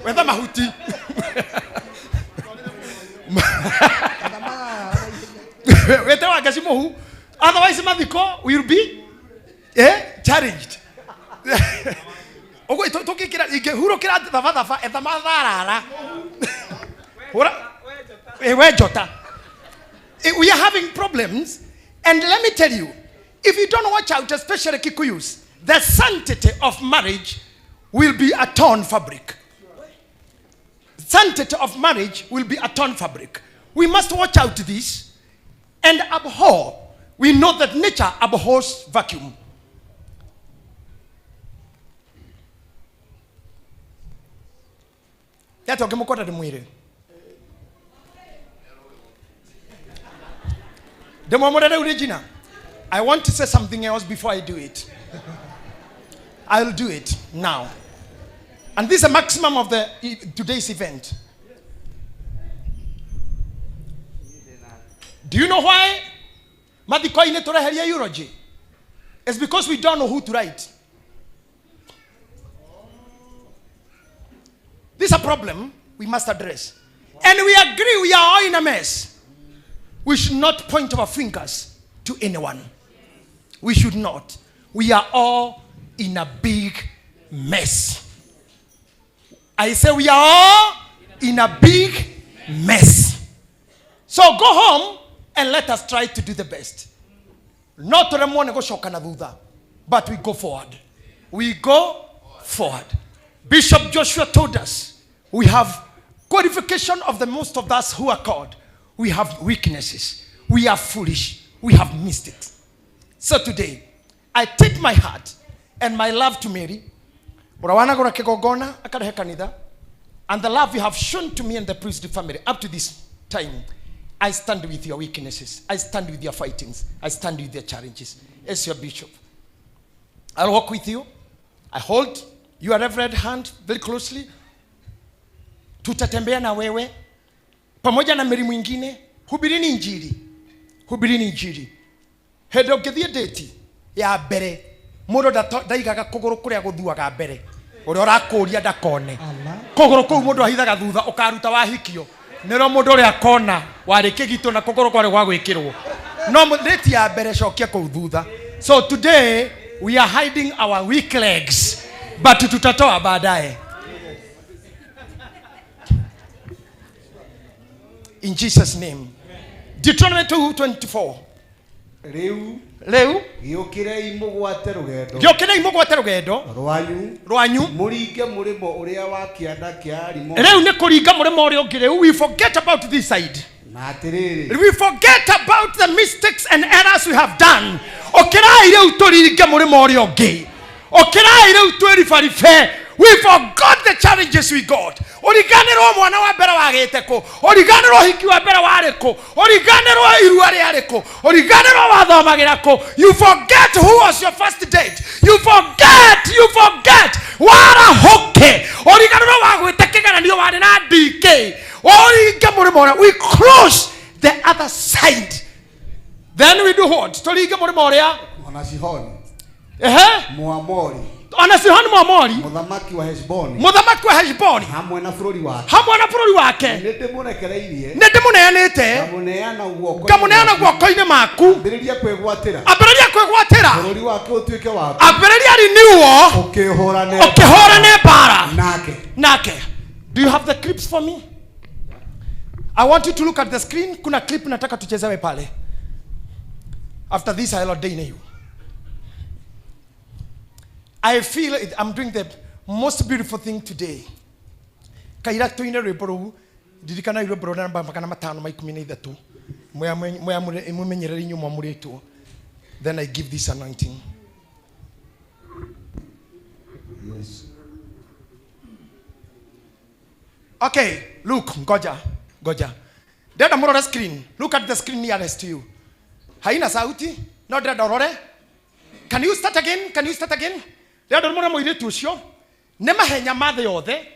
[SPEAKER 2] Wetha mahuti. Wete Wangeci mũhu, otherwise mathiko will be challenged. Ũguo tũngĩkĩra ingĩhurũkĩra thabathaba etha matharara. Hũra we njota. We are having problems, and let me tell you, if you don't watch out, especially Kikuyus, the sanctity of marriage will be a torn fabric. Sanctity of marriage will be a torn fabric. We must watch out this and abhor. We know that nature abhors vacuum. Yata ũngĩmũkora ndĩmwĩre ndĩmwamũre rĩu Regina. I want to say something else before I do it. I'll do it now. And this is a maximum of the today's event. Do you know why mathiko-inĩ tũreheria eulogy? It's because we don't know who to write. This is a problem we must address. And we agree we are all in a mess. We should not point our fingers to anyone. We should not. We are all in a big mess. I say we are all in a big mess. So go home and let us try to do the best. Not tũremwo nĩ gũcoka na thutha, but we go forward. We go forward. Bishop Joshua told us we have qualification of the most of us who are called. We have weaknesses. We are foolish. We have missed it. So today, I take my heart and my love to Mary. Ũrĩa wanagũra kĩgongona akarehe kanitha, and the love you have shown to me and the priestly family up to this time, I stand with your weaknesses. I stand with your fightings. I stand with your challenges. As your bishop, I'll walk with you. I hold your reverend hand very closely. Tutatembea na wewe pamoja na Mary mwingine. Hubirini Injili. Hubirini Injili. Hĩndĩ ũngĩthiĩ date ya mbere, mũndũ ndaigaga kũgũrũ kũrĩa gũthuaga mbere, ũrĩa ũrakũria ndakone. Kũgũrũ kũu mũndũ ahithaga thutha, ũkaruta wahikio. Nĩrĩo mũndũ ũrĩa akona warĩ kĩgitwo na kũgũrũ kwarĩ gwa gwĩkĩrwo. No date ya mbere cokia kũu thutha. So today we are hiding our weak legs, but tutatoa baadaye. In Jesus' name. Deuteronomy 2:24.
[SPEAKER 13] Rĩu
[SPEAKER 2] Rĩu
[SPEAKER 13] gĩũkĩrei mũgwate rũgendo
[SPEAKER 2] gĩũkĩrei mũgwate rũgendo
[SPEAKER 13] rwanyu
[SPEAKER 2] rwanyu
[SPEAKER 13] mũringe mũrĩmo ũrĩa wa kĩanda kĩa Arimoni.
[SPEAKER 2] Rĩu nĩ kũringa mũrĩmo ũrĩa ũngĩ. Rĩu we forget about this side.
[SPEAKER 13] Na atĩrĩrĩ,
[SPEAKER 2] We forget about the mistakes and errors we have done. Ũkĩrai rĩu tũringe mũrĩmo ũrĩa ũngĩ. Ũkĩrai rĩu twĩribaribe. We forgot the challenges we got. Ũriganĩrwo mwana wa mbere wagĩte kũ? Ũriganĩrwo ũhiki wa mbere warĩ kũ? Ũriganĩrwo irua rĩarĩ kũ? Ũriganĩrwo wathomagĩra kũ? You forget who was your first date. You forget, you forget. Warahũke. Ũriganĩrwo wagwĩte kĩgeranio warĩ na DK. Ũringe mũrĩmo ũrĩa. We cross the other side. Then we do what? Tũringe mũrĩmo ũrĩa.
[SPEAKER 13] Ona Sihoni.
[SPEAKER 2] Ehe.
[SPEAKER 13] Mũamori.
[SPEAKER 2] Ona Sihoni Mũamori.
[SPEAKER 13] Mũthamaki wa Heshboni.
[SPEAKER 2] Mũthamaki wa Heshboni.
[SPEAKER 13] Hamwe na bũrũri wake.
[SPEAKER 2] Hamwe na bũrũri wake.
[SPEAKER 13] Nĩ ndĩmũrekereirie.
[SPEAKER 2] Nĩ ndĩmũneanĩte.
[SPEAKER 13] Ngamũneana guoko-inĩ
[SPEAKER 2] Ngamũneana guoko-inĩ maku.
[SPEAKER 13] Ambĩrĩria kwĩgwatĩra.
[SPEAKER 2] Ambĩrĩria kwĩgwatĩra.
[SPEAKER 13] Bũrũri wake ũtuĩke waku.
[SPEAKER 2] Ambĩrĩria renewal.
[SPEAKER 13] Ũkĩhũrane.
[SPEAKER 2] Ũkĩhũrane mbara.
[SPEAKER 13] Nake.
[SPEAKER 2] Nake. Do you have the clips for me? I want you to look at the screen. Kuna clip nataka tuchezewe pale. After this I'll ordain you. I feel it, I'm doing the most beautiful thing today. Kaira tuine rwimbo rũu, ndirikana rwimbo rũu namba magana matano ma ikũmi na ithatũ. Mwĩmenyerere inyuĩ mwamũrĩtwo. Then I give this anointing.
[SPEAKER 13] Yes.
[SPEAKER 2] Okay, look, ngoja, ngoja. Ndĩrenda mũrore screen. Look at the screen nearest to you. Haina sauti, no ndĩrenda ũrore. Can you start again? Can you start again? Ndĩrenda mũrore mũirĩtu ũcio. Nĩ mahenya ma thĩ yothe.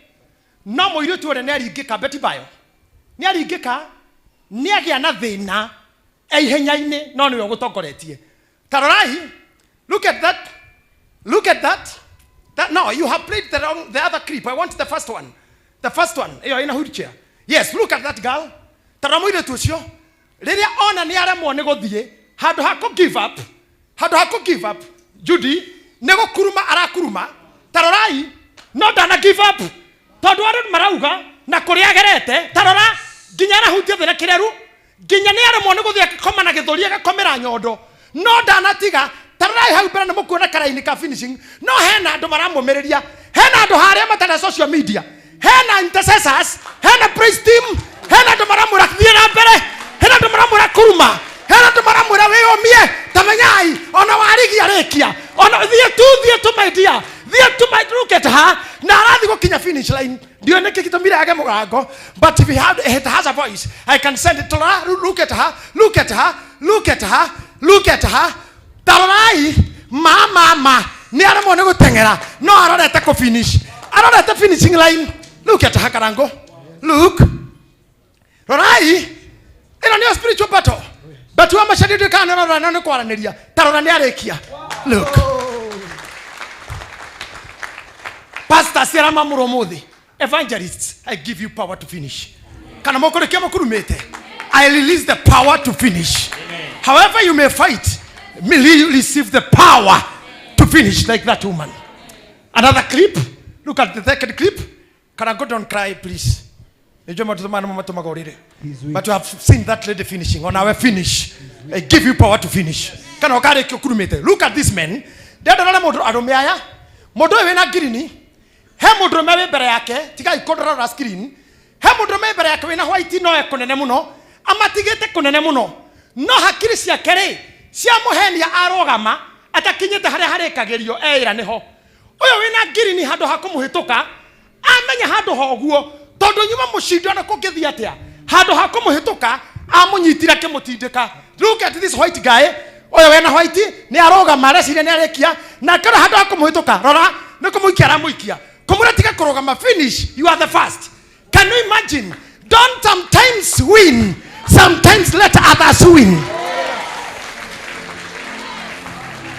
[SPEAKER 2] No mũirĩtu ũrĩa nĩ aringĩka, Betty Bayo. Nĩ aringĩka, nĩ agĩa na thĩna e ihenya-inĩ, no nĩwe ũgũtongoretie. Ta rorai, look at that. Look at that. That, no, you have played the wrong, the other clip. I want the first one. The first one. Ĩyo ĩna wheelchair. Yes, look at that girl. Ta rora mũirĩtu ũcio. Rĩrĩa ona nĩ aremwo nĩ gũthiĩ, handũ ha kũ give up, handũ ha kũ give up, Judy nĩ gũkuruma arakuruma. Ta rorai, no ndana give up tondũ andũ marauga na kũrĩa agerete. Ta rora, nginya arahutia thĩ na kĩreru, nginya nĩ aremwo nĩ gũthiĩ akĩkoma na gĩthũri, agakomera nyondo, no ndanatiga. Ta rorai hau mbere nĩ mũkuona karaini ka finishing, no hena andũ maramũmĩrĩria, hena andũ harĩa matarĩ social media, hena intercessors, hena praise team, hena andũ maramwĩra thiĩ na mbere, hena andũ maramwĩra kuruma, hena andũ maramwĩra wĩyũmie. Ta menyai ona warigia rĩkia, ona thiĩ tu, thiĩ tu, my dear, thiĩ tu, my. Look at her, na arathiĩ gũkinya finish line. Ndiũĩ nĩkĩ gĩtũmire age mũgambo, but if he had, it has a voice, I can send it to her. Look at her, look at her, look at her, look at her. Ta rorai, ma ma ma nĩ aremwo nĩ gũteng'era, no arorete kũ finish, arorete finishing line. Look at her, Karango, look. Rorai, ĩno nĩyo spiritual battle, but wa macaria ndĩ kana rora no nĩ kwaranĩria. Ta rora, nĩ arĩkia. Look, pastors arĩa mamũrwo mũthĩ, evangelists, I give you power to finish. Kana mũkũrĩkia mũkurumĩte, I release the power to finish. However you may fight, may you receive the power to finish like that woman. Another clip. Look at the second clip. Karango, don't cry, please. Nijua maũndũ maya nĩmo matũmaga ũrĩre, but you have seen that lady finishing. On our finish, I give you power to finish. Kana ũkarĩkia ũkurumĩte. Look at this man. Ndĩrenda rore mũndũ arũme aya, mũndũ ũyũ wĩna ngirini, he mũndũrũme wĩ mbere yake. Tigai kũndorora screen. He mũndũrũme wĩ mbere yake wĩna white, no e kũnene mũno, amatigĩte kũnene mũno, no hakiri ciake rĩ ciamũhenia, arũgama atakinyĩte harĩa harĩkagĩrio, eĩra nĩho. Ũyũ wĩna ngirini, handũ ha kũmũhĩtũka, amenya handũ ha ũguo, tondũ nyuma mũcindo ona kũngĩthiĩ atĩa, handũ ha kũmũhĩtũka amũnyitire akĩmũtindĩka. Look at this white guy. Ũyũ wĩna white nĩ arũgama, areciria nĩ arĩkia, nake ũrĩa handũ ha kũmũhĩtũka, rora, nĩ kũmũikia aramũikia, kũmũra tiga kũrũgama, finish, you are the first. Can you imagine? Don't sometimes win, sometimes let others win.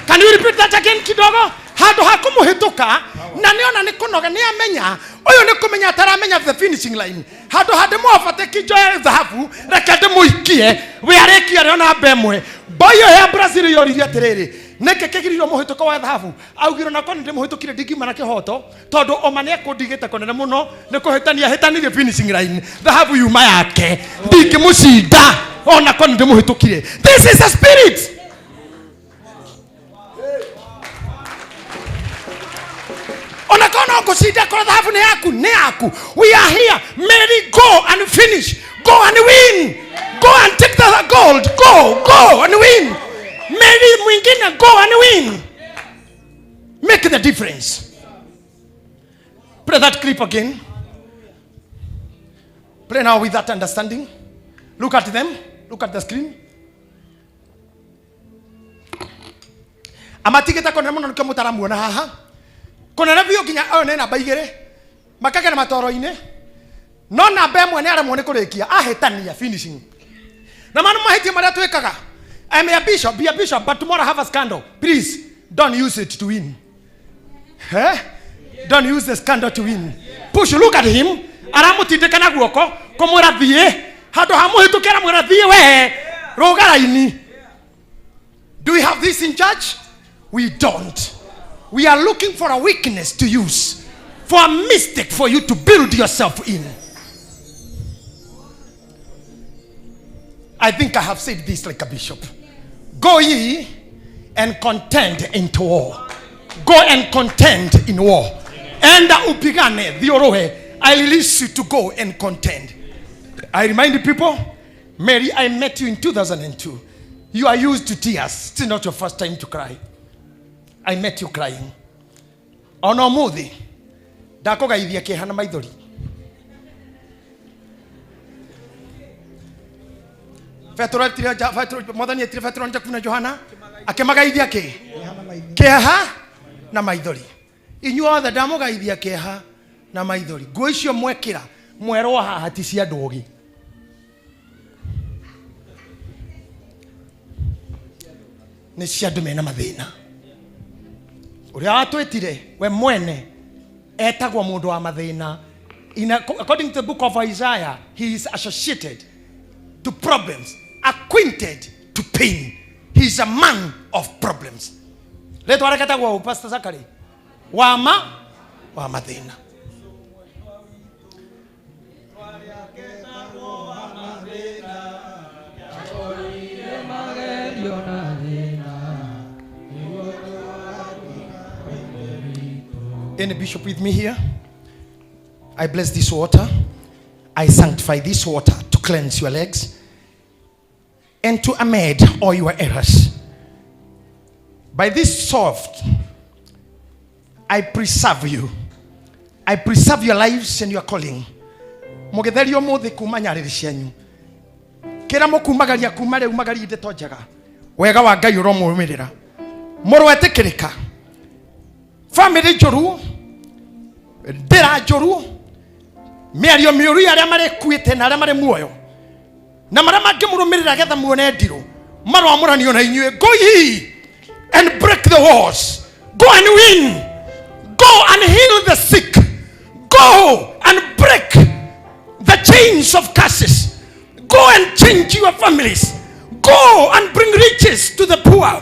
[SPEAKER 2] Can you repeat that again kidogo? Handũ ha kũmũhĩtũka, na nĩona nĩ kũnoga, nĩ amenya ũyũ nĩ kũmenya ataramenya the finishing line. Handũ ha ndĩmũbate kinjoya thahabu, reke ndĩmũikie, we arĩkia rĩo namba ĩmwe. Boyo ya Brazil yoririe atĩrĩrĩ, nĩkĩ kĩgiririo mũhĩtũko wa thahabu? Augire onako nĩ ndĩmũhĩtũkire, ndingiuma na kĩhoto, tondũ oma nĩ ekũndigĩte kũnene mũno, nĩ kũhĩtania hĩtanirie finishing line, thahabu yuma yake, ndingĩmũcinda onako nĩ ndĩmũhĩtũkire. This is a spirit. Ona kona ngũcinda, korwo thahabu nĩ yaku, nĩ yaku. We are here. Mary, go and finish, go and win, go and take the gold. Go, go and win. Mary mwingine, go and win, make the difference. Play that clip again. Play now with that understanding. Look at them, look at the screen. Amatigĩte kũnene mũno, nĩkĩo mũtaramuona haha, kũnene biũ, nginya ũyũ nĩ namba 2, makagera matoro-inĩ, no namba 1 nĩ aremwo nĩ kũrĩkia, ahĩtania finishing. Na mano mahĩtia marĩa twĩkaga. I'm a bishop, be a bishop, but tomorrow have a scandal. Please don't use it to win, eh? Don't use the scandal to win. Push. Look at him, aramũtindĩka na guoko kũmwĩra thiĩ, handũ ha mũhĩtũke aramwĩra thiĩ we, rũga raini. Do we have this in church? We don't. We are looking for a weakness to use, for a mistake for you to build yourself in. I think I have said this like a bishop. Go ye and contend into war. Go and contend in war. Enda upigane thiorohe. I release you to go and contend. I remind the people, Mary, I met you in 2002. You are used to tears. It's not your first time to cry. I met you crying. Ona ũmũthĩ ndakũgaithia kĩeha na maithori. Petero etire Petero, Mwathani etire Petero, Jakubu na Johana, akĩmagaithia kĩ? Kĩeha na maithori. Inyuothe ndamũgaithia kĩeha na maithori. Nguo icio mwekĩra mwerwo haha ti cia andũ ogĩ. Nĩ cia andũ mena mathĩna. Ũrĩa watwĩtire we mwene etagwo mũndũ wa mathĩna. According to the book of Isaiah, he is associated to problems. Acquainted to pain. He is a man of problems. Rĩtwa rĩake etagwo ũ, Pastor Zachary? Wama wa mathĩna. Any bishop with me here? I bless this water. I sanctify this water to cleanse your legs and to amend all your errors. By this soft, I preserve you. I preserve your lives and your calling. Mũgĩtherio mũthĩ kuma nyarĩrĩ cianyu. Kĩrĩa mũkumagaria kuma rĩu magarie ndeto njega. Wega wa Ngai ũromũrũmĩrĩra. Mũrwetĩkĩrĩka. Family njũru, ndĩra njũru, mĩario mĩũru ya arĩa marĩkuĩte na arĩa marĩ muoyo na marĩa mangĩmũrũmĩrĩra getha muone ndirũ maroamũranio na inyuĩ. Go ye and break the walls. Go and win. Go and heal the sick. Go and break the chains of curses. Go and change your families. Go and bring riches to the poor.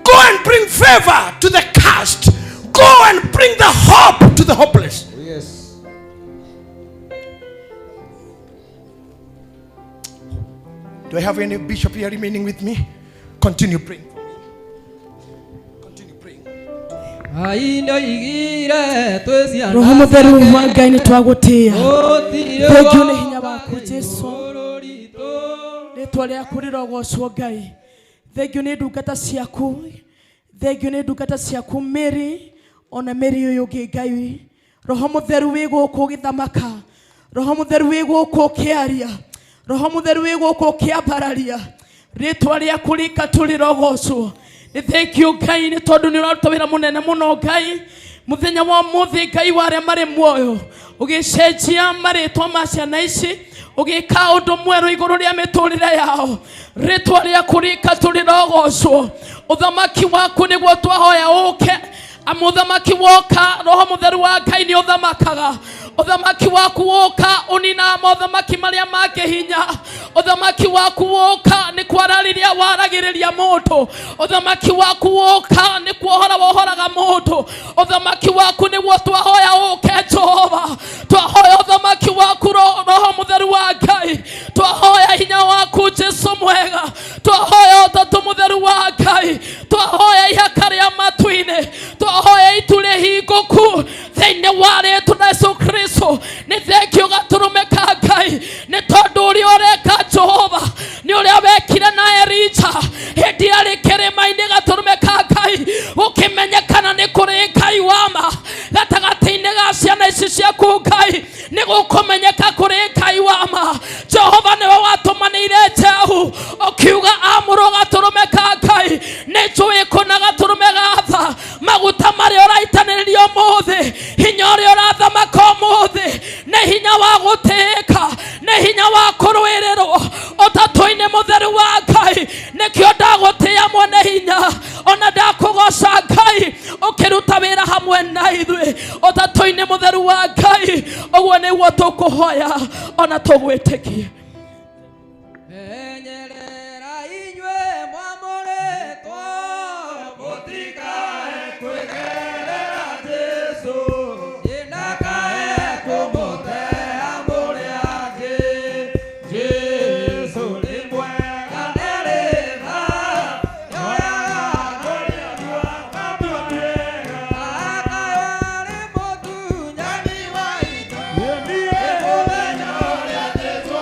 [SPEAKER 2] Go and bring favor to the cast. Go and bring the hope to the hopeless.
[SPEAKER 13] Yes.
[SPEAKER 2] Do I have any bishop here remaining with me? Continue praying for me. Continue praying.
[SPEAKER 7] Roho Mũtheru wa Ngai nĩ twagũtĩĩa. Thengiũ nĩ hinya waku Jesu. Rĩtwa rĩaku rĩrogocwo Ngai. Thengiũ nĩ ndungata ciaku. Thengiũ nĩ ndungata ciaku Mary ona Mary ũyũ ũngĩ Ngai. Roho Mũtheru wĩ gũkũ ũgĩthamaka. Roho Mũtheru wĩ gũkũ ũkĩaria. Roho Mũtheru wĩ gũkũ ũkĩambararia. Rĩtwa rĩaku rĩkatũ rĩrogocwo. Nĩ thengiũ Ngai nĩ tondũ nĩ ũraruta wĩra mũnene mũno Ngai. Mũthenya wa ũmũthĩ Ngai wa arĩa marĩ muoyo ũgĩcenjia marĩtwa ma ciana ici ũgĩka ũndũ mwerũ igũrũ rĩa mĩtũrĩre yao. Rĩtwa rĩaku rĩkatũ rĩrogocwo. Ũthamaki waku nĩguo twahoya ũke. Amũthamaki woka Roho Mũtheru wa Ngai nĩ ũthamakaga. Ũthamaki waku woka ũninaga mothamaki marĩa mangĩ hinya. Ũthamaki waku woka nĩ kwararĩria waragĩrĩria mũndũ. Ũthamaki waku woka nĩ kuohora wohoraga mũndũ. Ũthamaki waku nĩguo twahoya ũke Jehova. Twahoya ũthamaki waku Roho Mũtheru wa Ngai. Twahoya hinya waku Jesu mwega. Twahoya Ũtatũ Mũtheru wa Ngai. Twahoya ihaka rĩa matu-inĩ. Twahoya itu rĩhingũku thĩinĩ wa rĩtwa rĩa Yesu Kristo. Nĩ thengio gatũrũme ka Ngai nĩ tondũ ũrĩa ũreka Jehova nĩ ũrĩa wekire na Elija hĩndĩ arĩ kĩrĩma-inĩ gatũrũme ka Ngai gũkĩmenyekana nĩ kũrĩ Ngai wa ma gatagatĩ-inĩ ga ciana ici ciaku Ngai nĩ gũkũmenyeka kũrĩ Ngai wa ma. Jehova nĩwe watũmanĩire Jehu ũkiuga amũrwo gatũrũme ka Ngai nĩ njũĩ kũna gatũrũme gatha maguta marĩa ũraitanĩrĩria ũmũthĩ hinya ũrĩa ũrathamaka ũmũthĩ nĩ hinya wa gũtĩĩka nĩ hinya wa kũrũĩrĩrwo Ũtatũ-inĩ Mũtheru wa Ngai. Nĩkĩo ndagũtĩĩa mwene hinya ona ndakũgoca Ngai ũkĩruta wĩra hamwe na ithuĩ Ũtatũ-inĩ Mũtheru wa Ngai. Ũguo nĩguo tũkũhoya ona tũgwĩtĩkia.
[SPEAKER 18] Menyerera inyuĩ mwamũrĩtwo mũtikae kwĩgerera Jesũ ndakae kũmũtea mũrĩ angĩ. Jesũ nĩ mwega nĩ tha nĩoyaga kũrĩa akatua mĩega akayarĩ mũtunyani wa indo nĩ mũthenya ũrĩa Jesũ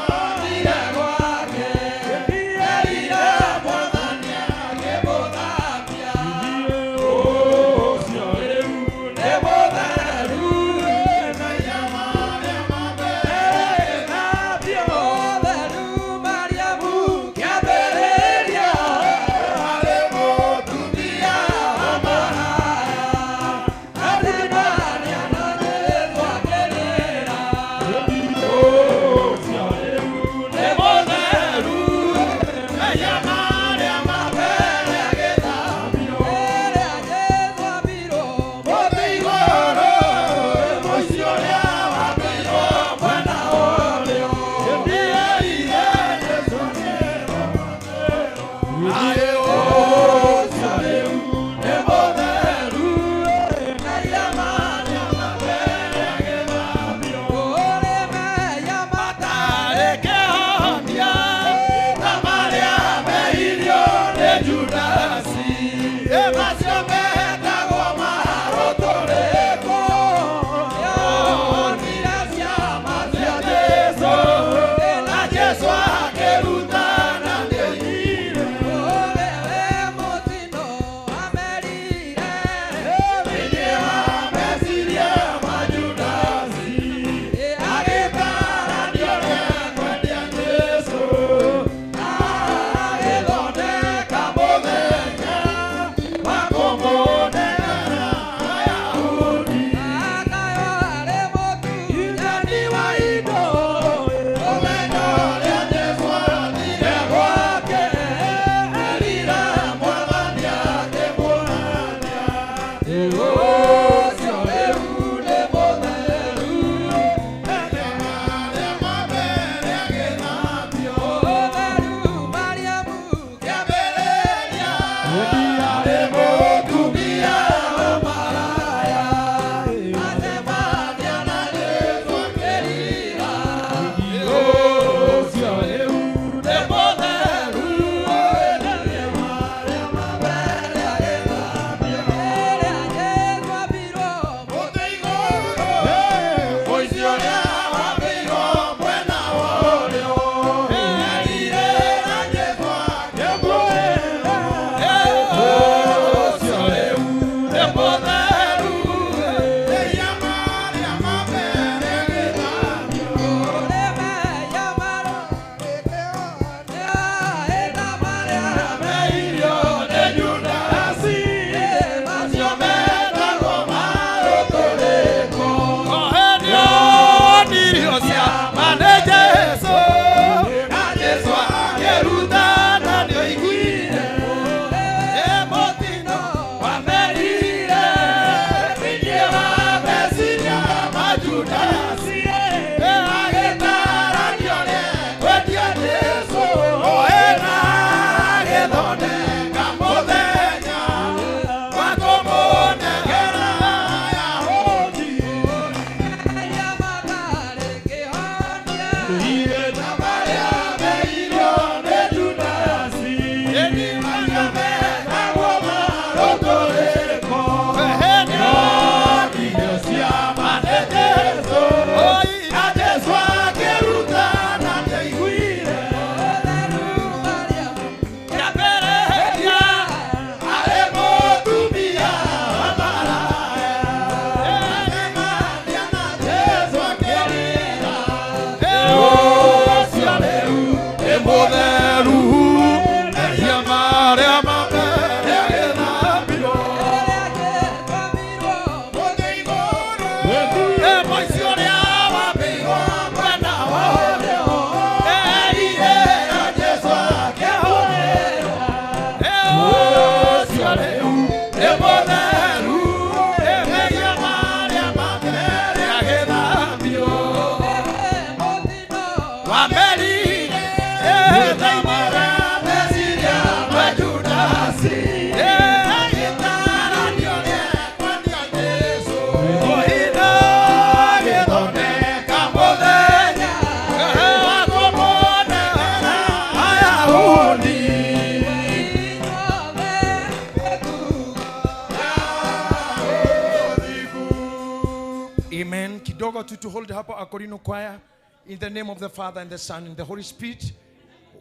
[SPEAKER 2] Amen. Kidogo tu to hold hapo Akorino choir. In the name of the Father and the Son and the Holy Spirit,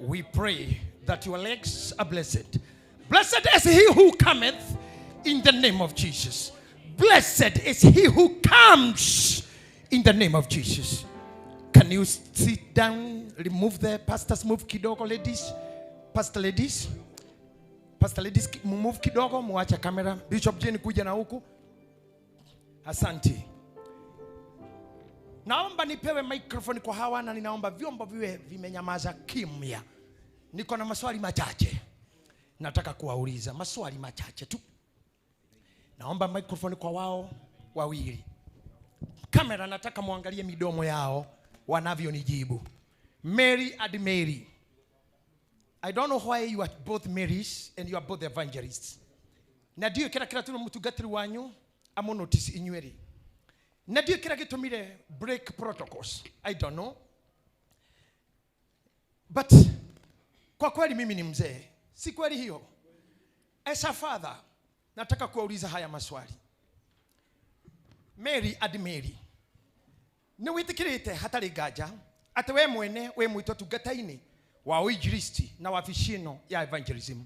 [SPEAKER 2] we pray that your legs are blessed. Blessed is he who cometh in the name of Jesus. Blessed is he who comes in the name of Jesus. Can you sit down? Remove the pastors, move kidogo, ladies. Pastor ladies. Pastor ladies, move kidogo, muacha camera. Bishop Jane kuja na huku. Asante. Naomba nipewe microphone kwa hawa na ninaomba vyombo viwe vimenyamaza kimya. Niko na maswali machache. Nataka kuwauliza maswali machache tu. Naomba microphone kwa wao wawili. Kamera nataka muangalie midomo yao wanavyonijibu. Mary and Mary. I don't know why you are both Marys and you are both evangelists. Na ndiyo kila kila tu mtugatiri wanyu amo notice inyweri. Na ndiyo kila kitumire break protocols. I don't know. But kwa kweli mimi ni mzee. Si kweli hiyo. As a father, nataka kuwauliza haya maswali. Mary and Mary. Ni witikirite hatari gaja ati we mwene we mwito tugataini wa uinjilisti na wa vishino ya evangelism.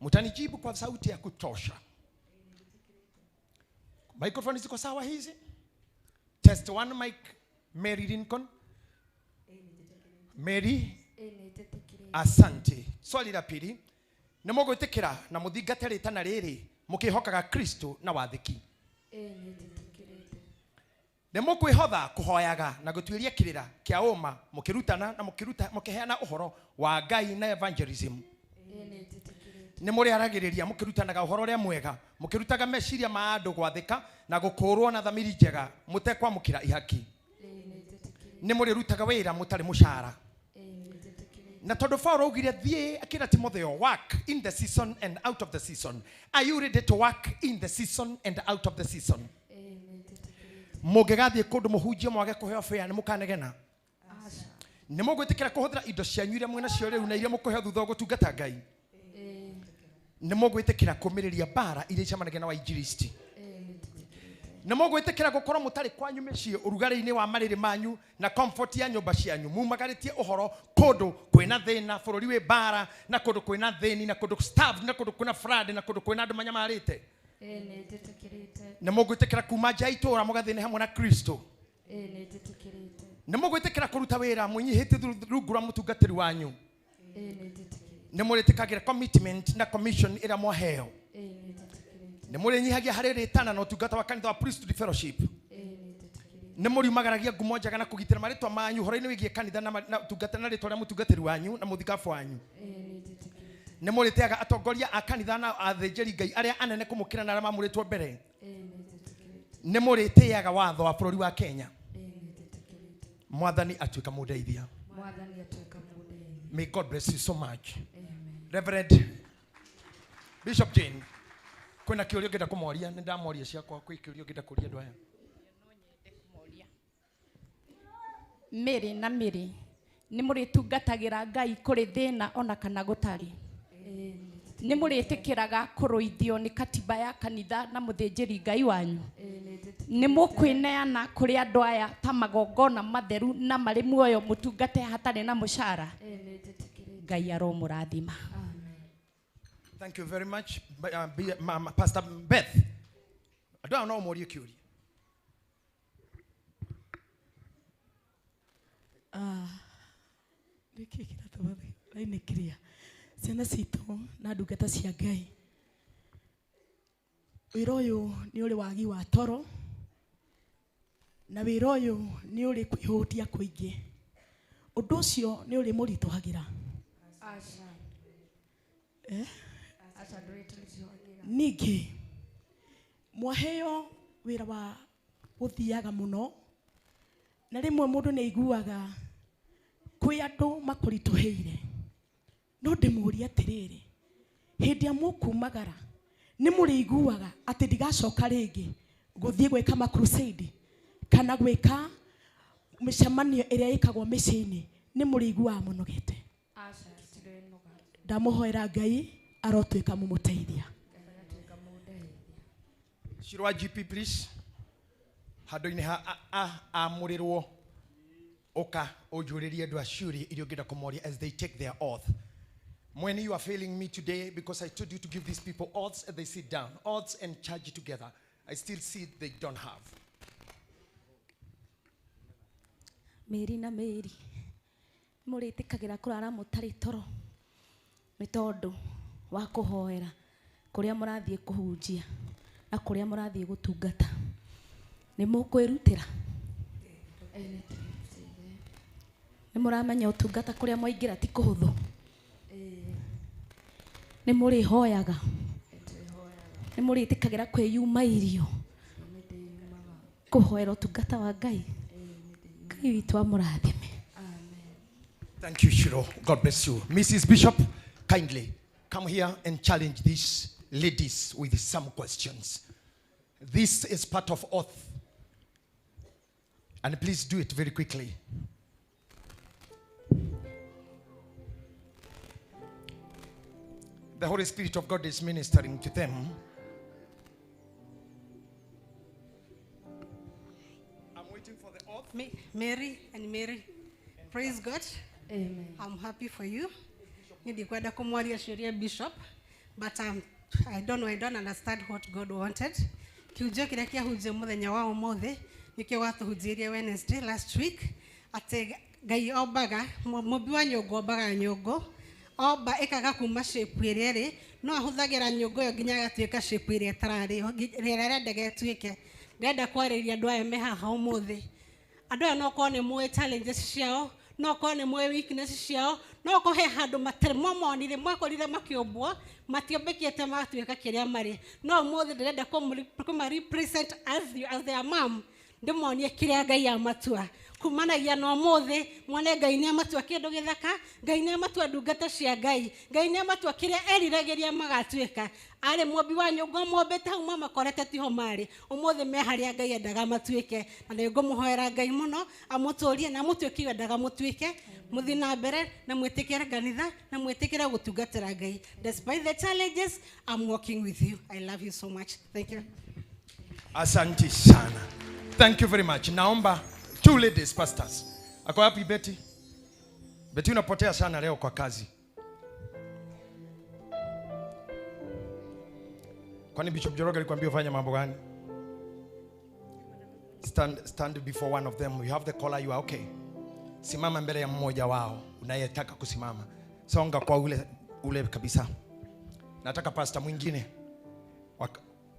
[SPEAKER 2] Mutanijibu kwa sauti ya kutosha. Microphone ziko sawa hizi? Test one mic, Mary Lincoln. Mary, asante. Swali la pili, nĩ mũgwĩtĩkĩra na mũthingate rĩtana rĩrĩ mũkĩhokaga Kristo na wathĩki. Nĩ mũkwĩhotha kũhoyaga na gũtuĩria kĩrĩra kĩa ũma mũkĩrutana na mũkĩheana ũhoro wa Ngai na evangelism. Nĩ mũrĩaragĩrĩria mũkĩrutanaga ũhoro ũrĩa mwega mũkĩrutaga meciria ma andũ gwathĩka na gũkũrwo na thamiri njega mũtekwamũkĩra ihaki. Nĩ mũrĩrutaga wĩra mũtarĩ mũcara. Na tondũ Paulo augire thiĩ akĩra Timotheo, work in the season and out of the season. Are you ready to work in the season and out of the season? Mũngĩgathiĩ kũndũ mũhunjie mwage kũheo fare nĩ mũkanegena. Nĩ mũgwĩtĩkĩra kũhũthĩra indo cianyu iria mwĩnacio rĩu na iria mũkũheo thutha wa gũtungata Ngai. Nĩ mũgwĩtĩkĩra kũmĩrĩria mbara iria icemanagia na wainjilisti. Nĩ mũgwĩtĩkĩra gũkorwo mũtarĩ kwanyu mĩciĩ ũrugarĩ-inĩ wa marĩrĩ manyu na comfort ya nyũmba cianyu mumagarĩtie ũhoro kũndũ kwĩna thĩna bũrũri wĩ mbara na kũndũ kwĩna thĩni na kũndũ starved na kũndũ kwĩna flood na kũndũ kwĩna andũ manyamarĩte. Nĩ mũgwĩtĩkĩra kuma nja ya itũũra mũgathĩne hamwe na Kristo. Nĩ mũgwĩtĩkĩra kũruta wĩra mwĩnyihĩtie rungu rwa mũtungatĩri wanyu. Nĩ mũrĩtĩkagĩra commitment na commission ĩrĩa mwaheo. Nĩ mũrĩnyihagia harĩ rĩtana na ũtungata wa kanitha wa Priesthood Fellowship. Nĩ mũriumagaragia ngumo njega na kũgitĩra marĩtwa manyu ũhoro-inĩ wĩgiĩ kanitha na ũtungata na rĩtwa rĩa mũtungatĩri wanyu na mũthikabu wanyu. Nĩ mũrĩtĩaga atongoria a kanitha na athĩnjĩri Ngai arĩa anene kũmũkĩra na arĩa mamũrĩtwo mbere. Nĩ mũrĩtĩaga watho wa bũrũri wa Kenya. Mwathani atuĩka mũndeithia. May God bless you so much. Amen. Reverend Bishop Jane, kwĩna kĩũria ũngĩenda kũmoria? Nĩ ndamoria ciakwa, kwĩ kĩũria ũngĩenda kũria andũ aya?
[SPEAKER 19] Mary na Mary
[SPEAKER 7] Nĩ mũrĩtungatagĩra Ngai kũrĩ thĩna ona kana gũtarĩ? Nĩ mũrĩtĩkĩraga kũrũithio nĩ katiba ya kanitha na mũthĩnjĩri Ngai wanyu? Nĩ mũkwĩneana kũrĩ andũ aya ta magongona matheru na marĩ muoyo mũtungate hatarĩ na mũcara? Ngai aromũrathima.
[SPEAKER 2] Thank you very much, Pastor Beth. Andũ aya no morie kĩũria.
[SPEAKER 7] Nĩkĩ kĩratũma raini clear? Ciana citũ na ndungata cia Ngai, wĩra ũyũ nĩ ũrĩ wagi wa toro na wĩra ũyũ nĩ ũrĩ kwĩhũtia kũingĩ. Ũndũ ũcio nĩ ũrĩ mũritũhagĩra?
[SPEAKER 19] Aca.
[SPEAKER 7] Eh?
[SPEAKER 19] Aca, ndũrĩtũritũhagĩra.
[SPEAKER 7] Ningĩ mwaheo wĩra wa gũthiaga mũno, na rĩmwe mũndũ nĩ aiguaga kwĩ andũ makũritũhĩire, no ndĩmũrie atĩrĩrĩ, hĩndĩ ĩrĩa mũkumagara nĩ mũrĩiguaga atĩ ndigacoka rĩngĩ gũthiĩ gwĩka ma crusade kana gwĩka mĩcemanio ĩrĩa ĩkagwo mĩciĩ-inĩ, nĩ mũrĩiguaga mũnogete?
[SPEAKER 19] Aca, tũtirĩnoga.
[SPEAKER 7] Ndamũhoera Ngai arotuĩka mũmũteithia.
[SPEAKER 19] Ngai atuĩka mũndeithia.
[SPEAKER 2] Shirwa GP, please. Handũ-inĩ ha amũrĩrwo, ũka ũnjũrĩrie andũ a ciũria iria ũngĩenda kũmoria as they take their oath. Mweni, you are failing me today because I told you to give these people oaths and they sit down. Oaths and charge together. I still see they don't have.
[SPEAKER 20] Mary na Mary, mũrĩtĩkagĩra kũrara mũtarĩ toro nĩ tondũ wa kũhoera kũrĩa mũrathiĩ kũhunjia na kũrĩa mũrathiĩ gũtungata. Nĩ mũkwĩrutĩra? Nĩ mũramenya ũtungata kũrĩa mwaingĩra ti kũhũthũ? Nĩ mũrĩhoyaga? Nĩ mũrĩtĩkagĩra kwĩyuma irio kũhoera ũtungata wa Ngai? Ngai witũ amũrathime.
[SPEAKER 2] Thank you, Shiro. God bless you. Mrs. Bishop, kindly come here and challenge these ladies with some questions. This is part of oath. And please do it very quickly. The Holy Spirit of God is ministering to them. I'm waiting for the oath.
[SPEAKER 21] Mary and Mary, praise God.
[SPEAKER 19] Amen.
[SPEAKER 21] I'm happy for you. Nilikwenda kumwaria sheria Bishop, but I don't know, I don't understand what God wanted. Kiujio kĩrĩa kĩahunjio mũthenya wa ũmũthĩ nĩkĩo watũhunjĩirie Wednesday last week, atĩ Ngai ombaga, mũmbi wa nyũngũ ombaga nyũngũ, omba ĩkaga kuma shape ĩrĩa ĩrĩ, no ahũthagĩra nyũngũ ĩyo nginya ĩgatuĩka shape ĩrĩa ĩtararĩ, ĩrĩa arendaga ĩtuĩke. Ndĩrenda kwarĩria andũ aya me haha ũmũthĩ. Andũ aya no korwo nĩ mũĩ challenges ciao, no korwo nĩ mũĩ weakness ciao, no korwo he handũ matarĩ mwamonire, mwakorire makĩũmbwo, matiombĩkĩte magatuĩka kĩrĩa marĩ. No ũmũthĩ ndĩrenda kũma represent as their mom, ndĩmonie kĩrĩa Ngai amatua. Kumanagia na ũmũthĩ, mwone Ngai nĩ amatua kĩndũ gĩthaka, Ngai nĩ amatua ndungata cia Ngai, Ngai nĩ amatua kĩrĩa eriragĩria magatuĩka. Arĩ mũmbi wa nyũngũ mombĩte hau mamakorete tiho marĩ, ũmũthĩ me harĩa Ngai endaga matuĩke. Na nĩ ngũmũhoera Ngai mũno amũtũrie na amũtuĩke ũrĩa endaga mũtuĩke, mũthiĩ na mbere na mwĩtĩkĩre kanitha na mwĩtĩkĩre gũtungatĩra Ngai. Despite the challenges, I'm walking with you. I love you so much. Thank you.
[SPEAKER 2] Asante sana. Thank you very much. Naomba two ladies pastors. Ako wapi Betty? Betty, unapotea sana leo kwa kazi. Kwani Bishop Njoroge alikwambia ufanye mambo gani? Stand before one of them. You have the collar, you are okay. Simama mbele ya mmoja wao unayetaka kusimama. Songa kwa ule kabisa. Nataka pastor mwingine.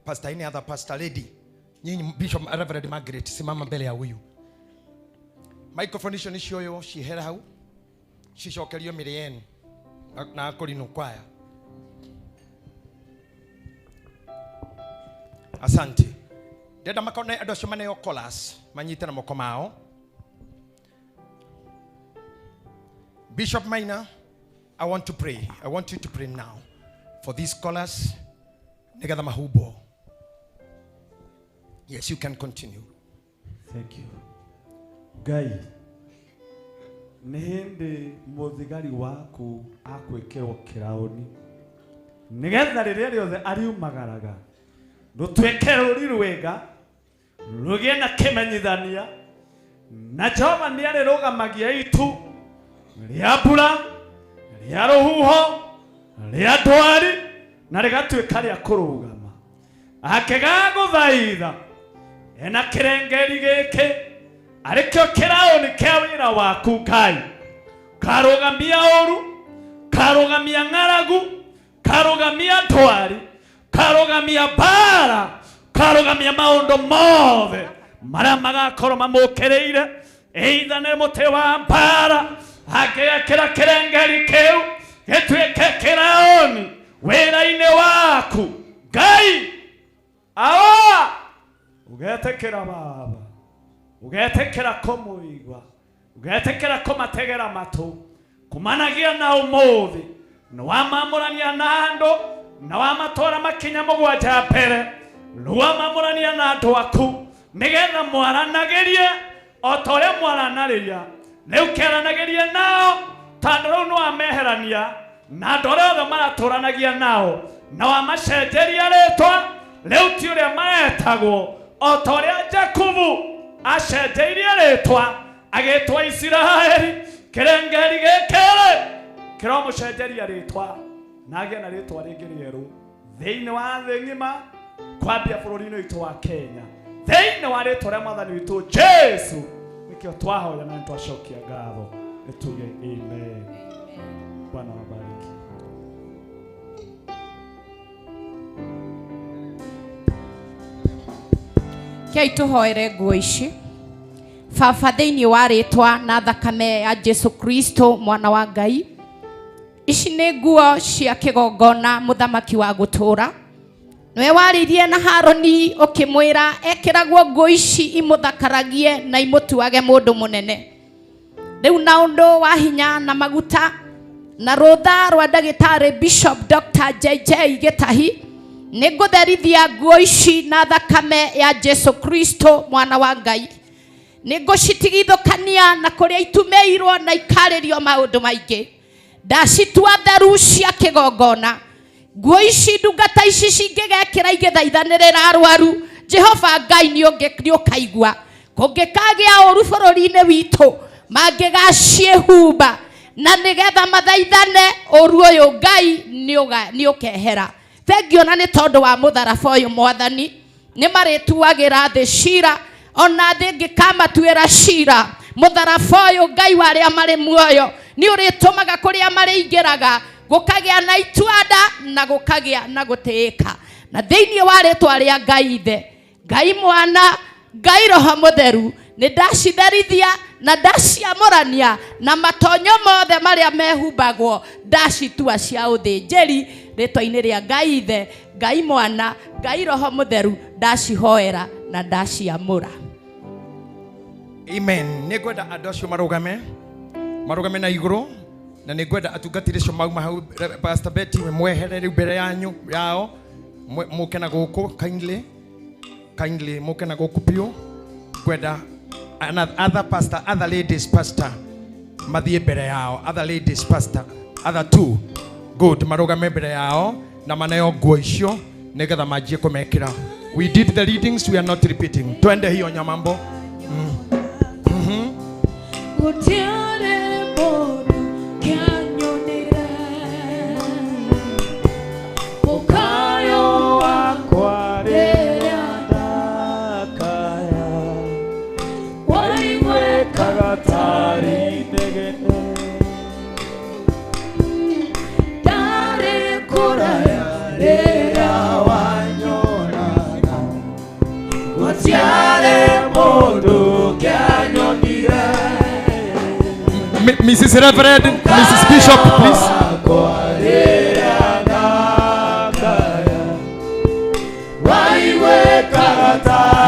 [SPEAKER 2] Pastor, any other pastor lady. Nyinyi Bishop Reverend Margaret, simama mbele ya huyu. Microphone icio nĩ cioywo cihere hau, cicokerio mĩrĩ yenu na akũrinũ kwaya. Asante. Ndĩrenda makone andũ acio maneo collars, manyite na moko mao. Bishop Maina, I want to pray. I want you to pray now for these scholars. Nĩgetha mahumbwo. Yes, you can continue.
[SPEAKER 13] Thank you. Ngai,
[SPEAKER 8] Nĩ hĩndĩ mũthigari waku akwĩkĩrwo kĩraũni nĩgetha rĩrĩa rĩothe ariumagaraga rũtuĩke rũri rwega rũgĩe na kĩmenyithania na Jehova nĩarĩrũgamagia itu rĩa mbura rĩa rũhuho rĩa ndwari na rĩgatuĩka rĩa kũrũgama akĩgagũthaitha ena kĩrengeri gĩkĩ arĩkĩo kĩraũni kĩa wĩra waku Ngai karũgamia ũru karũgamia ng'aragu karũgamia ndwari karũgamia mbara karũgamia maũndũ mothe marĩa magakorwo mamũkĩrĩire either nĩ mũtĩ wa mbara angĩgekĩra kĩrengeri kĩu gĩtuĩke kĩraũni wĩra-inĩ waku Ngai awa ũgetĩkĩra Baba ũgetĩkĩra kũmũigua ũgetĩkĩra kũmategera matũ kumanagia na ũmũthĩ nĩ wamamũrania na andũ na wamatwara makinya mũgwanja mbere rĩu wamamũrania na andũ aku nĩgetha mwaranagĩrie o ta ũrĩa mwaranarĩria rĩu kĩaranagĩrie nao tondũ rĩu nĩwameherania na andũ arĩa othe maratũranagia nao na wamacenjeria rĩtwa rĩu ti ũrĩa maretagwo o ta ũrĩa Jakubu acenjeirie rĩtwa agĩtwa Isiraeli kĩrengeri gĩkĩ kĩramũcenjeria rĩtwa na agĩe na rĩtwa rĩngĩ rĩerũ thĩinĩ wa thĩ ng'ima kwambia bũrũri-inĩ witũ wa Kenya thĩinĩ wa rĩtwa rĩa mwathani witũ Jesu nĩkĩo twahoya na nĩtwacokia ngatho nĩtuge amen. Bwana wabariki.
[SPEAKER 3] Kei tũhoere nguo ici Baba thĩinĩ wa rĩtwa na thakame ya Jesu Kristo mwana wa Ngai ici nĩ nguo cia kĩgongona mũthamaki wa gũtũũra nĩwe warĩirie na Harũni ũkĩmwĩra ekĩragwo nguo ici imũthakaragie na imũtuage mũndũ mũnene rĩu na ũndũ wa hinya na maguta na rũtha rwa ndagĩtarĩ Bishop Dr. JJ Gĩtahi nĩngũtherithia nguo ici na thakame ya Jesu Kristo mwana wa Ngai nĩngũcitigithũkania na kũrĩa itumeirwo na ikarĩrio maũndũ maingĩ ndacitua theru cia kĩgongona nguo ici ndungata ici cingĩgekĩra igĩthaithanĩrĩra arwaru Jehova Ngai nĩũkaigua kũngĩkagĩa ũru bũrũri-inĩ witũ mangĩgaciĩhumba na nĩgetha mathaithane ũru ũyũ Ngai nĩũkehera thengio na nĩ tondũ wa mũtharaba ũyũ mwathani nĩ marĩtuagĩra thĩ cira ona thĩ ĩngĩkamatuĩra cira mũtharaba ũyũ Ngai wa arĩa marĩ muoyo nĩ ũrĩtũmaga kũrĩa marĩingĩraga gũkagĩa na ituanda na gũkagĩa na gũtĩĩka na thĩinĩ wa rĩtwa rĩa Ngai Ithe Ngai Mwana Ngai Roho Mũtheru nĩ ndacitherithia na ndaciamũrania na matonyo mothe marĩa mehumbagwo ndacitua cia ũthĩnjĩri rĩtwa-inĩ rĩa Ngai Ithe Ngai Mwana Ngai Roho Mũtheru ndacihoera na ndaciamũra.
[SPEAKER 2] Amen. Nĩngwenda andũ acio marũgame marũgame na igũrũ na nĩngwenda atungatĩri acio mauma hau Pastor Betty mwehere rĩu mbere yanyu yao mũke na gũkũ kindly kindly mũke na gũkũ biũ ngwenda other pastor other ladies pastor mathiĩ mbere yao other ladies pastor other two good marũgame mbere yao na maneo nguo icio nĩgetha manjie kũmekĩra. We did the readings, we are not repeating. Twende hiyo nyamambo. Mrs. Reverend, Mrs. Bishop, please.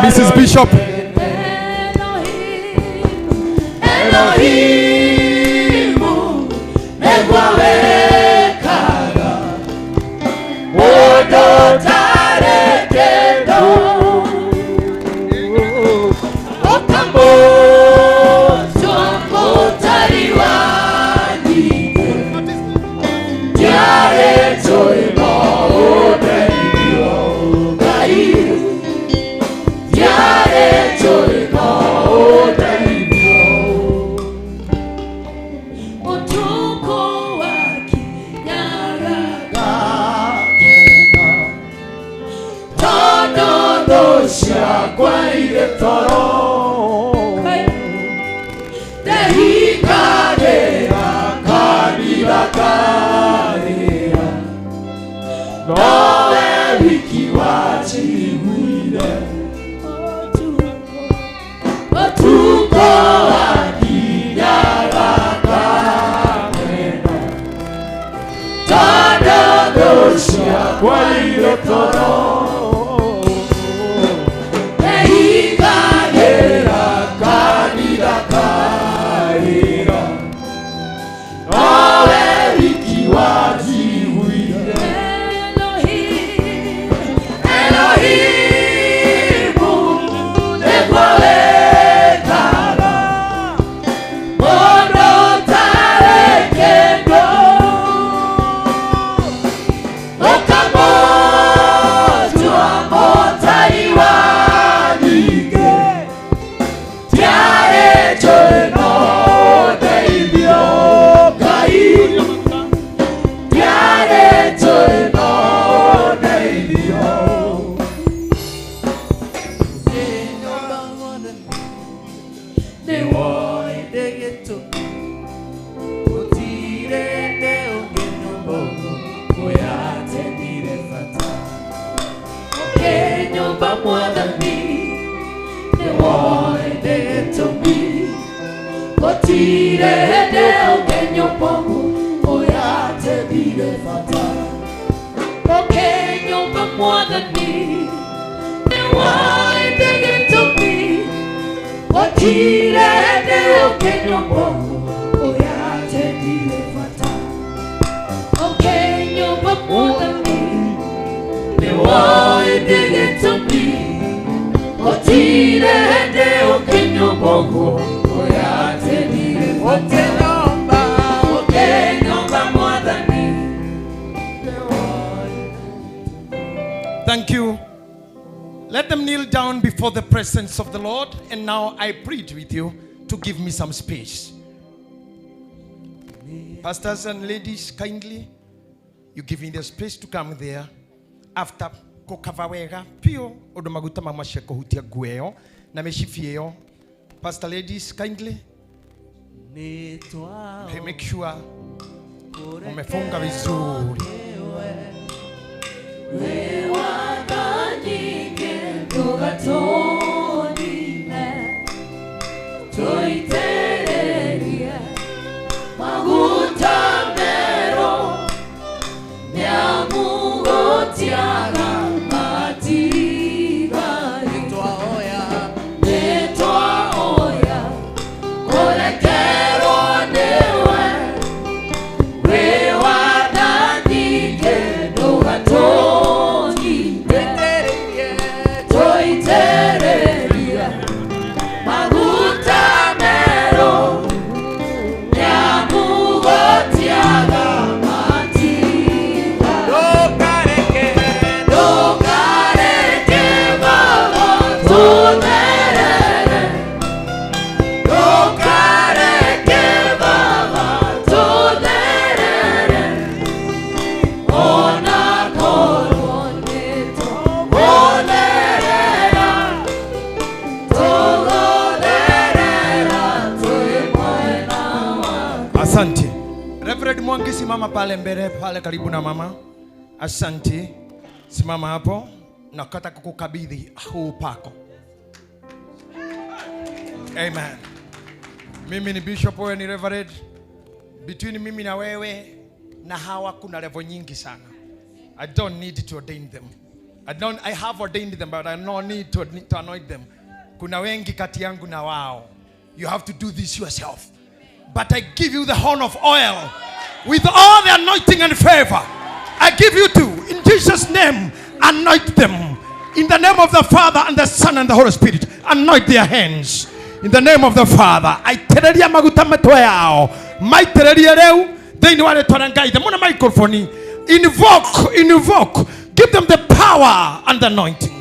[SPEAKER 2] Mrs. Bishop.
[SPEAKER 14] Tariwa. ciakwa irĩ toro ndehingagĩra kanitha karĩra nowe wiki wanjiguire ũtukũ wakinyaga kamena tondũ thũ ciakwa irĩ toro ndehingagĩra kanitha karĩra nowe wiki wanjiguire Elohimu nĩguo wĩkaga mũndũ ũtarĩ kĩndũ ũkamũtua mũtari wa nyingĩ tiarĩ njũĩ no ũndeithio Ngai tiarĩ njũĩ no ũndeithio.
[SPEAKER 2] Thank you. Let them kneel down before the presence of the Lord. And now I plead with you to give me some space. Pastors and ladies, kindly, you give me the space to come there. After kukava wega pio undu maguta mamacia kuhutia nguo ĩyo na mĩcibi ĩyo. Pastor ladies, kindly, make sure umefunga vizuri. Asante. Reverend Mwangi, simama pale mbele pale karibu na mama. Asante. Simama hapo. Nakata kukukabidhi huu pako. Amen. Mimi ni bishop, wewe ni reverend. Between mimi na wewe na hawa kuna level nyingi sana. I don't need to ordain them. I have ordained them, but I don't need to anoint them. Kuna wengi kati yangu na wao. You have to do this yourself. But I give you the horn of oil with all the anointing and favor. I give you two. In Jesus' name, anoint them. In the name of the Father and the Son and the Holy Spirit, anoint their hands. In the name of the Father, aitereria maguta matwe yao. Maitereria reu, thĩinĩ wa rĩtwa rĩa Ngai. The mona microphone. Invoke, invoke. Give them the power and the anointing.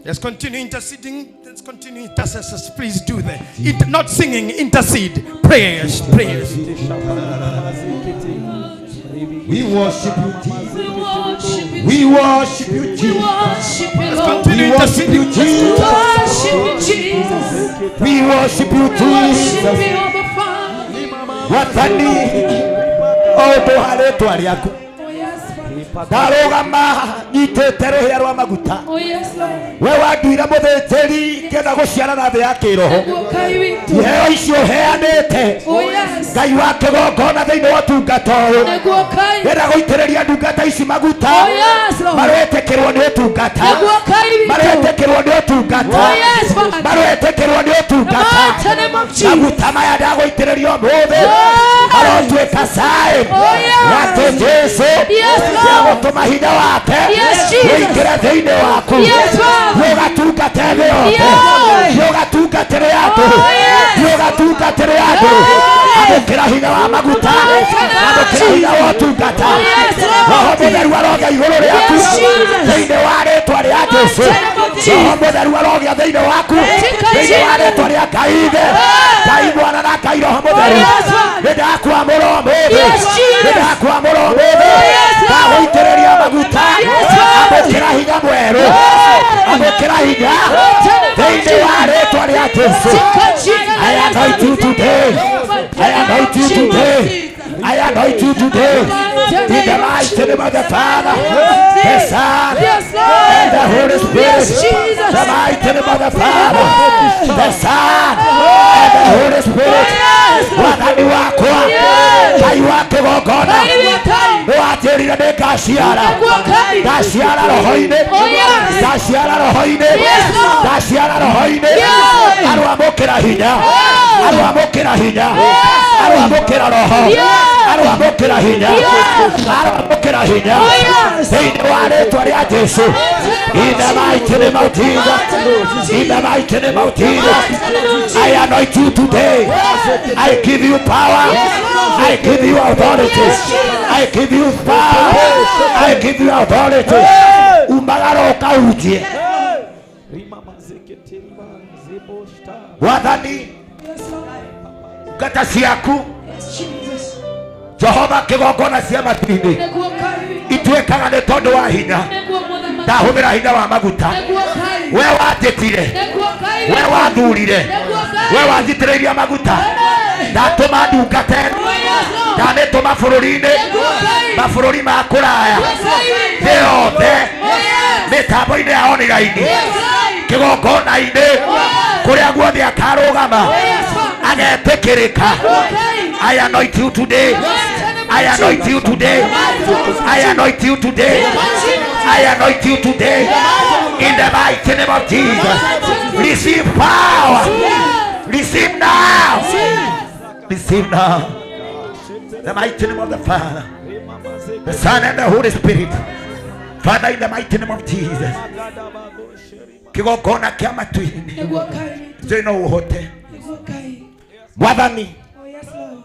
[SPEAKER 2] Let's continue interceding. Let's continue intercessors. Please do that. Not singing, intercede. Prayers, prayers.
[SPEAKER 1] We worship you, Jesus.
[SPEAKER 4] We worship you,
[SPEAKER 1] We worship you,
[SPEAKER 4] We
[SPEAKER 1] Jesus.
[SPEAKER 4] worship you,
[SPEAKER 2] Let's
[SPEAKER 4] Lord.
[SPEAKER 2] continue
[SPEAKER 1] We worship you,
[SPEAKER 2] interceding.
[SPEAKER 1] Jesus.
[SPEAKER 4] Worship you, Jesus.
[SPEAKER 1] We worship you,
[SPEAKER 4] We worship
[SPEAKER 1] Jesus.
[SPEAKER 4] you, Abba Father.
[SPEAKER 1] Wathani o rĩtwa rĩaku.
[SPEAKER 4] Oh yes, Father.
[SPEAKER 1] Ndarũgama nyitĩte rũhĩa rwa maguta.
[SPEAKER 4] Oh yes, Lord.
[SPEAKER 1] We wanduire mũthĩnjĩri ngĩenda gũciarana thĩ ya kĩroho.
[SPEAKER 4] Nĩguo Ngai witũ.
[SPEAKER 1] Iheo icio ũheanĩte
[SPEAKER 4] Oh yes.
[SPEAKER 1] Ngai wa kĩgongona thĩinĩ wa ũtungata ũyũ.
[SPEAKER 4] Nĩguo Ngai.
[SPEAKER 1] Ndĩrenda gũitĩrĩria ndungata ici maguta.
[SPEAKER 4] Oh yes, Lord.
[SPEAKER 1] Maroetĩkĩrwo nĩ ũtungata.
[SPEAKER 4] Nĩguo Ngai witũ.
[SPEAKER 1] Maroetĩkĩrwo nĩ ũtungata.
[SPEAKER 4] Oh yes, Father.
[SPEAKER 1] Maroetĩkĩrwo nĩ ũtungata.
[SPEAKER 4] The mighty name of Jesus.
[SPEAKER 1] Maguta maya ndagũitĩrĩria ũmũthĩ
[SPEAKER 4] Yes.
[SPEAKER 1] marotuĩka sign
[SPEAKER 4] Oh yes.
[SPEAKER 1] atĩ Jesũ
[SPEAKER 4] Yes, Lord.
[SPEAKER 1] nĩegũtũma hinya wake
[SPEAKER 4] Yes, Jesus.
[SPEAKER 1] ũingĩre thĩinĩ waku.
[SPEAKER 4] Yes, Father.
[SPEAKER 1] Nĩũgatungata thĩ yothe.
[SPEAKER 4] Yes.
[SPEAKER 1] Nĩũgatungatĩre andũ.
[SPEAKER 4] Oh, yes.
[SPEAKER 1] Nĩũgatungatĩre andũ. Amũkĩra hinya wa maguta. Amũkĩra hinya wa ũtungata.
[SPEAKER 4] Oh, yes, Lord.
[SPEAKER 1] Roho Mũtheru arogĩa igũrũ rĩaku
[SPEAKER 4] Yes, Jesus.
[SPEAKER 1] thĩinĩ wa rĩtwa rĩa Jesũ.
[SPEAKER 4] Mighty name of Jesus.
[SPEAKER 1] Roho Mũtheru arogĩa thĩinĩ waku thĩinĩ wa rĩtwa rĩa Ngai Ithe, Ngai Mwana na Ngai Roho Mũtheru.
[SPEAKER 4] Yes, Lord.
[SPEAKER 1] Nĩndakwamũra ũmũthĩ.
[SPEAKER 4] Yes, Jesus.
[SPEAKER 1] Nĩndakwamũra ũmũthĩ.
[SPEAKER 4] Yes, Lord.
[SPEAKER 1] Ndagũitĩrĩria maguta.
[SPEAKER 4] Yes, Lord.
[SPEAKER 1] Amũkĩra hinya mwerũ. Amũkĩra hinya thĩinĩ wa rĩtwa rĩa Jesũ. I anoint you today. I anoint you today. I anoint you today. In the mighty name of the Father, the Son,
[SPEAKER 4] Yes, Lord.
[SPEAKER 1] and the Holy Spirit.
[SPEAKER 4] Yes, Jesus.
[SPEAKER 1] The mighty name of the Father, the Son, and the Holy Spirit.
[SPEAKER 4] Yes.
[SPEAKER 1] Mwathani wakwa,
[SPEAKER 4] Yes.
[SPEAKER 1] Ngai wa kĩgongona,
[SPEAKER 4] Ngai witũ.
[SPEAKER 1] nĩwanjĩrire nĩngaciara.
[SPEAKER 4] Nĩguo Ngai.
[SPEAKER 1] Ndaciara roho-inĩ.
[SPEAKER 4] Oh, yes.
[SPEAKER 1] Ndaciara roho-inĩ.
[SPEAKER 4] Yes, Lord.
[SPEAKER 1] Ndaciara roho-inĩ.
[SPEAKER 4] Yes.
[SPEAKER 1] Arwamũkĩra hinya. Arwamũkĩra hinya. Arwamũkĩra roho.
[SPEAKER 4] Yes.
[SPEAKER 1] Arwamũkĩra hinya.
[SPEAKER 4] Yes.
[SPEAKER 1] Arwamũkĩra hinya.
[SPEAKER 4] Oh, yes.
[SPEAKER 1] Thĩinĩ wa rĩtwa rĩa Jesũ. In the mighty name of Jesus. In the mighty name of Jesus. I anoint you today. I give you power. I give you authority. I give you power. I give you authority. Umagara ũkahunjie. Wathani ngata ciaku
[SPEAKER 4] Yes, Jesus.
[SPEAKER 1] Jehova kĩgongona cia matu-inĩ
[SPEAKER 4] Nĩguo Ngai.
[SPEAKER 1] ituĩkaga nĩ tondũ wa hinya.
[SPEAKER 4] Nĩguo Mũthamaki.
[SPEAKER 1] Ndahũthĩra hinya wa maguta.
[SPEAKER 4] Nĩguo Ngai.
[SPEAKER 1] We wanjĩtire.
[SPEAKER 4] Nĩguo Ngai.
[SPEAKER 1] We wathurire.
[SPEAKER 4] Nĩguo Ngai.
[SPEAKER 1] We wanjitĩrĩirie maguta. Ndatũma ndungate.
[SPEAKER 4] Oh, yes, Lord.
[SPEAKER 1] Ndanĩtũma bũrũri-inĩ.
[SPEAKER 4] Nĩguo Ngai.
[SPEAKER 1] Mabũrũri ma kũraya.
[SPEAKER 4] Ngai witũ.
[SPEAKER 1] Thĩ yothe.
[SPEAKER 4] Oh, yes.
[SPEAKER 1] Mĩtambo-inĩ ya online.
[SPEAKER 4] Yes, Lord.
[SPEAKER 1] Kĩgongona-inĩ. Kũrĩa guothe akarũgama.
[SPEAKER 4] Yes, Father.
[SPEAKER 1] Agetĩkĩrĩka.
[SPEAKER 4] Ngai.
[SPEAKER 1] I anoint you today. I anoint you today. I anoint you today. I anoint you today. In the mighty name of Jesus. Receive power. Receive now. Receive now. The mighty name of the Father, the Son, and the Holy Spirit. Father, in the mighty name of Jesus. Kĩgongona kĩa matu-inĩ.
[SPEAKER 4] Nĩguo Ngai witũ.
[SPEAKER 1] Njũĩ no ũhote.
[SPEAKER 4] Nĩguo Ngai.
[SPEAKER 1] Mwathani,
[SPEAKER 4] Oh, yes, Lord.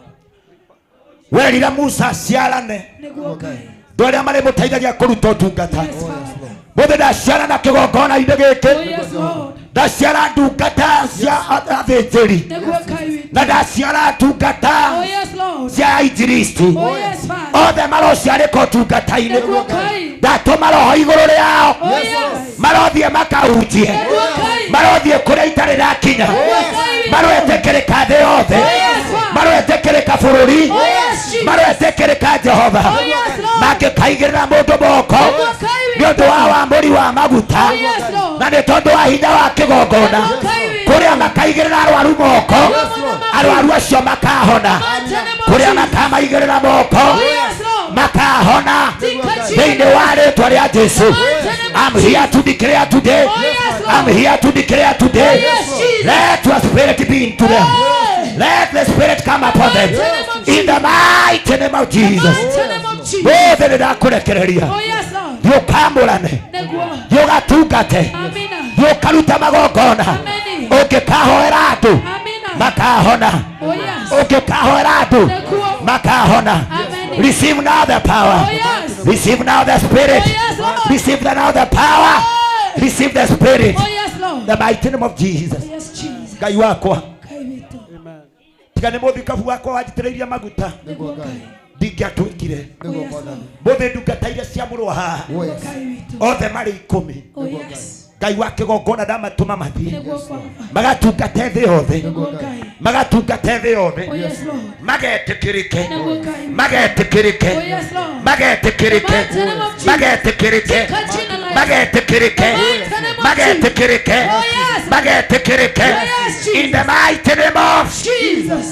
[SPEAKER 1] werire Musa aciarane
[SPEAKER 4] Nĩguo Ngai.
[SPEAKER 1] andũ arĩa marĩmũteithagia kũruta ũtungata.
[SPEAKER 4] Yes, Father.
[SPEAKER 1] Mũthĩ ndaciarana kĩgongona-inĩ gĩkĩ.
[SPEAKER 4] Oh, yes, Lord.
[SPEAKER 1] Ndaciara ndungata cia athĩnjĩri
[SPEAKER 4] Nĩguo Ngai witũ.
[SPEAKER 1] na ndaciara ndungata
[SPEAKER 4] Oh, yes, Lord.
[SPEAKER 1] cia injilisti.
[SPEAKER 4] Oh, yes, Father.
[SPEAKER 1] Othe marociarĩka ũtungata-inĩ.
[SPEAKER 4] Nĩguo Ngai.
[SPEAKER 1] Ndatũma roho igũrũ rĩao.
[SPEAKER 4] Oh, yes.
[SPEAKER 1] Marothiĩ makahunjie.
[SPEAKER 4] Nĩguo Ngai.
[SPEAKER 1] Marothiĩ kũrĩa itarĩ ndakinya.
[SPEAKER 4] Ngai witũ.
[SPEAKER 1] Maroetĩkĩrĩka thĩ yothe.
[SPEAKER 4] Oh, yes, Father.
[SPEAKER 1] Maroetĩkĩrĩka bũrũri.
[SPEAKER 4] Oh, yes, Jesus.
[SPEAKER 1] Maroetĩkĩrĩka Jehova.
[SPEAKER 4] Oh, yes, Lord.
[SPEAKER 1] Mangĩkaigĩrĩra mũndũ moko
[SPEAKER 4] Nĩguo Ngai
[SPEAKER 1] nĩ
[SPEAKER 4] witũ.
[SPEAKER 1] ũndũ wa wamũri wa maguta
[SPEAKER 4] Oh, yes, Lord.
[SPEAKER 1] na nĩ tondũ wa hinya wa kĩgongona
[SPEAKER 4] Nĩguo Ngai witũ.
[SPEAKER 1] kũrĩa makaigĩrĩra arwaru moko arwaru acio makahona
[SPEAKER 4] Mighty name of
[SPEAKER 1] kũrĩa
[SPEAKER 4] Jesus.
[SPEAKER 1] makamaigĩrĩra moko
[SPEAKER 4] Oh, yes, Lord.
[SPEAKER 1] makahona
[SPEAKER 4] Tika
[SPEAKER 1] thĩinĩ wa rĩtwa rĩa Jesũ. I'm here to declare today.
[SPEAKER 4] Oh, yes, Lord.
[SPEAKER 1] I'm here to declare today.
[SPEAKER 4] Oh, yes, Jesus.
[SPEAKER 1] Let your spirit be into them. Let the spirit come upon them. In the mighty name of Jesus.
[SPEAKER 4] Mighty name of Jesus.
[SPEAKER 1] Mothe nĩndakũrekereria.
[SPEAKER 4] Oh, yes, Lord.
[SPEAKER 1] Thiĩ ũkamũrane.
[SPEAKER 4] Nĩguo.
[SPEAKER 1] Thiĩ ũgatungate.
[SPEAKER 4] Amina.
[SPEAKER 1] Thiĩ ũkaruta magongona.
[SPEAKER 4] Ameni.
[SPEAKER 1] Ũngĩkahoera andũ
[SPEAKER 4] Amina.
[SPEAKER 1] makahona.
[SPEAKER 4] Oh, yes.
[SPEAKER 1] Ũngĩkahoera andũ
[SPEAKER 4] Nĩguo.
[SPEAKER 1] makahona.
[SPEAKER 4] Amen.
[SPEAKER 1] Receive now the power.
[SPEAKER 4] Oh, yes.
[SPEAKER 1] Receive now the spirit.
[SPEAKER 4] Oh, yes, Lord.
[SPEAKER 1] Receive now the power. Receive the spirit.
[SPEAKER 4] Oh, yes, Lord.
[SPEAKER 1] The mighty name of Jesus.
[SPEAKER 4] Oh, yes, Jesus.
[SPEAKER 1] Ngai wakwa
[SPEAKER 4] Ngai witũ.
[SPEAKER 1] tiga nĩ mũthikabu wakwa wanjitĩrĩirie maguta
[SPEAKER 4] Nĩguo Ngai.
[SPEAKER 1] Ndingĩatuĩkire mũthĩ ndungata iria ciamũrwo haha othe marĩ 10. Ngai wa kĩgongona ndamatũma mathiĩ magatungate thĩ yothe, magatungate thĩ yothe, magetĩkĩrĩke, magetĩkĩrĩke, magetĩkĩrĩke, magetĩkĩrĩke, magetĩkĩrĩke, magetĩkĩrĩke, magetĩkĩrĩke, in the mighty name of
[SPEAKER 7] Jesus.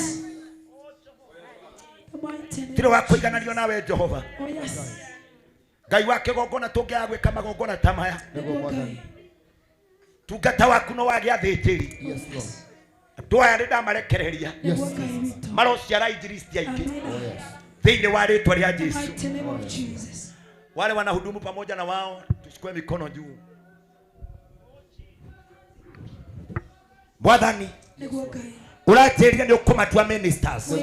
[SPEAKER 1] Tirĩ wa kũigananio nawe Jehova. Ngai wa kĩgongona tũngĩaga gwĩka magongona ta maya, tungata waku no wagĩa athĩnjĩri. Andũ aya nĩ ndamarekereria marociara injilisti aingĩ thĩinĩ wa rĩtwa rĩa Jesu. Wale wanahudumu pamoja na wao, tuchukue mikono juu. Mwathani ũratĩria nĩ ũkũmatua ministers.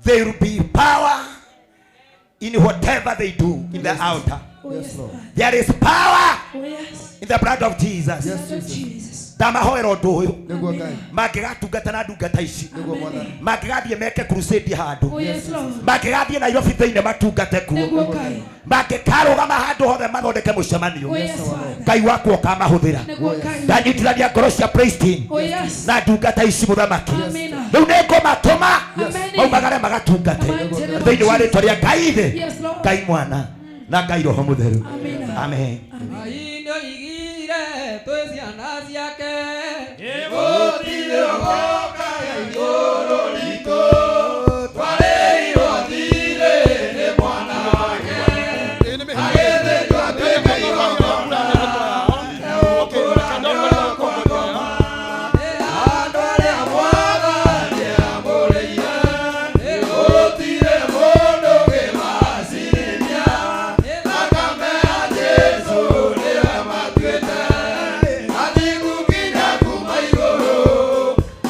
[SPEAKER 1] There will be power in whatever they do in the altar. There is power in the blood of Jesus. Ndamahoera ũndũ ũyũ, mangĩgatungata na ndungata ici, mangĩgathiĩ meke crusade handũ, mangĩgathiĩ Nairobi thĩinĩ matungate kuo, mangĩkarũgama handũ hothe mathondeke mũcemanio, Ngai wakwa ũkamahũthĩra. Ndanyitithania ngoro cia praise team na ndungata ici mũthamaki, rĩu nĩngũmatũma maumagare magatungate thĩinĩ wa rĩtwa rĩa Ngai Ithe, Ngai Mwana na Ngai Roho Mũtheru. Amen.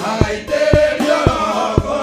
[SPEAKER 14] Agaitĩrĩrio roho.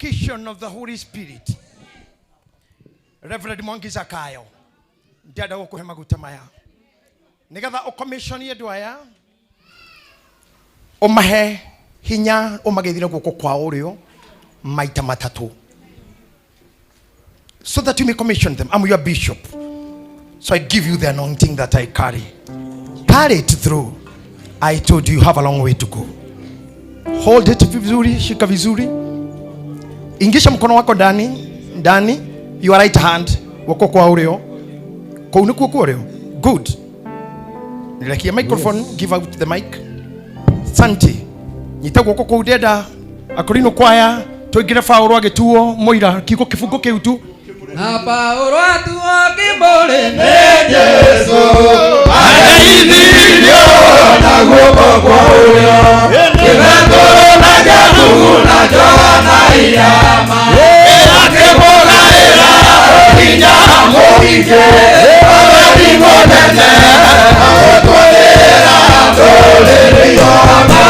[SPEAKER 2] invocation of the Holy Spirit, Reverend Mwangi Zakayo, ndĩrenda gũkũhe maguta maya nĩgetha ũcommissionie andũ aya, ũmahe hinya, ũmageithire guoko kwa ũrĩo maita matatũ, so that you may commission them. I'm your bishop, so I give you the anointing that I carry. Carry it through. I told you, you have a long way to go. Hold it vizuri, shika vizuri, ingisha mkono wako ndani ndani, your right hand, guoko kwa ũrĩo, kũu nĩkuo kwa ũrĩo. Good. Nirekie microphone. Yes. Give out the mic. Santi, nyita guoko kũu. Ndenda akorino kwaya tũingĩre Paũlũ agĩtuo mũira kiugo kĩbungo kĩu tu.
[SPEAKER 18] Na Paulo atuo kĩbũrĩ nĩ Jesũ, ageithirio na guoko kwa ũrĩo, nĩ Petero na Jakubu na Johana irama, akĩmũgaĩra hinya mũingĩ, ũtheri mũnene agũtwarĩra ndũrĩrĩ yothe.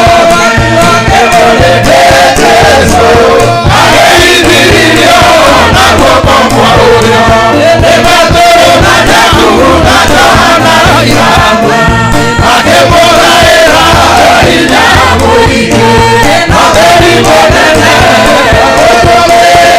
[SPEAKER 18] Kĩbũrĩ nĩ Jesũ, ageithirio na guoko kwa ũrĩo, nĩ Petero na Jakubu na Johana irama, akĩmũgaĩra hinya mũingĩ, ũtheri mũnene agũtwarĩra.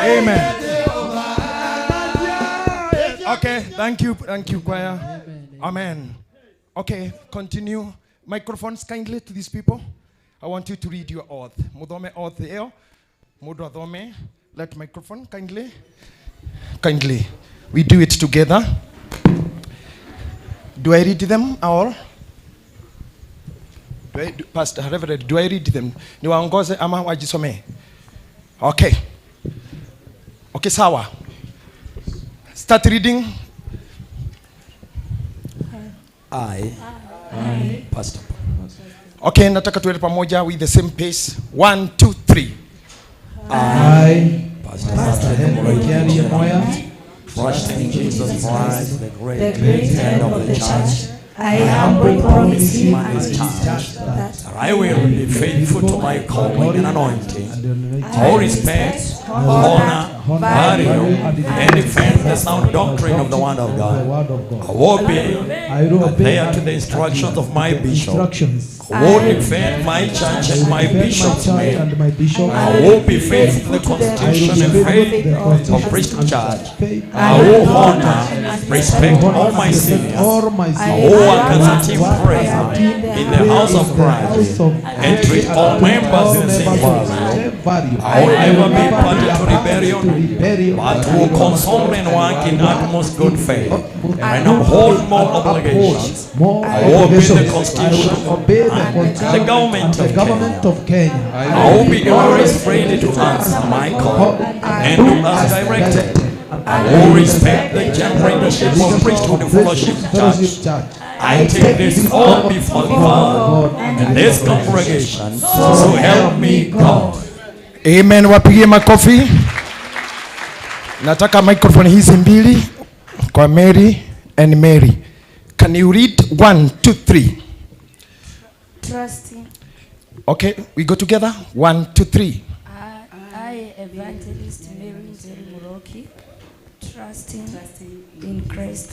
[SPEAKER 2] Amen. Okay, thank you, choir. Amen. Amen. Okay, continue. Microphones kindly to these people. I want you to read your oath. Muthome oath ĩyo. Mũndũ athome. Let microphone kindly. Kindly. We do it together. Do I read them all? Pastor Reverend, do I read them? Niwaongoze ama wajisomee? Okay. Okay, sawa. Start reading.
[SPEAKER 17] I, Pastor.
[SPEAKER 2] Okay, nataka tuende pamoja with the same pace. 1, 2, 3.
[SPEAKER 17] I, Pastor Henry Moya, trusting in Jesus Christ, the great head of the church,
[SPEAKER 9] I humbly promise him
[SPEAKER 17] and his church that I will be faithful to my calling and anointing, all respect, honor, value, and defend the sound doctrine of the Word of God. I will adhere to the instructions of my bishop. I will defend my church and my bishop's name. I will be faithful to the constitution and faith of Priesthood Church. I will honor, respect all my seniors. I will work as a team prayer in the house of Christ and treat all members in the same value. I will never be party to rebellion, but will console and work in utmost good faith and uphold more obligations. I will obey the constitution and the government of Kenya. I will be always ready to answer my call and do as directed. I will respect the general leadership of Priesthood Fellowship Church. I take this oath before God and this congregation, so help me God.
[SPEAKER 2] Amen. Wapigie makofi. Nataka microphone hizi mbili kwa Mary and Mary. Can you read 1, 2, 3?
[SPEAKER 9] Trusting.
[SPEAKER 2] Okay, we go together. 1, 2, 3.
[SPEAKER 9] I, Evangelist Mary Njeri Muroki, trusting in Christ,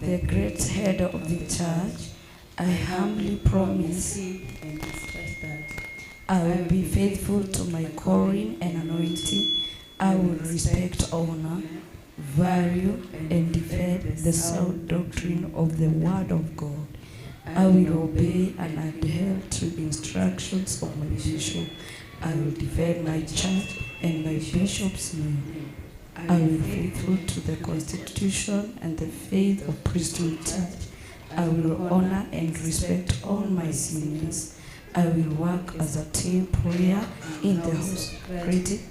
[SPEAKER 9] the great head of the church, I humbly promise I will be faithful to my calling and anointing. I will respect, honor, value, and defend the sound doctrine of the Word of God. I will obey and adhere to instructions of my bishop. I will defend my church and my bishop's name. I will be faithful to the constitution and the faith of Priesthood Church. I will honor and respect all my seniors. I will work as a team player in the house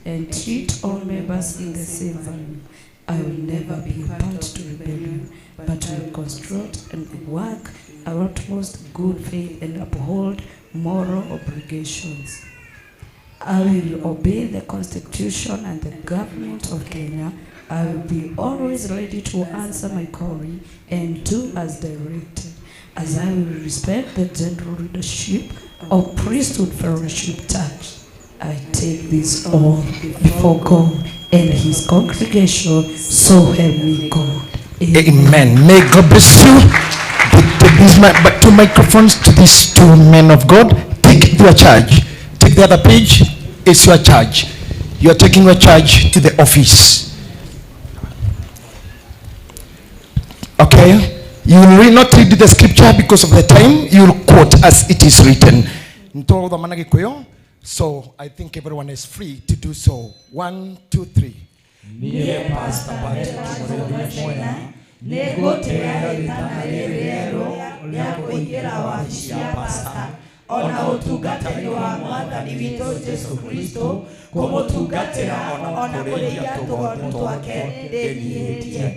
[SPEAKER 9] and treat all members in the same value. I will never be part to rebellion, but will construct and work our utmost good faith and uphold moral obligations. I will obey the Constitution and the government of Kenya. I will be always ready to answer my calling and do as directed, as I will respect the general leadership of Priesthood Fellowship Church. I take this oath before God and his congregation, so help me God.
[SPEAKER 2] Amen. May God bless you. These two microphones to these two men of God. Take their charge. Take the other page. It's your charge. You are taking your charge to the office. Okay? You will not read the scripture because of the time. You will quote as it is written. So I think everyone is free to do so. 1, 2, 3.
[SPEAKER 14] Pastor Patrick Nĩngũtĩĩa rĩĩtana rĩrĩ rĩerũ rĩa kũingĩra wabici ya pasta ona ũtungatĩri wa mwathani witũ Jesũ Kristo kũmũtungatĩra ona kũrĩithia tũgondu twake ndĩnyiihĩtie.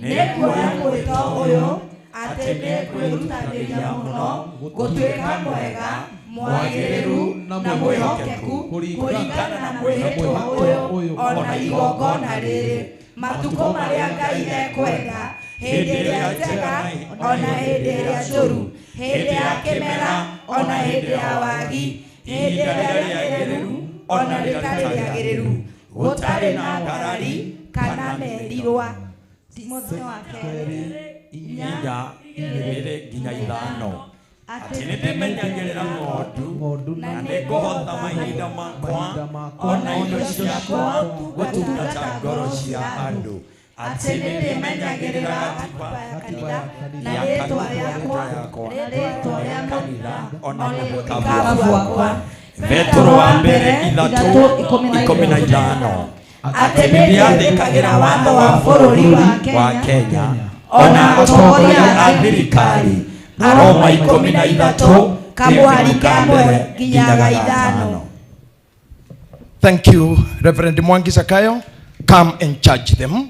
[SPEAKER 14] Nĩnguoya mwĩto ũyũ atĩ nĩngwĩrutanĩria mũno gũtuĩka mwega, mwagĩrĩru na mwĩhokeku kũringana na mwĩhĩtwa ũyũ ona igongona rĩrĩ matukũ marĩa Ngai ekwenda, hĩndĩ ĩrĩa njega ona hĩndĩ ĩrĩa njũru, hĩndĩ ya kĩmera ona hĩndĩ ya wagi, hĩndĩ ĩrĩa rĩagĩrĩru ona rĩtarĩ rĩagĩrĩru, gũtarĩ na ngarari kana merirwa. Timotheo wa kerĩ
[SPEAKER 17] 4 2 nginya 5 atĩ nĩndĩmenyagĩrĩra ng'ondu na nĩngũhotha mahinda makwa ona indo ciakwa gũtungata ngoro cia andũ atĩ nĩndĩmenyagĩrĩra gatiba
[SPEAKER 14] na rĩĩtwa rĩakwa rĩĩtwa rĩa
[SPEAKER 17] kanitha ona mũthikabu wakwa. Petero wa mbere 3:15 atĩ nĩndĩathĩkagĩra watho wa bũrũri wa Kenya ona atongoria a thirikari. Roma 13
[SPEAKER 14] kamwari kamwe nginya 5.
[SPEAKER 2] Thank you, Reverend Mwangi Zakayo. Come and charge them.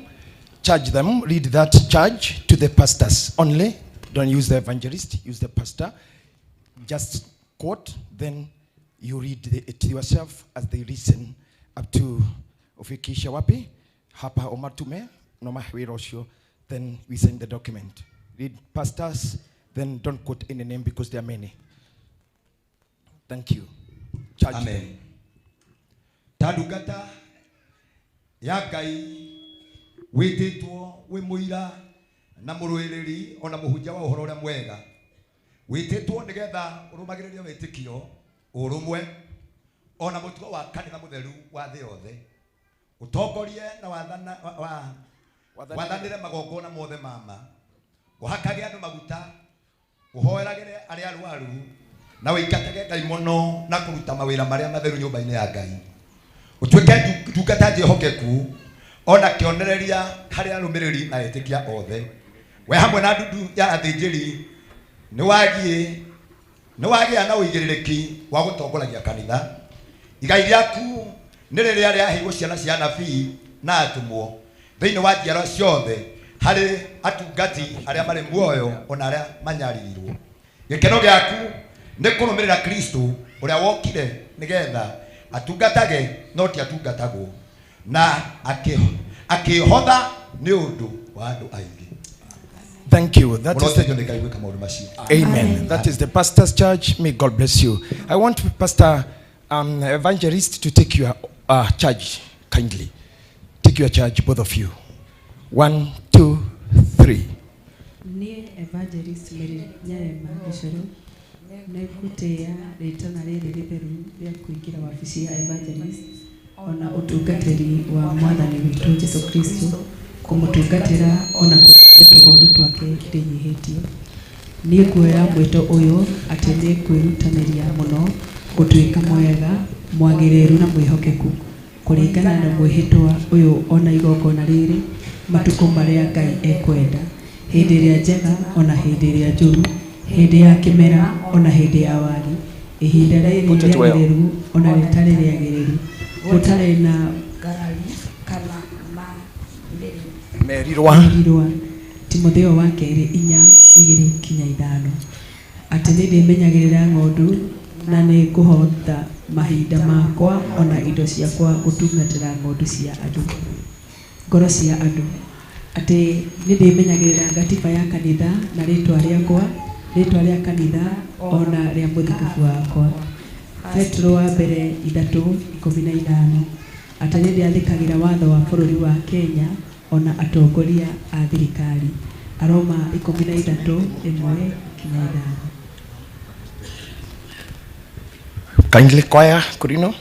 [SPEAKER 2] Charge them. Read that charge to the pastors only. Don't use the evangelist. Use the pastor. Just quote, then you read it yourself as they listen up to ufikisha wapi hapa omatume no mahwirosho. Then we send the document. Read pastors. Then don't quote any name because there are many. Thank you. Charge.
[SPEAKER 1] Amen. Tandungata ya Ngai wĩtĩtwo wĩ mũira na mũrũĩrĩri ona mũhunjia wa ũhoro ũrĩa mwega, wĩtĩtwo nĩgetha ũrũmagĩrĩrie wĩtĩkio, ũrũmwe ona mũtugo wa kanitha mũtheru wa thĩ yothe, ũtongorie na wathanĩre magongona mothe mama, ũhakage andũ maguta, ũhoeragĩre arĩa arwaru, na ũingatage ndaimono na kũruta mawĩra marĩa matheru nyũmba-inĩ ya Ngai. Ũtuĩke ndungata njĩhokeku ona kĩonereria harĩ arũmĩrĩri na etĩkia othe. We hamwe na ndundu ya athĩnjĩri nĩwagĩa na ũigĩrĩrĩki wa gũtongoragia kanitha. Igai rĩaku nĩ rĩrĩa rĩaheirwo ciana cia anabii na atũmwo thĩinĩ wa njiarwa ciothe harĩ atungati arĩa marĩ muoyo ona arĩa manyaririrwo. Gĩkeno gĩaku nĩ kũrũmĩrĩra Kristo ũrĩa wokire nĩgetha atungatage no ti atungatagwo, na akĩhotha nĩ ũndũ wa andũ aingĩ.
[SPEAKER 2] Thank you. That is the, Amen. That is the pastor's charge. May God bless you. I want Pastor Evangelist to take your charge kindly. Take your charge, both of you. 1, 2, 3.
[SPEAKER 11] Niĩ Evangelist Mary Nyarema Gĩcoro nĩngũtĩĩa rĩtana rĩrĩ rĩtheru rĩa kũingĩra wabici ya Evangelist ona ũtungatĩri wa mwathani witũ Jesũ Kristo kũmũtungatĩra ona kũrĩithia tũgondu twake ndĩnyihĩtie. Niĩ nguoya mwĩto ũyũ atĩ nĩngwĩrutanĩria mũno gũtuĩka mwega, mwagĩrĩru na mwĩhokeku kũringana na mwĩhĩtwa ũyũ ona igongona rĩrĩ matukũ marĩa Ngai ekwenda, hĩndĩ ĩrĩa njega ona hĩndĩ ĩrĩa njũru, hĩndĩ ya kĩmera ona hĩndĩ ya wagi, ihinda rĩrĩ rĩagĩrĩru ona rĩtarĩ rĩagĩrĩru, gũtarĩ na
[SPEAKER 9] ngarari kana
[SPEAKER 2] merirwa.
[SPEAKER 11] Timotheo wa kerĩ 4:2-5 atĩ nĩndĩmenyagĩrĩra ng'ondu Na nĩ ngũhota mahinda makwa ona indo ciakwa gũtungatĩra ng'ondu cia andũ, ngoro cia andũ. Atĩ nĩ ndĩmenyagĩrĩra gatiba ya kanitha na rĩtwa rĩakwa, rĩtwa rĩa kanitha ona rĩa mũthikabu wakwa. Petro wa mbere 3:15. Atĩ nĩ ndĩathĩkagĩra watho wa bũrũri wa Kenya ona atongoria a thirikari. Aroma 13:1-5.
[SPEAKER 2] Kindly choir, Kurino.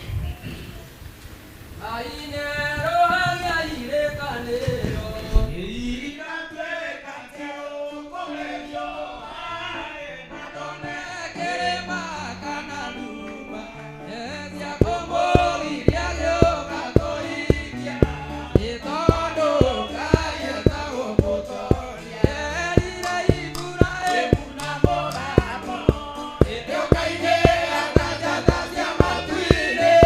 [SPEAKER 18] Yeah.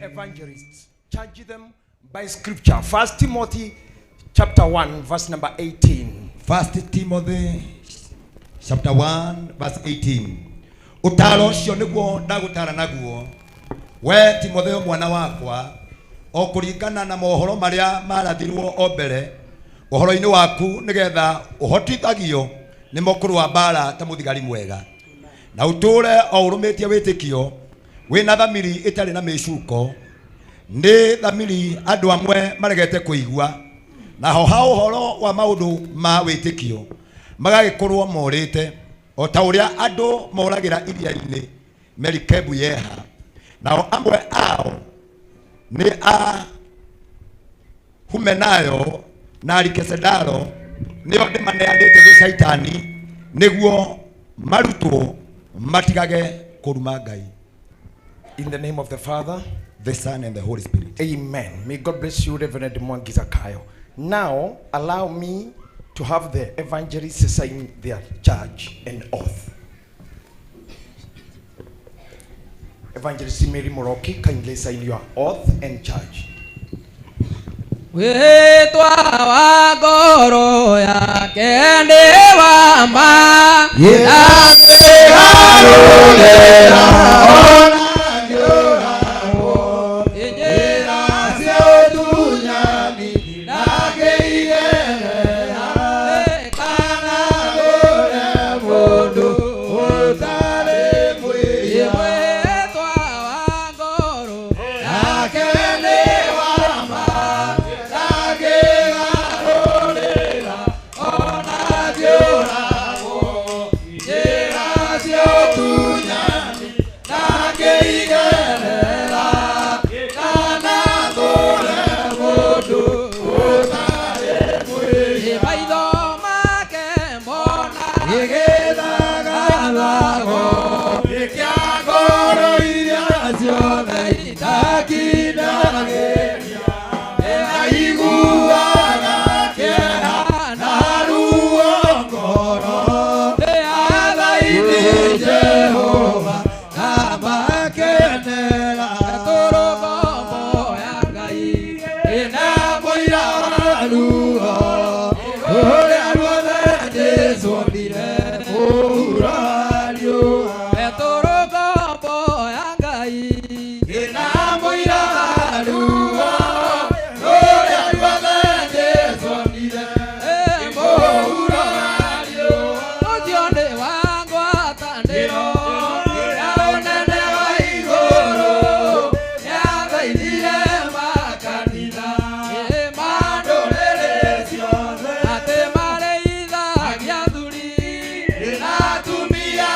[SPEAKER 2] evangelists charge them by scripture. 1 Timothy chapter 1 verse number 18.
[SPEAKER 1] 1 Timothy chapter 1 verse 18. Utaro ũcio nĩguo ndagũtara naguo we Timotheo mwana wakwa, o kũringana na mohoro marĩa marathirwo o mbere ũhoro-inĩ waku, nĩgetha ũhotithagio nĩmo kũrũa mbaara ta mũthigari mwega, na ũtũũre o ũrũmĩtie wĩtĩkio wĩna thamiri ĩtarĩ na mĩcuko. Nĩ thamiri andũ amwe maregete kũigua, naho ha ũhoro wa maũndũ ma wĩtĩkio magagĩkorwo morĩte, o ta ũrĩa andũ moragĩra iria-inĩ merikebu yeha. Nao amwe ao nĩ a Humenayo na Alikesedaro, nĩo ndĩmaneanĩte gwĩ Caitani nĩguo marutwo matigage kũruma Ngai.
[SPEAKER 2] In the name of the Father,
[SPEAKER 1] the Son, and the Holy Spirit.
[SPEAKER 2] Amen. May God bless you, Reverend Mwangi Zakayo. Now, allow me to have the evangelists sign their charge and oath. Evangelist Mary Moroki, kindly sign your oath and charge.
[SPEAKER 4] Wĩtwa wa ngoro yake nĩ wa ma,
[SPEAKER 18] ndangĩgarũrĩra ona ngĩũragwo, njĩra cia ũtunyani ndangĩigerera, kana ngũre mũndũ ũtarĩ mwĩhia.
[SPEAKER 4] Wĩtwa wa ngoro
[SPEAKER 18] yake nĩ wa ma, ndangĩgarũrĩra ona ngĩũragwo, njĩra cia ũtunyani ndangĩigerera, kana ngũre mũndũ ũtarĩ mwĩhia.
[SPEAKER 4] Maitho make mona
[SPEAKER 18] Gĩgĩthagathagwo kĩa ngoro iria ciothe itakindagĩria, aiguaga kĩeha na ruo ngoro, athaithe Jehova na makenera.
[SPEAKER 4] Tũrũgombo ya Ngai
[SPEAKER 18] Ĩna mũira wa ruo rũrĩa ruothe Jesũ onire mũhuro wa riũa.
[SPEAKER 4] Tũrũgombo ya Ngai
[SPEAKER 18] Ĩna mũira wa ruo rũrĩa ruothe Jesũ onire mũhuro wa riũa.
[SPEAKER 4] Ũcio nĩ wa ngwatanĩro ya ũnene wa igũrũ, nĩathaithire makanitha ma ndũrĩrĩ
[SPEAKER 18] ciothe,
[SPEAKER 4] atĩ marĩithagia athuri
[SPEAKER 18] na atumia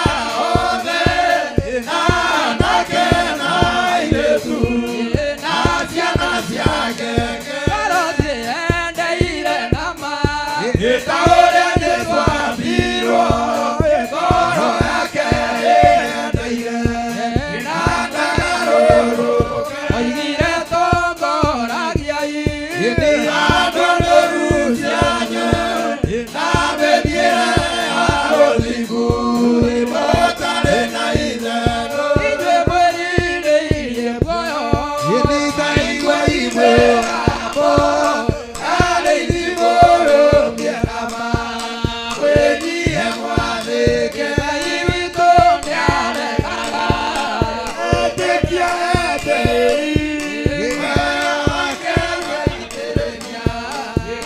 [SPEAKER 18] othe, na anake na airĩtu, na ciana cia ngenge.
[SPEAKER 4] Ngoro ciendeire na ma
[SPEAKER 18] Ta ũrĩa Jesũ ambirwo, ngoro yake ĩyendeire, na ndagarũrũke.
[SPEAKER 4] Oigire tongoragiai
[SPEAKER 18] Andũ ndũru cianyu, na mĩthiĩre ya ũthingu, mũtarĩ na itherũ.
[SPEAKER 4] Inyuĩ mwĩrirĩirie muoyo
[SPEAKER 18] Nĩngaigua imĩgambo, arĩithi mũrũmie nama, wĩnyihie mwathĩke.
[SPEAKER 4] Ngai witũ nĩaregaga
[SPEAKER 18] Etĩkia etĩĩi, wega wake ũgaitĩrĩria,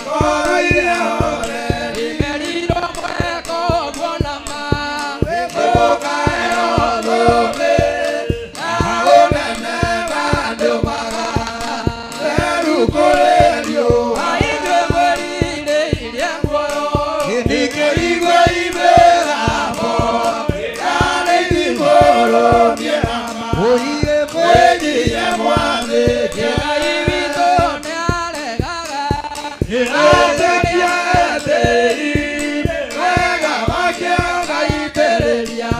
[SPEAKER 18] ngoro iria horeri.
[SPEAKER 4] Nĩmerirwo mweka ũguo na ma
[SPEAKER 18] Nĩmũkaheo thũmbĩ, na ũnene bandũ theru kũrĩ riũa.
[SPEAKER 4] Inyuĩ mwĩrirĩirie muoyo
[SPEAKER 18] Nĩkĩigua imĩgambo, arĩithi mũrũmie nama, mwĩnyihie mwathĩke.
[SPEAKER 4] Ngai witũ nĩaregaga
[SPEAKER 18] Etĩkia etĩĩi, wega wake ũgaitĩrĩria,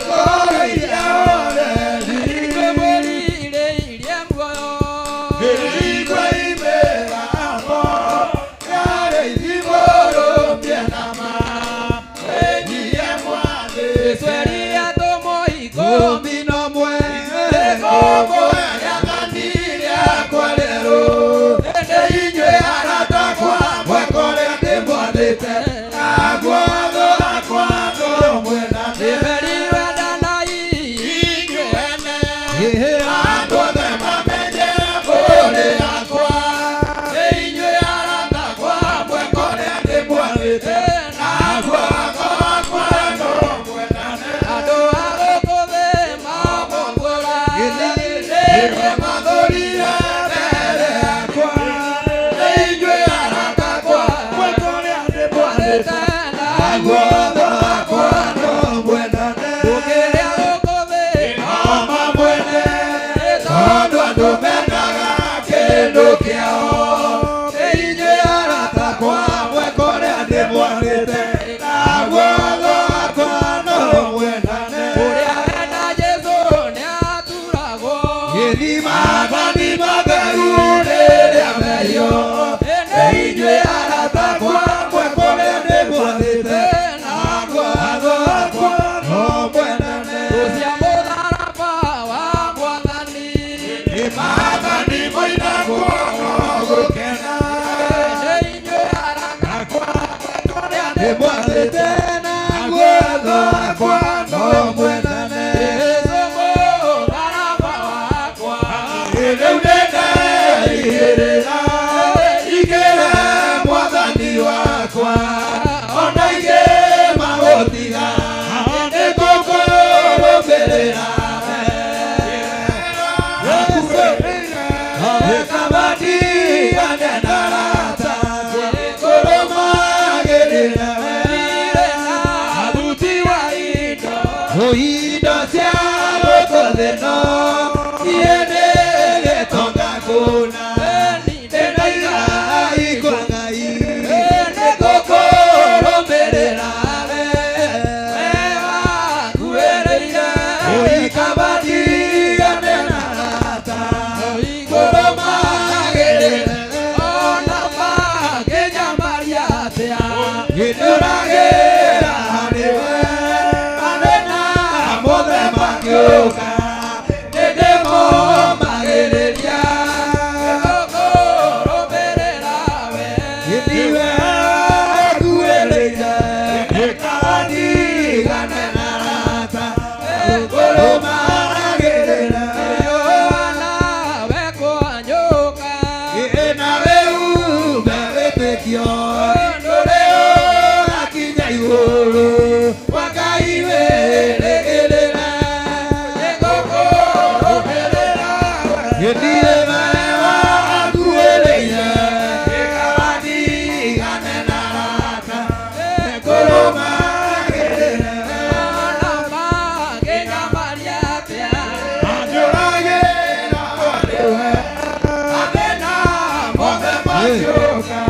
[SPEAKER 18] ngoro iria horeri.
[SPEAKER 4] Inyuĩ mwĩrirĩirie muoyo
[SPEAKER 18] Nĩigua imĩgambo, arĩithi mũrũmie nama, mwĩnyihie mwathĩke.
[SPEAKER 4] Tweria tũmũikũmi
[SPEAKER 18] Kũmi na ũmwe, kũmwe rĩathani. Maathani moinagwo no gũkena. Nĩmwathĩte na guotho wakwa no mwendane. Rĩu nĩndeigĩrĩra ikĩre mwathani wakwa ona ingĩ magũtiga nĩngũkũrũmĩrĩra. Kabatigane na arata kũrũmagĩrĩra we. Abuti wa indo cia gũkũ thĩ no niĩ nĩ gĩtonga kũna. Ndĩna igai kwa Ngai nĩngũkũrũmĩrĩra we. We wakuĩrĩire kabatigane na arata kũrũmagĩrĩra ona mangĩnyamaria atĩa nĩndũragĩra harĩ we. Mathĩna mothe mangĩũka nĩndĩmomagĩrĩria nĩngũkũrũmĩrĩra we. Gĩthiwe akuĩrĩire kabatigane na arata kũrũmagĩrĩra nawe ume wĩtĩkio ndũrĩ ũgakinya igũrũ wa Ngai wĩrĩgĩrĩra. Nĩngũkũrũmĩrĩra gĩthiĩ we wakuĩrĩire kabatigane na arata nĩngũrũmagĩrĩra anjũragĩra harĩ we. Mathĩna mothe mangĩũka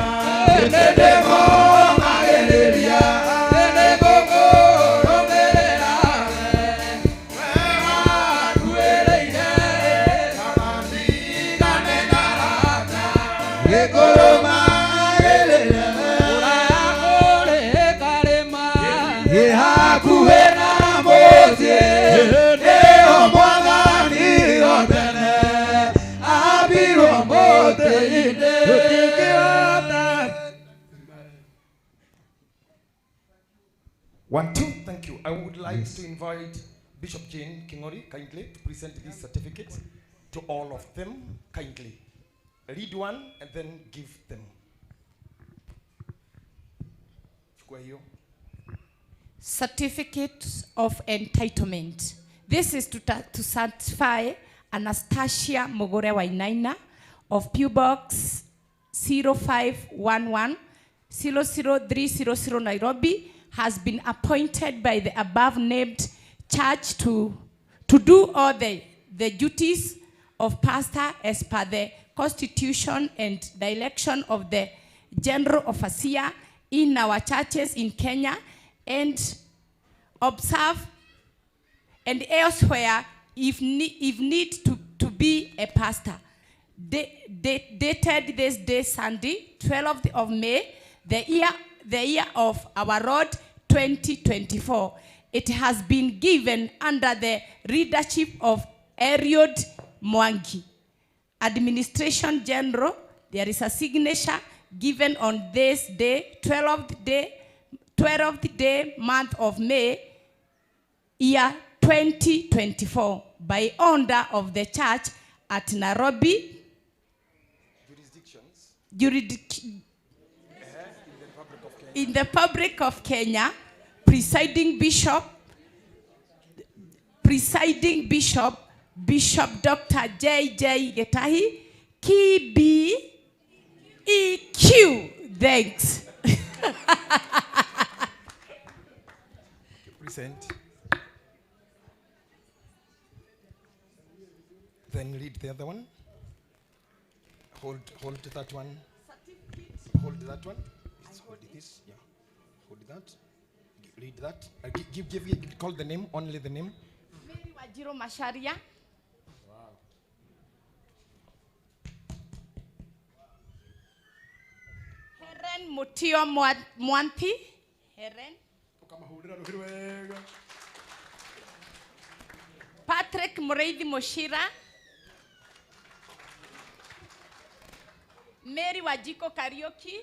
[SPEAKER 18] nĩndĩmomagĩrĩria nĩngũkũrũmĩrĩra we. We wakuĩrĩire kabatigane na arata nĩngũrũmagĩrĩra hakuhĩ na mũciĩ nĩho mwathani o tene ambirwo mũtĩ-inĩ.
[SPEAKER 2] One, two, thank you. I would like to invite Bishop Jane Kingori kindly to present these certificates to all of them kindly. Read one and then give them. Chukua hiyo.
[SPEAKER 3] Certificate of Entitlement. This is to certify Anastasia Mugure Wainaina of P.O. Box 0511 00300 Nairobi has been appointed by the above named church to do all the duties of pastor as per the constitution and direction of the general overseer in our churches in Kenya and observe and elsewhere if need to be a pastor. Dated this day, Sunday, 12th of May, the year of our Lord 2024. It has been given under the leadership of Eliud Mwangi, Administration General. There is a signature given on this day, 12th day, month of May, year 2024, by order of the church at Nairobi jurisdictions in the Republic of Kenya, presiding Bishop, Bishop Dr. J.J. Gitahi, KBEQ. Thanks.
[SPEAKER 2] Present. Then read the other one. Hold that one. Hold that one. Hold this. Yeah. Hold that. Read that. Give. Call the name. Only the name.
[SPEAKER 3] Mary Wajiro Macharia.
[SPEAKER 2] Wow.
[SPEAKER 3] Heren Mutio Mwanthi. Heren. Patrick Mureithi Moshira. Mary Wanjikũ Kariũki,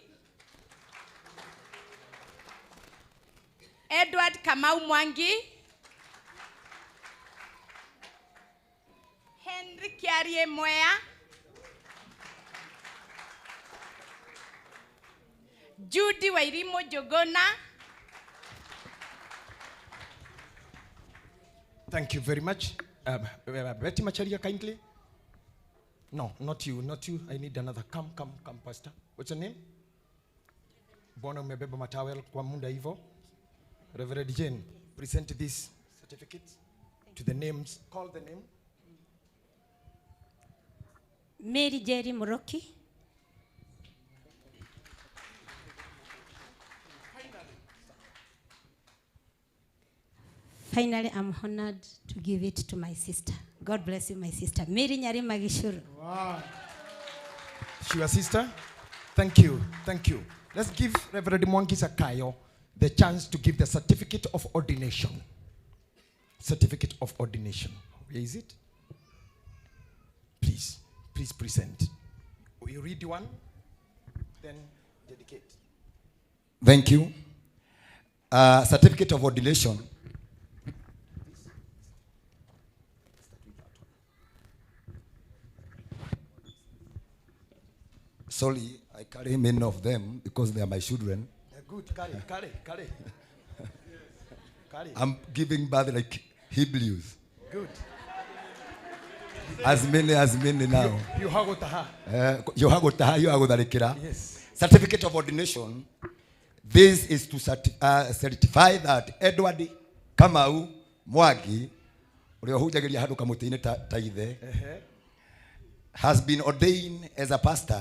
[SPEAKER 3] Edward Kamau Mwangi, Henry Kiarie Mwea, Judy Wairimu Njuguna.
[SPEAKER 2] Thank you very much. Betty Macharia, kindly. No, not you, not you. I need another. Come, come, come, Pastor. What's your name? Bwana umebeba matawel kwa muda hivyo. Reverend Jane, present this certificate to the names. Call the name.
[SPEAKER 16] Mary Jerry Muroki. Finally, I'm honored to give it to my sister. God bless you, my sister. Mary Nyarima Gishuru.
[SPEAKER 2] Wow. She your sister? Thank you. Thank you. Let's give Reverend Mwangi Zakayo the chance to give the certificate of ordination. Certificate of ordination. Where is it? Please, please present. You read one, then dedicate.
[SPEAKER 1] Thank you. Certificate of ordination. Sorry, I carry many of them because they are my children.
[SPEAKER 2] Yeah, good, carry, carry, carry. Carry.
[SPEAKER 1] I'm giving birth like Hebrews.
[SPEAKER 2] Good.
[SPEAKER 1] As many now.
[SPEAKER 2] You hagotaha.
[SPEAKER 1] You hagotaha, you hagotarekera.
[SPEAKER 2] Yes.
[SPEAKER 1] Certificate of ordination. This is to certify that Edward Kamau Mwangi, uria hujagiria handu kamutini ta ithe, has been ordained as a pastor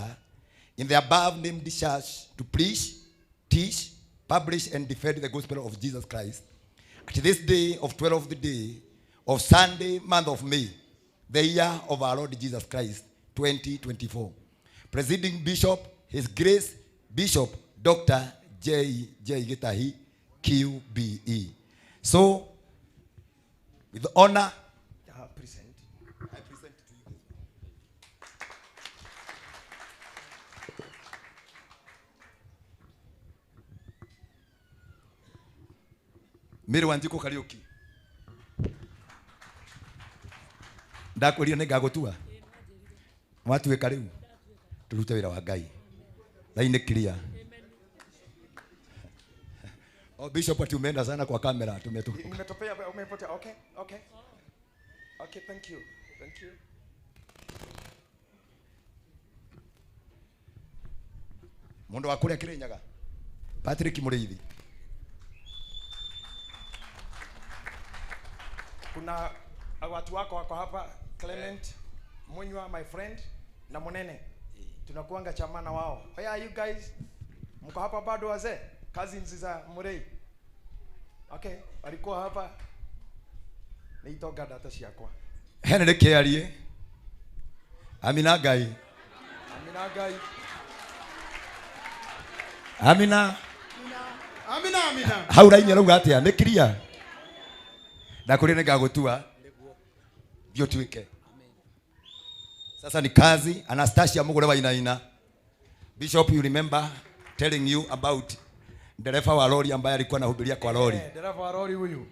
[SPEAKER 1] in the above named church to preach, teach, publish, and defend the gospel of Jesus Christ at this day of 12th day of Sunday, month of May, the year of our Lord Jesus Christ, 2024. Presiding Bishop, His Grace Bishop Dr. J. J. Gitahi, QBE. So, with honor,
[SPEAKER 2] present.
[SPEAKER 1] I present to you. Mary Wanjikũ Kariũki. Ndakwĩrire nĩ ngagũtua. Watuĩka rĩu. Tũrute wĩra wa Ngai. Line clear. Oh, Bishop ati umeenda sana kwa kamera tumetoka.
[SPEAKER 2] Nimetopea, umepotea. Okay, okay. Okay, thank you. Thank you.
[SPEAKER 1] Mundu wa kuria Kirinyaga. Patrick Muriithi.
[SPEAKER 2] Kuna watu wako wako hapa, Clement Munywa, my friend, na Munene. Tunakuanga chamana wao. Where are you guys? Mko hapa bado wazee? Cousins za Murei. Okay, walikuwa hapa. Niitoga data ciakwa.
[SPEAKER 1] Henry Kiarie. Amina Ngai.
[SPEAKER 2] Amina Ngai.
[SPEAKER 1] Amina.
[SPEAKER 13] Amina, amina.
[SPEAKER 1] Hau raini arauga atia? Nĩ clear. Ndakwĩrire nĩ ngagũtua. Thiĩ ũtuĩke. Sasa ni kazi. Anastasia Mugure wa Inaina. Bishop, you remember telling you about dereva wa lori ambaye alikuwa anahubiria kwa lori.
[SPEAKER 2] Dereva wa lori huyu.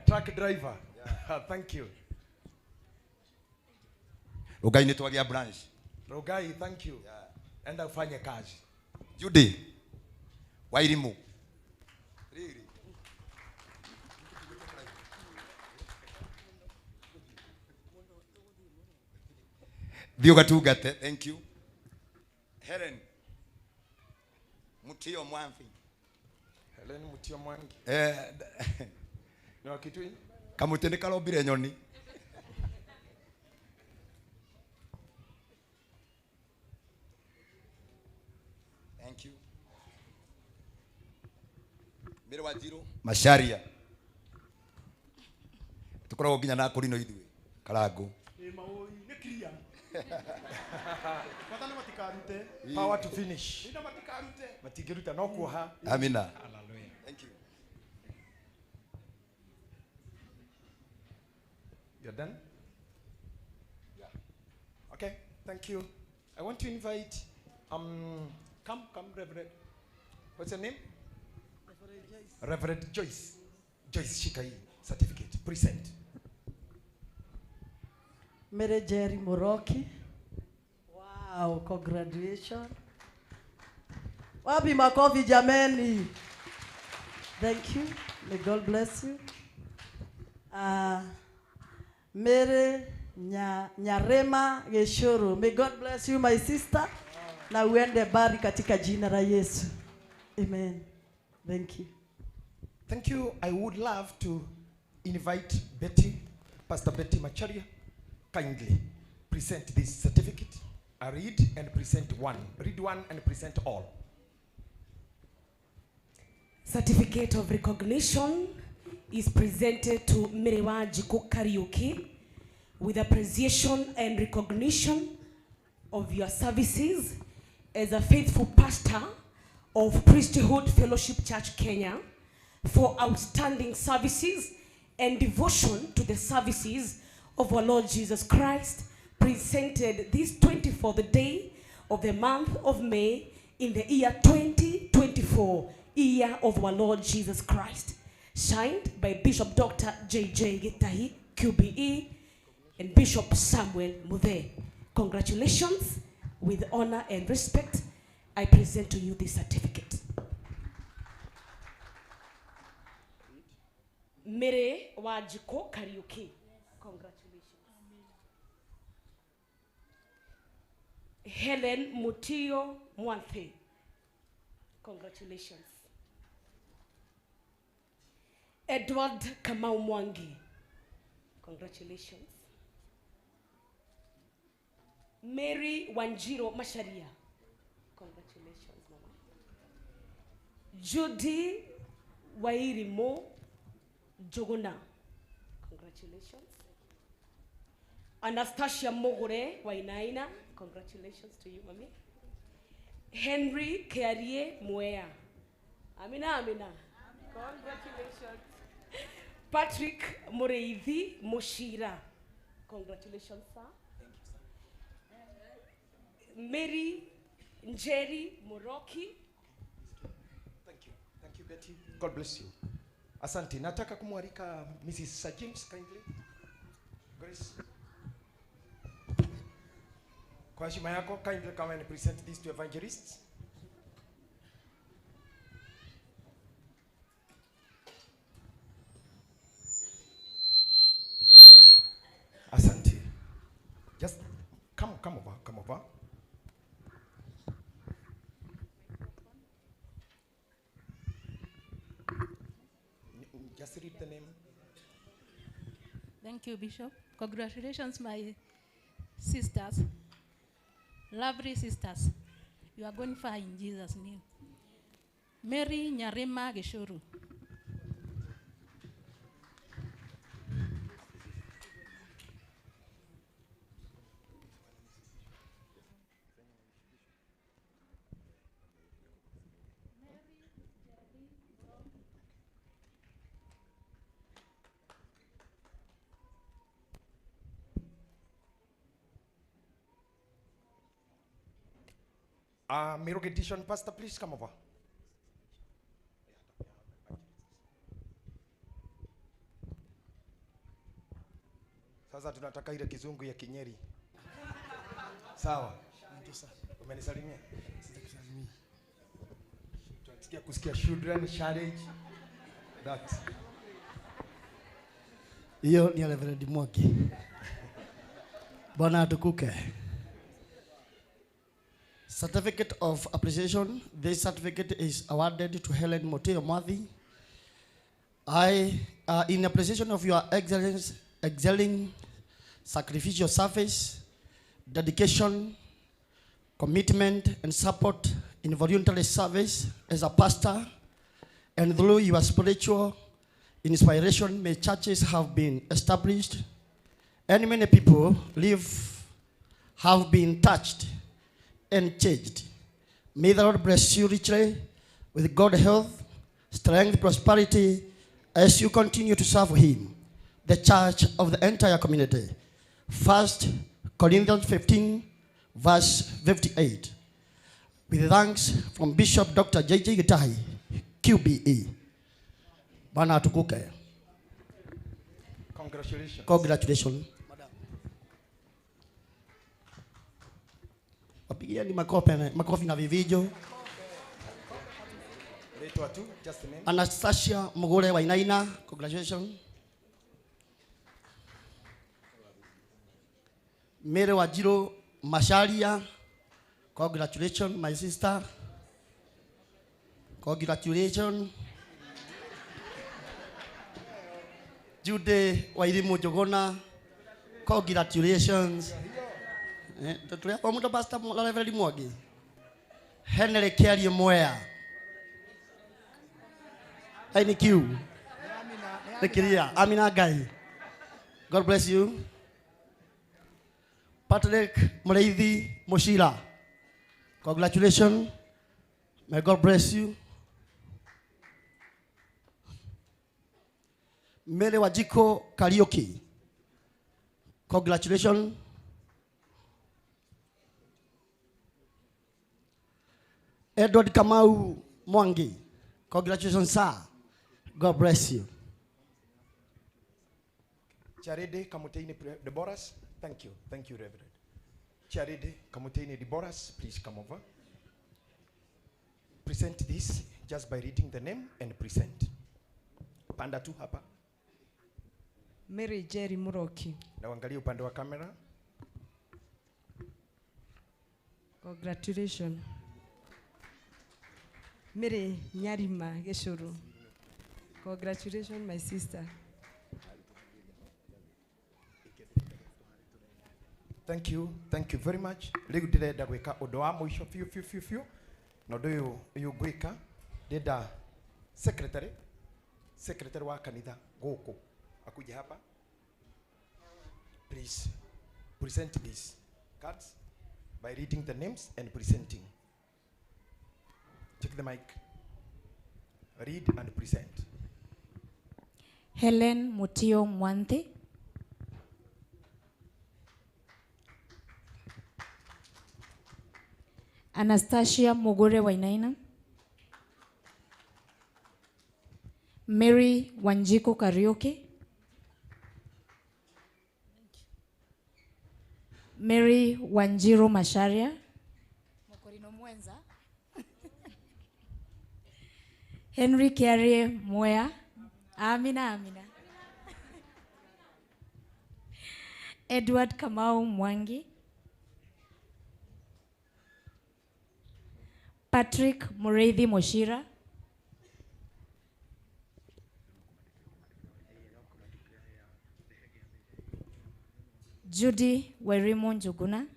[SPEAKER 2] Truck driver. Yeah. Thank you.
[SPEAKER 1] Rugai ni twagia branch.
[SPEAKER 2] Rugai, thank you. Yeah. Enda ufanye kazi.
[SPEAKER 1] Judy Wairimu. Thiĩ ũgatungate. Thank you. Helen Mutio Mwangi.
[SPEAKER 2] Helen Mutio Mwangi. Ni wa Kitui?
[SPEAKER 1] Kamũtĩ nĩ karombire nyoni. Thank you. Mary Wanjiru Macharia. Tukoragwo nginya na kũrino ithuĩ Karango.
[SPEAKER 13] Nĩ clear. Bata nĩ matikarute.
[SPEAKER 2] Power to finish.
[SPEAKER 13] Nĩ matikarute.
[SPEAKER 2] Matingĩruta no kuoha.
[SPEAKER 1] Amina.
[SPEAKER 2] Hallelujah.
[SPEAKER 1] Thank you.
[SPEAKER 2] You're done? Yeah. Okay, thank you. I want to invite Come, come, Reverend. What's your name? Reverend Joyce. Joyce, shika hii certificate. Present.
[SPEAKER 6] Mary Jerry Moroki. Wow, congratulations. Wapi makofi jameni. Thank you. May God bless you. Mary Nyarema Geshuru. May God bless you, my sister. Na uende bari katika jina la Yesu. Amen. Thank you.
[SPEAKER 2] Thank you. I would love to invite Betty, Pastor Betty Macharia, kindly present this certificate. I read and present one. Read one and present all.
[SPEAKER 7] Certificate of recognition is presented to Mary Wanjiku Kariuki with appreciation and recognition of your services as a faithful pastor of Priesthood Fellowship Church Kenya for outstanding services and devotion to the services of our Lord Jesus Christ, presented this 24th day of the month of May in the year 2024, year of our Lord Jesus Christ. Signed by Bishop Dr. J.J. Gitahi, QBE, and Bishop Samuel Muthe. Congratulations. With honor and respect, I present to you this certificate. Mary Wanjiku Kariuki. Congratulations. Helen Mutio Mwanthe. Congratulations. Edward Kamau Mwangi. Congratulations. Mary Wanjiro Masharia. Congratulations, Mama. Judy Wairimo Jogona. Congratulations. Anastasia Mogore Wainaina. Congratulations to you, Mami. Henry Kearie Mwea. Amina, amina. Congratulations. Patrick Mureithi Mushira. Congratulations, sir.
[SPEAKER 2] Thank you, sir.
[SPEAKER 7] Mary Njeri Moroki.
[SPEAKER 2] Thank you. Thank you, Betty. God bless you. Asante. Nataka kumwalika Mrs. Sir James kindly. Grace. Kwa heshima yako, kindly come and present this to evangelists. Asante. Just come over, come over. Just read the name.
[SPEAKER 22] Thank you, Bishop. Congratulations, my sisters. Lovely sisters. You are going far in Jesus' name. Mary Nyarema Geshuru.
[SPEAKER 2] Miracle Edition Pastor, please come over. Sasa tunataka ile kizungu ya Kinyeri. Sawa. Umenisalimia? Sitakusalimia. Tunasikia kusikia children challenge that.
[SPEAKER 23] Hiyo ni Reverend Mwangi. Bwana atukuke. Certificate of appreciation. This certificate is awarded to Helen Moteo Mwathi. In appreciation of your excellence, excelling, sacrificial service, dedication, commitment, and support in voluntary service as a pastor, and through your spiritual inspiration, may churches have been established, and many people have been touched and changed. May the Lord bless you richly with good health, strength, prosperity, as you continue to serve Him, the church of the entire community. 1 Corinthians 15, verse 58. With thanks from Bishop Dr. J.J. Gitahi, QBE. Bwana atukuke.
[SPEAKER 2] Congratulations.
[SPEAKER 23] Congratulations. Wapigieni makofi na vivijo.
[SPEAKER 2] Just a minute.
[SPEAKER 23] Anastasia Mugure Wainaina, congratulations. Mary Wajiro Masharia, congratulations, my sister. Congratulations. Jude Wairimu Jogona, congratulations. Henry Kelly Moya. Thank you. Amina Gai. God bless you. Patrick Mureithi Moshira. Congratulations. May God bless you. Mary Wajiko Karaoke. Congratulations. Edward Kamau Mwangi. Congratulations, sir. God bless you.
[SPEAKER 2] Charity Kamuteini Deborahs. Thank you. Thank you, Reverend. Charity Kamuteini Deborahs, please come over. Present this just by reading the name and present. Panda tu hapa.
[SPEAKER 5] Mary Jerry Muroki.
[SPEAKER 2] Na uangalie upande wa kamera.
[SPEAKER 5] Congratulations. Mary Nyarima Geshuru. Congratulations, my sister.
[SPEAKER 2] Thank you. Thank you very much. Riu ndirenda gwika undu wa muico fiu fiu fiu fiu. Na undu uyu ngwika ndenda secretary wa kanitha guku akuje hapa. Please present these cards by reading the names and presenting. Take the mic. Read and present.
[SPEAKER 10] Helen Mutio Mwanthi. Anastasia Mugure Wainaina. Mary Wanjiko Kariuki. Mary Wanjiru Masharia. Mokorino Mwenza. Henry Kiarie Mwea. Amina, amina. Edward Kamau Mwangi. Patrick Mureithi Moshira. Judy Werimo Njuguna.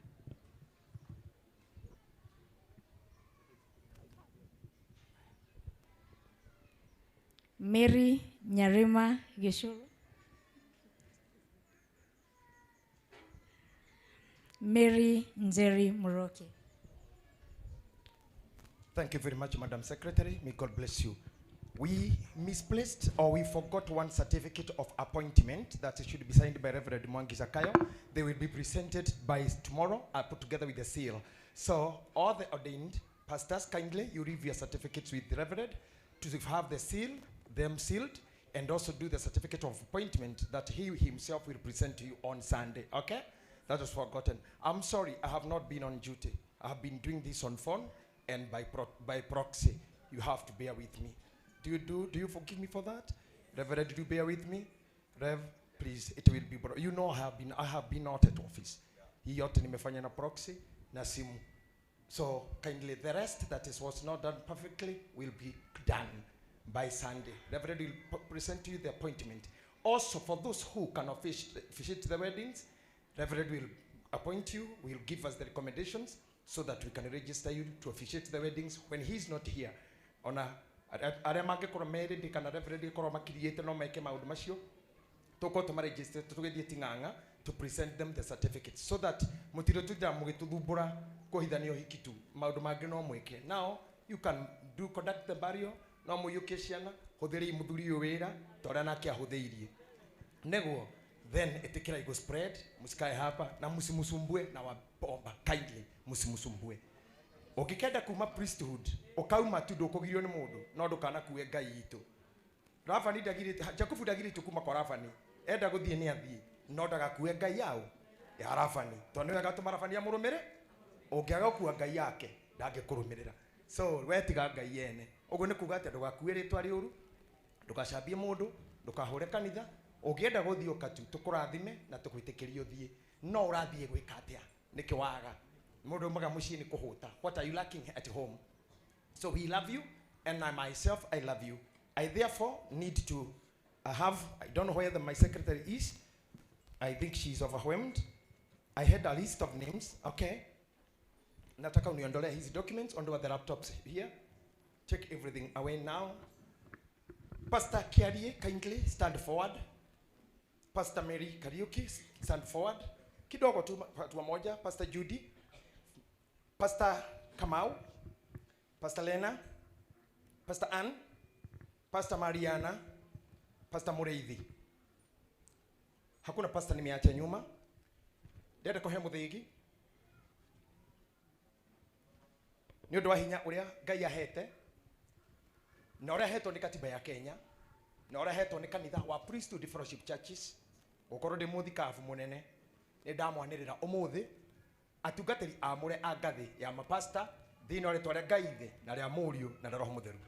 [SPEAKER 10] Mary Nyarima Geshuru. Mary Njeri Muroki.
[SPEAKER 2] Thank you very much, Madam Secretary. May God bless you. We misplaced or we forgot one certificate of appointment that should be signed by Reverend Mwangi Zakayo. They will be presented by tomorrow, put together with the seal. So all the ordained pastors, kindly, you leave your certificates with the Reverend to have the seal, them sealed, and also do the certificate of appointment that he himself will present to you on Sunday, okay? That was forgotten. I'm sorry, I have not been on duty. I have been doing this on phone and by proxy. You have to bear with me. Do you forgive me for that? Reverend, do you bear with me? Rev, please, it will be, you know, I have been out at office. Hii yote nimefanya na proxy na simu. So kindly, the rest that was not done perfectly will be done by Sunday. Reverend will present to you the appointment. Also, for those who can officiate the weddings, Reverend will appoint you, will give us the recommendations so that we can register you to officiate the weddings when he's not here. Ona aria mangĩkorwo merĩndĩ kana Reverend gĩkorwo makiriĩte no meke maũndũ macio tũkorwo tũmaregister tũgĩthiĩ Ting'ang'a to present them the certificates so that mũtirĩtũtindaga mũgĩtũthumbũra kũhithania ũhiki tu maũndũ mangĩ no mwĩke. Now you can do conduct the burial, no mũiyũkie ciana, hũthĩrei mũthuri ũyũ wĩra ta ũrĩa nake ahũthĩirie nĩguo then ĩtĩkĩra igo spread, msikae hapa na msimusumbue na wabomba, kindly msimusumbue. Ũngĩkenda kuma priesthood ũkauma tu ndũkũgirio nĩ mũndũ no ndũkanakue ngai itũ. Labani ndagirĩte Jakubu ndagirĩtio kuma kwa Labani, enda gũthiĩ nĩ athiĩ no ndagakue ngai yao ya Labani tondũ nĩwe agatũma Labani amũrũmĩre. Ũngĩaga gũkua ngai yake ndangĩkũrũmĩrĩra. So we tiga ngai yene. Ũguo nĩ kuga atĩ ndũgakue rĩtwa rĩũru, ndũgacambie mũndũ, ndũkahũre kanitha. Ũngĩenda gũthiĩ ũka tu tũkũrathime na tũgwĩtĩkĩrie ũthiĩ, no ũrathiĩ gwĩka atĩa? Nĩkĩ waga? Mũndũ umaga mũciĩ nĩ kũhũta. What are you lacking at home? So we love you, and I myself, I love you. I therefore need to have, I don't know where my secretary is. I think she's overwhelmed. I had a list of names. Okay. Nataka uniondolee hizi documents, ondoa the laptops here. Take everything away now. Pastor Kiarie, kindly stand forward. Pastor Mary Kariuki, stand forward. Kidogo tu hatua moja. Pastor Judy, Pastor Kamau, Pastor Lena, Pastor Ann, Pastor Mariana, Pastor Mureithi. Hakuna pastor nimeacha nyuma. Ndĩrenda kũhe mũthĩgi nĩ ũndũ wa hinya ũrĩa Ngai ahete na ũrĩa ahetwo nĩ katiba ya Kenya na ũrĩa ahetwo nĩ kanitha wa Priesthood Fellowship Churches. Gũkorwo ndĩ mũthikabu mũnene nĩ ndamwanĩrĩra ũmũthĩ atungatĩri amũre a ngathĩ ya mapasta thĩinĩ wa rĩtwa rĩa Ngai Ithe na rĩa Mũriũ na rĩa Roho Mũtheru.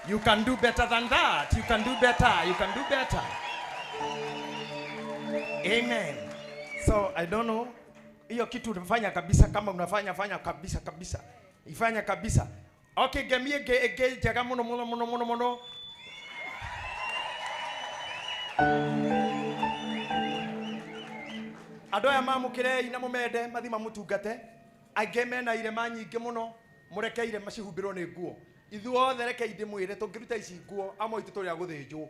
[SPEAKER 2] You can do better than that. You can do better. You can do better. Amen. So I don't know. Hiyo kitu unafanya kabisa, kama unafanya fanya kabisa kabisa. Ifanya kabisa. Okay, gemie ge njega muno muno muno muno muno. Andũ aya mamũkĩrei na mũmende mathi mamũtungate. Angĩ mena irema nyingĩ mũno, mũreke irema cihumbĩrwo nĩ nguo. Ithuothe rekei ndĩmwĩre tũngĩruta ici nguo amwe aitũ tũrĩ a gũthĩnjwo.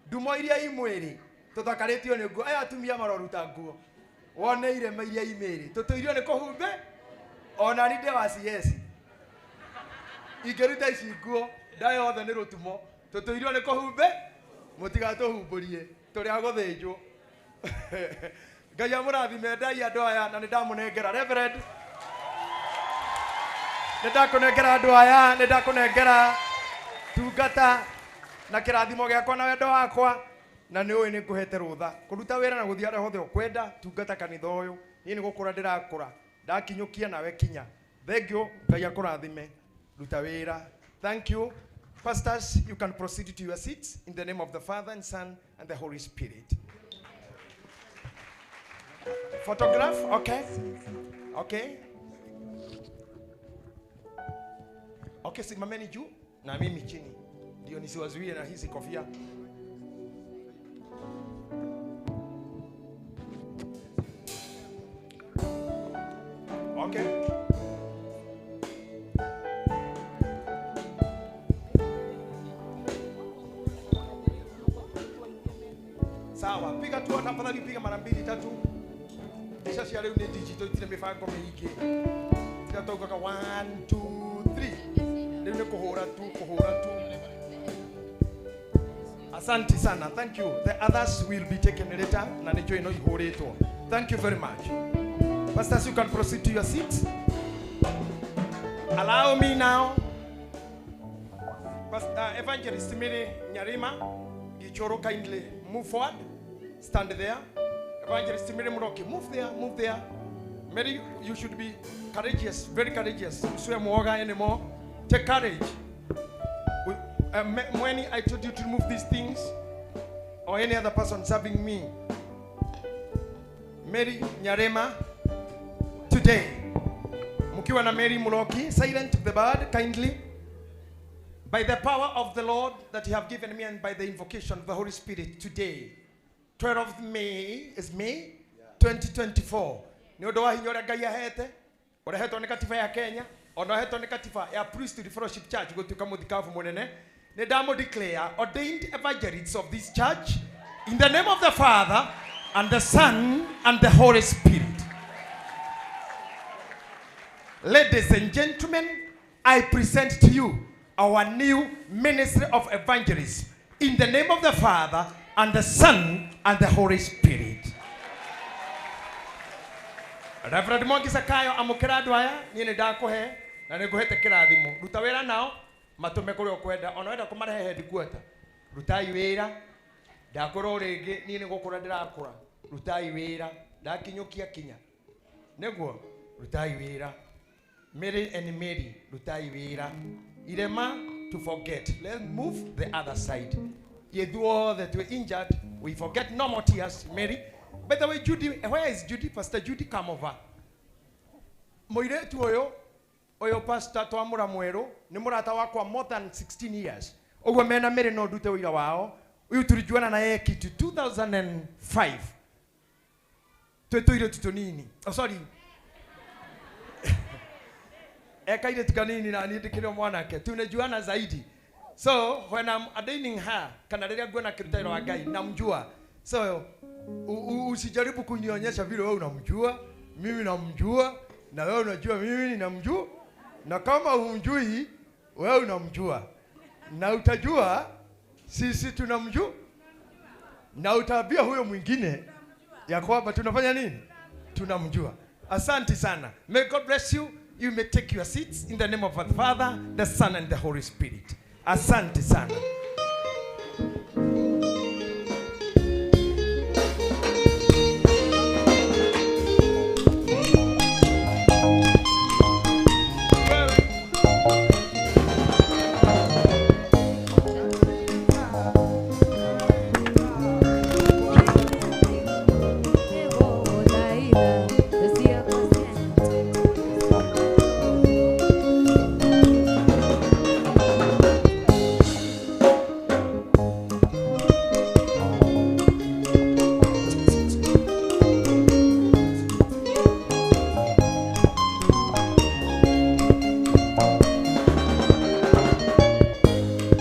[SPEAKER 2] Ndumo iria i mwĩrĩ tũthakarĩtio nĩ nguo. Aya atumia maroruta nguo. Wone irema iria i mwĩrĩ tũtũirio nĩ kũhumbe ona ni ndĩ wa CS. Ingĩruta ici nguo nda yothe nĩ rũtumo tũtũirio nĩ kũhumbe, mũtigatũhumbũrie tũrĩ a gũthĩnjwo. Ngai amũrathime ndai andũ aya na nĩ ndamũnengera Reverend. Nĩ ndakũnengera andũ aya, nĩ ndakũnengera tungata na kĩrathimo gĩakwa na wendo wakwa, na nĩ ũĩ nĩ ngũhete rũtha kũruta wĩra na gũthiĩ harĩa hothe ũkwenda. Tungata kanitha ũyũ, niĩ nĩ gũkũra ndĩrakũra, ndakinyũkia nawe kinya. Thank you, Ngai akũrathime, ruta wĩra. Thank you. Pastors, you can proceed to your seats in the name of the Father and Son and the Holy Spirit. Photograph, okay. Okay. Okay, simameni juu na mimi chini. Ndio nisiwazuie na hizi kofia. Okay. Sawa, piga tu tafadhali, piga mara mbili tatu. Mbica cia rĩu nĩ digital, itirĩ mĩbango mĩingĩ. Tiga taugaga 1 2 3. Rĩu nĩ kũhũra tu, kũhũra tu. Asante sana. Thank you. The others will be taken later na nĩkĩo ĩno ihũrĩtwo. Thank you very much. Pastors, you can proceed to your seats. Allow me now, Pastor Evangelist Mary Nyarima Gichoro, kindly move forward. Stand there. Evangelist Mary Muroki, move there, move there. Mary, you should be courageous, very courageous. Usiwe mwoga anymore. Take courage. Mweni, I told you to remove these things, or any other person serving me. Mary Nyarema, today. Mukiwa na Mary Muroki, silent the bird, kindly. By the power of the Lord that you have given me and by the invocation of the Holy Spirit today, 12th May, is May 2024. Nĩ ũndũ wa hinya ũrĩa Ngai ahete, ũrehetwo nĩ katiba ya Kenya, ona ũhetwo nĩ katiba ya Priesthood Fellowship Church gũtuĩka mũthikabu mũnene, nĩ ndamũ declare ordained evangelists of this church in the name of the Father and the Son and the Holy Spirit. Ladies and gentlemen, I present to you our new ministry of evangelism in the name of the Father and the Son and the Holy Spirit. Reverend Mwangi Zakayo amũkĩra andũ aya niĩ nĩ ndakũhe na nĩ ngũhete kĩrathimo ruta wĩra nao matũme kũrĩa ũkwenda ona wenda kũmarehe headquarter rutai wĩra ndakũra o rĩngĩ niĩ nĩ gũkũra ndĩrakũra rutai wĩra ndakinyũkia kinya nĩguo rutai wĩra Mary and Mary rutai wĩra irema to forget. Let's move the other side. Ithuothe twĩ injured, we forget no more tears. Mary, by the way, Judy, where is Judy? Pastor Judy, come over. Mũirĩtu ũyũ ũyũ pastor twamũra mwerũ nĩ mũrata wakwa more than 16 years ũguo mena Mary no ndute ũira wao. Ũyũ tulijuana na yeye kitu 2005 twĩ tũirĩtu tũnini. Oh, sorry, ekairĩtu kanini na niĩ ndĩkĩrĩ o mwanake, tunajuana zaidi. So when I'm ordaining her, kana rĩrĩa nguona akĩruta wĩra wa Ngai namjua. So usijaribu kunionyesha vile wewe unamjua, mimi namjua, na wewe unajua mimi ninamjua, na kama humjui wewe unamjua, na utajua sisi tunamjua, na utaambia huyo mwingine ya kwamba tunafanya nini, tunamjua. Asante sana. May God bless you. You may take your seats in the name of the Father, the Son, and the Holy Spirit. Asante sana.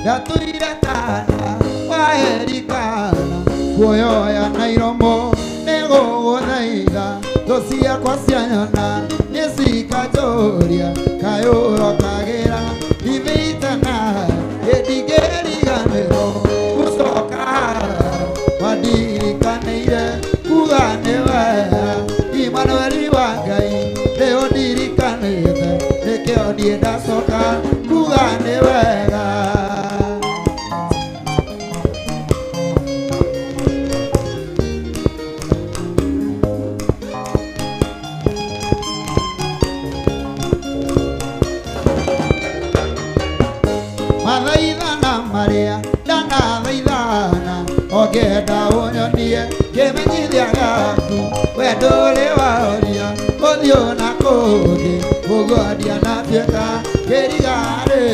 [SPEAKER 18] Ndatuire tana waerikana kuoyoya na iromo nĩgũgũthaitha thũ ciakwa cianyona nĩcikanjũria kayũro kagĩra ithitana ĩndingĩriganĩrwo gũcoka wandirikanĩire kuga nĩ wega Imanueli wa Ngai nĩũndirikanĩte nĩkĩo niĩ ndacoka kuga nĩ wega. Mathaithana maria ndanathaithana ongenda ũnyonie kĩmenyithia gaku we ndũrĩ waoria ũthiũ na kũngĩ ũguo ndianatuĩka kĩrigarĩ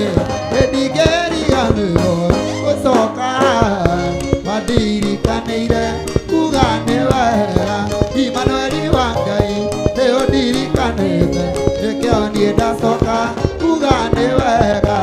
[SPEAKER 18] ĩndingĩriganĩrwo gũcoka wandirikanĩire kuga nĩ wega Imanueli wa Ngai nĩũndirikanĩte nĩkĩo niĩ ndacoka kuga nĩ wega.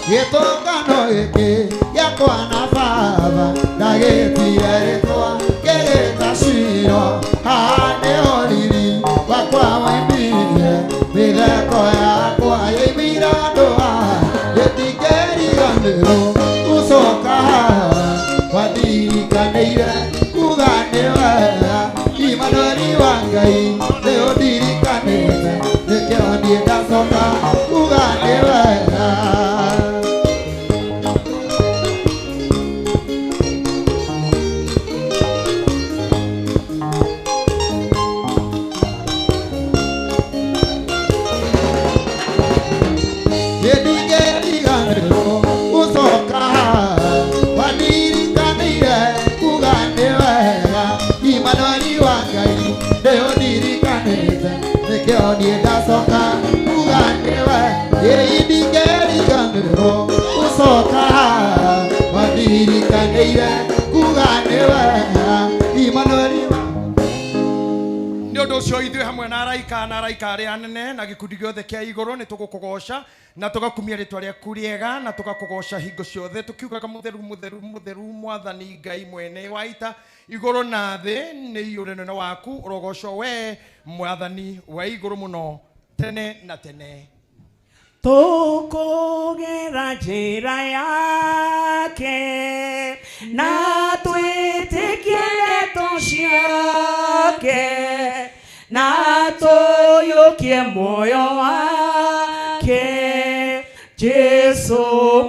[SPEAKER 18] Gĩtũngano gĩkĩ gĩakwa na baba ndagĩtire rĩtwa ngĩgĩta Shilo haha nĩho riri wakwa waimire mĩtheko yakwa yaimire andũ haha gĩtingĩriganĩrwo gũcoka haha wandirikanĩire kuga nĩ wega Imanueli wa Ngai nĩũndirikanĩte nĩkĩo niĩ ndacoka kuga nĩ wega.
[SPEAKER 2] Nĩ ũndũ Ũcio ithuĩ hamwe na araika na araika arĩa anene na gĩkundi gĩothe kĩa igũrũ nĩ tũgũkũgoca na tũgakumia rĩtwa rĩaku rĩega na tũgakũgoca hingo ciothe tũkiugaga mũtheru mũtheru mũtheru mwathani Ngai mwene wa ita igũrũ na thĩ nĩ iyũre nene waku ũrogocwo we mwathani wa igũrũ mũno tene na tene.
[SPEAKER 14] Tũkũgera njĩra yake na twĩtĩkie ndeto ciake na tũiyũkie muoyo wake Jesu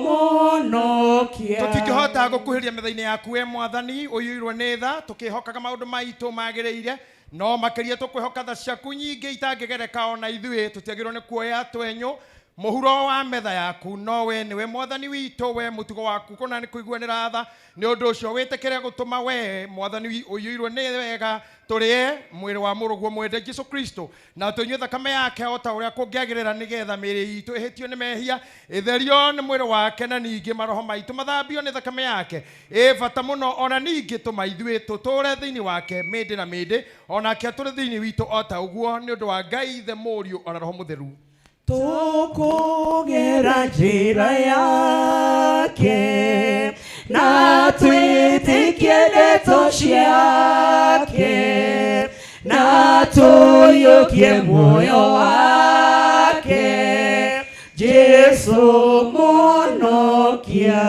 [SPEAKER 14] mũhonokia.
[SPEAKER 2] Tũtingĩhota gũkuhĩrĩria metha-inĩ yaku we mwathani ũiyũirwo nĩ tha tũkĩhokaga maũndũ maitũ magĩrĩire no makĩria tũkwĩhoka tha ciaku nyingĩ itangĩgereka ona ithuĩ tũtiagĩrĩirwo nĩ kuoya twenyũ mũhuro wa metha yaku no we nĩwe mwathani witũ we mũtugo waku kũna nĩ kũiguanĩra tha nĩ ũndũ ũcio wĩtĩkĩre gũtũma we mwathani ũiyũirwo nĩ wega tũrĩe mwĩrĩ wa mũrũguo mwende Jesu Kristo na tũnyue thakame yake o ta ũrĩa kũngĩagĩrĩra nĩgetha mĩĩrĩ itũ ĩhĩtio nĩ mehia ĩtherio nĩ mwĩrĩ wake na ningĩ maroho maitũ mathambio nĩ thakame yake ĩ bata mũno ona ningĩ tũma ithuĩ tũtũũre thĩinĩ wake mĩndĩ na mĩndĩ onake atũre thĩinĩ witũ o ta ũguo nĩ ũndũ wa Ngai Ithe Mũriũ ona Roho Mũtheru.
[SPEAKER 14] Tũkũgera njĩra yake na twĩtĩkie ndeto ciake na tũiyũkie muoyo wake Jesu mũhonokia.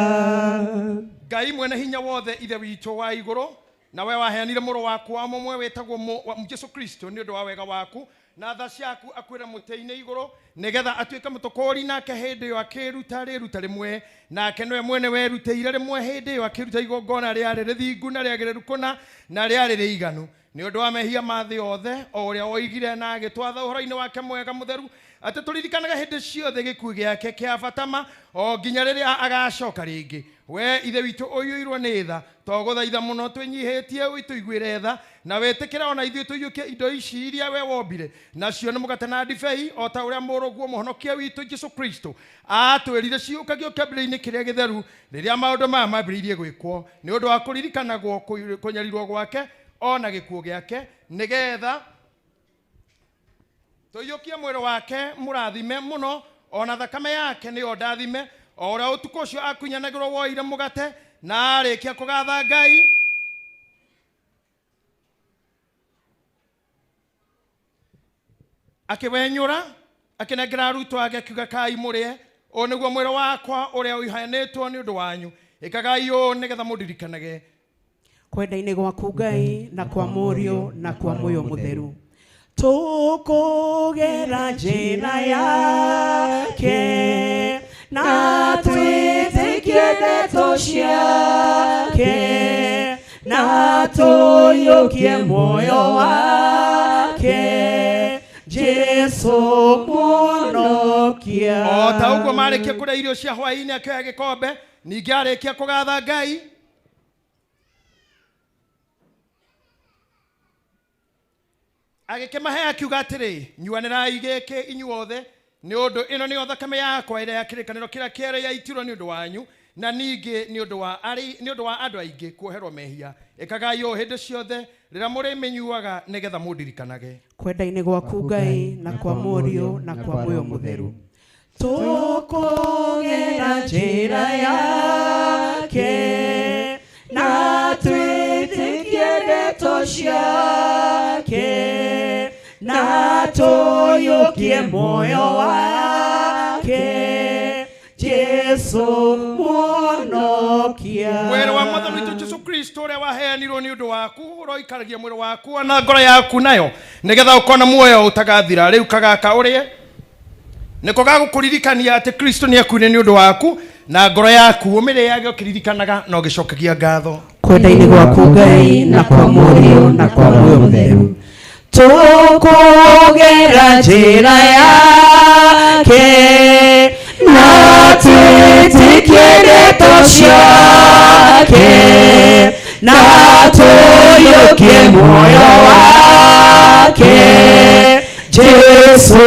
[SPEAKER 2] Ngai mwene hinya wothe Ithe witũ wa igũrũ na we waheanire mũrũ waku wa mũmwe wĩtagwo Jesu Kristo nĩ ũndũ wa wega waku na tha ciaku akuĩre mũtĩ-inĩ igũrũ nĩgetha atuĩke mũtũkũri nake hĩndĩ ĩyo akĩruta rĩruta rĩmwe nake nĩwe mwene werutĩire rĩmwe hĩndĩ ĩyo akĩruta igongona rĩarĩ rĩthingu na rĩagĩrĩru kũna na rĩarĩ rĩiganu nĩ ũndũ wa mehia ma thĩ yothe o ũrĩa woigire na agĩtwatha ũhoro-inĩ wake mwega mũtheru atĩ tũririkanaga hĩndĩ ciothe gĩkuũ gĩake kĩa bata ma o nginya rĩrĩa agacoka rĩngĩ. We Ithe witũ ũiyũirwo nĩ tha twagũthaitha mũno twĩnyihĩtie ũtũiguĩre tha na wĩtĩkĩre ona ithuĩ tũiyũkie indo ici iria we wombire nacio nĩ mũgate na ndibei o ta ũrĩa mũrũguo mũhonokia witũ Jesu Kristo aatwĩrire ciũkagio kĩambĩrĩria-inĩ kĩrĩa gĩtheru rĩrĩa maũndũ maya mambĩrĩirie gwĩkwo nĩ ũndũ wa kũririkanagwo kũnyarirwo gwake ona gĩkuũ gĩake nĩgetha tũiyũkie mwĩrĩ wake mũrathime mũno ona thakame yake nĩyo ndathime o ũrĩa ũtukũ ũcio akunyanagĩrwo woire mũgate na arĩkia kũgatha Ngai akĩwenyũra akĩnengera arutwo ake akiuga kai mũrĩe ũũ nĩguo mwĩrĩ wakwa ũrĩa ũheanĩtwo nĩ ũndũ wanyu ĩkagai ũũ nĩgetha mũndirikanage.
[SPEAKER 14] Kwenda-inĩ gwaku Ngai na kwa Mũriũ na kwa Muoyo Mũtheru tũkũgera njĩra yake na twĩtĩkie ndeto ciake na tũiyũkie muoyo wake Jesu mũhonokia.
[SPEAKER 2] O ta ũguo marĩkia kũrĩa irio cia hwaĩ-inĩ akĩoya gĩkombe ningĩ arĩkia kũgatha Ngai agĩkĩmahe akiuga atĩrĩ nyuanĩrai gĩkĩ inyuothe nĩ ũndũ ĩno nĩyo thakame yakwa ĩrĩa ya kĩrĩkanĩro kĩrĩa kĩerũ yaitirwo nĩ ũndũ wanyu na ningĩ nĩ ũndũ wa andũ aingĩ kuoherwo mehia ĩkagai ũũ hĩndĩ ciothe rĩrĩa mũrĩmĩnyuaga nĩgetha mũndirikanage.
[SPEAKER 14] Kwenda-inĩ gwaku Ngai na kwa Mũriũ na kwa Muoyo Mũtheru tũkũgera njĩra yake na twĩtĩkie ndeto ciake na tũiyũkie muoyo wake Jesu mũhonokia.
[SPEAKER 2] Mwĩrĩ wa mwathani witũ Jesu Kristo ũrĩa waheanirwo nĩ ũndũ waku ũroikaragia mwĩrĩ waku na ngoro yaku nayo nĩgetha ũkona muoyo ũtagathira rĩu kagaka ũrĩe nĩko gagũkũririkania atĩ Kristo nĩakuire nĩ ũndũ waku na ngoro yaku ũmĩrĩage ũkĩririkanaga na ũgĩcokagia ngatho.
[SPEAKER 14] Kwenda-inĩ gwaku Ngai na kwa Mũriũ na kwa Muoyo Mũtheru tũkũgera njĩra yake na twĩtĩkie ndeto ciake na tũiyũkie muoyo wake Jesu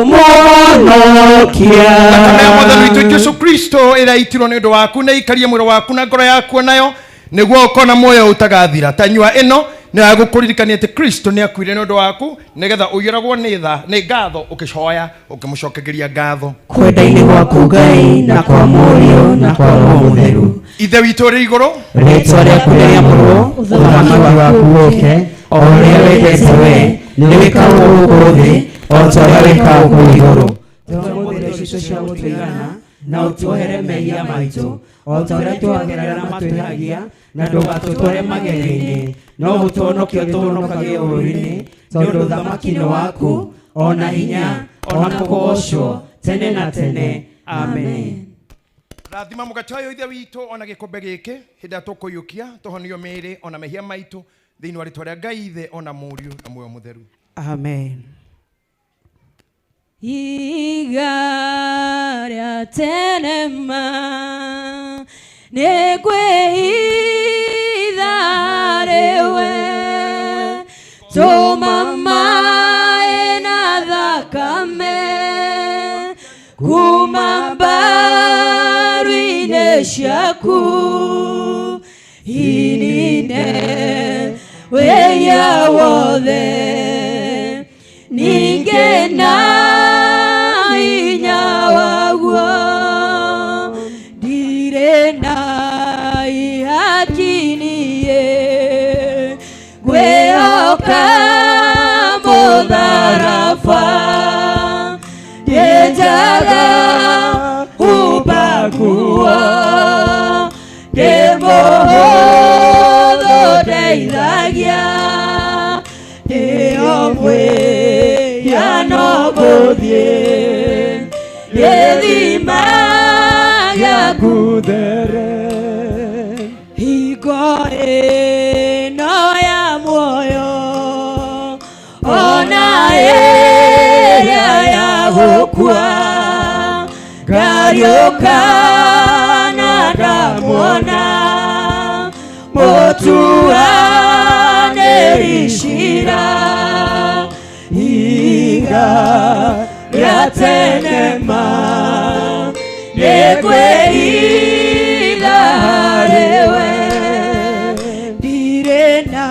[SPEAKER 14] mũhonokia.
[SPEAKER 2] Thakame ya mwathani witũ Jesu Kristo ĩrĩa yaitirwo nĩ ũndũ waku nĩ ĩikarie mwĩrĩ waku na ngoro yaku nayo nĩguo ũkona muoyo ũtagathira. Tanyua ĩno Nĩ ya gũkũririkania atĩ Kristo nĩ akuire nĩ ũndũ waku nĩgetha ũiyũragwo nĩ tha nĩ ngatho ũkĩcoya ũkĩmũcokeria ngatho.
[SPEAKER 12] Kwenda-inĩ gwaku Ngai na kwa Mũriũ na kwa Roho Mũtheru.
[SPEAKER 2] Ithe witũ ũrĩ igũrũ,
[SPEAKER 12] rĩtwa rĩaku rĩamũrwo, ũthamaki waku ũũke, o ũrĩa wendete we nĩ wĩkagwo gũkũ thĩ o ta ũrĩa wĩkagwo kũu igũrũ. Tũhe ũmũthĩ irio citũ cia gũtũigana, na ũtuohere mehia maitũ o ta ũrĩa tuohagĩra arĩa matwĩhagia, na ndũgatũtware magerio-inĩ, no ũtũhonokie ũtũhonokagie ũũru-inĩ, tondũ ũthamaki nĩ waku, o na hinya, o na kũgoocwo tene na tene. Amen.
[SPEAKER 2] Rathima mũgate ũyũ Ithe witũ ona gĩkombe gĩkĩ hĩndĩ ĩrĩa tũkũiyũkia tũhonio mĩĩrĩ ona mehia maitũ thĩinĩ wa rĩtwa rĩa Ngai Ithe ona Mũriũ na Muoyo Mũtheru.
[SPEAKER 12] Amen.
[SPEAKER 9] Iga rĩa tene ma nĩ kwĩhitha rĩwe, tũma maĩ na thakame kuma mbaru-inĩ ciaku, inine wĩya wothe ningĩ na hinya waguo, ndirĩ na ihaki niĩ ngwĩhoka mũtharaba, ndĩnjaga hubaguo, ndĩ mũhũthũ ndeithagia, ndĩ o mwĩhia no ngũthiĩ gĩthima gĩaku there, hingo ĩno ya muoyo ona ĩrĩa ya gũkua, ngariũka na ndamuona mũtuanĩri ciira, iga rĩa tene ma nĩ kwĩhitha harĩwe, ndirĩ na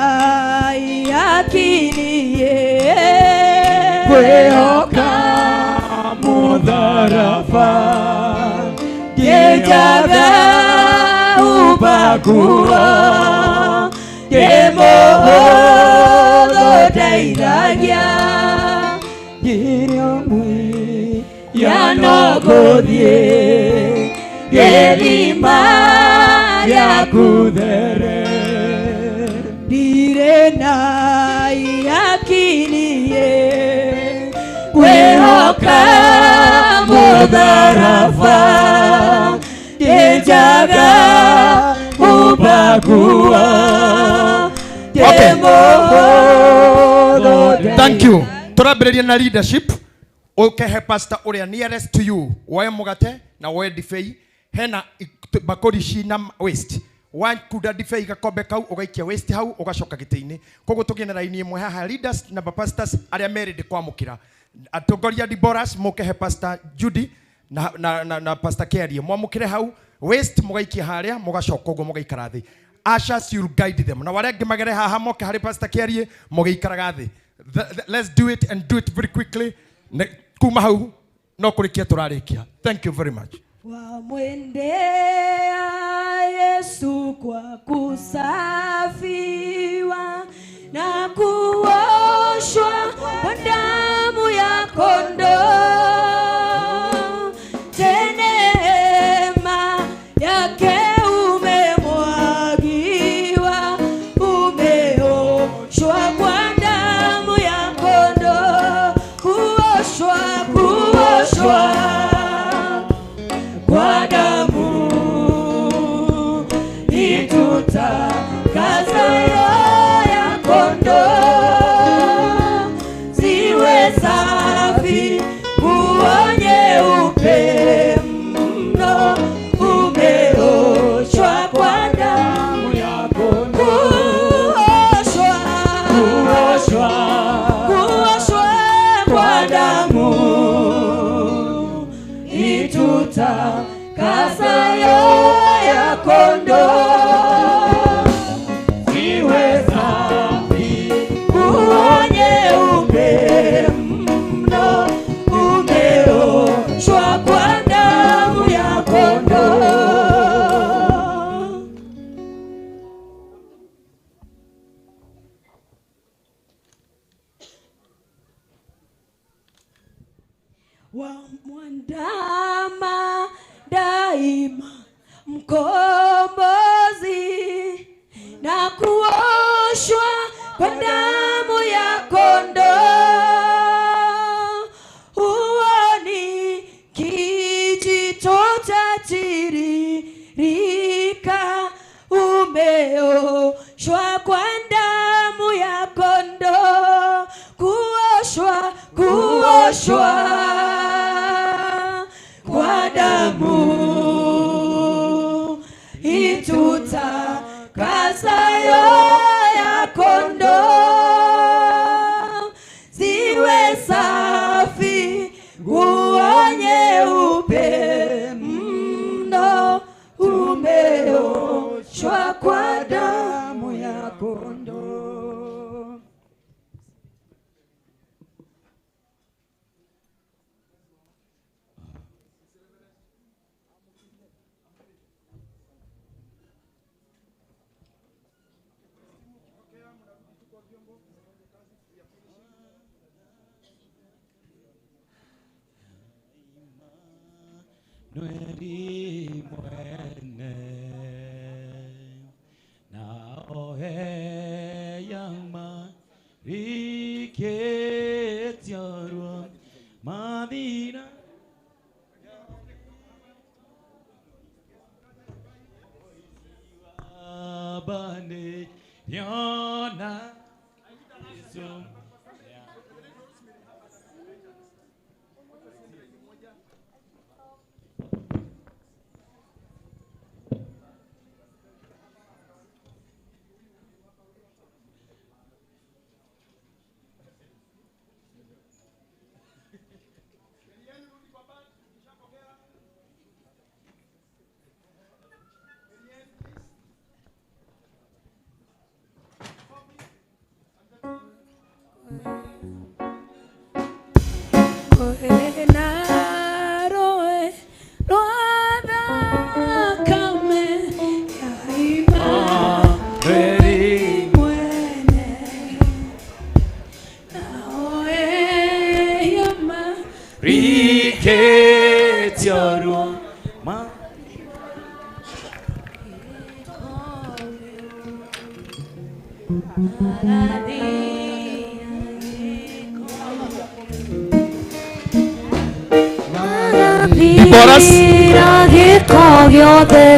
[SPEAKER 9] ihaki niĩ
[SPEAKER 18] ngwĩhoka mũtharaba,
[SPEAKER 9] ngĩnjaga ubaguo, ndĩ mũhũthũ ndeithagia,
[SPEAKER 18] ndĩrĩ o mwĩhia
[SPEAKER 9] no ngũthiĩ gĩthima gĩaku
[SPEAKER 18] there,
[SPEAKER 9] ndirĩ na ihaki niĩ ngwĩhoka mũtharaba, ndĩnjaga ubaguo, ndĩ mũhũthũ.
[SPEAKER 2] Thank you. Tũrambĩrĩria na leadership. Ũkehe pastor ũrĩa nearest to you, woe mũgate na woe ndibei, hena bakũri cina waste, wakunda ndibei gakombe kau ũgaikia waste hau ũgacoka gĩtĩ-inĩ. Koguo tũgĩe na raini ĩmwe haha, leaders na pastors arĩa merĩndĩ kwamũkĩra. Atongoria Deborahs mũkehe pastor Judy na pastor Kerie, mwamũkĩre hau waste mũgaikia harĩa mũgacoka ũguo mũgaikara thĩ. Ushers, you'll guide them. Na arĩa angĩ magere haha moke harĩ pastor Kerie mũgĩikaraga thĩ. Let's do it and do it very quickly. Kuma hau no kũrĩkia tũrarĩkia. Thank you very much.
[SPEAKER 9] Wamwendea Yesu kwa kusafiwa na kuoshwa kwa damu ya kondoo, neema yake umemwagiwa, umeoshwa kwa damu ya kondoo, kuoshwa, kuoshwa kwa damu itutakaza roho ya kondoo, ziwe safi nguo nyeupe mno, umeoshwa kwa damu ya kondoo, kuoshwa, kuoshwa, kuoshwa kwa damu itutakaza roho ya kondoo, ziwe safi
[SPEAKER 14] Wa mwandama daima mkombozi na kuoshwa kwa damu ya kondoo. Huoni kijito cha tiririka, umeoshwa kwa damu ya kondoo. Kuoshwa, kuoshwa kwa damu itutakasayo ya kondoo, ziwe safi nguo nyeupe mno, umeoshwa kwa damu ya kondoo.
[SPEAKER 15] Nweri mwene na ohe yama riketiarwa madina abane yona so.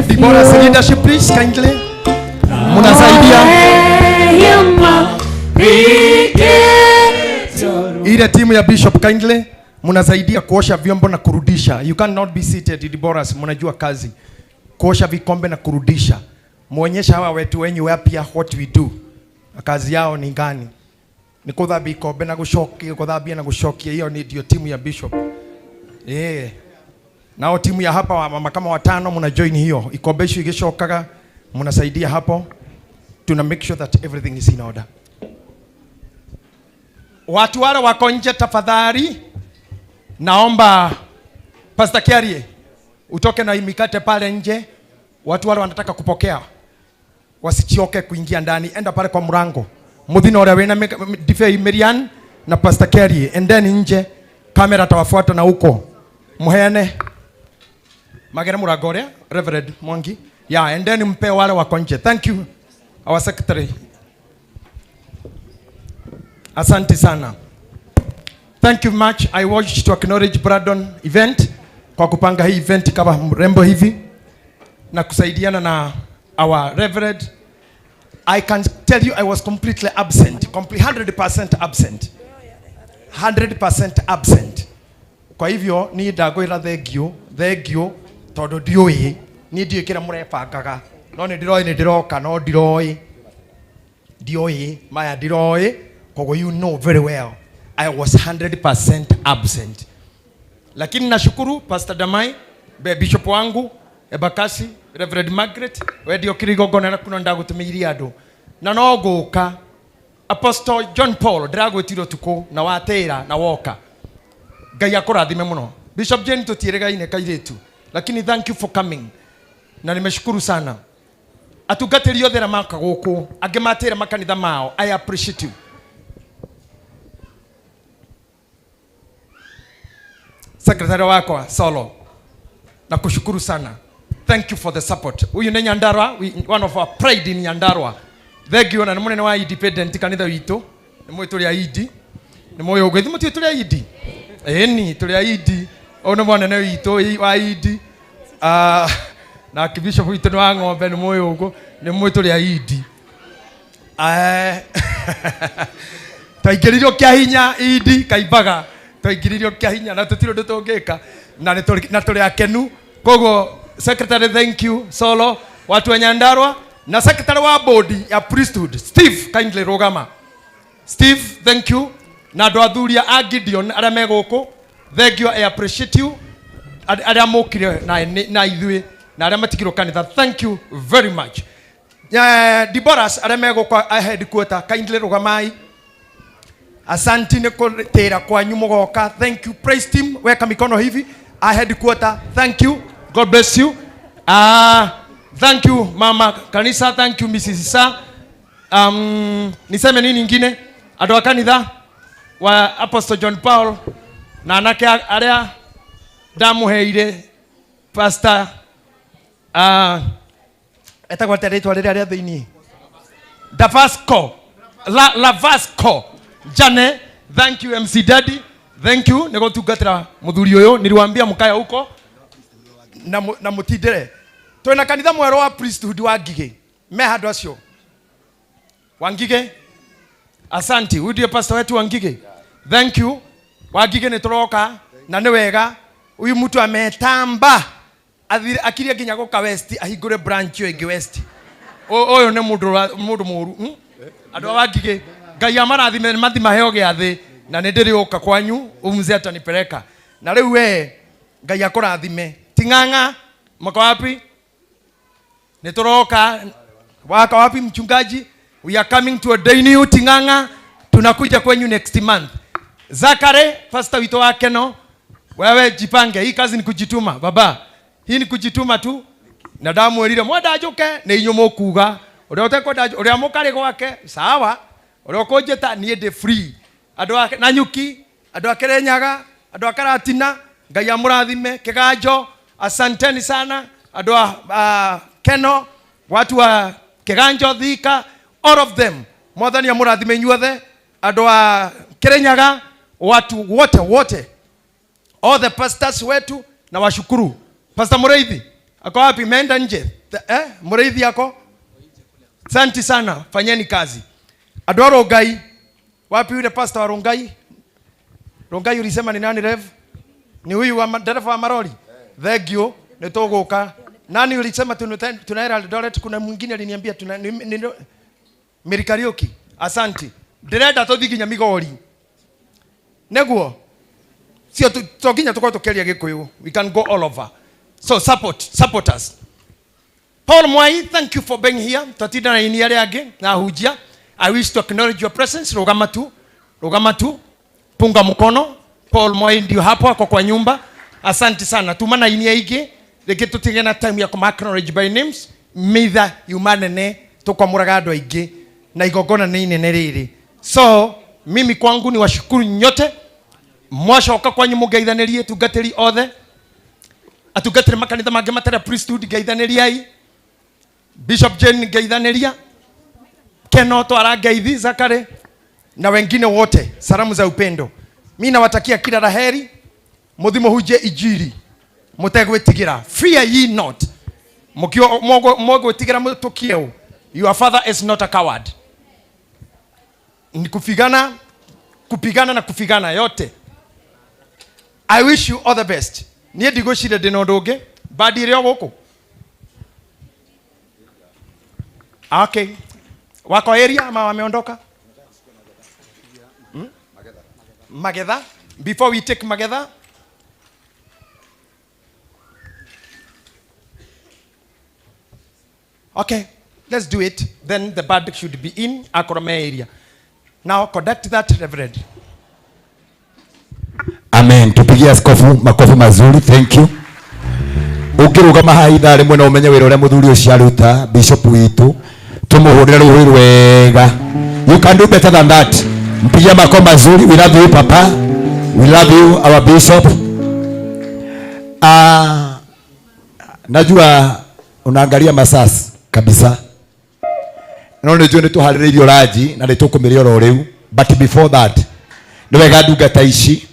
[SPEAKER 2] Deborah's leadership, please, kindly. Munasaidia. Ile timu ya Bishop, kindly. Munasaidia kuosha vyombo na kurudisha. You cannot be seated, Deborah's, munajua kazi. Kuosha vikombe na kurudisha. Muonyesha hawa wetu wenyu wapya what we do. Kazi yao ni gani? Ni kuthambia ikombe na gucokia, kuthambia na gucokia. Hiyo ni ndio timu ya Bishop. Yeah. Nao timu ya hapa mama kama watano mna join hiyo. Ikombe hiyo igishokaga mnasaidia hapo. Tuna make sure that everything is in order. Watu wale wako nje tafadhali, naomba Pastor Kiarie utoke na mikate pale nje. Watu wale wanataka kupokea wasichoke kuingia ndani. Enda pale kwa mlango. Muthino uria wina Difei Miriam na Pastor Kiarie, endeni nje, kamera tawafuata na huko. Muheane magere murango uria Reverend Mwangi. Yeah, endeni mpe wale wako nje. Thank you our secretary. Asante sana. Thank you much. I wish to acknowledge Brandon event kwa kupanga hii event kama mrembo hivi na kusaidiana na our Reverend. I can tell you I was completely absent, 100% absent. 100% absent. Kwa hivyo ni ndagwira thengio, thengio tondu ndiui, ni ndiui kira murebangaga. No ni ndiroi ni ndiroka no ndiroi. Ndioi, maya ndiroi, koguo you know very well I was 100% absent. Lakini nashukuru Pastor Damai, Bishop wangu, Ebakasi, Reverend Margaret, we ndio kirigongona na kuno ndagutumiirie andu. Na no nguka Apostle John Paul ndiragwitire utuku na watira na woka. Ngai akurathime muno. Bishop Jane tutiregaine kairitu. Lakini thank you for coming. Na nimeshukuru sana. Atungatĩri othe arĩa maka gũkũ, angĩ matĩra makanitha mao, I appreciate you. Secretary wakwa Solo, nakushukuru sana, thank you for the support. Huyu nĩ Nyandarua, one of our pride in Nyandarua. Thank you. Na nĩ mũnene wa independent kanitha witũ, nĩ mũĩ tũrĩ aindi, nĩ mũĩ ũguo, ithuĩ mũtiũĩ tũrĩ aindi? Ĩni tũrĩ aindi. Ũyũ nĩ mũnene witũ wa indi. Ah, na bishop witũ nĩ wa ng'ombe, nĩ mũĩ ũguo, nĩ mũĩ tũrĩ aindi. Eh, twaingĩririo kĩa hinya indi kaimbaga, twaingĩririo kĩa hinya na tũtirĩ ũndũ tũngĩka na nĩ na tũrĩ akenu. Koguo secretary, thank you. Solo, watu wa Nyandarua na secretary wa board ya priesthood Steve, kindly rũgama. Steve, thank you. Na andũ athuria a Gideon arĩa me gũkũ, thank you, I appreciate you. Arĩa mokire na ithuĩ na arĩa matigirwo kanitha, thank you very much. Deborahs arĩa me gũkũ a headquarter, kindly rũgamai. Asanti nĩ kũtĩra kwanyu mũgoka, thank you. Praise team, weka mikono hivi. A headquarter, thank you, God bless you. Thank you mama kanisa, thank you Mrs. Isa. Niseme nini ingine? Andũ a kanitha wa Apostle John Paul na anake arĩa ndamũheire pastor, etagwo atĩa rĩtwa rĩrĩa rĩa thĩiniĩ? Davasco La, Lavasco Jane, thank you. MC Daddy, thank you nĩ gũtungatĩra mũthuri ũyũ, niliwaambia mkaya huko na mũtindĩre. Twĩna kanitha mwerũ wa priesthood wa Ngigĩ, me handũ acio wa Ngigĩ. Asanti, huyu ndiye pastor wetu wa Ngigĩ, thank you. Wa Ngigĩ nĩ tũroka na nĩ wega, huyu mtu ametamba athire akirie nginya gũka West ahingũre branch ĩyo ĩngĩ West. Ũyũ nĩ mũndũ mũru? Andũ a Wangigĩ, Ngai amarathime, mathi maheo gĩathĩ na nĩ ndĩrĩũka kwanyu, mzee atanipeleka. Na rĩu we Ngai akũrathime. Ting'ang'a mko wapi? Nĩ tũroka. Wako wapi mchungaji? We are coming to ordain you. Ting'ang'a, tunakuja kwenyu next month. Zakare, pastor wito wa Keno, wewe jipange, hii kazi ni kujituma baba, hii ni kujituma tu. Na ndamwĩrire mwenda njũke nĩ inyuĩ mũkuga, ũrĩa ũtekwenda ũrĩa mũkarĩ gwake sawa, ũrĩa ũkũnjĩta niĩ ndĩ free. Andũ a Nanyuki, andũ a Kirinyaga, andũ a Karatina, Ngai amũrathime. Kĩganjo, asanteni sana. Andũ a Keno, watu wa Kĩganjo, Thika, all of them, Mwathani amũrathime inyuothe. Andũ a Kirinyaga, watu wote wote, all the pastors wetu na washukuru. Pastor Mureithi ako wapi? Meenda nje. Mureithi ako? Asante sana, fanyeni kazi. Andũ a Rongai, wapi yule pastor wa Rongai? Rongai ulisema ni nani, Rev? Ni huyu wa dereva wa maroli? Thank you. Nĩ tũgũka. Nani ulisema tunaenda Eldoret? Kuna mwingine aliniambia tuna ni Mary Kariuki. Asante. Ndĩrenda tũthiĩ nginya Migori. Neguo. Sio to nginya tũkorwo tũkĩaria Gĩkũyũ. We can go all over. So support us. Paul Mwai, thank you for being here. Twatinda na ini arĩa angĩ na ahunjia. I wish to acknowledge your presence. Rũgama tu. Rũgama tu. Punga mkono. Paul Mwai ndio hapo ako kwa nyumba. Asante sana. Tuma na ini aingĩ. Rĩngĩ tũtige na time ya kuma acknowledge by names. Mitha yuma nene tũkwamũraga andũ aingĩ na igongona nĩ inene rĩrĩ. So mimi kwangu ni washukuru nyote. Mwacoka kwanyu mũngeithanĩrie tungatĩri othe. Atungatĩri makanitha mangĩ matarĩ priesthood, ngeithanĩriai. Bishop Jane ngeithanĩria. Keno twara ngeithi Zakare na wengine wote, salamu za upendo. Mimi nawatakia kila la heri, muthi muhunjie injiri mutegwitigira. Fear ye not. Mukio mogwitigira mutukieu. Your father is not a coward. Ni kupigana, kupigana na kupigana yote. I wish you all the best. Niĩ ndigwĩciria ndĩna ũndũ ũngĩ. Bandi ĩrĩ o gũkũ. Okay. Wako area ama wameondoka? Magetha. Before we take magetha, okay, let's do it. Then the band should be in Akorome area. Now conduct that, Reverend.
[SPEAKER 1] Amen. Tupigie askofu makofi mazuri. Thank you. Ukirugama haha ithaa rĩmwe no ũmenye wĩra ũrĩa mũthuri ũcio aruta, bishop witũ. Tũmũhũrĩre rũhĩ rwega. You can do better than that. Mpigie makofi mazuri. We love you, Papa. We love you, our bishop. Najua unaangalia masas kabisa. No nĩ njũĩ nĩ tũharĩrĩirio ranji na nĩ tũkũmĩrĩa oro rĩu, but before that nĩ wega ndungata ici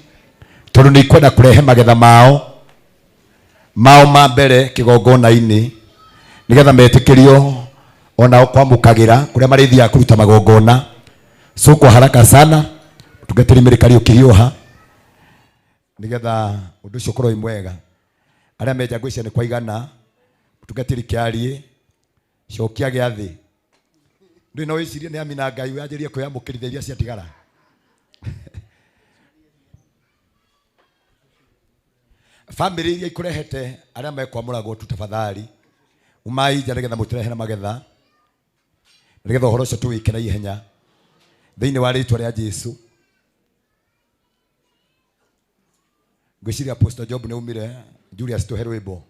[SPEAKER 1] tondũ nĩ ikwenda kũrehe magetha mao ma mbere kĩgongona-inĩ nĩgetha metĩkĩrio onao kwamũkagĩra kũrĩa marĩthiaga kũruta magongona. So kwa haraka sana tungatĩri Mary Kariũki hiũha nĩgetha ũndũ ũcio ũkorwo wĩ mwega. Arĩa menja ngwĩciria nĩ kwaigana, mũtungatĩri kĩarie cokia gĩa thĩ. Ndũĩ no wĩcirie nĩ amina Ngai wanjĩrĩrie kwĩyamũkĩrithia iria ciatigara. Family iria ikũrehete arĩa mekwamũragwo tu tafadhali umai nja nĩgetha mũtũrehere magetha nĩgetha ũhoro ũcio tũwĩke na ihenya thĩinĩ wa rĩtwa rĩa Jesũ. Ngwĩciria Apostle Job nĩ umire. Julius tũhe rwĩmbo.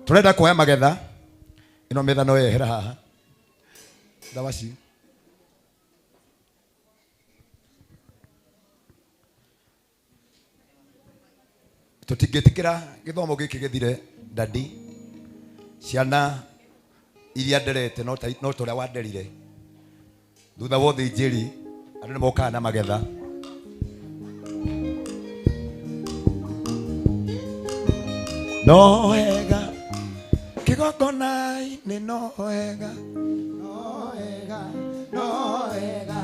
[SPEAKER 1] Turenda kuoya magetha ĩno metha no yehera haha ndawa ci tũtingĩtĩkĩra gĩthomo gĩkĩ gĩthire dadi ciana iria nderete no ta ũrĩa wanderire thutha wa ũthĩnjĩri andũ nĩ mokaga na magetha. No wega kĩgongona-inĩ, no wega,
[SPEAKER 18] no wega, no wega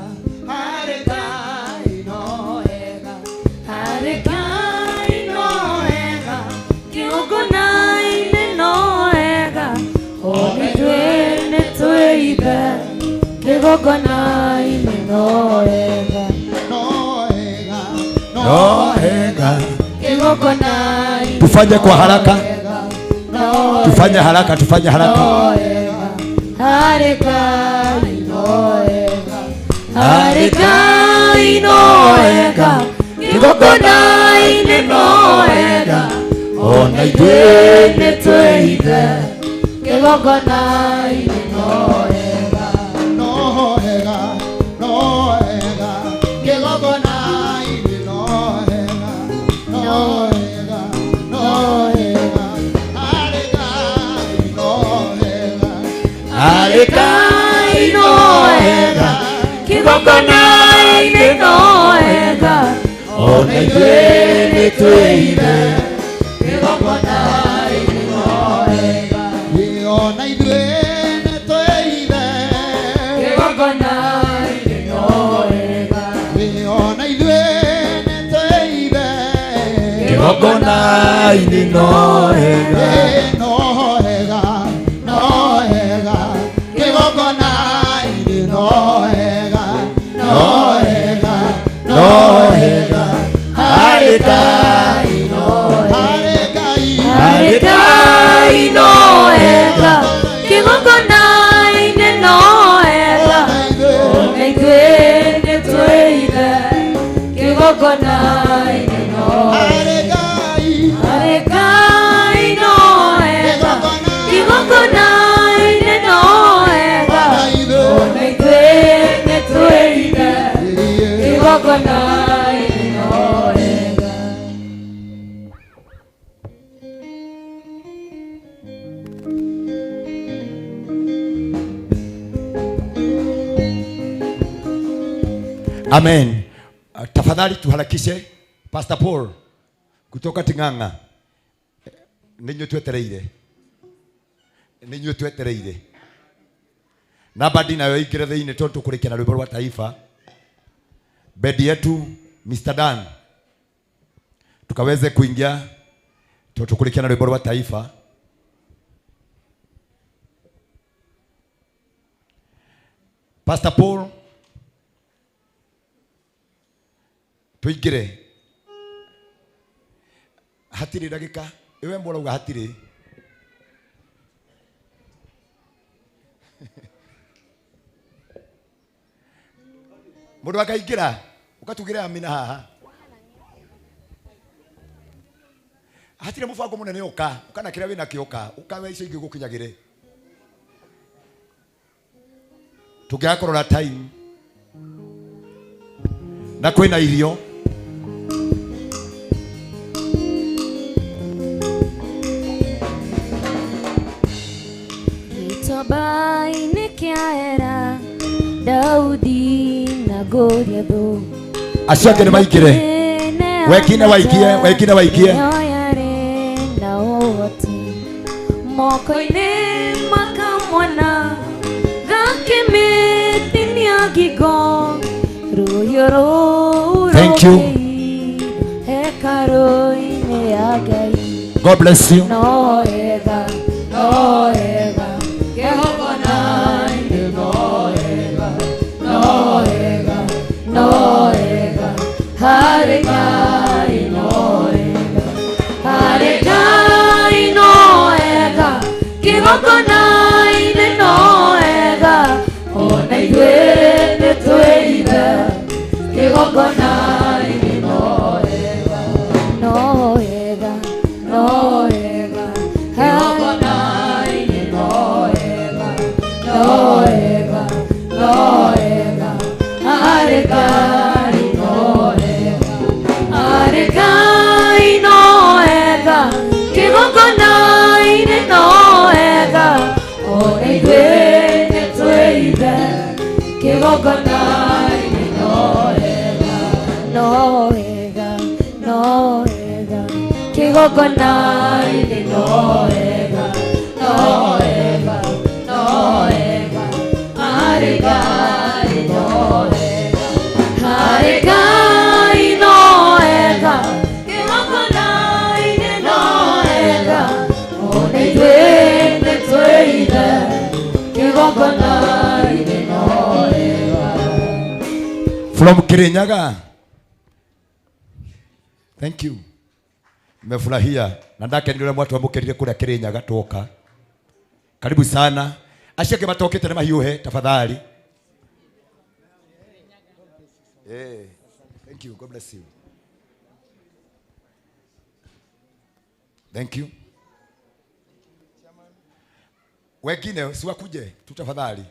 [SPEAKER 18] harĩ Ngai, no wega
[SPEAKER 9] harĩ Ngai, no wega kĩgongona-inĩ, no wega ona ithuĩ nĩ twĩithe kĩgongona-inĩ, no wega,
[SPEAKER 18] no wega,
[SPEAKER 1] no wega
[SPEAKER 9] kĩgongona-inĩ.
[SPEAKER 1] Tufanye kwa haraka, tufanye haraka, tufanye haraka.
[SPEAKER 9] Harĩ Ngai, no wega, harĩ Ngai, no wega kĩgongona-inĩ, no wega ona ithuĩ nĩ twĩithe kĩgongona-inĩ, no wega,
[SPEAKER 18] no wega, no wega kĩgongona-inĩ, no wega, no wega, no wega harĩ Ngai, no wega
[SPEAKER 9] harĩ Ngai, no wega kĩgongona-inĩ, no wega ona ithuĩ nĩ twĩithe kĩgongona-inĩ, no wega,
[SPEAKER 18] ona ithuĩ nĩ twĩithe
[SPEAKER 9] kĩgongona-inĩ, no wega,
[SPEAKER 18] ona ithuĩ nĩ twĩithe
[SPEAKER 1] kĩgongona-inĩ, no wega,
[SPEAKER 18] no wega, no wega kĩgongona-inĩ, no wega, no wega,
[SPEAKER 1] no wega harĩ Ngai,
[SPEAKER 9] no
[SPEAKER 18] harĩ Ngai,
[SPEAKER 9] harĩ Ngai, no wega kĩgongona-inĩ, no wega ona ithuĩ nĩ twĩithe kĩgongona-inĩ, no
[SPEAKER 18] harĩ Ngai,
[SPEAKER 9] harĩ Ngai, no wega kĩgongona-inĩ, no wega ona ithuĩ nĩ twĩithe kĩgongona-inĩ, no wega.
[SPEAKER 1] Amen. Tafadhali tuharakishe. Pastor Paul kutoka Ting'ang'a, nĩ inyuĩ twetereire, nĩ inyuĩ twetereire. Namba nayo ingĩre thĩinĩ tondũ tũkũrĩkia na rwĩmbo rwa taifa. Bedi yetu Mr. Dan tukaweze kuingia tondũ tũkũrĩkia na rwĩmbo rwa taifa. Pastor Paul tuingire hatirĩ ndagĩka iwe mũrauga hatirĩ mũndũ akaingĩra ũkatugĩra amina haha hatirĩ mũbango mũnene ũka ũkana kĩrĩa wĩnakĩo ũka ũka we icio ingĩ gũkinyagĩre. Tũngĩaga kũrora time na kwĩna irio.
[SPEAKER 10] Gĩtuamba-inĩ kĩa Ela, Daudi na Goliathũ.
[SPEAKER 1] Acio angĩ nĩ maingĩre. Wekine waikie, wekine waikie.
[SPEAKER 10] Yarĩ na ũhoti moko-inĩ makamwana gakĩmĩtinia ngingo rũhiũ rũu
[SPEAKER 1] Thank you.
[SPEAKER 10] Hekarũ-inĩ ya Ngai.
[SPEAKER 1] God bless you.
[SPEAKER 10] No wega, no wega, kĩgongona-inĩ no wega, no wega, no wega, harĩ Ngai no wega, harĩ Ngai no wega, kĩgongona-inĩ no wega, ona ithuĩ nĩtwĩithe, kĩgongona-inĩ no wega, no wega, no wega, kĩgongona-inĩ no wega, no wega, no wega, harĩ Ngai no wega, harĩ Ngai no wega, kĩgongona-inĩ no wega, ona ithuĩ nĩtwĩithe, kĩgongona-inĩ no wega, no wega, no wega, kĩgongona-inĩ no wega, no wega, no wega, harĩ Ngai no wega, harĩ Ngai no wega, kĩgongona-inĩ no wega, ona ithuĩ nĩtwĩithe, kĩgongona-inĩ no wega.
[SPEAKER 1] From Kirinyaga. Thank you. Nimefurahia na ndakenire ũrĩa mwatwamũkĩrire kũrĩa Kirinyaga twoka. Karibu sana. Acio angĩ matokĩte nĩ mahiũhe tafadhali. Thank you. God bless you. Thank you. Wengine si wakuje tu tafadhali.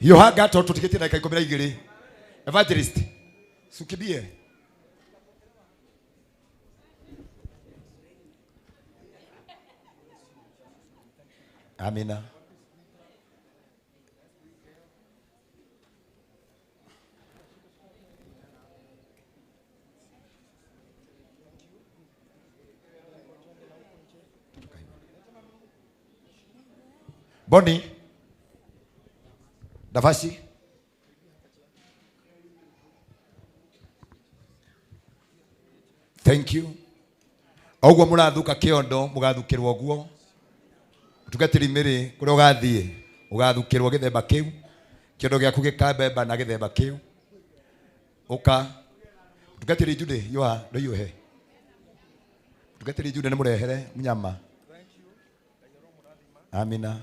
[SPEAKER 1] Hiũhanga tondũ tũtigĩtie ndagĩka 12. Evangelist, sukibie. Amina. Boni Davashi. Thank you. Oguo murathuka kiondo mugathukirwo guo. Tungatiri miri kuria ugathie ugathukirwo githemba kiu kiondo giaku gikambemba na githemba kiu uka tungatiri Jude yoa ndoyuhe tungatiri Jude ni murehere munyama. Amina.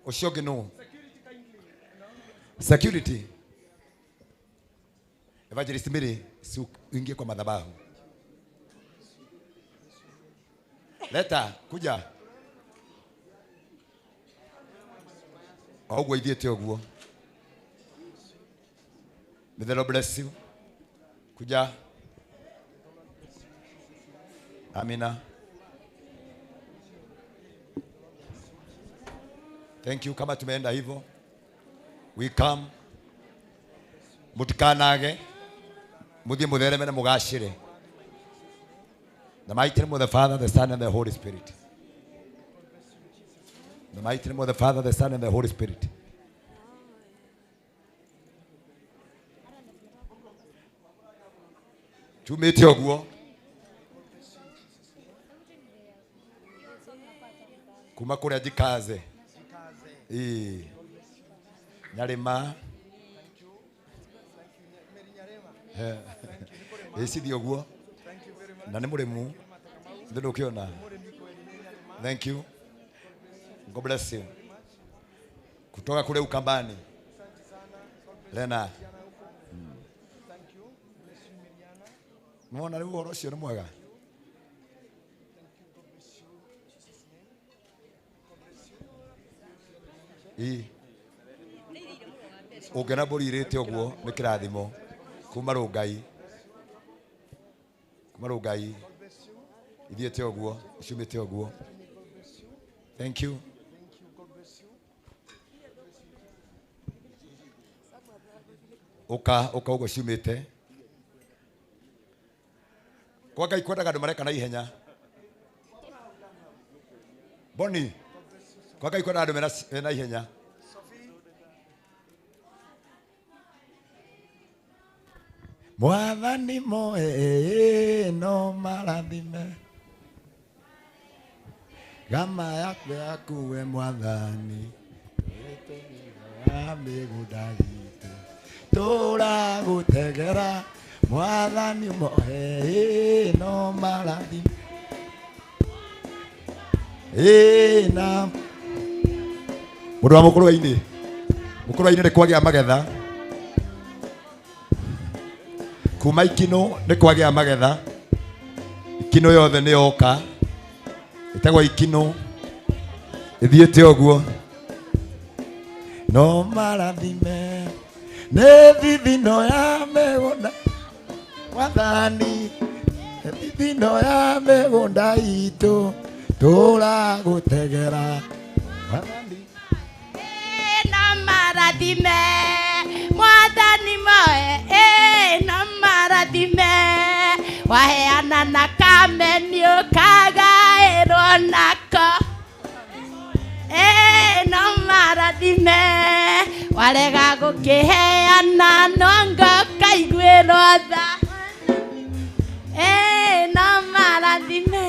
[SPEAKER 1] Ucio ũngĩ nũ? Security. Evangelist Mary, si uingie kwa madhabahu. Leta, kuja. Oguo ithiĩte ũguo. May the Lord bless you. Kuja. Amina. Thank you. Kama tumeenda hivyo, we come. Mutikanage, muthie muthereme na mugacire. The mighty name of the Father, the Son, and the Holy Spirit. The mighty name of the Father, the Son, and the Holy Spirit. Tumĩte ũguo kuma kũrĩa njikaze. Ĩĩ. Nyarĩma. Ĩcithi ũguo. Na nĩ mũrĩmu. Nĩ ndũkĩona. Thank you. God bless you. Kutoka kule Ukambani. Lena. Nĩwona rĩu ũhoro ũcio nĩ mwega. Ĩ. Ũngĩona mbũri irĩte ũguo nĩ kĩrathimo kuma rũngai. Kuma rũngai ithiĩte ũguo, iciumĩte ũguo. Thank you. Ũka ũka ũguo ciumĩte. Kwa Ngai kwendaga andũ mareka na ihenya. Boni. Kwa Ngai kwendaga andũ mena ihenya. Mwathani moe no marathime. Gama yaku yakuwe mwathani. Mĩgũnda itũ tũragũtegera. Mwathani moe no marathime. Na mũndũ wa mũkũrwe-inĩ. Mũkũrwe-inĩ nĩ kwagĩa magetha. Kuma ikino nĩ kwagĩa magetha. Ikino yothe nĩ yoka. Ĩtagwo ikino. Ĩthiĩte ũguo. No marathime. Nĩ thithino ya mĩgũnda. Mwathani. Nĩ thithino ya mĩgũnda itũ. Tũragũtegera. Mwathani.
[SPEAKER 3] Na marathime. Mwathani moe na marathime. Waheana na kameni ũkagaĩrwo nako. No marathime. Warega gũkĩheana no ngokaiguĩrwo tha. No marathime.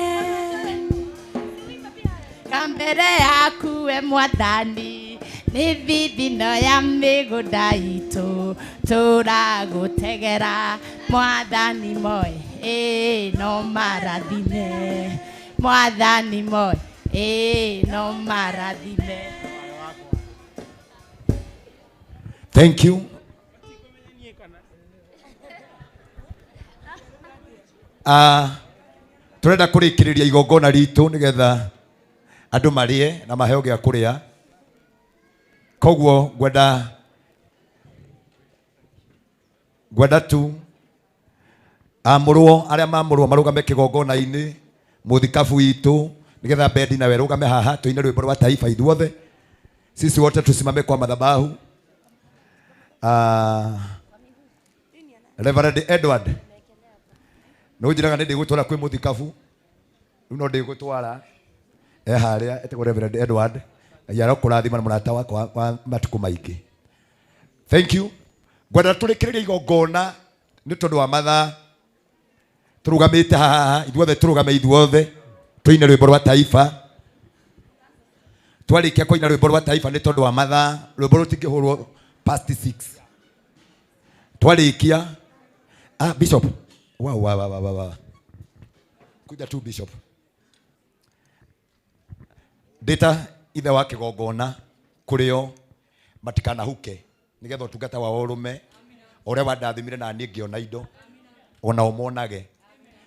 [SPEAKER 3] Kambere yaku we mwathani. Nĩ thithino ya mĩgũnda itũ tũragũtegera. Mwathani moe no marathime. Mwathani moe no marathime.
[SPEAKER 1] Thank you. Turenda kũrĩkĩrĩria igongona ritũ nĩgetha andũ marĩe na maheo gĩa kũrĩa. Koguo ngwenda tu amũrwo arĩa mamũrwo marũgame kĩgongona-inĩ mũthikabu witũ nĩgetha bendi nawe rũgame haha tũine rwĩmbo rwa taifa ithuothe. Sisi wote tusimame kwa madhabahu. Reverend Edward no njiraga nĩ ndĩgũtwara kwĩ mũthikabu rĩu no ndĩgũtwara e harĩa etagwo Reverend Edward. Ngai arokũrathima na mũrata wakwa wa matukũ maingĩ. Thank you. Ngwenda tũrĩkĩrĩrie igongona nĩ tondũ wa mathaa. Tũrũgamĩte haha ithuothe, tũrũgame ithuothe tũine rwĩmbo rwa taifa. Twarĩkia kũina rwĩmbo rwa taifa nĩ tondũ wa mathaa, rwĩmbo rũtingĩhũrwo past 6. Twarĩkia Bishop. Wow, wow, wow, wow, wow. Kuja tu Bishop. Ndĩta ithe wa kĩgongona kũrĩo matikanahuke nĩgetha ũtungata wao ũrũme ũrĩa wandathimire na niĩ ngĩona indo ona ũmonage.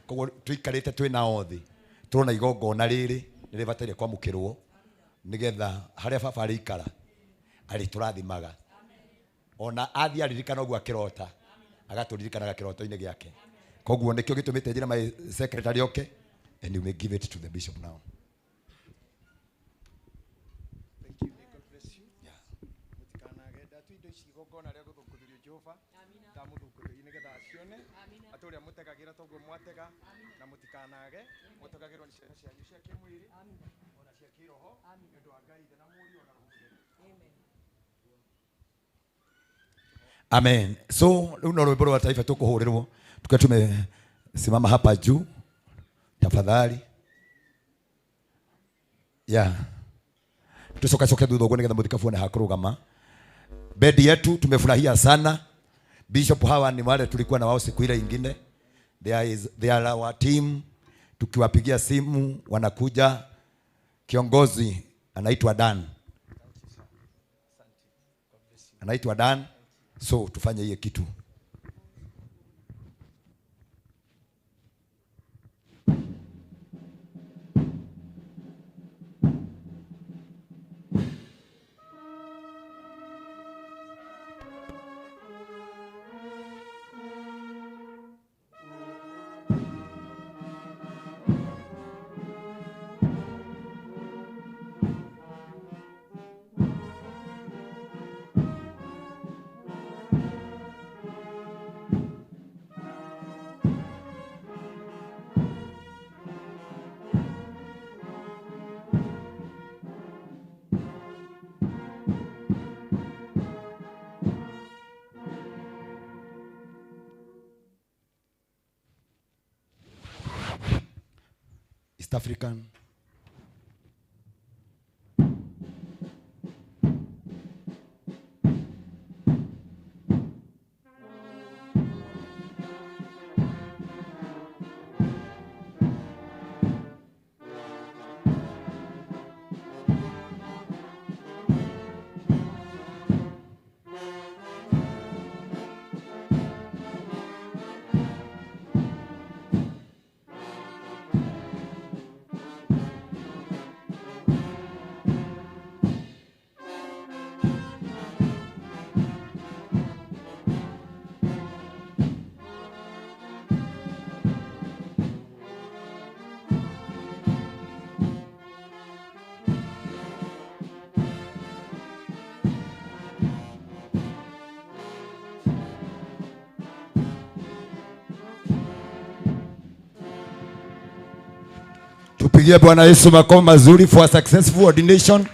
[SPEAKER 1] Koguo tũikarĩte twĩna othi tũrona igongona rĩrĩ nĩ rĩbataire kwamũkĩrwo nĩgetha harĩa baba arĩikara arĩtũrathimaga. Ona athiĩ aririkana ũguo akĩrota agatũririkanaga kĩroto-inĩ gĩake. Koguo nĩkĩo gĩtũmĩte njĩra my secretary oke, and you may give it to the bishop now. Amen. So rĩu no rwĩmbo rwa taifa tũkũhũrĩrwo tukiwa tumesimama hapa juu tafadhali. Yeah. Tucokacoke thutha ũguo nĩgetha mũthikabu one hakũrũgama. Bedi yetu tumefurahia sana. Bishop hawa ni wale tulikuwa na wao siku ile ingine. They are our team. Tukiwapigia simu wanakuja. Kiongozi anaitwa Dan. Anaitwa Dan. So tufanye hiyo kitu. East African. Tupigie Bwana Yesu makofi mazuri for a successful ordination.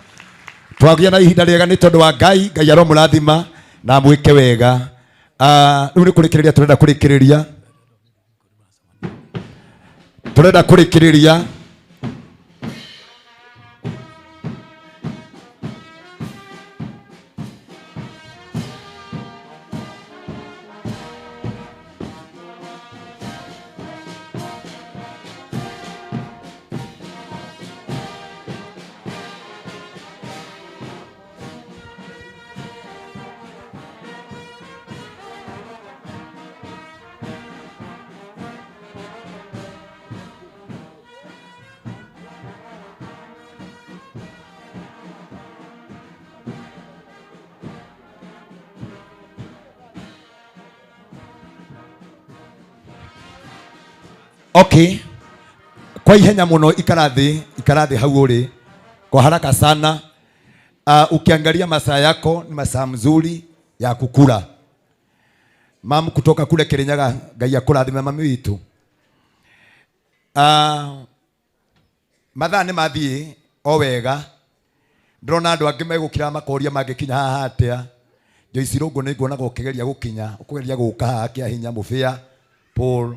[SPEAKER 1] Twagia na ihinda rĩega nĩ tondũ wa Ngai, Ngai aromũrathima na amwĩke wega. Rĩu nĩ kũrĩkĩrĩria tũrenda kũrĩkĩrĩria. Tũrenda kũrĩkĩrĩria. Okay. Kwa ihenya muno ikarathi hau uri kwa haraka sana. Ukiangalia masaa yako ni masaa mzuri ya kukula. Mamu kutoka kule Kirinyaga, Ngai akurathime mami witu. Mathaa nĩ mathiĩ o wega. Ndĩrona andũ angĩ megũkira makoria mangĩkinya haha atĩa. Joyce Rũngũ nĩ nguonaga ũkĩgeria gũkinya, ũkũgeria gũka haha kĩa hinya Mũbĩa Paul.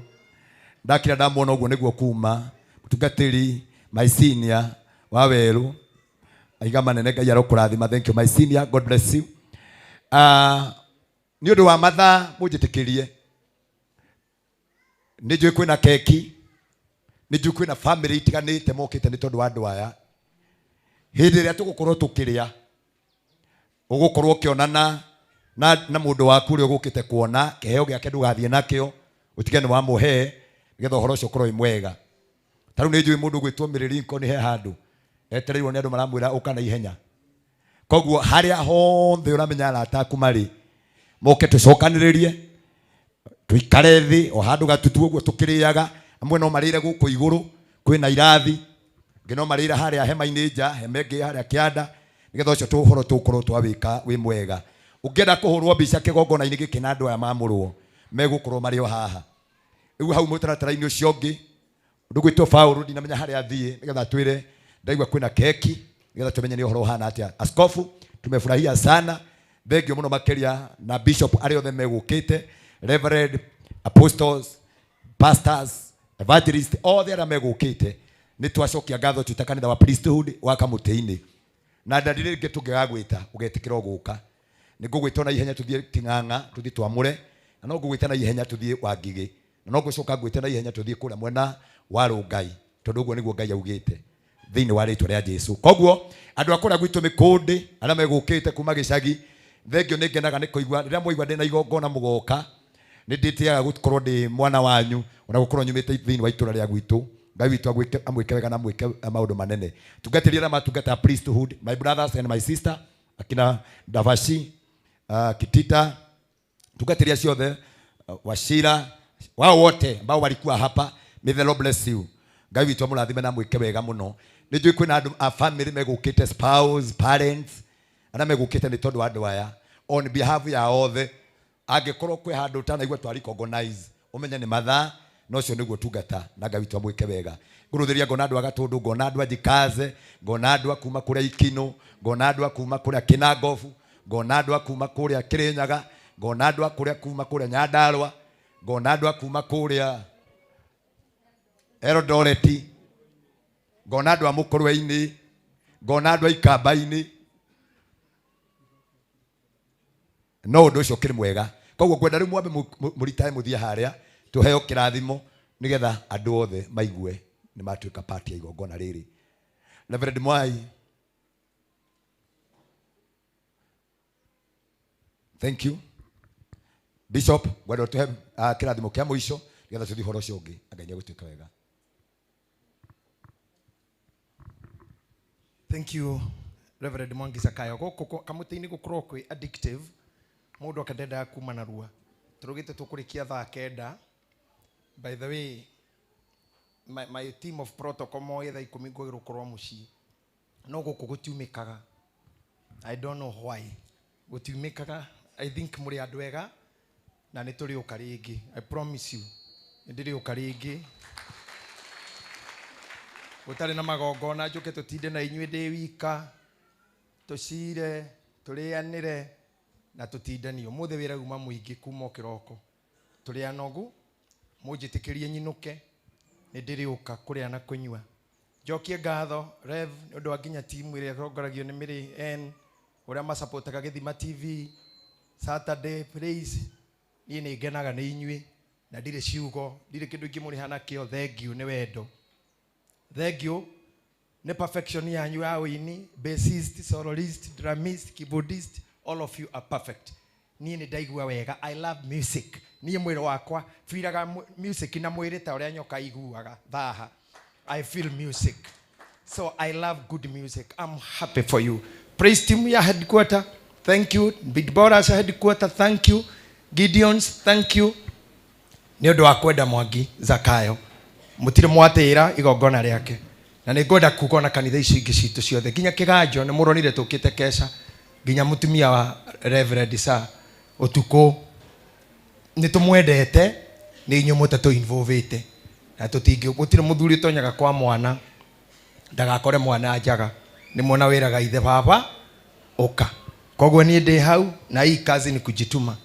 [SPEAKER 1] Ndakira ndamuona ũguo nĩguo kuma mũtungatĩri my senior wa werũ aiga manene Ngai arokũrathima. Thank you my senior, God bless you. Nĩ ũndũ wa mathaa mũnjĩtĩkĩrie, nĩ njũĩ kwĩna keki, nĩ njũĩ kwĩna family itiganĩte mokĩte nĩ tondũ wa andũ aya. Hĩndĩ ĩrĩa tũgũkorwo tũkĩrĩa, ũgũkorwo ũkĩonana na mũndũ waku ũrĩa ũgũkĩte kuona kĩheo gĩake ndũgathiĩ nakĩo, ũtige nĩ wamũhe nĩgetha ũhoro ũcio ũkorwo wĩ mwega. Ta rĩu nĩ njũĩ mũndũ ũgwĩtwo Mĩrĩrinko nĩ he handũ etereirwo nĩ andũ maramwĩra ũka na ihenya. Koguo harĩa hothe ũramenya arata aku marĩ, moke tũcokanĩrĩrie, tũikare thĩ o handũ gatutu ũguo tũkĩrĩaga. Amwe no marĩre gũkũ igũrũ kwĩna irathi, angĩ no marĩre harĩa hema-inĩ nja, hema ĩngĩ harĩa kĩanda, nĩgetha ũcio ũhoro tũkorwo twawĩka wĩ mwega. Ũngĩenda kũhũrwo mbica kĩgongona-inĩ gĩkĩ na andũ aya mamũrwo, megũkorwo marĩ o haha. Rĩu hau mũtaratara-inĩ ũcio ũngĩ, ũndũ gwĩtwo Paul ndinamenya harĩa athiĩ, nĩgetha atwĩre ndaigua kwĩna keki, nĩgetha tũmenye nĩ ũhoro ũhana atĩa. Askofu, tumefurahia sana, thengio mũno makĩria na bishop arĩa othe megũkĩte, reverend, apostles, pastors, evangelist, othe arĩa megũkĩte. Nĩ twacokia ngatho twĩ ta kanitha wa priesthood wa Kamũtĩ-inĩ. Na ndadi rĩngĩ tũngĩgagwĩta ũgetĩkĩra gũka, nĩ ngũgwĩta na ihenya tũthiĩ Kĩng'ang'a tũthiĩ twamũre, na no ngũgwĩta na ihenya tũthiĩ Wangigĩ, na no ngũcoka ngwĩte na ihenya tũthiĩ kũrĩa mwena wa Rũngai, tondũ ũguo nĩguo Ngai augĩte thĩinĩ wa rĩtwa rĩa Jesũ. Koguo andũ a kũrĩa gwitũ mĩkũndĩ arĩa megũkĩte kuma gĩcagi, thengio nĩ ngenaga nĩ kũigua rĩrĩa mwaigua ndĩna igongona mũgoka, nĩ ndĩtĩaga gũkorwo ndĩ mwana wanyu ona gũkorwo nyumĩte thĩinĩ wa itũra rĩa gwitũ. Ngai witũ amwĩke wega na amwĩke maũndũ manene. Tungatĩri arĩa matungata priesthood, my brothers and my sister, akina Davashi, Kitita, tungatĩri acio othe, Washira, wao wote ambao walikuwa hapa, may the Lord bless you. Ngai witũ amũrathime na amwĩke wega mũno. Nĩ njũĩ kwĩna andũ a family megũkĩte, spouse, parents, arĩa megũkĩte nĩ tondũ wa andũ aya. On behalf ya othe, angĩkorwo kwĩ handũ ũtanaigua twa recognize, ũmenye nĩ mathaa, na ũcio nĩguo tungata, na Ngai witũ amwĩke wega. Ngũrũthĩria ngona andũ a Gatũndũ, ngona andũ a Jikaze, ngona andũ a kuma kũrĩa Ikinũ, ngona andũ a kuma kũrĩa Kĩnangobu, ngona andũ a kuma kũrĩa Kĩrĩnyaga, ngona andũ a kũrĩa kuma kũrĩa Nyandarũa, ngona andũ a kuma kũrĩa Eldoret. Ngona andũ a Mũkũrwe-inĩ, ngona andũ a Ikamba-inĩ. No ũndũ ũcio ũkĩrĩ mwega. Koguo ngwenda rĩu mwambe mũritae mũthiĩ harĩa tũheo kĩrathimo nĩgetha andũ othe maigue nĩ matuĩka part ya igongona rĩrĩ. Reverend Mwai, thank you. Bishop, ngwenda ũtũhe kĩrathimo kĩa mũico nĩgetha tũthiĩ ũhoro ũcio ũngĩ. Ngai nĩegũtuĩka wega.
[SPEAKER 2] Thank you, Reverend Mwangi Zakayo. Gũkũ kamũtĩ-inĩ gũkorwo kwĩ addictive, mũndũ akendendaga kuma narua. Tũrugĩte tũkũrĩkia thaa 9. By the way, my team of protocol moĩ thaa 10 ngwagĩrĩirwo gũkorwo mũciĩ. No gũkũ gũtiumĩkaga. I don't know why. Gũtiumĩkaga. I think mũrĩ andũ ega na nĩ tũrĩũka rĩngĩ. I promise you. Nĩ ndĩrĩũka rĩngĩ. Gũtarĩ na magongona njũke tũtinde na inyuĩ ndĩ wika. Tũcire, tũrĩanĩre na tũtindanie. Ũmũthĩ wĩra uma mũingĩ kuma o kĩroko. Tũrĩ anogu, mũnjĩtĩkĩrie nyinũke, nĩ ndĩrĩũka kũrĩa na kũnyua. Njokie ngatho Rev nĩ ũndũ wa nginya timu ĩrĩa ĩrongoragio nĩ Mary N, ũrĩa macapotaga Gĩthima TV, Saturday please. Niĩ nĩ ngenaga nĩ inyuĩ na ndirĩ ciugo, ndirĩ kĩndũ ingĩmũrĩha nakĩo. Thank you nĩ wendo. Thank you nĩ perfection yanyu ya ũini, bassist, soloist, drummist, keyboardist, all of you are perfect. Niĩ nĩ ndaigua wega. I love music. Niĩ mwĩrĩ wakwa biraga music na mwĩrĩ ta ũrĩa nyoka iguaga thaha. I feel music. So I love good music. I'm happy for you. Praise team ya headquarter, thank you. Big Boras headquarter, thank you. Gideons, thank you. Nĩ ũndũ wa kwenda Mwangi Zakayo. Mũtirĩ mwatĩra igongona rĩake. Na nĩ ngwenda kuga ona kanitha ici ingĩ citũ ciothe nginya kĩganjo nĩ mũronire tũkĩte keca nginya mũtumia wa Reverend Sir ũtukũ nĩ tũmwendete nĩ inyuĩ mũtatũ involvete na tũtingĩ gũtirĩ mũthuri ũtonyaga kwa mwana ndagakore mwana njaga nĩ mwana wĩraga ithe baba ũka. Koguo niĩ ndĩ hau na hii kazi ni kujituma.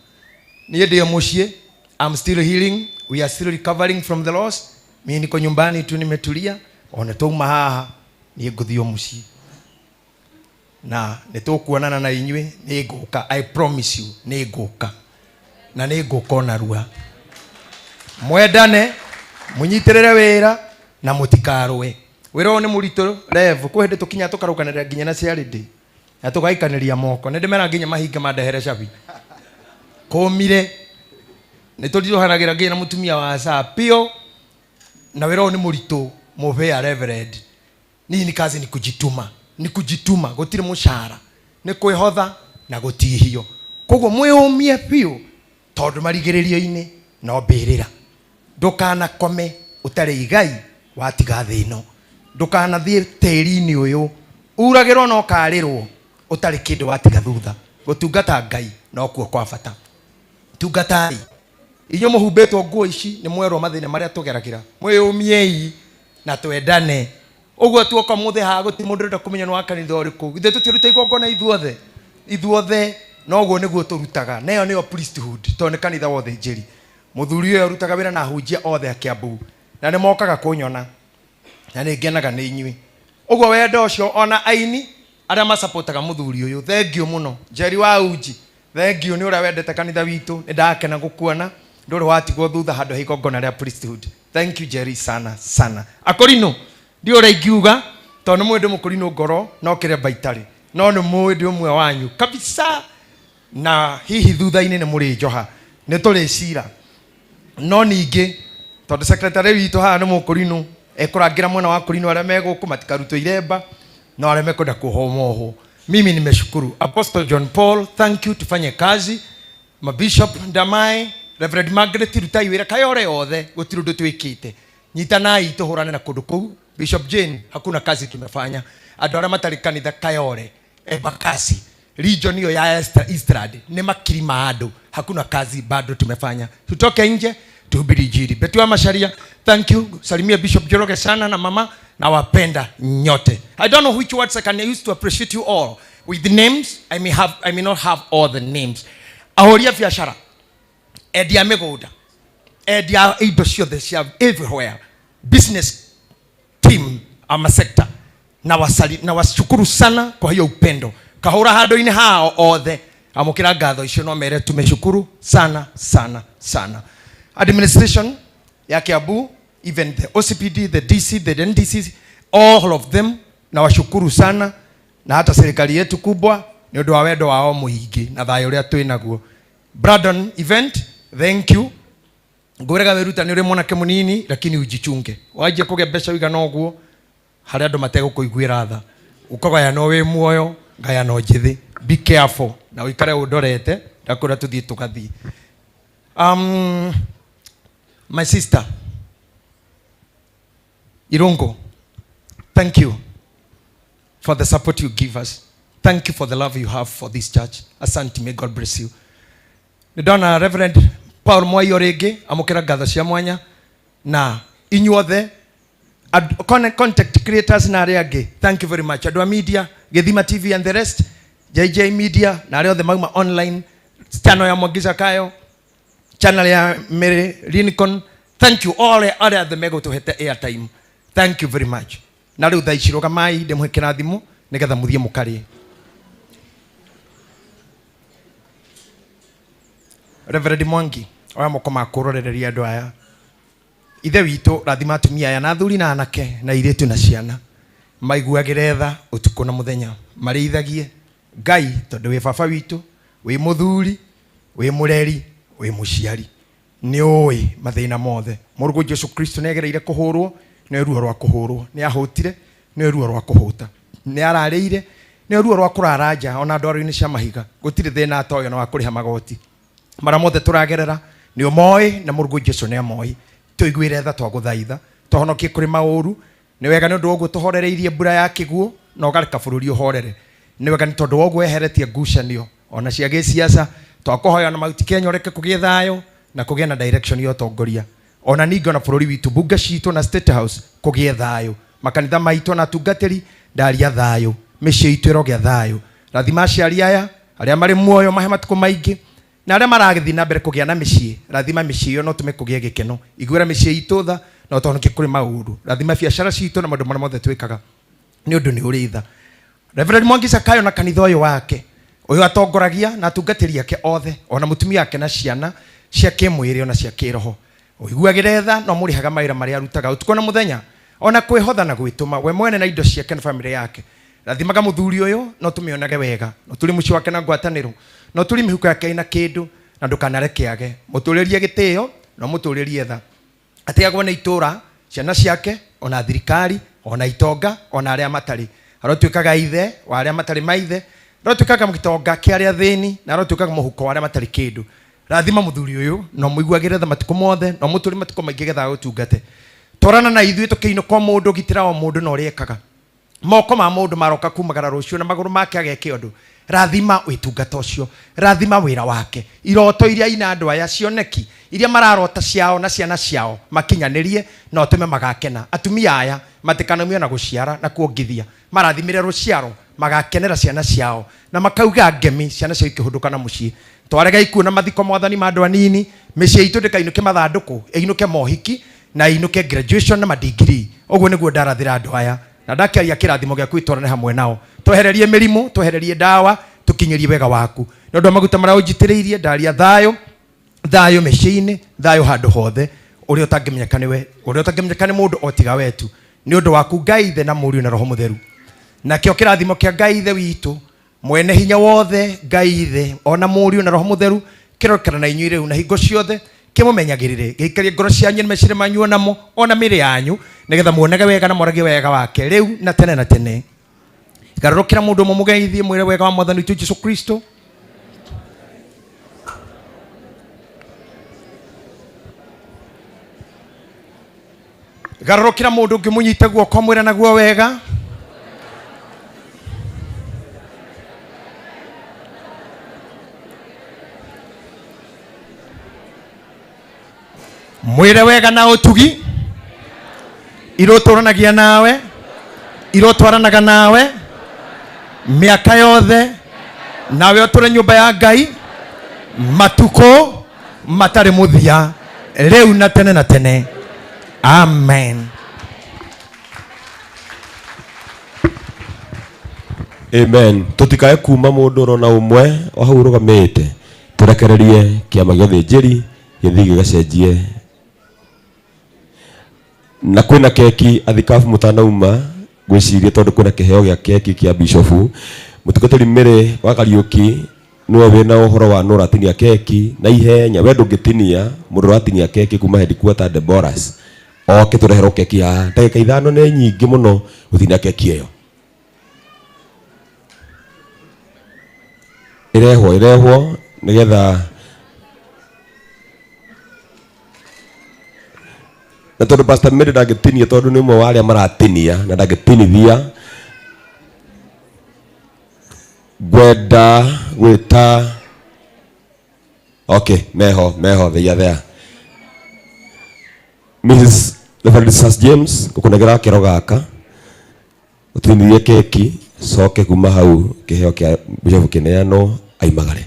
[SPEAKER 2] Niĩ ndĩ mũciĩ, I'm still healing, we are still recovering from the loss. Mimi niko nyumbani tu nimetulia, ona twauma haha niĩ ngũthiĩ o mũciĩ na nĩ tũkuonana na inyuĩ. Nĩ ngũka, I promise you, nĩ ngũka na nĩ ngũka ona rua. Mwendane, mũnyitĩrĩre wĩra na mũtikarũe. Wĩra ũyũ nĩ mũritũ Rev, kwĩ hĩndĩ tũkinya tũkarũkanĩrĩra nginya na charity na tũgaikanĩria moko. Nĩ ndĩmera nginya mahinga mandehere cabi kũmire nĩ tũritũhanagĩra nginya na mũtumia wa Sapio. Na wĩra ũyũ nĩ mũritũ mũbea Reverend. Nini kazi ni kujituma, ni kujituma, gũtirĩ mũcara, nĩ kwĩhotha na gũtihio. Koguo mwĩyũmie biũ tondũ marigĩrĩrio-inĩ no mbĩrĩra. Ndũkanakome ũtarĩ igai watiga thĩ ĩno. Ndũkanathiĩ tĩri-inĩ ũyũ uragĩrwo na ũkarĩrwo ũtarĩ kĩndũ watiga thutha. Gũtungata Ngai nokuo kwa bata. Tungatai. Inyuĩ mũhumbĩtwo nguo ici nĩ mwerwo mathĩna marĩa tũgeragĩra. Mwĩyũmiei na twendane. Ũguo tuoka mũthĩ haha gũtirĩ mũndũ ũrenda kũmenya nĩ wa kanitha ũrĩkũ. Ithuĩ tũtiruta igongona ithuothe. Ithuothe noguo nĩguo tũrutaga. Na ĩyo nĩyo priesthood tondũ nĩ kanitha wa ũthĩnjĩri. Mũthuri ũyũ arutaga wĩra na ahunjia othe a Kiambu na nĩ mokaga kũnyona na nĩ ngenaga nĩ inyuĩ. Ũguo wendo ũcio ona aini arĩa macapotaga mũthuri ũyũ, thank you mũno. Jerry wa Uji, thank you nĩ ũrĩa wendete kanitha witũ. Nĩ ndakena gũkuona ndũrĩ watigwo thutha handũ ha igongona rĩa priesthood. Thank you Jerry sana sana. Akorino ndi ũrĩa ingiuga tondũ nĩ mũĩ ndĩ mũkorino ngoro no kĩremba itarĩ, no nĩ mũĩ ndĩ ũmwe wanyu kabisa, na hihi thutha-inĩ nĩ mũrĩnjoha nĩ tũrĩcira. No ningĩ tondũ secretary witũ haha nĩ mũkorino ekũrangĩra mwena wa korino arĩa megũkũ matikarutwo iremba no arĩa mekwenda kuohwo mohwo. Mimi nimeshukuru Apostle John Paul, thank you, tufanye kazi. Mabishop Ndamae, Reverend Margaret, rutai wĩra kayore othe gũtirĩ ũndũ twĩkĩte. Nyitanai tũhũrane na kũndũ kũu. Bishop Jane, hakuna kazi tumefanya. Andũ arĩa matarĩ kanitha Kayore, Embakasi, region hiyo ya Eastland nĩ makiri ma andũ, hakuna kazi bado tumefanya. Tutoke nje tuhubiri injili. Betu Macharia, thank you. Salimia Bishop Njoroge sana na mama, na wapenda nyote. I don't know which words I can use to appreciate you all. With the names, I may not have all the names. Ahoria biashara, endia mĩgũnda, endia indo ciothe cia everywhere. Business team Ama sector na wasali, na washukuru sana kwa hiyo upendo kahura handu-inĩ hao othe amũkĩra ngatho icio no mere tumeshukuru sana sana sana. Administration ya Kiambu, even the OCPD, the DC, the NDC, all of them na washukuru sana, na hata serikali yetu kubwa nĩ ũndũ wa wendo wao mũingĩ na thayũ ũrĩa twĩ naguo. Brandon event, thank you. Ngwĩraga wĩruta nĩ ũrĩ mwanake mũnini, lakini ujichunge. Wanjia kũgĩa mbeca ũigana ũguo harĩ andũ mategũkũiguĩra tha, ũkagaya no wĩ muoyo ngaya no njĩthĩ. Be careful na ũikare ũndorete ndakwĩra tũthiĩ tũgathiĩ. My sister Irungu, thank you for the support you give us. Thank you for the love you have for this church. Asante, may God bless you. Nĩ ndona Reverend Paul Mwaiyo rĩngĩ amũkĩra ngatho cia mwanya na inyuothe content creators na arĩa angĩ, thank you very much. Andũ a media, Gĩthima TV and the rest, JJ Media na arĩa othe mauma online, channel ya Mwangi Zakayo, channel ya Mary Lincoln, thank you all arĩa othe megũtũhete airtime, thank you very much. Na rĩu thaa ici rũgamai ndĩmũhe kĩrathimo nĩgetha mũthiĩ mũkarĩe. Reverend Mwangi, oya moko maku ũrorererie andũ aya. Ithe witũ, rathima atumia aya na athuri na anake na airĩtu na ciana, maiguagĩre tha ũtukũ na mũthenya, marĩithagie Ngai, tondũ wĩ baba witũ, wĩ mũthuri, wĩ mũreri, wĩ mũciari, nĩ ũĩ mathĩna mothe. Mũrũguo Jesu Kristo nĩ agereire kũhũrwo, nĩ ruo rwa kũhũrwo, nĩ ahũtire, nĩ ruo rwa kũhũta, nĩ ararĩire, nĩ ruo rwa kũrara nja ona ndwaro-inĩ cia mahiga. Gũtirĩ thĩna atoĩ ona wa kũrĩha magoti. Marĩa mothe tũragerera nĩ ũmoĩ, na mũrũguo Jesu nĩ amoĩ. Tũiguĩre tha, twagũthaitha, tũhonokie kũrĩ maũru. Nĩ wega nĩ ũndũ wa ũguo tũhorereirie mbura ya kĩguũ na ũgareka bũrũri ũhorere. Nĩ wega nĩ tondũ wa ũguo weheretie ngucanio ona cia gĩciaca. Twakũhoya na Mount Kenya ũreke kũgĩe thayũ na kũgĩe na direction ya ũtongoria, ona ningĩ ona bũrũri witũ, bunge citũ na State House kũgĩe thayũ, makanitha maitũ na atungatĩri ndaria thayũ, mĩciĩ itũ ĩrogĩa thayũ. Rathima aciari aya arĩa marĩ muoyo, mahe matukũ maingĩ, na arĩa maragĩthiĩ na mbere kũgĩa na mĩciĩ, rathima mĩciĩ ĩyo na ũtũme kũgĩe gĩkeno. Iguĩra mĩciĩ itũ tha na ũtũhonokie kũrĩ maũru. Rathima biacara citũ na maũndũ marĩa mothe twĩkaga, nĩ ũndũ nĩ ũrĩ tha. Reverend Mwangi Zakayo na kanitha ũyũ wake ũyũ atongoragia na atungatĩri ake othe, ona mũtumia wake na ciana cia kĩmwĩrĩ ona cia kĩroho, ũiguagĩre tha na ũmũrĩhaga mawĩra marĩa arutaga ũtukũ na mũthenya, ona kwĩhotha na gwĩtũma we mwene na indo ciake na bamĩrĩ yake. Rathimaga mũthuri ũyũ na ũtũmĩonage wega, na ũtũrie mũciĩ wake na ngwatanĩro, na ũtũrie mĩhuko yake ĩna kĩndũ, na ndũkanareke age. Mũtũrĩrie gĩtĩo na ũmũtũrĩrie tha, atĩagwo nĩ itũra, ciana ciake, ona thirikari, ona itonga, ona arĩa matarĩ. Arotuĩkaga ithe wa arĩa matarĩ maithe, arotuĩkaga gĩtonga kĩa arĩa athĩni, na arotuĩkaga mũhuko wa arĩa matarĩ kĩndũ. Rathima mũthuri ũyũ na ũmũiguagĩre tha matukũ mothe, na ũmũtũrie matukũ maingĩ getha agũtungate. Twarana na ithuĩ tũkĩinũka o mũndũ, gitĩra o mũndũ na ũrĩa ekaga. Moko ma mũndũ maroka kumagara rũciũ na magũrũ make ageke ũndũ. Rathima wĩtungata ũcio, rathima wĩra wake, iroto iria ina andũ aya, cioneki iria mararota ciao na ciana ciao makinyanĩrie, na ũtũme magakena. Atumia aya matikanamio na gũciara na kuongithia, marathimĩre rũciaro, magakenera ciana ciao na makauga ngemi ciana ciao ikĩhũndũka na mũciĩ. Twarega ikuũ na mathiko mwathani ma andũ anini, mĩciĩ itũ ndĩkainũke mathandũkũ, ĩinũke mohiki na ĩinũke graduation na madigiri. Ũguo nĩguo ndarathĩra andũ aya, na ndakĩaria kĩrathimo gĩaku itwarane hamwe nao. Twehererie mĩrimũ, twehererie ndawa, tũkinyĩrie wega waku. Nĩ ũndũ wa maguta marĩa ũnjitĩrĩirie, ndaria thayũ, thayũ mĩciĩ-inĩ, thayũ handũ hothe, ũrĩa ũtangĩmenyeka nĩwe, ũrĩa ũtangĩmenyeka nĩ mũndũ o tiga we tu. Nĩ ũndũ waku Ngai Ithe na Mũriũ na Roho Mũtheru. Nakĩo kĩrathimo kĩa Ngai Ithe witũ mwene hinya wothe, Ngai Ithe ona Mũriũ na Roho Mũtheru, kĩrokera na inyuĩ rĩu na hingo ciothe, kĩmũmenyagĩrĩre, gĩikarie ngoro cianyu na meciria manyu onamo, ona mĩĩrĩ yanyu, nĩgetha muonage wega na mwaragie wega wake rĩu na tene na tene. Garũrũkĩra mũndũ ũmwe mũgeithie, mwĩre wega wa Mwathani witũ Jesu Kristo. Garũrũkĩra mũndũ ũngĩ mũnyite guoko, mwĩre naguo wega. Mwĩre wega na ũtugi, irotũranagia nawe, irotwaranaga nawe mĩaka yothe, nawe ũtũre nyũmba ya Ngai matukũ matarĩ mũthia, rĩu na tene na tene. Amen.
[SPEAKER 19] Amen. Tutikae kuma mundu rona umwe o hau rugamite turekererie kiama gĩa ũthĩnjĩri gĩthiĩ gĩgacenjie na kwĩna keki athikabu mũtanauma ngwĩciria tondũ kwĩna kĩheo gĩa keki kĩa bishofu mũtungatĩri Mary wa Kariũki nĩwe wĩna ũhoro wa nũ ũratinia keki na ihenya we ndũngĩtinia mũndũ ũratinia keki kuma headquarter Deborahs oke tũreherwo keki haha ndagĩka 5 nĩ nyingĩ mũno gũtinia keki ĩyo irehwo nigetha na tondu Pastor Mary ndangĩtinia tondu nĩ ũmwe wa arĩa maratinia na ndangĩtinithia ngwenda gwĩta okay meho they are there Mrs. Reverend Sir James gũkũnegera kĩro gaka ũtinithie keki coke kuma hau kĩheo kĩa bishop kĩneanwo aimagare.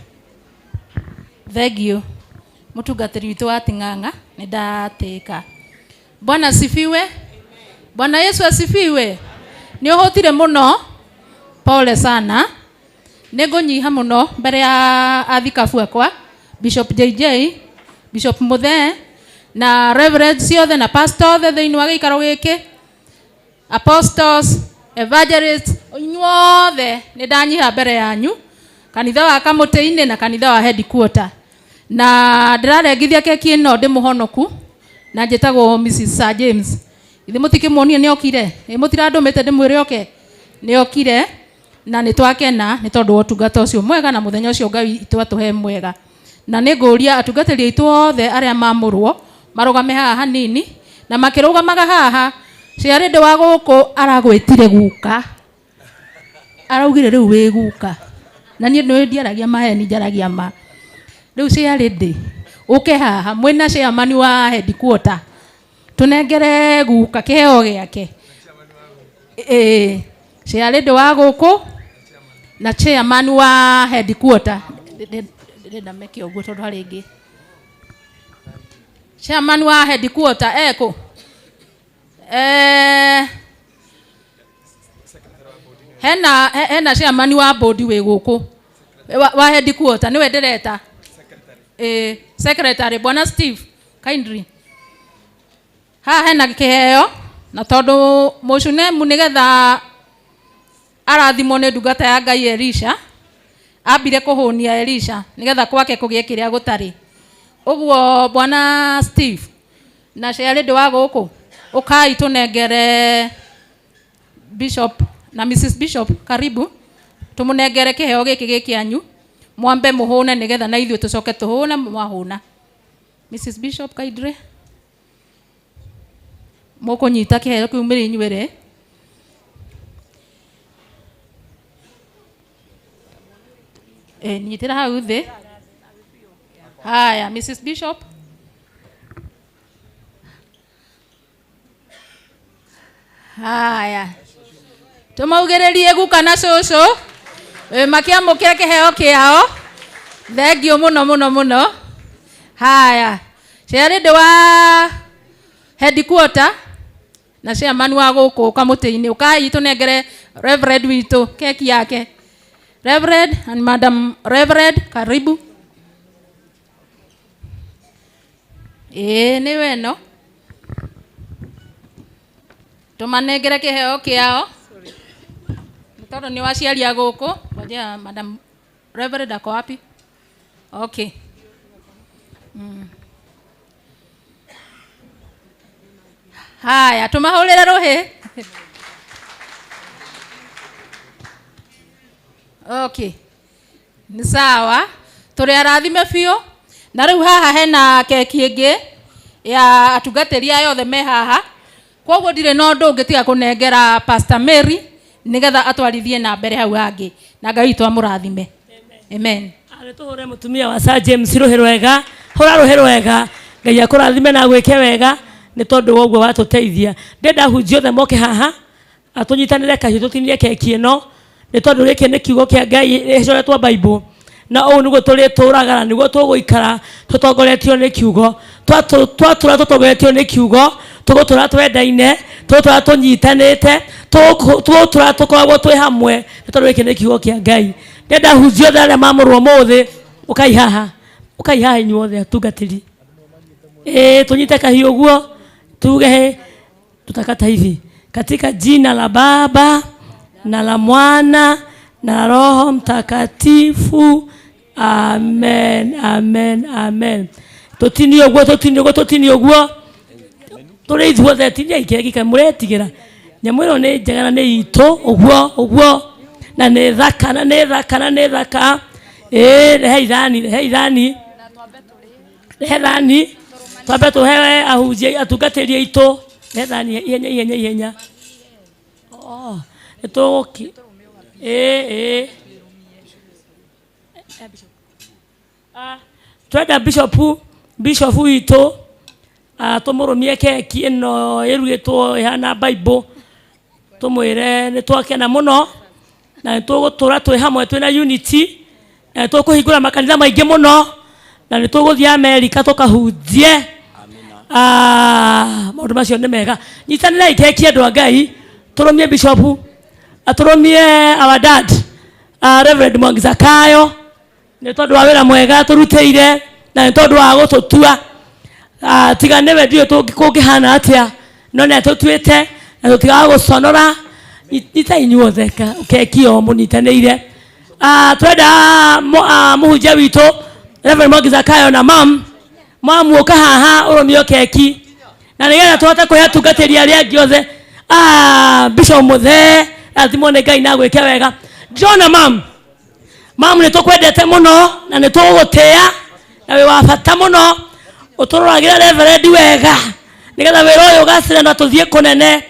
[SPEAKER 22] Thank you mutungatĩri witũ wa Ting'ang'a nĩ ndatĩka. Bwana asifiwe. Bwana Yesu asifiwe. Nĩ ũhũtire mũno, pole sana. Nĩ ngũnyiha mũno mbere ya athikabu akwa Bishop JJ, Bishop Muthee na Reverend ciothe na pastor othe thĩinĩ wa gĩikaro gĩkĩ, apostles, evangelists, inyuothe nĩ ndanyiha mbere yanyu kanitha wa Kamũtĩ-inĩ na kanitha wa headquarter. Na ndĩrarengithia keki ĩno ndĩ mũhonoku na njĩtagwo Mrs. Sir James. Ithe mũtikĩmuonie nĩ okire, ĩ mũtirandũmĩte ndĩmwĩre oke, nĩ okire na nĩ twakena nĩ tondũ wa ũtungata ũcio mwega na mũthenya ũcio Ngai witũ atũhe mwega. Na nĩ ngũria atungatĩri aitũ othe arĩa mamũrwo marũgame haha hanini na makĩrũgamaga haha ciarĩ ndĩ wa gũkũ aragwĩtire guka, araugire rĩu wĩ guka na niĩ nĩ ndiaragia maheni njaragia ma. Rĩu ciarĩ ndĩ ũke haha mwĩna chairman wa headquarter tunengere guka kĩheo gĩake. Ciarĩ ndĩ wa gũkũ na chairman wa headquarter ndĩrenda meke ũguo tondũ harĩ ĩngĩ chairman wa headquarter eko hena chairman wa board wĩ gũkũ wa headquarter niwe ndĩreta secretary Bwana Steve kindly haha hena kĩheo na tondũ mũcunemu nĩgetha arathimwo nĩ ndungata ya Ngai Elisha ambire kũhũnia Elisha nĩgetha kwake kũgĩe kĩrĩa gũtarĩ. Ũguo Bwana Steve na ciarĩ wa gũkũ ũkai tũnengere Bishop na Mrs. Bishop karibu tũmũnengere kĩheo gĩkĩ gĩkĩanyu mwambe mũhũne nĩgetha na ithuĩ tũcoke tũhũne mwahũna. Mrs. Bishop kaidre mũkũnyita kĩheo kĩu mũrĩ inyuerĩ. Nyitĩra hau thĩ. Haya Mrs. Bishop. Haya tũmaugĩrĩrie guka na cũcũ makĩamũkĩra kĩheo kĩao. Thengiũ mũno mũno mũno. Haya ciarĩ ndĩ wa headquarter na chairman wa gũkũ Kamũtĩ-inĩ ũkai tũnengere Reverend witũ keki yake. Reverend and Madam Reverend karibu. Nĩ weno tũmanengere kĩheo kĩao nĩ tondũ nĩ waciaria gũkũ. Ngoja Madam Reverend ako wapi? Okay. Haya tũmahũrĩre rũhĩ. Okay. Ni sawa tũrĩ arathime biũ. Na rĩu haha hena keki ĩngĩ ya atungatĩri aya othe me haha koguo ndirĩ na ũndũ ũngĩ tiga kũnengera Pastor Mary nĩgetha atwarithie na mbere hau hangĩ na Ngai witũ amũrathime. Amen.
[SPEAKER 4] Arĩ tũhũre mũtumia wa Sir James rũhĩ rwega, hũra rũhĩ rwega, Ngai akũrathime na agwĩke wega nĩ tondũ wa ũguo watũteithia. Ndĩrenda ahunjia othe moke haha atũnyitanĩre kahiũ tũtinie keki ĩno nĩ tondũ gĩkĩ nĩ kiugo kĩa Ngai gĩcoretwo Bible na ũũ nĩguo tũrĩtũraga na nĩguo tũgũikara tũtongoretio nĩ kiugo. Twatũra tũtongoretio nĩ kiugo Tũgũtũra twendaine, tũgũtũra tũnyitanĩte, tũgũtũra tũkoragwo twĩ hamwe, nĩ tondũ gĩkĩ nĩ kiugo kĩa Ngai. Ndĩrenda hunjia othe arĩa mamũrwo ũmũthĩ, ũkai haha, ũkai haha inyuothe atungatĩri. Ĩĩ, tũnyite kahiũ ũguo, tuge he, tutakata hivi katika jina la Baba na la Mwana na la Roho Mtakatifu. Amen, amen, amen. Tũtinie ũguo, tũtinie ũguo, tũtinie ũguo. Tũrĩ ithuothe, tinia keki ka mũretigĩra. Nyamũ ĩno nĩ njega na nĩ itũ, ũguo, ũguo. Na nĩ thaka, na nĩ thaka, na nĩ thaka. Ĩĩ, rehe ithani, rehe ithani. Rehe thani. Twambe tũhe ahunjia, atungatĩri aitũ. Rehe thani ihenya, ihenya, ihenya. Oh, nĩ tũgũki. Ĩĩ, ĩĩ. Twenda bishop, bishop witũ tũmũrũmie keki ĩno ĩrugĩtwo ĩhana Bible, tũmwĩre nĩ twakena mũno na nĩ tũgũtũra twĩ hamwe twĩna unity, na nĩ tũkũhingũra makanitha maingĩ mũno, na nĩ tũgũthiĩ Amerika tũkahunjie. Maũndũ macio nĩ mega. Nyitanĩrai keki andũ a Ngai, tũrũmie bishop, atũrũmie our dad, Reverend Mwangi Zakayo, nĩ tondũ wa wĩra mwega tũrutĩire na nĩ tondũ wa gũtũtua. Tiga nĩwe ndiũĩ kũngĩhana atĩa, no nĩ atũtuĩte na tũtigaga gũconora. Nyitai inyuothe keki o mũnyitanĩire. Twenda mũhunjia witũ Reverend Mwangi Zakayo na mam, mamu ũka haha ũrũmio keki na nĩgetha tũhote kũhe atungatĩri arĩa angĩ othe. Bishop Muthee, rathimwo nĩ Ngai na agwĩke wega. Ndĩrona mam, mamu nĩ tũkwendete mũno na nĩ tũgũgũtĩĩa na wĩ wa bata mũno, ũtũroragĩra reverend wega nĩgetha wĩra ũyũ ũgacĩre na tũthiĩ kũnene,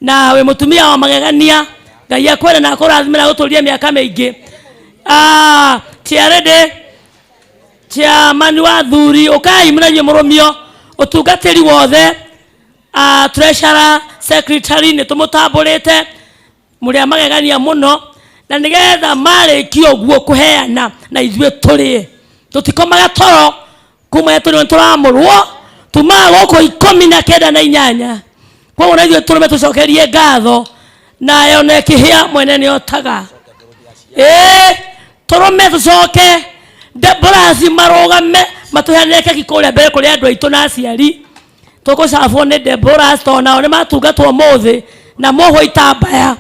[SPEAKER 4] na wĩ mũtumia wa magegania. Ngai akwende na akũrathime na agũtũrie mĩaka mĩingĩ. Chairlady, chairman wa athuri, ũkai mũna inyuĩ mũrũmio ũtungatĩri wothe. Treasurer, secretary nĩ tũmũtambũrĩte, mũrĩ a magegania mũno, na nĩgetha marĩkie ũguo kũheana na ithuĩ tũrĩe. Tũtikomaga toro kuma tũrĩ tũramũrwo, tumaga gũkũ 18 na inyanya. Koguo na ithuĩ tũrũme tũcokerie ngatho, nayo na ĩkĩhĩa mwene nĩotaga. Ĩĩ, tũrũme tũcoke Deborah marũgame matũheanĩre keki kũrĩa mbere kũrĩ andũ aitũ na aciari. Tũgũcabwo nĩ Deborah tondũ nao nĩ matungatwo ũmũthĩ na mohwo itambaya.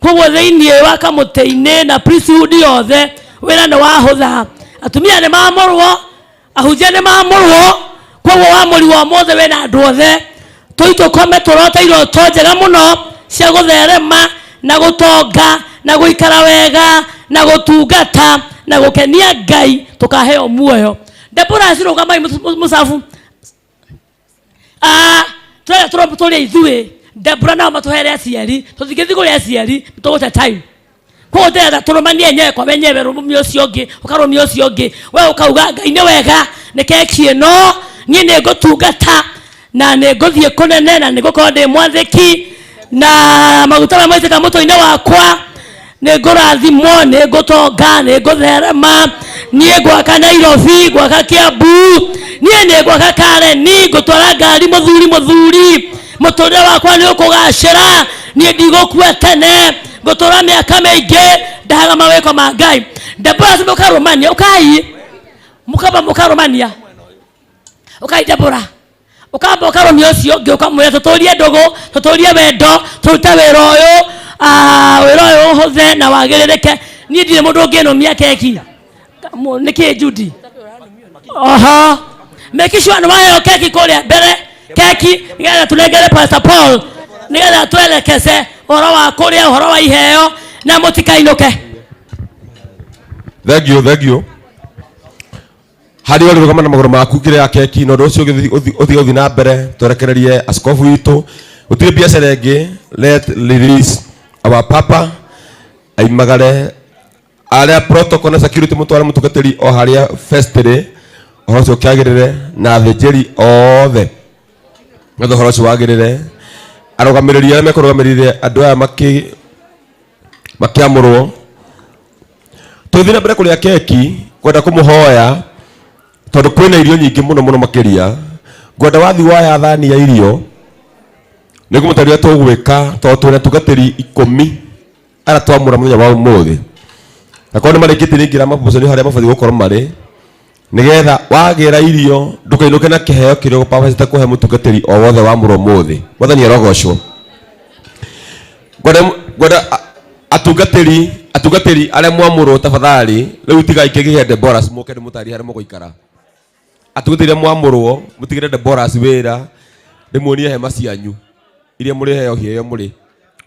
[SPEAKER 4] Koguo thĩinĩ wa kamũtĩ-inĩ na priesthood yothe wĩra nĩ wahũtha. Atumia nĩ mamũrwo, ahunjia nĩ mamũrwo, koguo wamũri wa ũmũthĩ wĩna andũ othe. Tũi tũkome tũrote iroto njega mũno cia gũtherema na gũtonga na gũikara wega na gũtungata na gũkenia Ngai, tũkaheo muoyo. Deborah cirũgamai mũcabu. Tũrĩa tũrĩa ithuĩ Deborah nao matũhere aciari, tũtingĩthiĩ kũrĩ aciari, tũgũte time. Koguo ndĩrenda tũrũmanie enyewe kwa wenyewe, rũmia ũcio ũngĩ, ũkarũmia ũcio ũngĩ, we ũkauga Ngai nĩ wega, nĩ keki ĩno, niĩ nĩ ngũtungata na nĩ ngũthiĩ kũnene na nĩ ngũkorwo ndĩ mwathĩki, na maguta marĩa maitĩka mũtwe-inĩ wakwa nĩ ngũrathimwo, nĩ ngũtonga, nĩ ngũtherema, niĩ ngwaka Nairobi, ngwaka Kiambu, niĩ nĩ ngwaka Karen, ngũtwara ngari mũthuri mũthuri, mũtũrĩre wakwa nĩ ũkũgacĩra, niĩ ndigũkua tene, ngũtũra mĩaka mĩingĩ, ndahaga mawĩko ma Ngai. Deborah mũkarũmania, ũkai mũkamba mũkarũmania, ũkai Deborah, ũkamba ũkarũmia ũcio ũngĩ, ũkamwĩra tũtũrie ndũgũ, tũtũrie wendo, tũrute wĩra ũyũ, wĩra ũyũ ũhũthe na wagĩrĩrĩke. Niĩ ndirĩ mũndũ ũngĩnũmia keki. Nĩkĩ Judy? Oho. Make sure nĩ waheo keki kũrĩa mbere, keki nĩgetha tũnengere Pastor Paul, nĩgetha twerekeze ũhoro wa kũrĩa, ũhoro wa iheo, na mũtikainũke.
[SPEAKER 19] Thank you, thank you. Harĩa ũrĩ rũgama na magũrũ maku ngĩrĩa ya keki, na ũndũ ũcio ũthiĩ ũthiĩ na mbere, twerekererie askofu witũ. Gũtirĩ biacara ĩngĩ, let release our papa aimagare arĩa protocol na security mũtware mũtungatĩri o harĩa fest ĩrĩ, ũhoro ũcio ũkĩagĩrĩre, na athĩnjĩri othe nĩgetha ũhoro ũcio wagĩrĩre. Arũgamĩrĩri arĩa mekũrũgamĩrĩire andũ aya makĩamũrwo. Tũgĩthiĩ na mbere kũrĩa keki, ngwenda kũmũhoya tondũ kwĩna irio nyingĩ mũno mũno makĩria. Ngwenda wathiĩ woya thani ya irio, Nĩngũmũtarĩria tũgwĩka tondũ twĩna atungatĩri 10 arĩa twamũra mũthenya wa ũmũthĩ. Na korwo nĩmarĩkĩtie nĩingĩra maboco-inĩ harĩa mabatiĩ gũkorwo marĩ, nĩgetha wagĩra irio ndũkainũke na kĩheo kĩrĩa ũbacĩte kũhe mũtungatĩri o wothe wamũrwo ũmũthĩ. Mwathani arogocwo. Ngwenda atungatĩri arĩa mwamũrwo tafadhali, rĩu tigai kĩgĩe Deborah mũke ndĩmũtarĩrie harĩa mũgũikara. Atungatĩri arĩa mwamũrwo mũtigĩre Deborah wĩra, ndĩmuonie hema cianyu iria mũrĩheo iheo mũrĩ.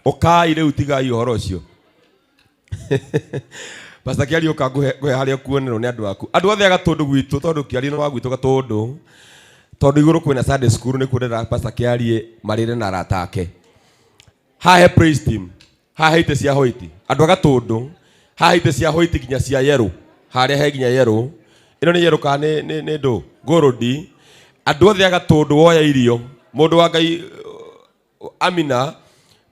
[SPEAKER 19] Ũkai rĩu tigai ũhoro ũcio. Pastor Kĩario ũka ngũhe harĩa ũkuonerwo nĩ andũ aku. Andũ othe a Gatũndũ gwitũ, tondũ Kĩario nĩ wa gwitũ Gatũndũ, tondũ igũrũ kwĩna Sunday school nĩkuo ndĩrenda Pastor Kĩarie marĩre na arata ake. Haha he praise team, haha he itĩ cia white. Andũ a Gatũndũ, haha he itĩ cia white nginya cia yellow. Harĩa he nginya yellow. Ĩno nĩ yellow kana nĩ ndũ? Gold. Andũ othe a Gatũndũ woya irio. Mũndũ wa Ngai Amina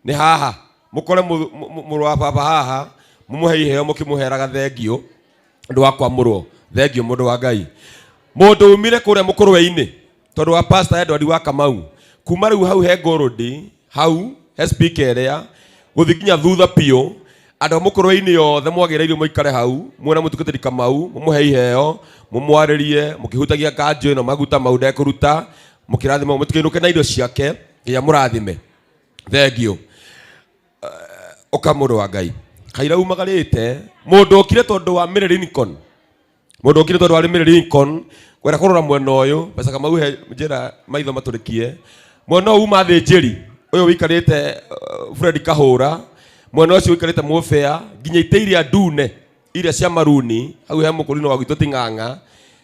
[SPEAKER 19] nĩ haha. Mũkore mũrũ wa baba haha, mũmũhe iheo mũkĩmũheraga thengio ũndũ wa kwamũrwo. Thengio mũndũ wa Ngai. Mũndũ umire kũrĩa mũkũrwe-inĩ tondũ wa Pastor Edward wa Kamau. Kuma rĩu hau he gold, hau he speaker ĩrĩa gũthiĩ nginya thutha biũ. Andũ a mũkũrwe-inĩ othe mwagĩrĩirwo mũikare hau mwena mũtungatĩri Kamau, mũmũhe iheo, mũmwarĩrie, mũkĩhutagia kanjũ ĩno maguta mau ndekũruta, mũkĩrathima, mũtikĩinũke na indo ciake nginya mũrathime. Thengio. Ũka mũndũ wa Ngai. Kaira umagarĩte, mũndũ okire tondũ wa Mary Lincoln. Mũndũ okire tondũ wa Mary Lincoln, kwenda kũrora mwena ũyũ, mbeca Kamau he njĩra maitho matũrĩkie. Mwena ũyũ uma thĩnjĩri, ũyũ ũikarĩte Fred Kahũra, mwena ũcio ũikarĩte Mũbĩa, nginya itĩ iria ndune, iria cia maruni, hau he mũkũrinũ wa gwitũ Ting'ang'a,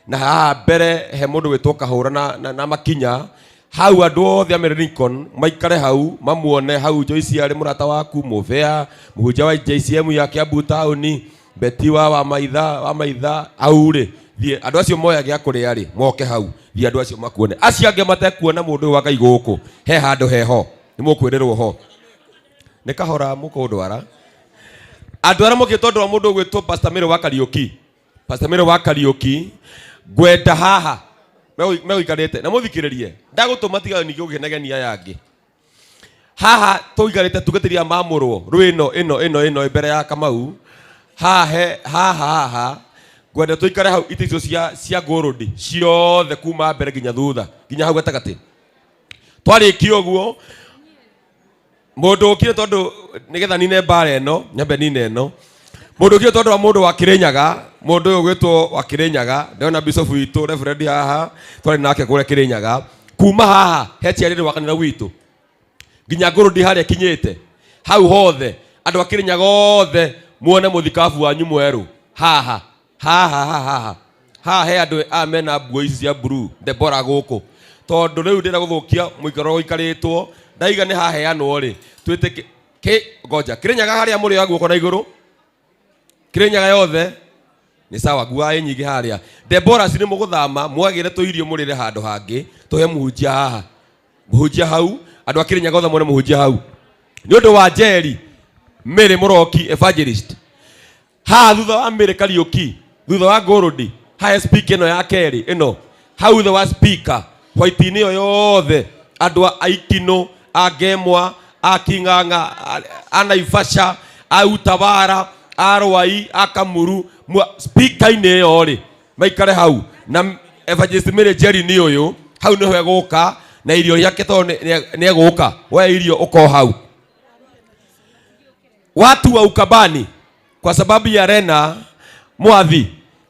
[SPEAKER 19] na haha mbere he mũndũ wĩtwo Kahũra na makinya. Hau andũ othe a Mary Lincoln maikare hau, mamuone hau Joyce arĩ mũrata waku, Mũbĩa, mũhunjia wa JCM ya Kiambu taũni, Betty wa Maitha, hau rĩ, thiĩ andũ acio moya gĩa kũrĩa rĩ, moke hau, thiĩ andũ acio makuone. Acio angĩ matekuona mũndũ ũyũ wa Ngai gũkũ, he handũ heho, nĩ mũkwĩrĩrwo ho. Nĩ kahora mũkũndwara. Andũ arĩa mokĩte tondũ wa mũndũ ũgwĩtwo Pastor Mary wa Kariũki. Pastor Mary wa Kariũki, ngwenda haha megũikarĩte na mũthikĩrĩrie, ndagũtũma tiga ningĩ gũkĩnegenia aya angĩ. Haha tũikarĩte tungatĩri a mamũrwo rwĩno ĩno ĩno ĩno mbere ya Kamau. Haha haha haha ngwenda tũikare hau itĩ icio cia gold ciothe kuma mbere nginya thutha nginya hau gatagatĩ. Twarĩkia ũguo mũndũ ũkire tondũ nĩgetha nine mbara ĩno nyambe nine ĩno. Mũndũ ũkire tondũ wa mũndũ wa Kĩrĩnyaga, mũndũ ũyũ ũgwĩtwo wa Kĩrĩnyaga, ndĩrona bishop witũ Reverend haha twarĩ nake kũrĩa Kĩrĩnyaga. Kuma haha he ciarĩrĩ wa kanitha witũ nginya ngũrũndi harĩa kinyĩte hau hothe andũ a Kĩrĩnyaga othe muone mũthikabu wanyu mwerũ haha haha haha haha haha he andũ aya mena nguo ici cia blue Deborah gũkũ tondũ rĩu ndĩrenda gũthũkia mũikaro ũikarĩtwo ndaiga nĩ haheanwo rĩ twĩtĩke kĩ ngoja Kĩrĩnyaga harĩa mũrĩ ya guoko na igũrũ Kĩrĩnyaga yothe nĩ sawa ngua ĩ nyingĩ harĩa Deborah ci nĩ mũgũthama mwagĩre tũirio mũrĩre handũ hangĩ tũhe mũhunjia haha mũhunjia hau andũ a Kĩrĩnyaga othe mone mũhunjia hau nĩ ũndũ wa Njeri Mary Mũroki evangelist haha thutha wa Mary Kariũki thutha wa Gold haha speaker ĩno ya kerĩ ĩno hau thutha wa speaker white-inĩ ĩyo yothe andũ a Aikinũ a Ngemwa a King'ang'a a Naivasha a Utawara a Rwai a Kamuru speaker-inĩ ĩyo rĩ maikare hau na evangelist Mary Njeri nĩ ũyũ hau nĩho egũka na irio ciake tondũ nĩ egũka we irio ũko hau. Watu wa Ukambani kwa sababu ya Rena Mwathi,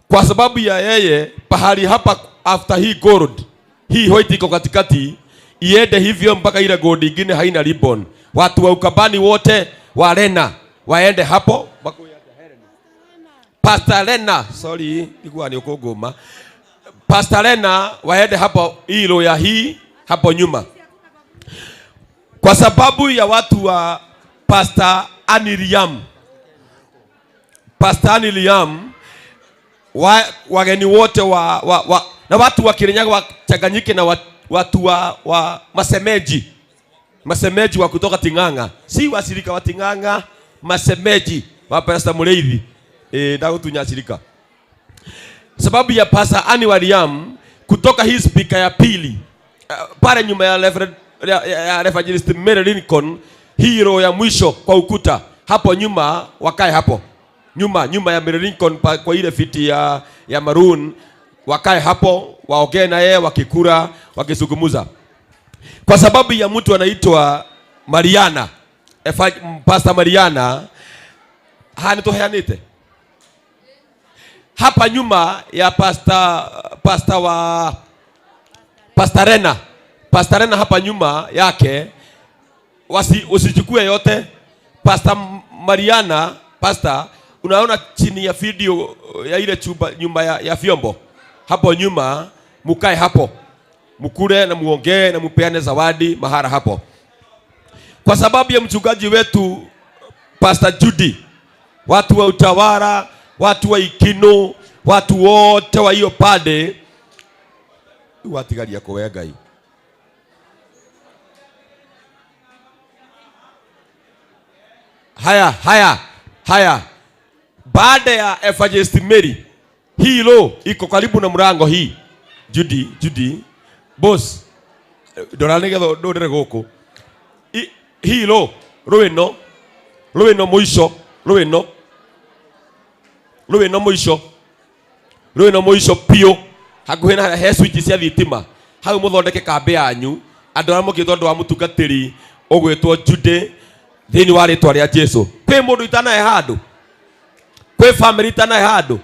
[SPEAKER 19] kwa sababu ya yeye pahali hapa after hii gold hii white iko katikati iende hivyo mpaka ile gold ingine haina ribbon. Watu wa Ukambani wote wa Rena waende hapo. Pastor Lena, sorry, ikuwa ni ukuguma. Pastor Lena waende hapo hilo ya hii hapo nyuma. Kwa sababu ya watu wa Pastor Aniliam. Pastor Aniliam wageni wote wa na watu wa Kirinyaga wachanganyike na watu wa masemeji. Masemeji wa kutoka Ting'ang'a. Si washirika wa Ting'ang'a, masemeji wa Pastor Mureithi. Ndagutunya shirika. Sababu ya Pastor Aniliam kutoka hii speaker ya pili pale nyuma ya Reverend ya Evangelist Mary Lincoln, hero ya mwisho kwa ukuta hapo nyuma, wakae hapo nyuma, nyuma ya Mary Lincoln kwa ile fiti ya maroon, wakae hapo waongee na yeye, wakikula, wakizungumza. Kwa sababu ya mtu anaitwa Mariana, Pastor Mariana, hani tuheanite hapa nyuma ya pastor wa Pastor Rena, Pastor Rena hapa nyuma yake, usichukue yote. Pastor Mariana, pastor, unaona chini ya video ya ile chumba nyumba ya vyombo hapo nyuma, mukae hapo mukule na muongee na mupeane zawadi mahara hapo. Kwa sababu ya mchungaji wetu Pastor Judy, watu wa Utawala, watu wa Ikino, watu wote wa hiyo pande, watigaria kwa Ngai. Haya, haya, haya. Baada ya Evangelist Mary, hilo iko karibu na mlango hii. Judy, Judy, boss, ndora nigetha ndurire guku. Hilo rwino, rwino mwisho, rwino. Rwino mwisho. Rwino mwisho piũ. Hakuhĩ na he switch cia thitima. Hau muthondeke kambĩ yanyu. Andũ arĩa mokĩte ũndũ wa mũtungatĩri ũgwĩtwo Judy thĩinĩ wa rĩtwa rĩa Jesu. Kwĩ mũndũ itanahe handũ? Kwĩ family itanahe handũ?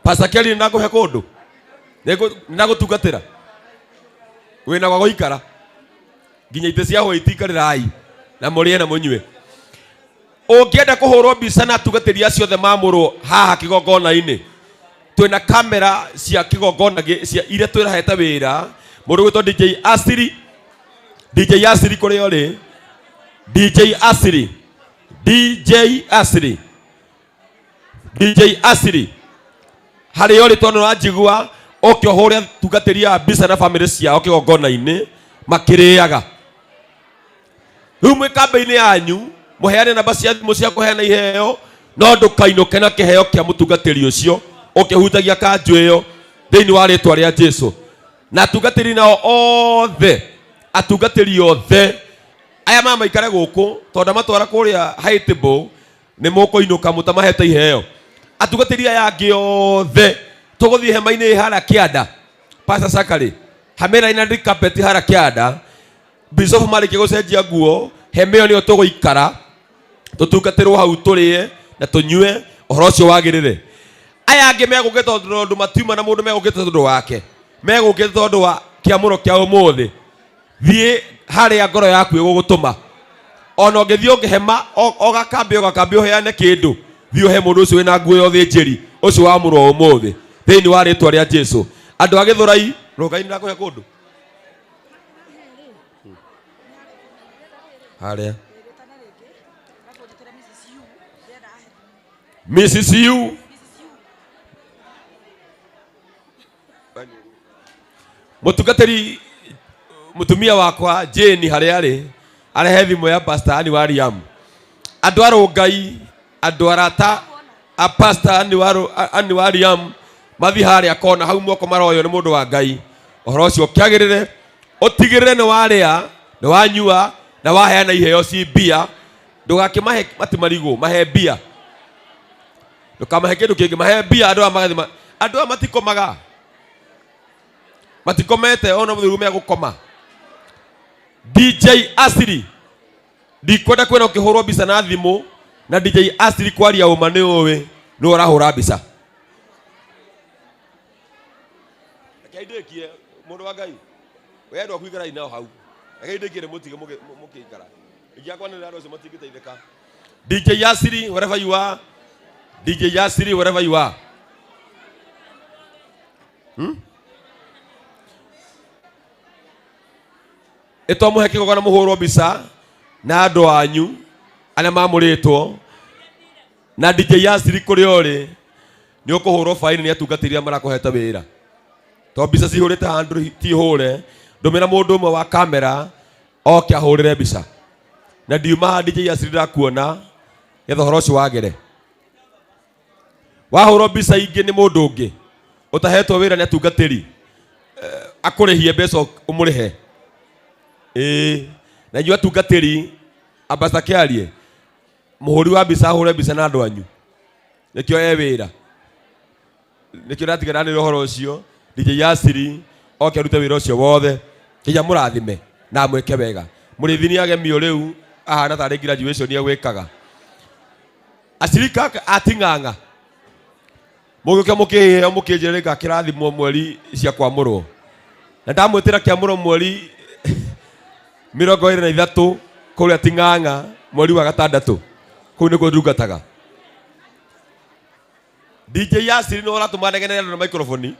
[SPEAKER 19] Pastor Kelly nĩndakũhe kũndũ? Nĩndagũtungatĩra? Wĩna gwa gũikara? Nginya itĩ cia hwaĩ itikarĩrai na mũrĩe na mũnyue. Ũngĩenda kũhũrwo mbica na atungatĩri acio othe mamũrwo haha kĩgongona-inĩ, twĩna kamera cia kĩgongona cia iria twĩrahete wĩra. Mũndũ ũgwĩtwo DJ Asiri, DJ Asiri kũrĩa ũrĩ, DJ Asiri, DJ Asiri, DJ Asiri harĩa ũrĩ, tondũ nĩũranjigua, ũke ũhũre atungatĩri a mbica na bamĩrĩ ciao kĩgongona-inĩ makĩrĩaga. Rĩu mwĩ kambĩ-inĩ yanyu mũheane namba cia thimũ cia kũheana iheo, no ndũkainũke na kĩheo kĩa mũtungatĩri ũcio ũkĩhutagia kanjũ ĩyo thĩinĩ wa rĩtwa rĩa Jesu. Na atungatĩri nao othe, atungatĩri othe aya mama maikare gũkũ, tondũ ndamatwara kũrĩa high table nĩ mũkũinũka mũtamahete iheo. Atungatĩri aya angĩ othe tũgũthiĩ hema-inĩ harĩa kĩanda, Pastor Sakari, hamera ina red carpet harĩa kĩanda, Bishop marĩkia gũcenjia nguo, hema ĩyo nĩyo tũgũikara tũtungatĩrwo hau tũrĩe na tũnyue ũhoro ũcio wagĩrĩre. Aya angĩ megũkĩte tondũ matiuma na mũndũ megũkĩte tondũ wake, megũkĩte tondũ wa kĩamũro kĩa ũmũthĩ. Thiĩ harĩa ngoro yaku ĩgũgũtũma. Ona ũngĩthiĩ ũngĩhema, o gakambĩ, o gakambĩ ũheane kĩndũ, thiĩ ũhe mũndũ ũcio wĩna nguo ya ũthĩnjĩri, ũcio wamũrwo ũmũthĩ thĩinĩ wa rĩtwa rĩa Jesu. Andũ a Gĩthũrai, rũgai nĩndakũhe kũndũ harĩa Mrs. U mũtungatĩri mũtumia wakwa Jane harĩa arĩ arehe thimũ ya Pastor Annie Wariam. Andũ a Rũngai, andũ arata a Pastor Annie Wariam mathiĩ harĩa kona hau moko maroywo nĩ mũndũ wa Ngai. Ũhoro ũcio ũkĩagĩrĩre, ũtigĩrĩre nĩ warĩa, nĩ wanyua na waheana iheo ci mbia. Ndũgakĩmahe mati marigũ, mahe mbia. Ndũkamahe kĩndũ kĩngĩ, mahe mbia. Andũ aya magathiĩ andũ aya matikomaga, matikomete ona mũthuri megũkoma. DJ Asiri, ndikwenda kwĩra ũkĩhũrwo mbica na thimũ na DJ Asiri kwaria ũma nĩ ũĩ nĩ ũrahũra mbica. Reke ndĩkie mũndũ wa Ngai, we andũ aku ikarai nao hau. Reke ndĩkie nĩ mũtige mũkĩikara. Ingĩakwa nĩ andũ acio matingĩteithĩka. DJ Asiri, wherever you are, DJ Asiri, wherever you are. Ĩtwamũhe kĩgongona mũhũrwo mbica na andũ anyu arĩa mamũrĩtwo na DJ Asiri kũrĩa ũrĩ nĩ ũkũhũrwo faini nĩ atungatĩri arĩa marakũhete wĩra. Tondũ mbica cihũrĩte handũ ti hũre, ndũmĩra mũndũ ũmwe wa kamera oke ahũrĩre mbica. Na ndiuma haha DJ Asiri ndakuona getha ũhoro ũcio wagĩre. Wahũrwo mbica ingĩ nĩ mũndũ ũngĩ ũtahetwo wĩra nĩ atungatĩri, akũrĩhie mbeca ũmũrĩhe. Ĩĩ, na inyuĩ atungatĩri ambassador kĩarie mũhũri wa mbica ahũre mbica na andũ anyu nĩkĩo e wĩra nĩkĩo ndatiga ndanĩrĩra ũhoro ũcio DJ Yasiri oke arute wĩra ũcio wothe nginya mũrathime na amwĩke wega mũrĩithi nĩ agemio rĩu ahana tarĩ graduation egwĩkaga acirika ating'ang'a mũgĩũke mũkĩheo mũkĩnjĩra ngakĩrathimwo mweri cia kwamũrwo na ndamwĩtĩra kĩamũro mweri 23 kũrĩa ting'ang'a mweri wa gatandatũ kũu nĩkuo ndungataga DJ Yasiri nĩ ũratũma ndegenere andũ na microphone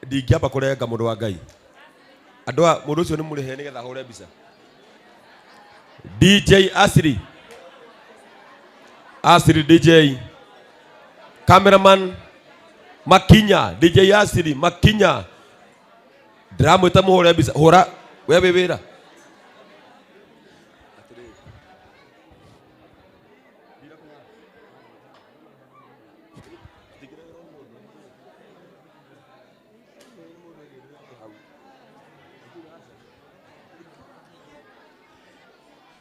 [SPEAKER 19] ndingĩamba kũrenga mũndũ wa Ngai andũ a mũndũ ũcio nĩ mũrĩhe nĩgetha ahũre mbica DJ Asiri Asiri DJ cameraman Makinya DJ Asiri Makinya ndĩramwĩta mũhũre mbica hũra we wĩ wĩra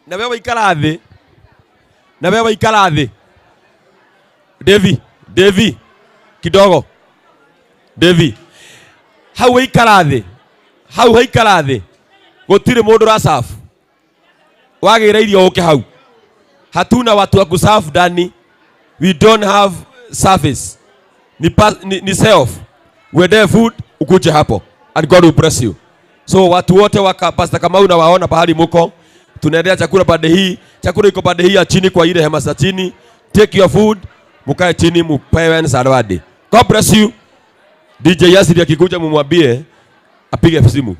[SPEAKER 19] na we waikara thĩ na we waikara thĩ Devi Devi kidogo Devi hau waikara thĩ hau haikara thĩ gũtirĩ mũndũ ũracabu wagĩra irio ũke hau hatuna watu wa kuserve ndani we don't have service ni, pa, ni, ni self uendee food ukuje hapo and God will bless you so watu wote waka Pastor Kamau na waona pahali muko tunaendea chakula pande hii chakula iko pande hii ya chini kwa ile hema za chini take your food mukae chini mupewe zawadi God bless you DJ Yasiri akikuja mumwambie apige simu.